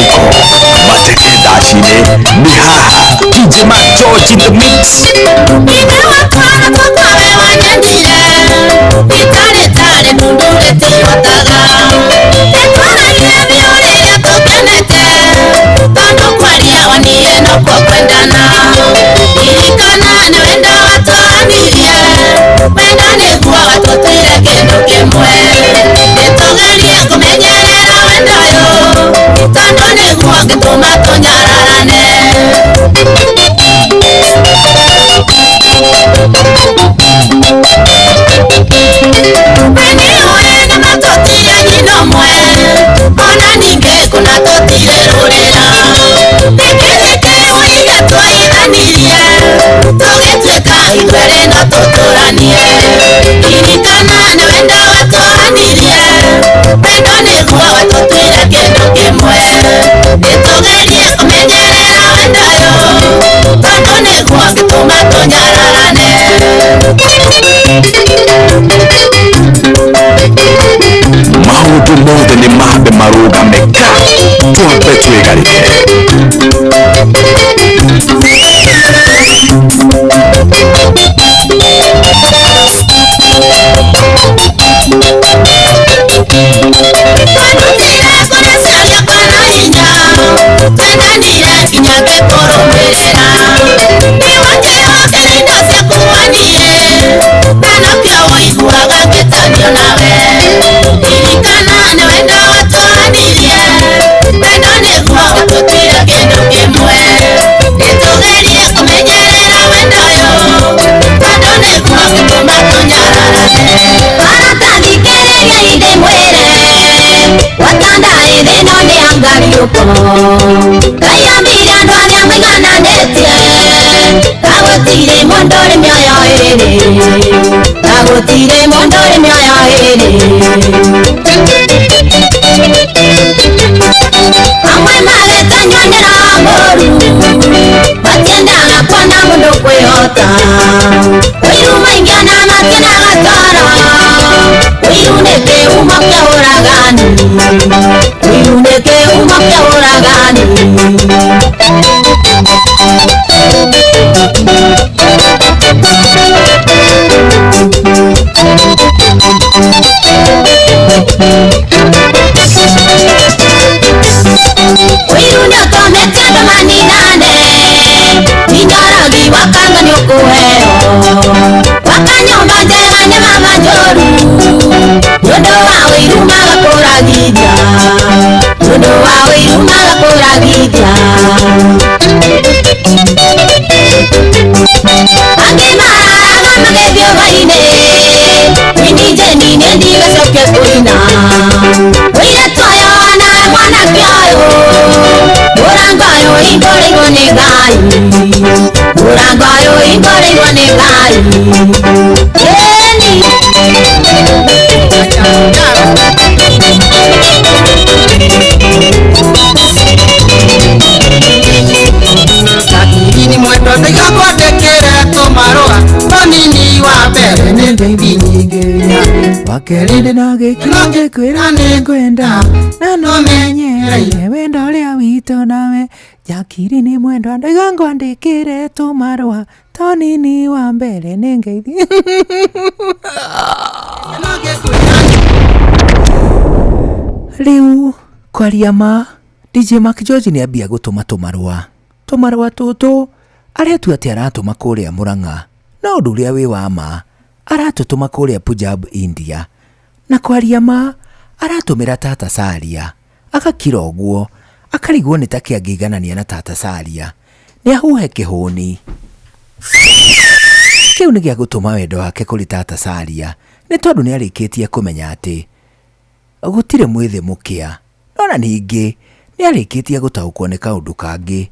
Mwĩgarĩko mateke ndaci-inĩ nĩ haha. Mwĩgarĩko mateke ndaci-inĩ nĩ haha. DJ Mac George in the mix.
Ithe wakwa na ũngĩtũma tũnyararane. We nĩũĩ nĩma tũtirĩ nyina ũmwe, ona ningĩ kũna tũtirĩ rũrĩra. Nĩkĩ nĩkĩ ũige twaithanirie, tũgĩtuĩka ithuerĩ no tũtũranie. Ririkana nĩ wendo watũanirie, wendo nĩguo watũtuire kĩndũ kĩmwe. Nĩtũgerie kũmenyerera wendo ũyũ, tondũ nĩguo ũngĩtũma tũnyararane.
Maũndũ mothe nĩ mambe marũgame ka twambe twĩgarĩke.
Twanutire kũrĩ ciaria kwa hinya, twendanire nginya ngĩkũrũmĩrĩra. Nĩwanjĩhokeire indo ciaku waniĩ, na nokĩo ũiguaga ngĩtanio nawe. Ririkana nĩ wendo watũanirie, wendo nĩguo watũtuire kĩndũ kĩmwe. Nĩtũgerie kũmenyerera wendo ũyũ, tondũ nĩguo ũngĩtũma tũnyararane. Aratathikĩrĩria ndĩmwĩre, watanda ĩthĩ no nĩ angariũko. Ngai ombire andũ arĩa maigananĩtie, ta gũtirĩ mũndũ ũrĩ mĩoyo ĩrĩ, ta gũtirĩ mũndũ ũrĩ mĩoyo ĩrĩ. Amwe magetanywo nĩ roho mũũru, matiendaga kuona mũndũ kwĩhota. Ũiru maingĩ ona mationaga toro, ũiru nĩ kĩhumo kĩa ũragani, ũiru nĩ kĩhumo kĩa ũragani. Ũiru nĩũtũmĩte andũ maninane, nginya ũrogi wakanga nĩũkũheo. Gwaka nyũmba njega nĩ mama njũru, nĩũndũ wa ũiru magakũragithia, nĩũndũ wa ũiru magakũragithia. Angĩ mararaga magĩthiĩ hwaĩ-inĩ, ini njeni niĩ ndigacoke kũina. Mũirĩtu ũyũ nawe mwanake ũyũ, mũrango ũyũ hingũrĩirwo nĩ Ngai, mũrango ũyũ hingũrĩirwo nĩ Ngai. Ĩni.
Lakini mwendo ndigakwandĩkĩre tũmarũa tũnini wa mbere nĩ ngeithi nyingĩ
Wakerĩ ndĩna gĩkeno ngĩkwĩra nĩngwenda na no menyereire wendo ũrĩa witũ nawe Jakiri nĩ mwendwa ndaiga ngwandĩkĩre tũmarũa tũnini wa mbere nĩ ngeithi. Rĩu kwaria ma DJ Mark George nĩ ambia gũtũma tũmarũa tũmarũa tũtũ aretua atĩ aratũma kũrĩa Mũrang'a, no ũndũ ũrĩa wĩ wa ma aratũtũma kũrĩa Punjab India, na kwaria ma aratũmĩra Tata Saria. Agakira ũguo akarigwo nĩ takĩ angĩiganania na Tata Saria nĩ ahuhe kĩhũni kĩu nĩ gĩa gũtũma wendo wake kũrĩ Tata Saria, nĩ tondũ nĩ arĩkĩtie kũmenya atĩ gũtirĩ mwĩthĩ mũkĩa. No na ningĩ nĩ arĩkĩtie gũtaũkwo nĩ kaũndũ kangĩ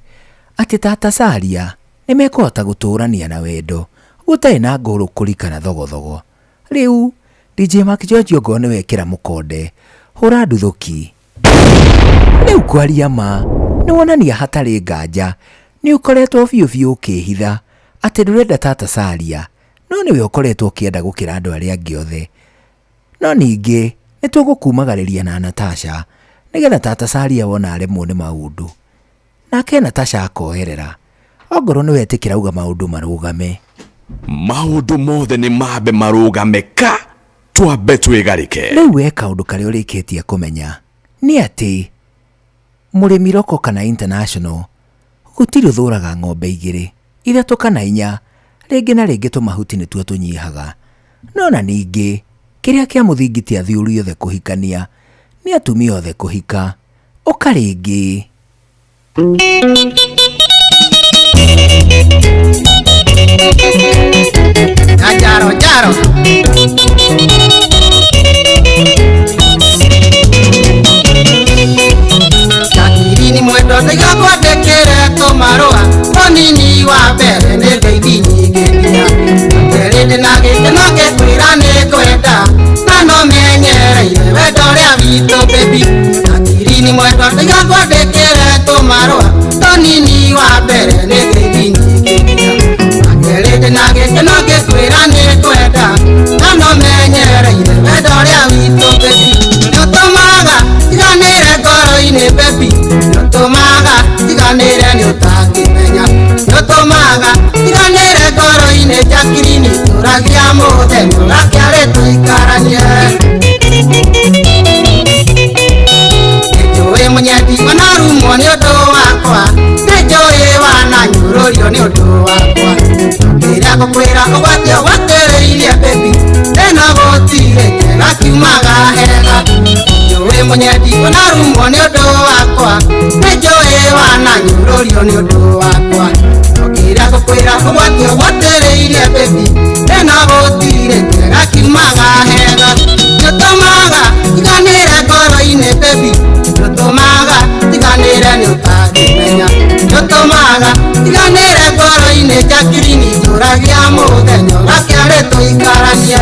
atĩ Tata Saria nĩ mekũhota gũtũrania na wendo gũtarĩ na ngũrũkũri kana thogothogo. Rĩu DJ Mark George ongorwo nĩ wekĩra mũkonde hũra nduthũki. Rĩu kwaria ma nĩ wonania hatarĩ nganja nĩ ũkoretwo biũ biũ ũkĩhitha atĩ ndũrenda Tata Saria, no nĩwe ũkoretwo ũkĩenda gũkĩra andũ arĩa angĩ othe. No ningĩ nĩ tũgũkumagarĩria na Natasha nĩgetha Tata Saria wona aremwo nĩ maũndũ nake Natasha akoherera. Ongorwo nĩ wetĩkĩra uga maũndũ marũgame.
Maũndũ mothe nĩ mambe marũgame ka twambe twĩgarĩke.
Rĩu we kaũndũ karĩa ũrĩkĩtie kũmenya nĩ atĩ mũrĩmi roko kana international gũtirĩ ũthũraga ng'ombe igĩrĩ ithatũ kana inya, rĩngĩ na rĩngĩ tũmahuti nĩtuo tũnyihaga. No na ningĩ kĩrĩa kĩa mũthingi ti athuri othe kũhikania, nĩ atumia othe kũhika. Ũka rĩngĩ.
Jaro jaro Jakirini mwendo ndigakwandĩkĩre tũmarũa tũnini wa mbere nĩ ngeithi nyingĩ kerĩ ndĩna gĩkeno ngĩkwĩra nĩ ngwenda na no menyereire wendo ũrĩa witũ baby Jakirini mwendo ndigakwandĩkĩre tũmarũa tũnini wa mbere nĩ ngeithi nyingĩ kerĩ ndĩna gĩkeno ngĩkwĩra nĩ ngwenda na no menyereire wendo ũrĩa witũ baby nĩũtũmaga tiganĩre ngoro-inĩ baby nĩũtũmaga tiganĩre nĩũtangĩmenya nĩũtũmaga tiganĩre ngoro-inĩ Jakirini tũragia mũthenya ũgakĩarĩ tũikaranie nĩnjũĩ mũnyendi wanarumwo nĩ ũndũ wakwa nĩnjũĩ wananyũrũrio nĩ ũndũ wakwa kĩrĩa ngũkwĩra ũgwati ũgwatĩrĩirie baby ĩno gũtirĩ kĩega kiumaga hega nĩnjũĩ mũnyendi wanarumwo nĩ ũndũ wakwa nĩnjũĩ wananyũrũrio nĩ ũndũ wakwa kĩrĩa ngũkwĩra ũgwati ũgwatĩrĩirie baby ĩno gũtirĩ kĩega kiumaga hega nĩũtũmaga tiganĩre ngoro-inĩ baby nĩũtũmaga tiganĩre nĩũtangĩmenya nĩũtũmaga tiganĩre ngoro-inĩ Jakirini njũragia mũthenya ũgakĩarĩ tũikaranie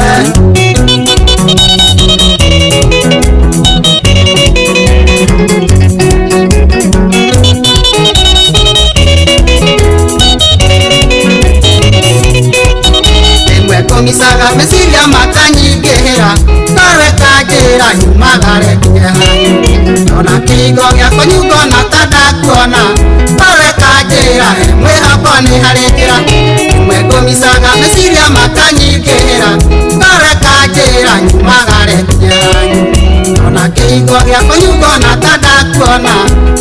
rĩmwe ngũmicaga meciria makanyingĩhĩra ngoro ĩkanjĩra nyumagare nginye hanyu ona kĩhingo gĩakwa nyungona ta ndakuona ngoro ĩkanjĩra he mwĩhoko nĩ harĩ njĩra rĩmwe ngũmicaga meciria makanyingĩhĩra ngoro ĩkanjĩra nyumagare nginye hanyu ona kĩhingo gĩakwa nyungona ta ndakuona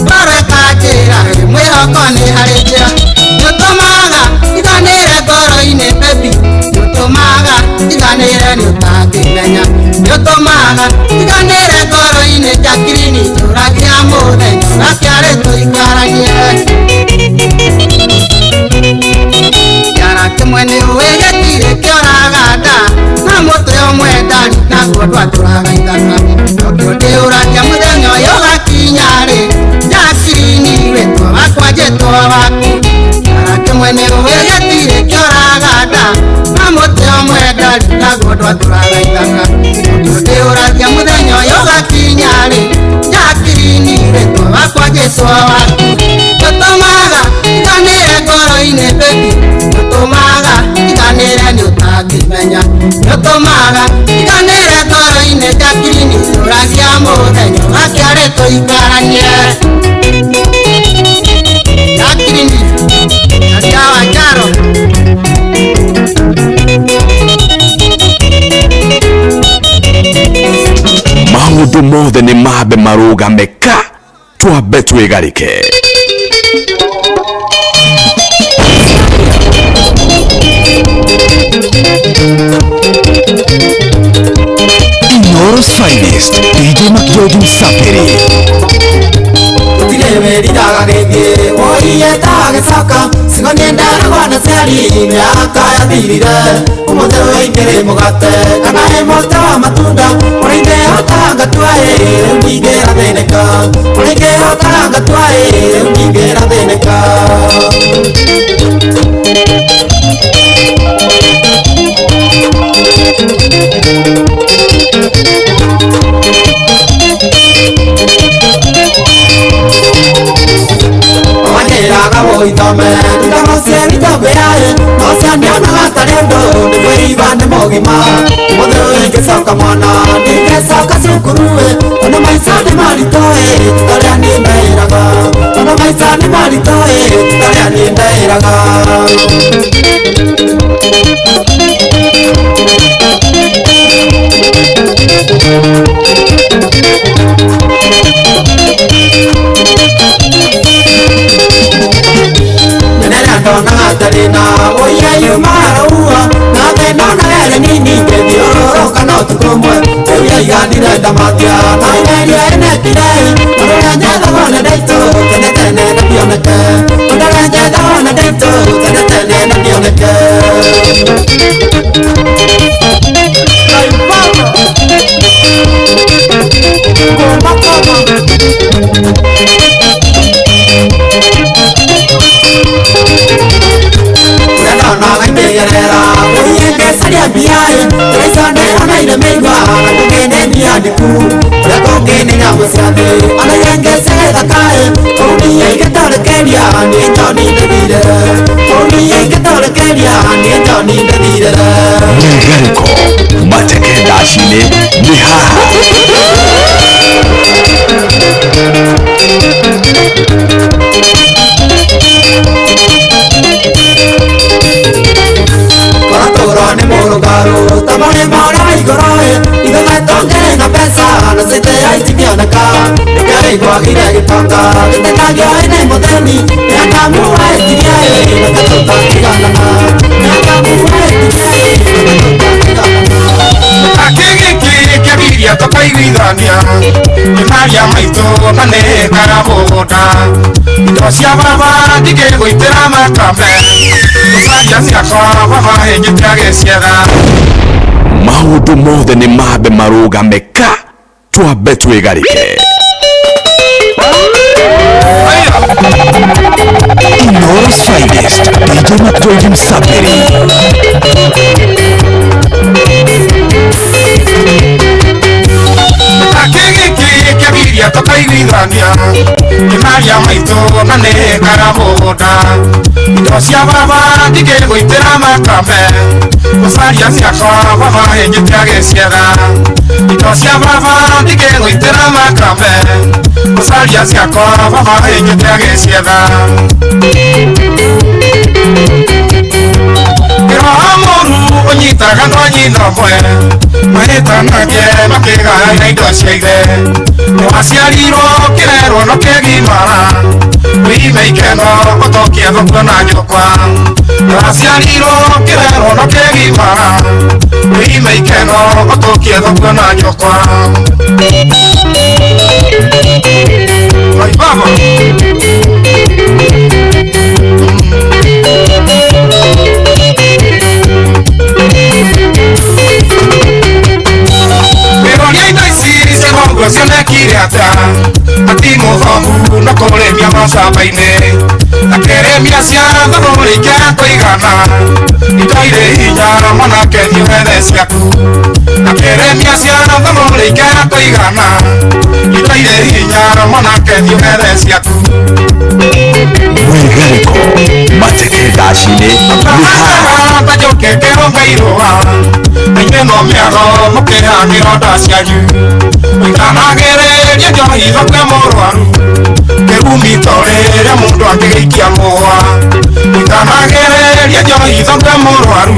ngoro ĩkanjĩra he mwĩhoko nĩ harĩ njĩra nĩũtũmaga tiganĩre ngoro-inĩ baby nĩũtũmaga tiganĩre nĩũtangĩmenya nĩũtũmaga tiganĩre ngoro-inĩ Jakirini njũragia mũthenya ũgakĩarĩ tũikaranie kĩara kĩmwe nĩũĩ gĩtirĩ kĩoraga nda na mũtĩ ũmwe ndari naguo ndwatũraga ithaka tondũ ndĩũragia mũthenya ũyũ ũgakinya rĩ Jakirini wĩtwo wakwa njĩtwo waku kĩara kĩmwe nĩũĩ gĩtirĩ kĩoraga nda na mũtĩ ũmwe ndari naguo ndwatũraga ithaka tondũ ndĩũragia mũthenya ũyũ ũgakinya rĩ Jakirini wĩtwo wakwa njĩtwo waku nĩũtũmaga tiganĩre ngoro-inĩ baby nĩũtũmaga tiganĩre nĩũtangĩmenya nĩũtũmaga tiganĩre ngoro-inĩ Jakirini njũragia mũthenya ũgakĩarĩ tũikaranie Jakirini Jakia wa Njaro
Maũndũ mothe nĩ mambe marũgame ka twambe twĩgarĩke Inooro's finest DJ McGeorge Msafiri
Gũtirĩ wĩriraga gĩthiĩ woiye tagĩcoka cigo nĩndaragwo na ciari mĩaka yathirire ũmũthĩ ũingĩrĩ mũgate kana ĩ mũtĩ wa matunda ũrĩa ingĩhotaga ngatua ĩ rĩu ndingĩrathĩnĩka ũrĩa ingĩhotaga ngatua ĩ rĩu ndingĩrathĩnĩka Wanjĩraga mũithome thutha mũciari tũngĩaĩ no cianionaga tarĩ ũndũ nĩ kwĩiba nĩ mũgima ũmũthĩ ũyũ ingĩcoka mwana ndingĩcoka cukuru ĩ tondũ maica nĩ maritũ ĩ ti tarĩa niĩ ndeĩraga tondũ maica nĩ maritũ ĩ ti tarĩa niĩ ndeĩraga Nyenera ndonaga tarĩ na woiye yuma haraua na thĩna na ere nini ngĩthiũrũrũka no ũtukũ ũmwe rĩu yaiganire ndamatia na igerio ĩnekire na rũrĩa nyethagwo nĩ ndaitũ tene tene na Koma koma.
Mwĩgarĩko mateke ndaci-inĩ nĩ haha.
Akĩgĩkĩ tũkaiguithania nĩ maria maitũ na nĩ karamũgũnda indo cia baba ndingĩgũitĩra makambe gũcaria ciakwa baba hĩnyĩte agĩcietha.
Maũndũ mothe nĩ mambe marũgame ka twambe twĩgarĩke. Inooro's finest DJ McDoid Msapiri.
Akĩgĩkĩ tũkaiguithania nĩ maria maitũ na nĩ karamũgũnda indo cia baba ndingĩgũitĩra makambe gũcaria ciakwa baba hĩnyĩte agĩcietha indo cia baba ndingĩgũitĩra makambe gũcaria ciakwa baba hĩnyĩte agĩcietha. Kĩroho mũru ũnyitaga ndwanyina ũmwe mahĩtanagie makĩgayana indo cia ithe nĩwaciarirwo kĩrerwo no kĩgimara wĩime ikeno ũtokie thũkũ na nyũkwa nĩwaciarirwo kĩrerwo no kĩgimara wĩime ikeno ũtokie thũkũ na nyũkwa. Ai baba. Wĩroria indo ici cigongo cionekire atĩa ati mũthomu no kũrĩmia macamba-inĩ akĩrĩmia cia thũgũrĩ ikĩaga kũigana indo irĩ hinya mwanake thiĩ wethe ciaku akĩrĩmia cia thũgũrĩ ikĩaga kũigana indo irĩ hinya mwanake thiĩ wethe ciaku.
Mwĩgarĩko mateke ndaci-inĩ nĩ haha.
Tajoke kĩronga irũa aingĩ no mĩago mũkĩhagĩra nda cianyu mũikanagĩrĩrie njohi thũkwe mũrwaru kĩrumi to rĩrĩa mũndũ angĩgĩikia mũhwa mũikanagĩrĩrie njohi thũkwe mũrwaru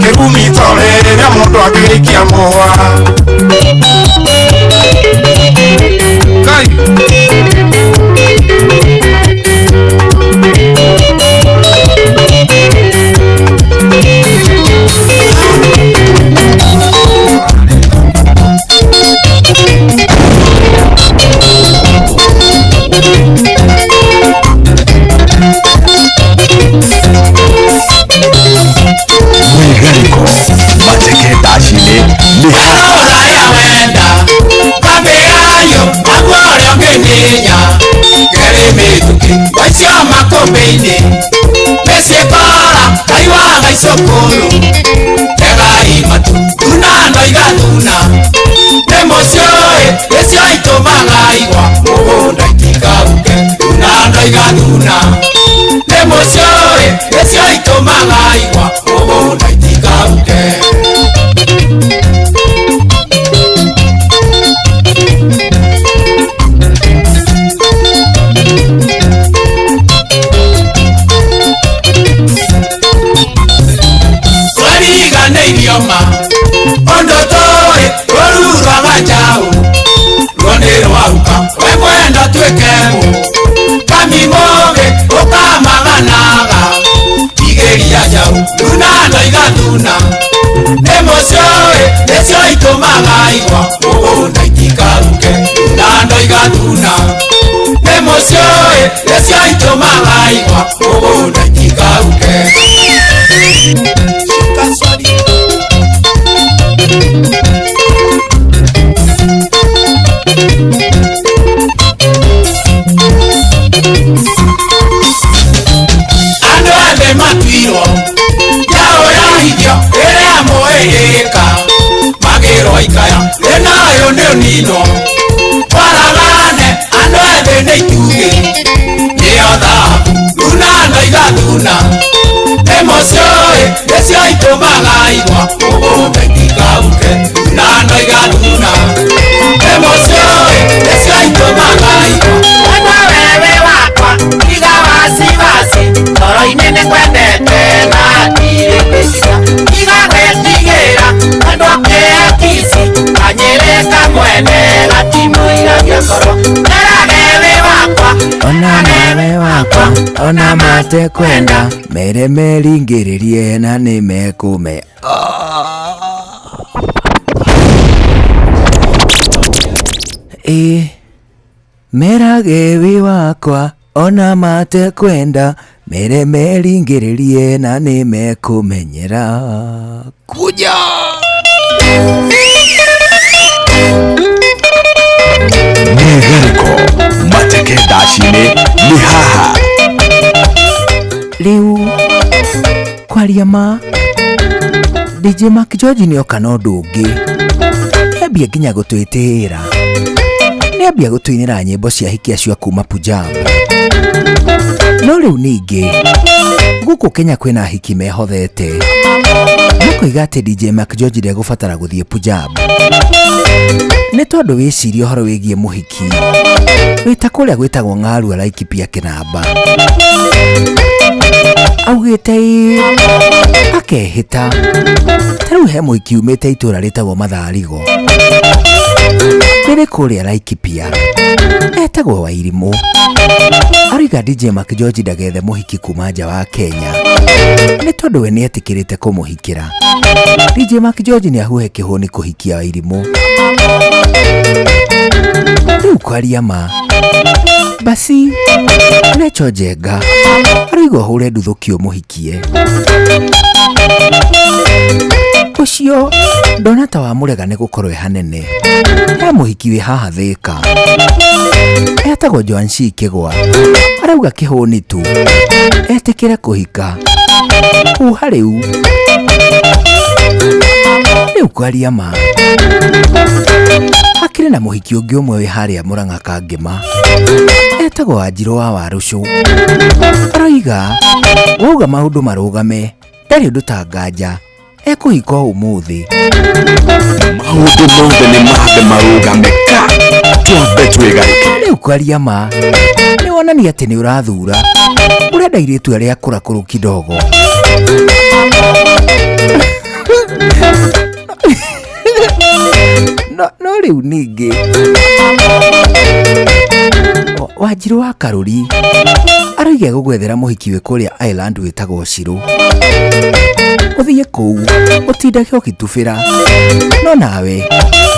kĩrumi to rĩrĩa mũndũ angĩgĩikia mũhwa. Ngai.
Mwĩgarĩko mateke ndaci-inĩ nĩ haha.
gĩcino Twaragane andũ ethĩ nĩ itugĩ Nĩo thahabu thuna na igathuna Nĩmũciũĩ nĩcio itũmaga igwa mũgũnda itikauke Thuna na igathuna Nĩmũciũĩ nĩcio itũmaga igwa Wendwa wewe wakwa tiga wasiwasi Ngoro-inĩ nĩngwendete na ndirĩ gwĩtiga Tiga gwĩtigĩra andũ akĩakisi Kanyĩrĩ kamwene gatimũiragia ngoro Erage wĩ wakwa
Ona mawe wakwa ona mate kwenda mere meringĩrĩrie na nĩ mekũme. Ĩ merage wĩ wakwa ona mate kwenda mere meringĩrĩrie na nĩ mekũmenyera kuja.
Mwĩgarĩko mateke ndaci-inĩ nĩ haha.
Rĩu kwaria ma DJ Mark George nĩoka na ũndũ ũngĩ, nĩambia nginya gũtwĩtĩĩra, nĩambia gũtũinĩra nyĩmbo cia hiki acio a kuma Punjab. No rĩu ningĩ gũkũ Kenya kwĩna hiki mehothete, makoiga atĩ DJ Mark George ndegũbatara gũthiĩ Punjab nĩ tondũ wĩcirie ũhoro wĩgiĩ mũhiki wĩta kũrĩa gwĩtagwo Ng'arua Laikipia Kĩnamba. Augĩte ĩ akehĩta ta rĩu he mũhiki umĩte itũra rĩtagwo Matharigo rĩrĩ kũrĩa Laikipia, etagwo Wairimũ. Aroiga DJ Mark George ndagethe mũhiki kuma nja wa Kenya nĩ tondũ we nĩetĩkĩrĩte kũmũhikĩra. DJ Mark George nĩahuhe kĩhũni kũhikia Wairimũ. Rĩu kwaria ma basi Recho Njenga aroiga ũhũre nduthũki ũmũhikie. Ũcio ndona ta wamũrega nĩ gũkorwo e hanene. He mũhiki wĩ haha Thĩka etagwo Joanshi Kĩgwa, arauga kĩhũni tu etĩkĩre kũhika. Huha rĩu rĩu kwaria ma hakĩrĩ na mũhiki ũngĩ ũmwe wĩ harĩa Mũrang'a Kangĩma etagwo Wanjirũ wa Warũcũ, aroiga wauga maũndũ marũgame ndarĩ ũndũ ta nganja ekũhika ũmũthĩ.
Maũndũ mothe nĩ mambe marũgame ka twambe twĩgarĩke.
Rĩu kwaria ma nĩ wonania atĩ nĩ ũrathura ũrenda airĩtu arĩa akũrakũrũ kidogo. No rĩu ningĩ Wanjirũ wa Karũri aroiga egũgwethera mũhiki wĩ kũrĩa Ireland wĩtagwo Shirũ, ũthiĩ kũu ũtindage ũgĩtubĩra, no nawe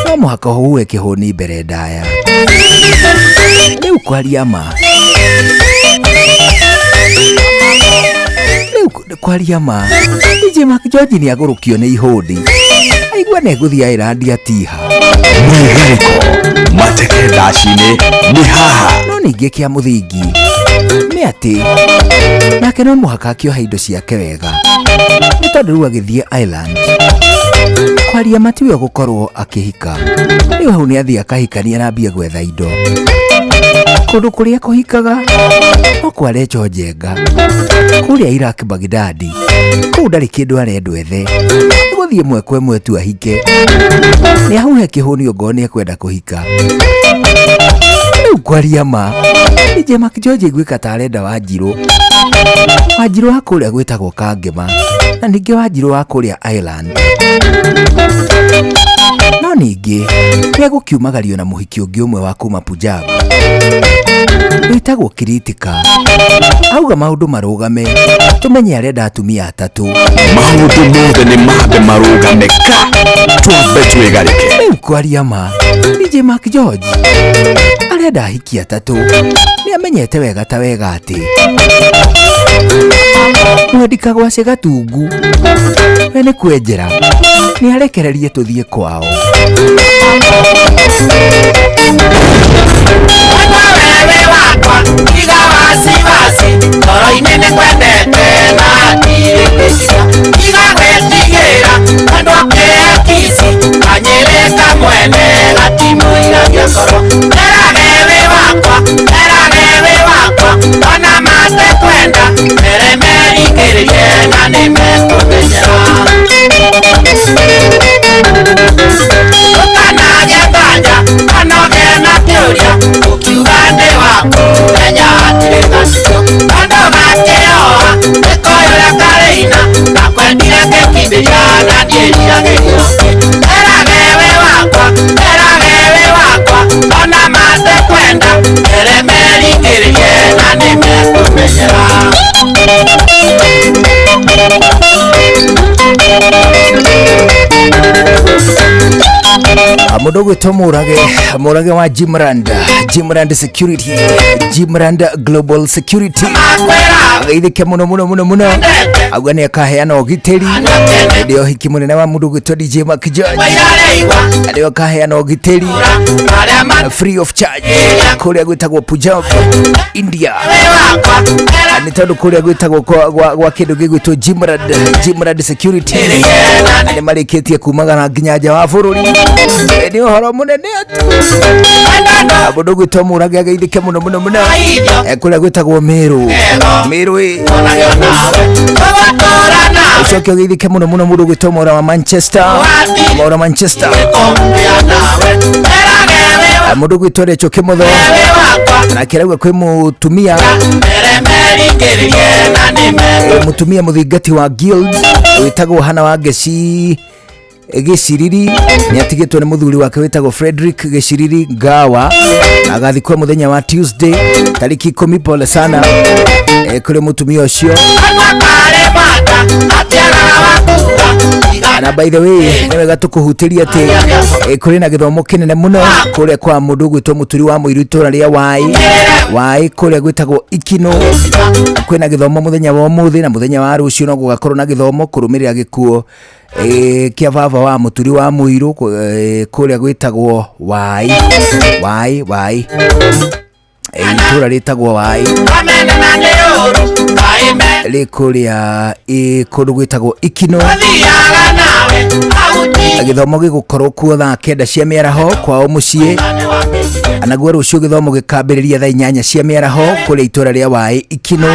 no mũhaka ũhuhe kĩhũni mbere ndaya. Rĩu kwaria ma rĩu kwaria ma DJ Mark George nĩagũrũkio nĩ ihũndi aigua nĩegũthiĩ Ireland atiha.
Mwĩgarĩko mateke ndaci-inĩ nĩ haha.
No ningĩ kĩa mũthingi nĩ atĩ nake no mũhaka akĩoha indo ciake wega nĩ tondũ rĩu agĩthiĩ Ireland kwaria matiwe gũkorwo akĩhika. Rĩu hau nĩathiĩ akahikania na ambie gwetha indo kũndũ kũrĩa kũhikaga no kwa Recho Njenga kũrĩa Iraq Baghdad, kũu ndarĩ kĩndũ arendwo ethe, nĩgũthiĩ ĩmwe kwa ĩmwe tu ahike. Nĩahuhe kĩhũni ongorwo nĩekwenda kũhika. Rĩu kwaria ma DJ Mark George aiguĩka ta arenda Wanjirũ, Wanjirũ wa kũrĩa gwĩtagwo Kangĩma na ningĩ Wanjirũ wa kũrĩa Ireland. No ningĩ nĩegũkiumagario na mũhiki ũngĩ ũmwe wa kuma Punjab wĩtagwo Kiritika. Auga maũndũ marũgame tũmenye arenda atumia atatũ.
Maũndũ mothe nĩ mambe marũgame ka twambe twĩgarĩke.
Rĩu kwaria ma DJ Mark George arenda ahiki atatũ, nĩamenyete wega ta wega atĩ Mwendi Kagwace Gatungu we nĩ kwenjera nĩarekererie tũthiĩ kwao.
Wendwa wewe wakwa tiga wasiwasi ngoro-inĩ nĩngwendete na ndirĩ gwĩtiga Tiga gwĩtigĩra andũ akĩakisi kanyĩrĩ kamwene gatimũiragia ngĩkorwo erage wĩ wakwa, erage wĩ wakwa, ona matekwenda mere merikĩrĩrie na nĩmekũmenyera. Ũkanagĩa nganja kana ũgĩe na kĩũria, ũkiuga ndĩ waku menya hatirĩ gacicio, tondũ gakĩoha nĩkoyũra karĩina, ndakwendire ngĩkindĩria na ndiĩriragĩria ũngĩ. Erage wĩ wakwa, erage wĩ wakwa, ona matekwenda mere merikĩrĩrie na nĩmekũmenyera.
Mũndũ ũgwĩtwo Mũrage, Mũrage wa Jimrand, Jimrand Security, Jimrand Global Security, ageithĩke mũno mũno mũno mũno, auga nĩ akaheana ũgitĩri hĩndĩ ya ũhiki mũnene wa mũndũ ũgwĩtwo DJ Mark George, nĩwe akaheana ũgitĩri free of charge kũrĩa gwĩtagwo Punjab, India, nĩ tondũ kũrĩa gwĩtagwo gwa kĩndũ gĩgwĩtwo Jimrand, Jimrand Security nĩ marĩkĩtie kumagara nginya nja wa bũrũri. Nĩ ũhoro mũnene atĩ mũndũ ũgwĩtwo Mũrage ageithĩke mũno mũno mũno, kũrĩa gwĩtagwo Meru, Meru ĩ ũcoke ũgeithĩke mũno mũno mũndũ ũgwĩtwo Mwaura wa Manchester, Mwaura Manchester, mũndũ ũgwĩtwo Rachel Kĩmotho nake arauga kwĩ mũtumia, mũtumia mũthingati wa guild wĩtagwo Hannah wa Ngeci Gĩciriri, nĩ atigĩtwo nĩ mũthuri wake wĩtagwo Frederick Gĩciriri Ngawa, na agathikwo mũthenya wa Tuesday tarĩki 10. Pole sana kũrĩ mũtumia ũcio. Na by the way, nĩ wega tũkũhutĩria atĩ kũrĩ na gĩthomo kĩnene mũno kũrĩa kwa mũndũ ũgwĩtwo Mũturi wa Mũiru itũra rĩa Waĩ, Waĩ kũrĩa gwĩtagwo Ikino. Kwĩna gĩthomo mũthenya wa ũmũthĩ na mũthenya wa rũciũ no gũgakorwo na gĩthomo kũrũmĩrĩra gĩkuo kĩa baba wa Mũturi wa Mũiru kũrĩa gwĩtagwo Waĩ, Waĩ, Waĩ, itũra rĩtagwo Waĩ rĩ kũrĩa kũndũ gwĩtagwo Ikino. Gĩthomo gĩgũkorwo kuo thaa 9 cia mĩaraho kwao mũciĩ, naguo rũciũ gĩthomo gĩkambĩrĩria thaa 8 cia mĩaraho kũrĩa itũra rĩa Waĩ Ikino,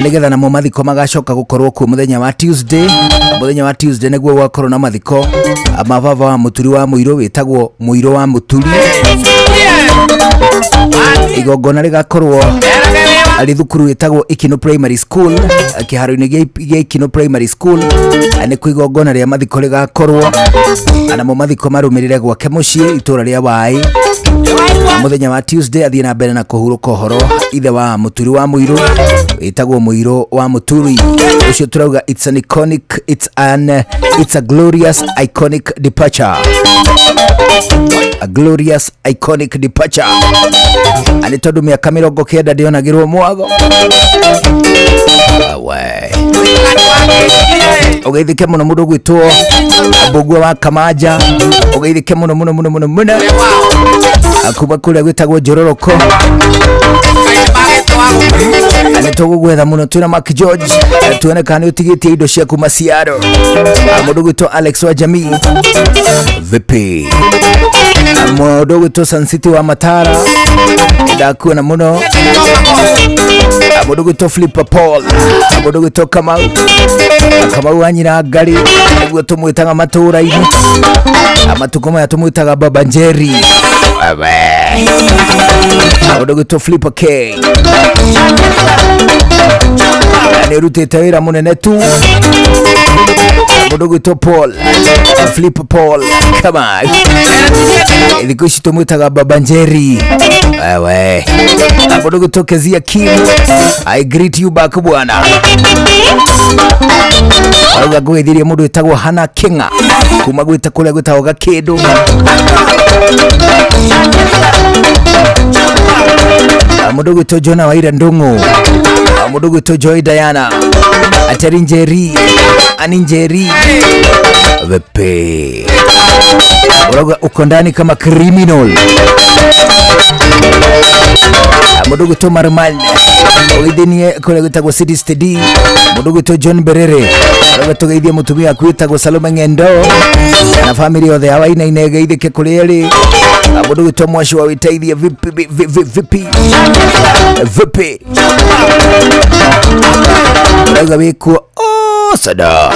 nĩgetha namo mathiko magacoka gũkorwo kuo mũthenya wa Tuesday. Mũthenya wa Tuesday nĩguo gwakorwo na mathiko ma baba wa Mũturi wa Mũirũ wĩtagwo Mũirũ wa Mũturi. Igongona rĩgakorwo arĩ thukuru ĩtagwo Ikino Primary School, kĩharo-inĩ gĩa Ikino Primary School nĩkuo igongona rĩa mathiko rĩgakorwo, namo mathiko marũmĩrĩre gwake mũciĩ itũra rĩa Waĩ mũthenya wa Tuesday. Athiĩ na mbere na kũhurũka ũhoro ithe wa Mũturi wa Mũirũ wĩtagwo Mũirũ wa Mũturi ũcio tũrauga it's an iconic, it's a glorious iconic departure, a glorious iconic departure. Nĩ tondũ mĩaka 90 ndĩonagĩrwo mwago. We ũgeithĩke mũno mũndũ ũgwĩtwo Mbũgua wa Kamanja, ũgeithĩke mũno mũno mũno mũno mũno kuma kũrĩa gwĩtagwo Njororoko. Nĩ tũgũgwetha mũno twĩna Mark George tuone kana nĩ ũtigĩtie indo ciaku maciaro. Mũndũ ũgwĩtwo Alex wa Jamii vipi, mũndũ ũgwĩtwo Sun City wa Matara ndakuona mũno, mũndũ ũgwĩtwo Flipper Paul, mũndũ ũgwĩtwo Kamau, Kamau wa Nyina Ngari nĩguo tũmwĩtaga matũra-inĩ, matukũ maya tũmwĩtaga Baba Njeri, mũndũ ũgwĩtwo Flipper K nĩ ũrutĩte wĩra mũnene tu, mũndũ ũgwĩtwo Paul, Flip Paul kama thikũ ici tũmwĩtaga Baba Njeri. Wewe mũndũ ũgwĩtwo Kezia Kim, I greet you back bwana. Arauga ngũgeithirie mũndũ wĩtagwo Hannah King'a kuma gwĩta kũrĩa gwĩtagwo Gakĩndũ. Mũndũ ũgwĩtwo Jona Waira Ndung'u, mũndũ ũgwĩtwo Joy Diana, Ateri Njeri, Ani Njeri vipi, urauga uko ndani kama criminal. Mũndũ ũgwĩtwo Marmal ũgeithĩnie kũrĩa gwĩtagwo City Steady, mũndũ ũgwĩtwo John Berere Arauga tũgeithie mũtumia waku wĩtagwo Salome Ng'endo na family yothe ya Wainaina ĩgeithĩke kũrĩa ĩrĩ. Mũndũ gwĩtwo Mwaci wa wĩteithie vipi vipi vipi vipi, arauga wĩkuo sada.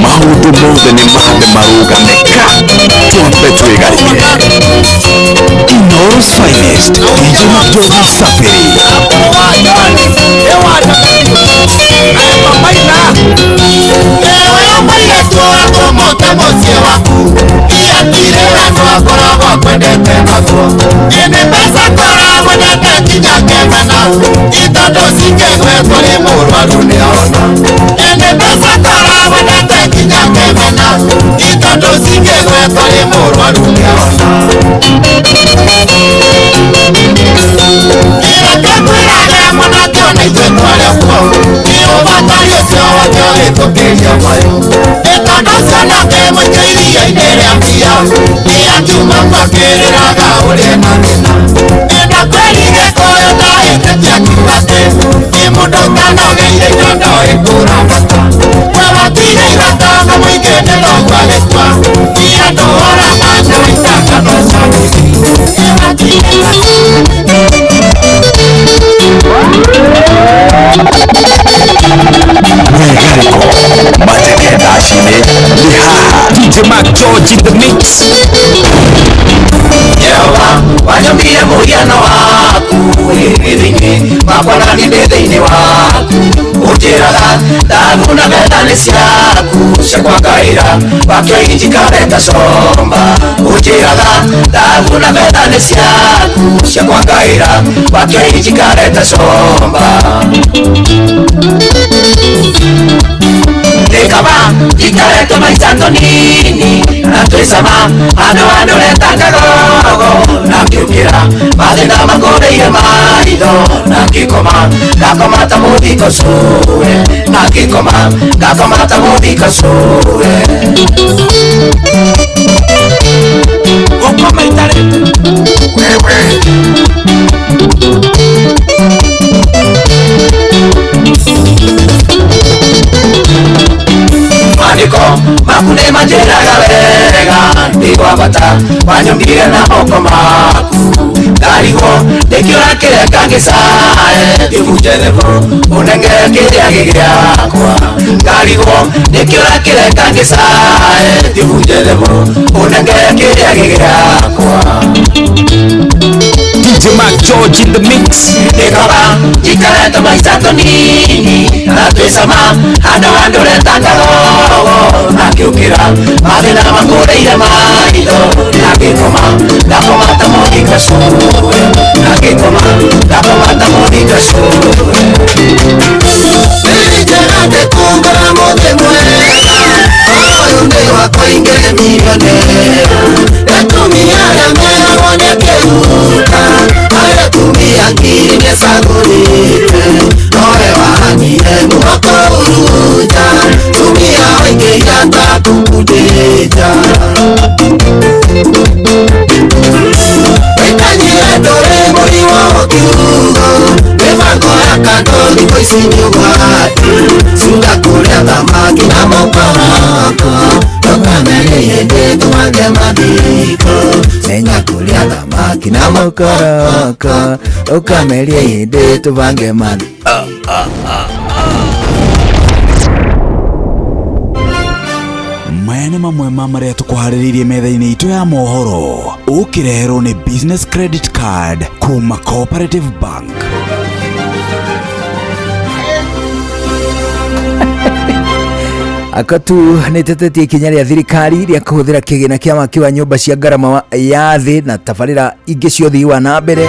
Maũndũ mothe nĩ mambe marũgame ka twambe twĩgarĩke. Inooro's finest DJ McGeorge Safiri. Mwigarĩko mateke ndaci-inĩ nĩ haha DJ Mark George in the mix.
Jehova wanyũmbire mũhiano waku wĩ thĩinĩ wakwa na niĩ ndĩ thĩinĩ waku ũnjĩraga thahabu na betha nĩ ciaku cia kwangaĩra wakĩoinjikareta comba ũnjĩraga thahabu na betha nĩ ciaku cia kwangaĩra wakĩoinjikareta comba Nikaba ikaretwo maica tũnini na twĩcama handũ handũreta kagogo na ngĩũkĩra mathĩna mangũrĩire maitho na ngĩkoma ngakoma ta mũthiko cũwe na ngĩkoma ngakoma ta mũthiko cũwe
Gũkoma itarĩte
wewe Maandĩko maku nĩ manjĩraga wega ndĩ wa bata wanyũmbire na moko maku ndarigwo ndĩkĩũra kĩrĩa kangĩcae ngĩbunje thebũ ũnengere kĩrĩa gĩ gĩakwa ndarigwo ndĩkĩũra kĩrĩa kangĩcae ngĩbunje thebũ ũnengere kĩrĩa gĩ gĩakwa
DJ Mark George in the mix.
Nikaba ikaretwo maica tũnini na twĩcama handũ handũreta kagogo na ngĩũkĩra mathĩna mangũrĩire maitho na ngĩkoma ngakoma ta mũthika cũwe na ngĩkoma ngakoma ta mũthika cũwe.
Njega ndĩkungora mũthĩ mwega ũyũ nĩ wakwa ingĩrĩ milionea atumia arĩa meragwo nĩakĩruta arĩa atumia ngiri nĩcagũrĩte nowe wahanire mũhaka ũruta tumia waingĩria takũkundĩta.
Thikũ ici nĩ ũgwati Cunga kũrĩa thamaki na mũkoroko Tũkamerie hĩndĩ tũbange mathiko
Menya kũrĩa thamaki na mũkoroko Ũkamerie hĩndĩ tũbange mathiko.
Maya nĩ mamwe ma marĩa tũkũharĩrĩirie metha-inĩ itũ ya mohoro ũkĩreherwo nĩ Business Credit Card kuma Cooperative Bank.
Akatu nĩ ĩtetetie ikinya rĩa thirikari rĩa kũhũthĩra kĩgĩna kĩa waki wa nyũmba cia ngarama ya thĩ na tabarĩra ingĩ cia ũthii wa na mbere.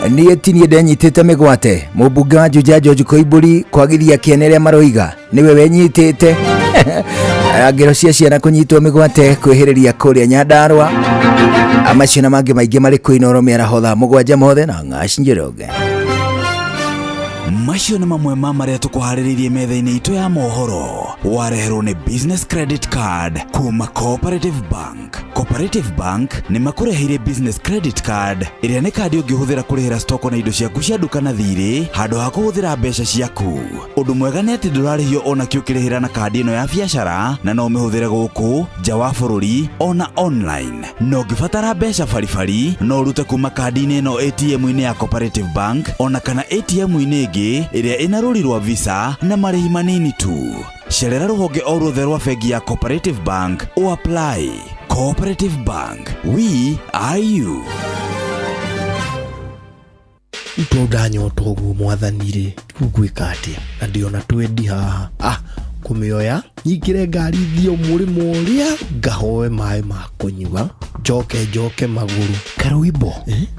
Niĩ ti niĩ ndenyitĩte mĩgwate. Mũmbunge wa Juja George Koimbũri kwagithia kĩene arĩa maroiga nĩwe wenyitĩte. Ngero cia ciana kũnyitwo mĩgwate kwĩhĩrĩria kũrĩa Nyandarua. Macio na mangĩ maingĩ marĩ kwĩ Inooro mĩaraho thaa 7 mothe na Ng'aci Njoroge.
Macio nĩ mamwe ma marĩa tũkũharĩrĩirie metha-inĩ itũ ya mohoro wareherwo nĩ Business Credit Card kuma Cooperative Bank. Cooperative Bank nĩ makũreheire Business Credit Card ĩrĩa nĩ kandi ũngĩhũthĩra kũrĩhĩra stoko na indo ciaku cia nduka na thirĩ handũ ha kũhũthĩra mbeca ciaku. Ũndũ mwega nĩ atĩ ndũrarĩhio ona kĩ ũkĩrĩhĩra na kandi ĩno ya biacara na no ũmĩhũthĩre gũkũ nja wa bũrũri ona online. Na ũngĩbatara mbeca baribari no ũrute kuma kandi-inĩ ĩno ATM-inĩ ya Cooperative Bank ona kana ATM-inĩ ĩngĩ ĩrĩa ĩna rũri rwa Visa na marĩhi manini tu. Cerera rũhonge o ruothe rwa bengi ya Cooperative Bank o apply. Cooperative Bank, we are you.
Tondũ ndanyota ũguo mwathani rĩ, rĩu ngwĩka atĩa? Na ndĩona twendi haha. Kũmĩoya nyingĩre ngari thiĩ mũrĩmo ũrĩa ngahoe maĩ ma kũnyua njoke njoke magũrũ.
Karũimbo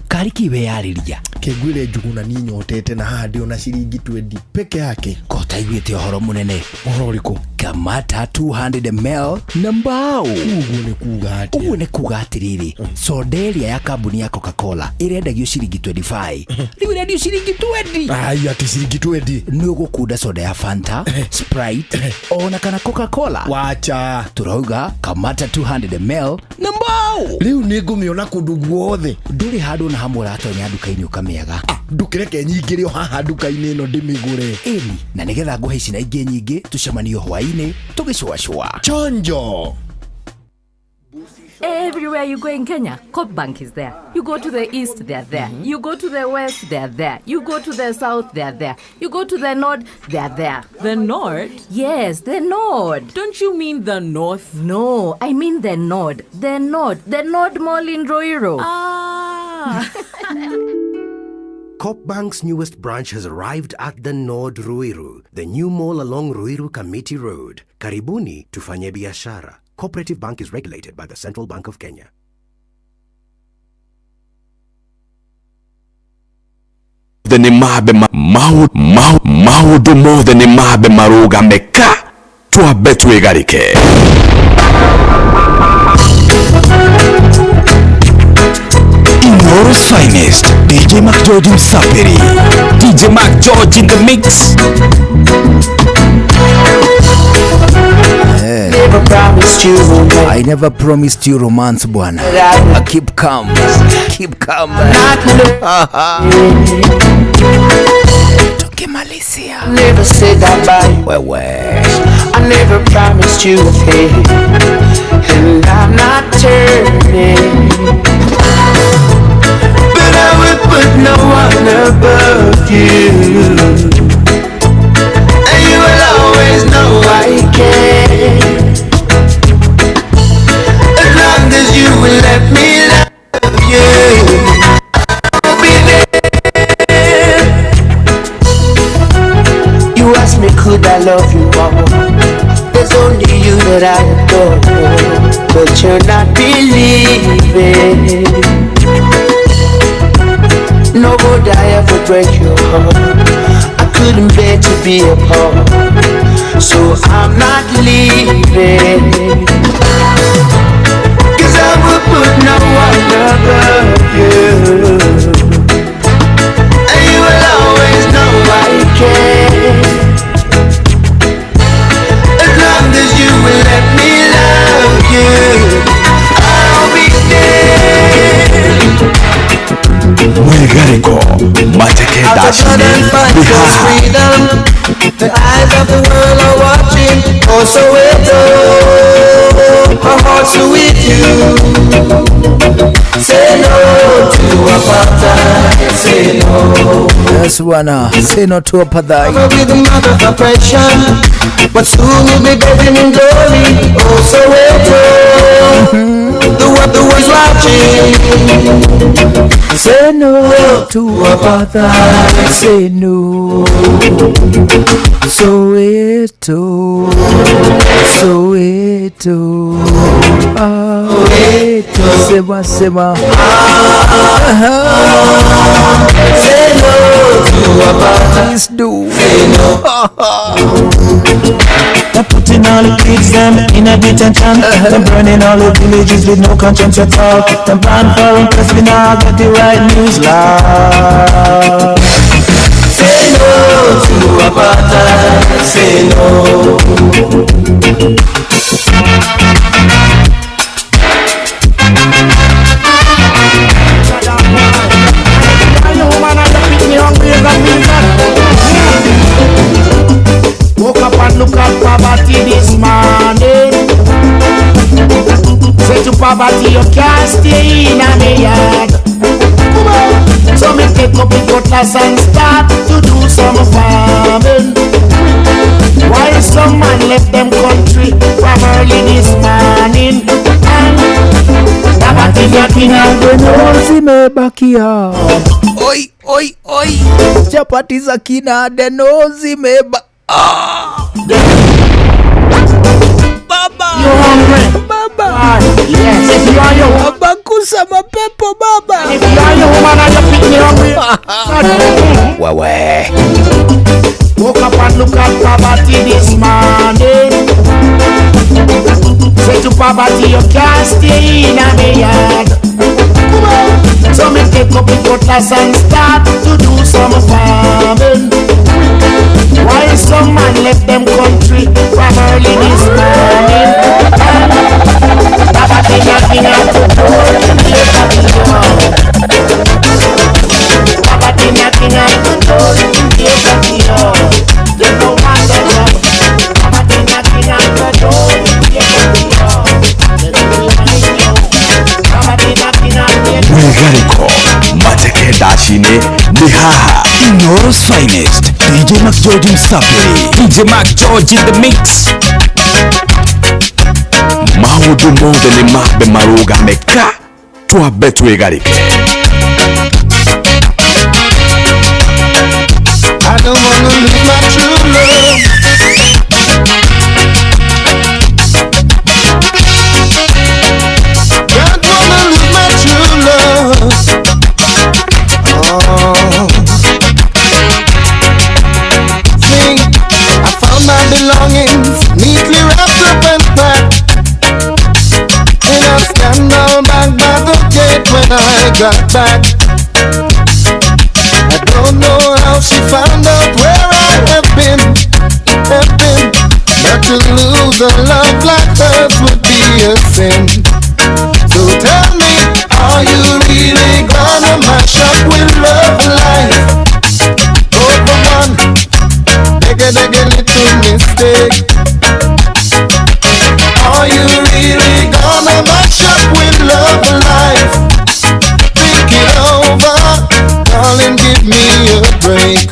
kari kĩ weyarĩria?
Kĩngwĩre Njuguna niĩ nyotete na haha ndĩona ciringi 20 peke yake.
Ko taiguĩte ũhoro mũnene?
Ũhoro ũrĩkũ?
Kamata 200 ml na mbao.
Ũguo nĩ kuga atĩa?
Ũguo nĩ kuga atĩrĩrĩ, soda ĩrĩa ya kambuni ya Coca-Cola ĩrendagio ciringi 25 rĩu ĩrendio ciringi 20.
Ai, atĩ ciringi 20?
Nĩ ũgũkunda soda ya Fanta, Sprite ona kana Coca-Cola.
Wacha.
Turauga Kamata 200 ml na mbao.
Rĩu nĩ ngũmĩona kũndũ guothe.
Ndũrĩ handũ na hamwe ũratonya nduka-inĩ ũkamĩaga.
Ndũkĩreke nyingĩre o haha nduka-inĩ ĩno ndĩmĩgũre.
Ĩni, na nĩgetha ngũhe ici na ingĩ nyingĩ tũcemanio hwaĩ-inĩ tũgĩcũacũa.
Chonjo.
Everywhere you go in Kenya, Coop Bank is there. You go to the east, they're there. You go to the west, they're there. You go to the south, they're there. You go to the north, they're there.
The north?
Yes, the north.
Don't you mean the north?
No, I mean the north. The north. The North Mall in Ruiru.
Ah.
Coop Bank's newest branch has arrived at the Nord Ruiru, the new mall along Ruiru Committee Road. Karibuni tufanye biashara. Cooperative Bank is regulated by the Central Bank of Kenya.
Maũndũ mothe nĩ mambe marũgame ka twambe twĩgarĩke. Inooro's finest, DJ Mac George Msapiri, DJ Mac George in the mix.
Never promised you romance.
I never promised you romance bwana. Keep calm. Keep calm. Tukimalizia.
Never said that bye.
Wewe.
I never promised you a thing. And I'm not turning. But I would put no one above you. And you will always know I care. As long as you will let me love you, I'll be there. You asked me could I love you more. There's only you that I adore, but you're not believing. No would I ever break your heart. I couldn't bear to be apart, so I'm not leaving. 'Cause I would put no one above you. And you will always know I care. As long as you will let me love you, I'll be there.
Mwigariko mateke dashini bihaha.
Say no to apartheid. Say no.
Yes bwana, say no to apartheid.
With the mother of oppression, but soon you'll be bathing in glory. Oh, Soweto, the world, the world's watching.
Say no to apartheid. Say no. Soweto, Soweto, Soweto. Sema sema.
Say no to apartheid.
Please do.
Say no.
They're putting all the kids them in a detention. They're burning all the villages with no conscience at all. Them plan foreign press, we now get the right news loud.
Say no to apartheid. Say no.
Woke up and look at poverty this morning. Say to poverty, you can't stay in a me yard. So me take up the cutlass and start to do some farming. Why some man left them country from early this morning? And poverty knocking at the door.
Zimebakia. Oi, oi, oi. Chapati za kina Deno zimeba. Ah. Baba.
You hungry?
Baba.
Yes. If you are your
Baba kusa mapepo baba.
If you are your woman and you pick me hungry.
Wewe.
Woke up and look at poverty this morning. Say to poverty, you can't stay in a me yard. So me take up the cutlass and start to do some farming. Why some man left them country from early this morning? And poverty knocking at the door. Poverty knocking at the door. They don't want the job. Poverty knocking at the door. Poverty knocking at the door.
Mwigariko Mateke Dash-inĩ nĩ haha.
Inooro's finest, DJ McGeorge Msapiri.
DJ McGeorge in the mix.
Maũndũ mothe nĩ mambe marũgame ka twambe twĩgarĩke.
I don't wanna lose my true love. Don't wanna lose my true love. Oh. See, I found my belongings neatly wrapped up and packed in a scandal bag by the gate when I got back. I don't know how she found out where I have been, but to lose a love like hers would be a sin. So tell me, are you really gonna mash up with love life? Over one, digga digga little mistake. Are you really gonna mash up with love life? Think it over, darling, give me a break.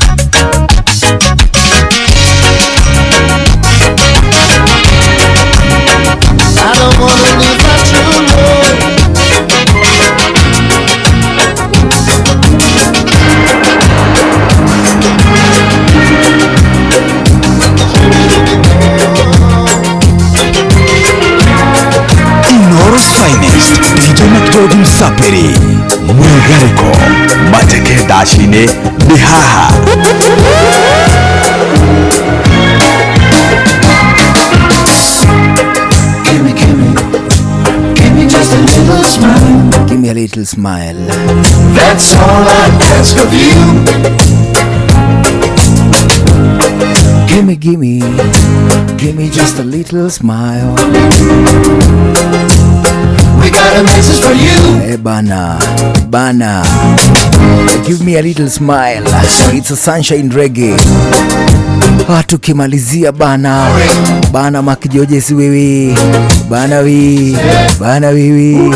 I don't wanna lose my true love.
Inooro's finest, DJ McGeorge Msapiri.
Mwigariko Mateke Dash-inĩ nĩ haha.
Gimme, gimme, gimme just a little smile.
Give me a little smile.
That's all I ask of you.
Gimme, gimme, gimme just a little smile.
We got a message for you.
Hey, bana, bana. Give me a little smile. It's a sunshine reggae. Tukimalizia bana bana Makijoje, si wewe Bana wi bana wiwi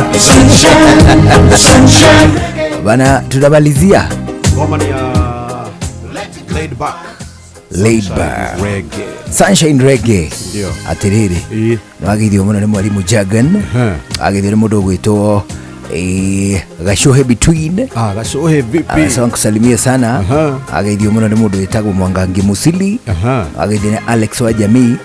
bana, tunamalizia
Ngoma ni ya laid back.
Laid back.
Reggae.
Sunshine Reggae.
Ndio.
Atiriri nĩwageithio mũno nĩ mwarimũ Jagan, ageithio nĩ mũndũ ũgwĩtwo Gashuhe between.
Ah, Gashuhe vipi?
Anasema nikusalimie sana. Ageithio mũno nĩ mũndũ wĩtagwo Mwangangi Musili. Ageithio nĩ Alex wa Jamii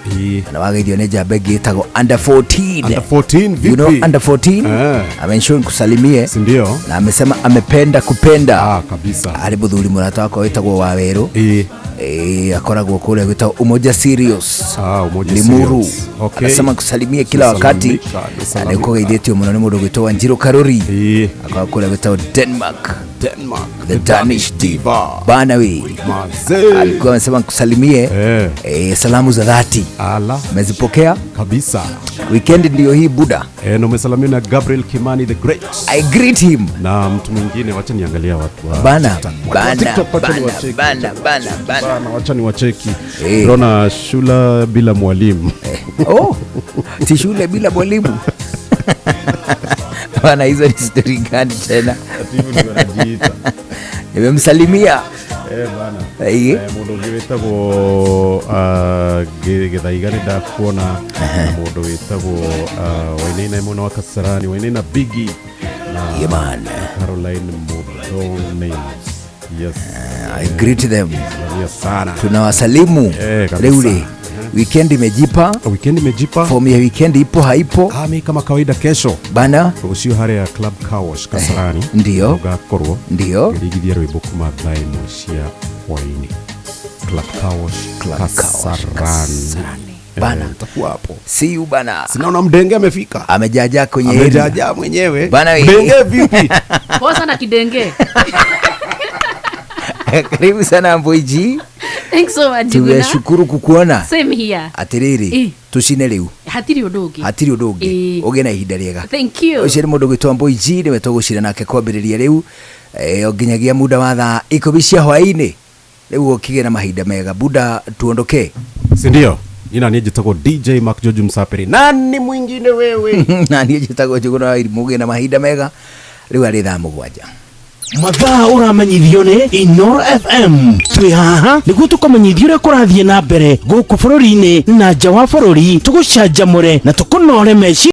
na wageithio nĩ njamba ĩngĩ ĩtagwo under 14.
Under 14 vipi?
You know under 14 amensure nikusalimie.
Ndio.
Na amesema amependa kupenda.
Ah, kabisa.
Harĩ mũthuri mũrata wakwa wĩtagwo Wawerũ. Akoragwo kũrĩa gwĩtagwo Umoja Serious.
Ah, Umoja
Limuru.
Serious. Okay.
Anasema nikusalimie kila wakati.
Nisalimika,
Na nĩ ũkũgeithĩtio mũno nĩ mũndũ ũgwĩtwo Wanjiru Karuri. Akoragwo kũrĩa gwĩtagwo Denmark.
Denmark.
The Danish Diva. Bana we.
Mazee.
Alikuwa amesema nikusalimie. Salamu za dhati.
Ala.
Umezipokea?
Kabisa.
Weekend ndio hii buda.
Na umesalamiwa na Gabriel Kimani the Great.
I greet him.
Na mtu mwingine, wacha niangalia watu wa
Bana,
TikTok. Watu wa
bana,
TikTok, wacha
bana,
niwacheki.
bana, bana, bana.
Bana, wacha niwacheki. Naona shula bila mwalimu.
Oh, si shule bila mwalimu. Bana, hizo ni story gani tena? Nimemsalimia.
Bana.
Ĩĩ.
Mũndũ ũngĩ wĩtagwo Gĩthaiga nĩ ndakuona, na mũndũ wĩtagwo Wainaina mwena wa Kasarani, Wainaina Bigi na
Yeah, man.
Caroline Muthoni. Yes.
I greet them.
Salimia sana.
Tunawasalimu.
Kabisa.
Leo ile weekend imejipa.
Weekend imejipa.
Form ya weekend ipo haipo?
Ah, mi kama kawaida kesho.
Bana.
Rũciũ harĩa Club Car Wash Kasarani.
Ndio.
Ũgakorwo.
Ndio.
Ngĩringithia rwĩmbo kuma thaa 1 cia hwaĩ-inĩ. Club Car Wash
Club Car Wash
Kasarani.
Bana.
Utakuwa hapo.
See you bana.
Sinaona mdenge amefika.
Amejaja kwenye area.
Amejaja mwenyewe.
Bana we.
Mdenge vipi?
Poa sana kidenge.
Karibu sana Mboiji.
Thanks so much, Jiguna.
Tumeshukuru kukuona.
Same here.
Atiriri, tucine riu.
Hatirĩ ũndũ ũngĩ.
Hatirĩ ũndũ ũngĩ.
Ĩĩ.
Ũgĩe na ihinda rĩega.
Thank you.
Ũcio nĩ mũndũ ũgwĩtwo Mboiji, nĩwe tũgũcira nake kwambĩrĩria rĩu nginyagia muda wa thaa 10 cia hwaĩ-inĩ. Rĩu ũkĩgĩe na mahinda mega. Buda, tuondoke.
Si ndio? Ina niĩ njĩtagwo DJ Mark George Msapiri. Nani mwingine wewe?
Na niĩ njĩtagwo Njũgũna wa Irimũ. Ũgĩe na mahinda mega. Rĩu arĩ thaa 7.
Mathaa ũramenyithio nĩ Inoro FM. Twĩ haha nĩguo tũkũmenyithia ũrĩa kũrathiĩ na mbere gũkũ bũrũri-inĩ na nja wa bũrũri, tũgũcanjamũre na tũkũnore meciria.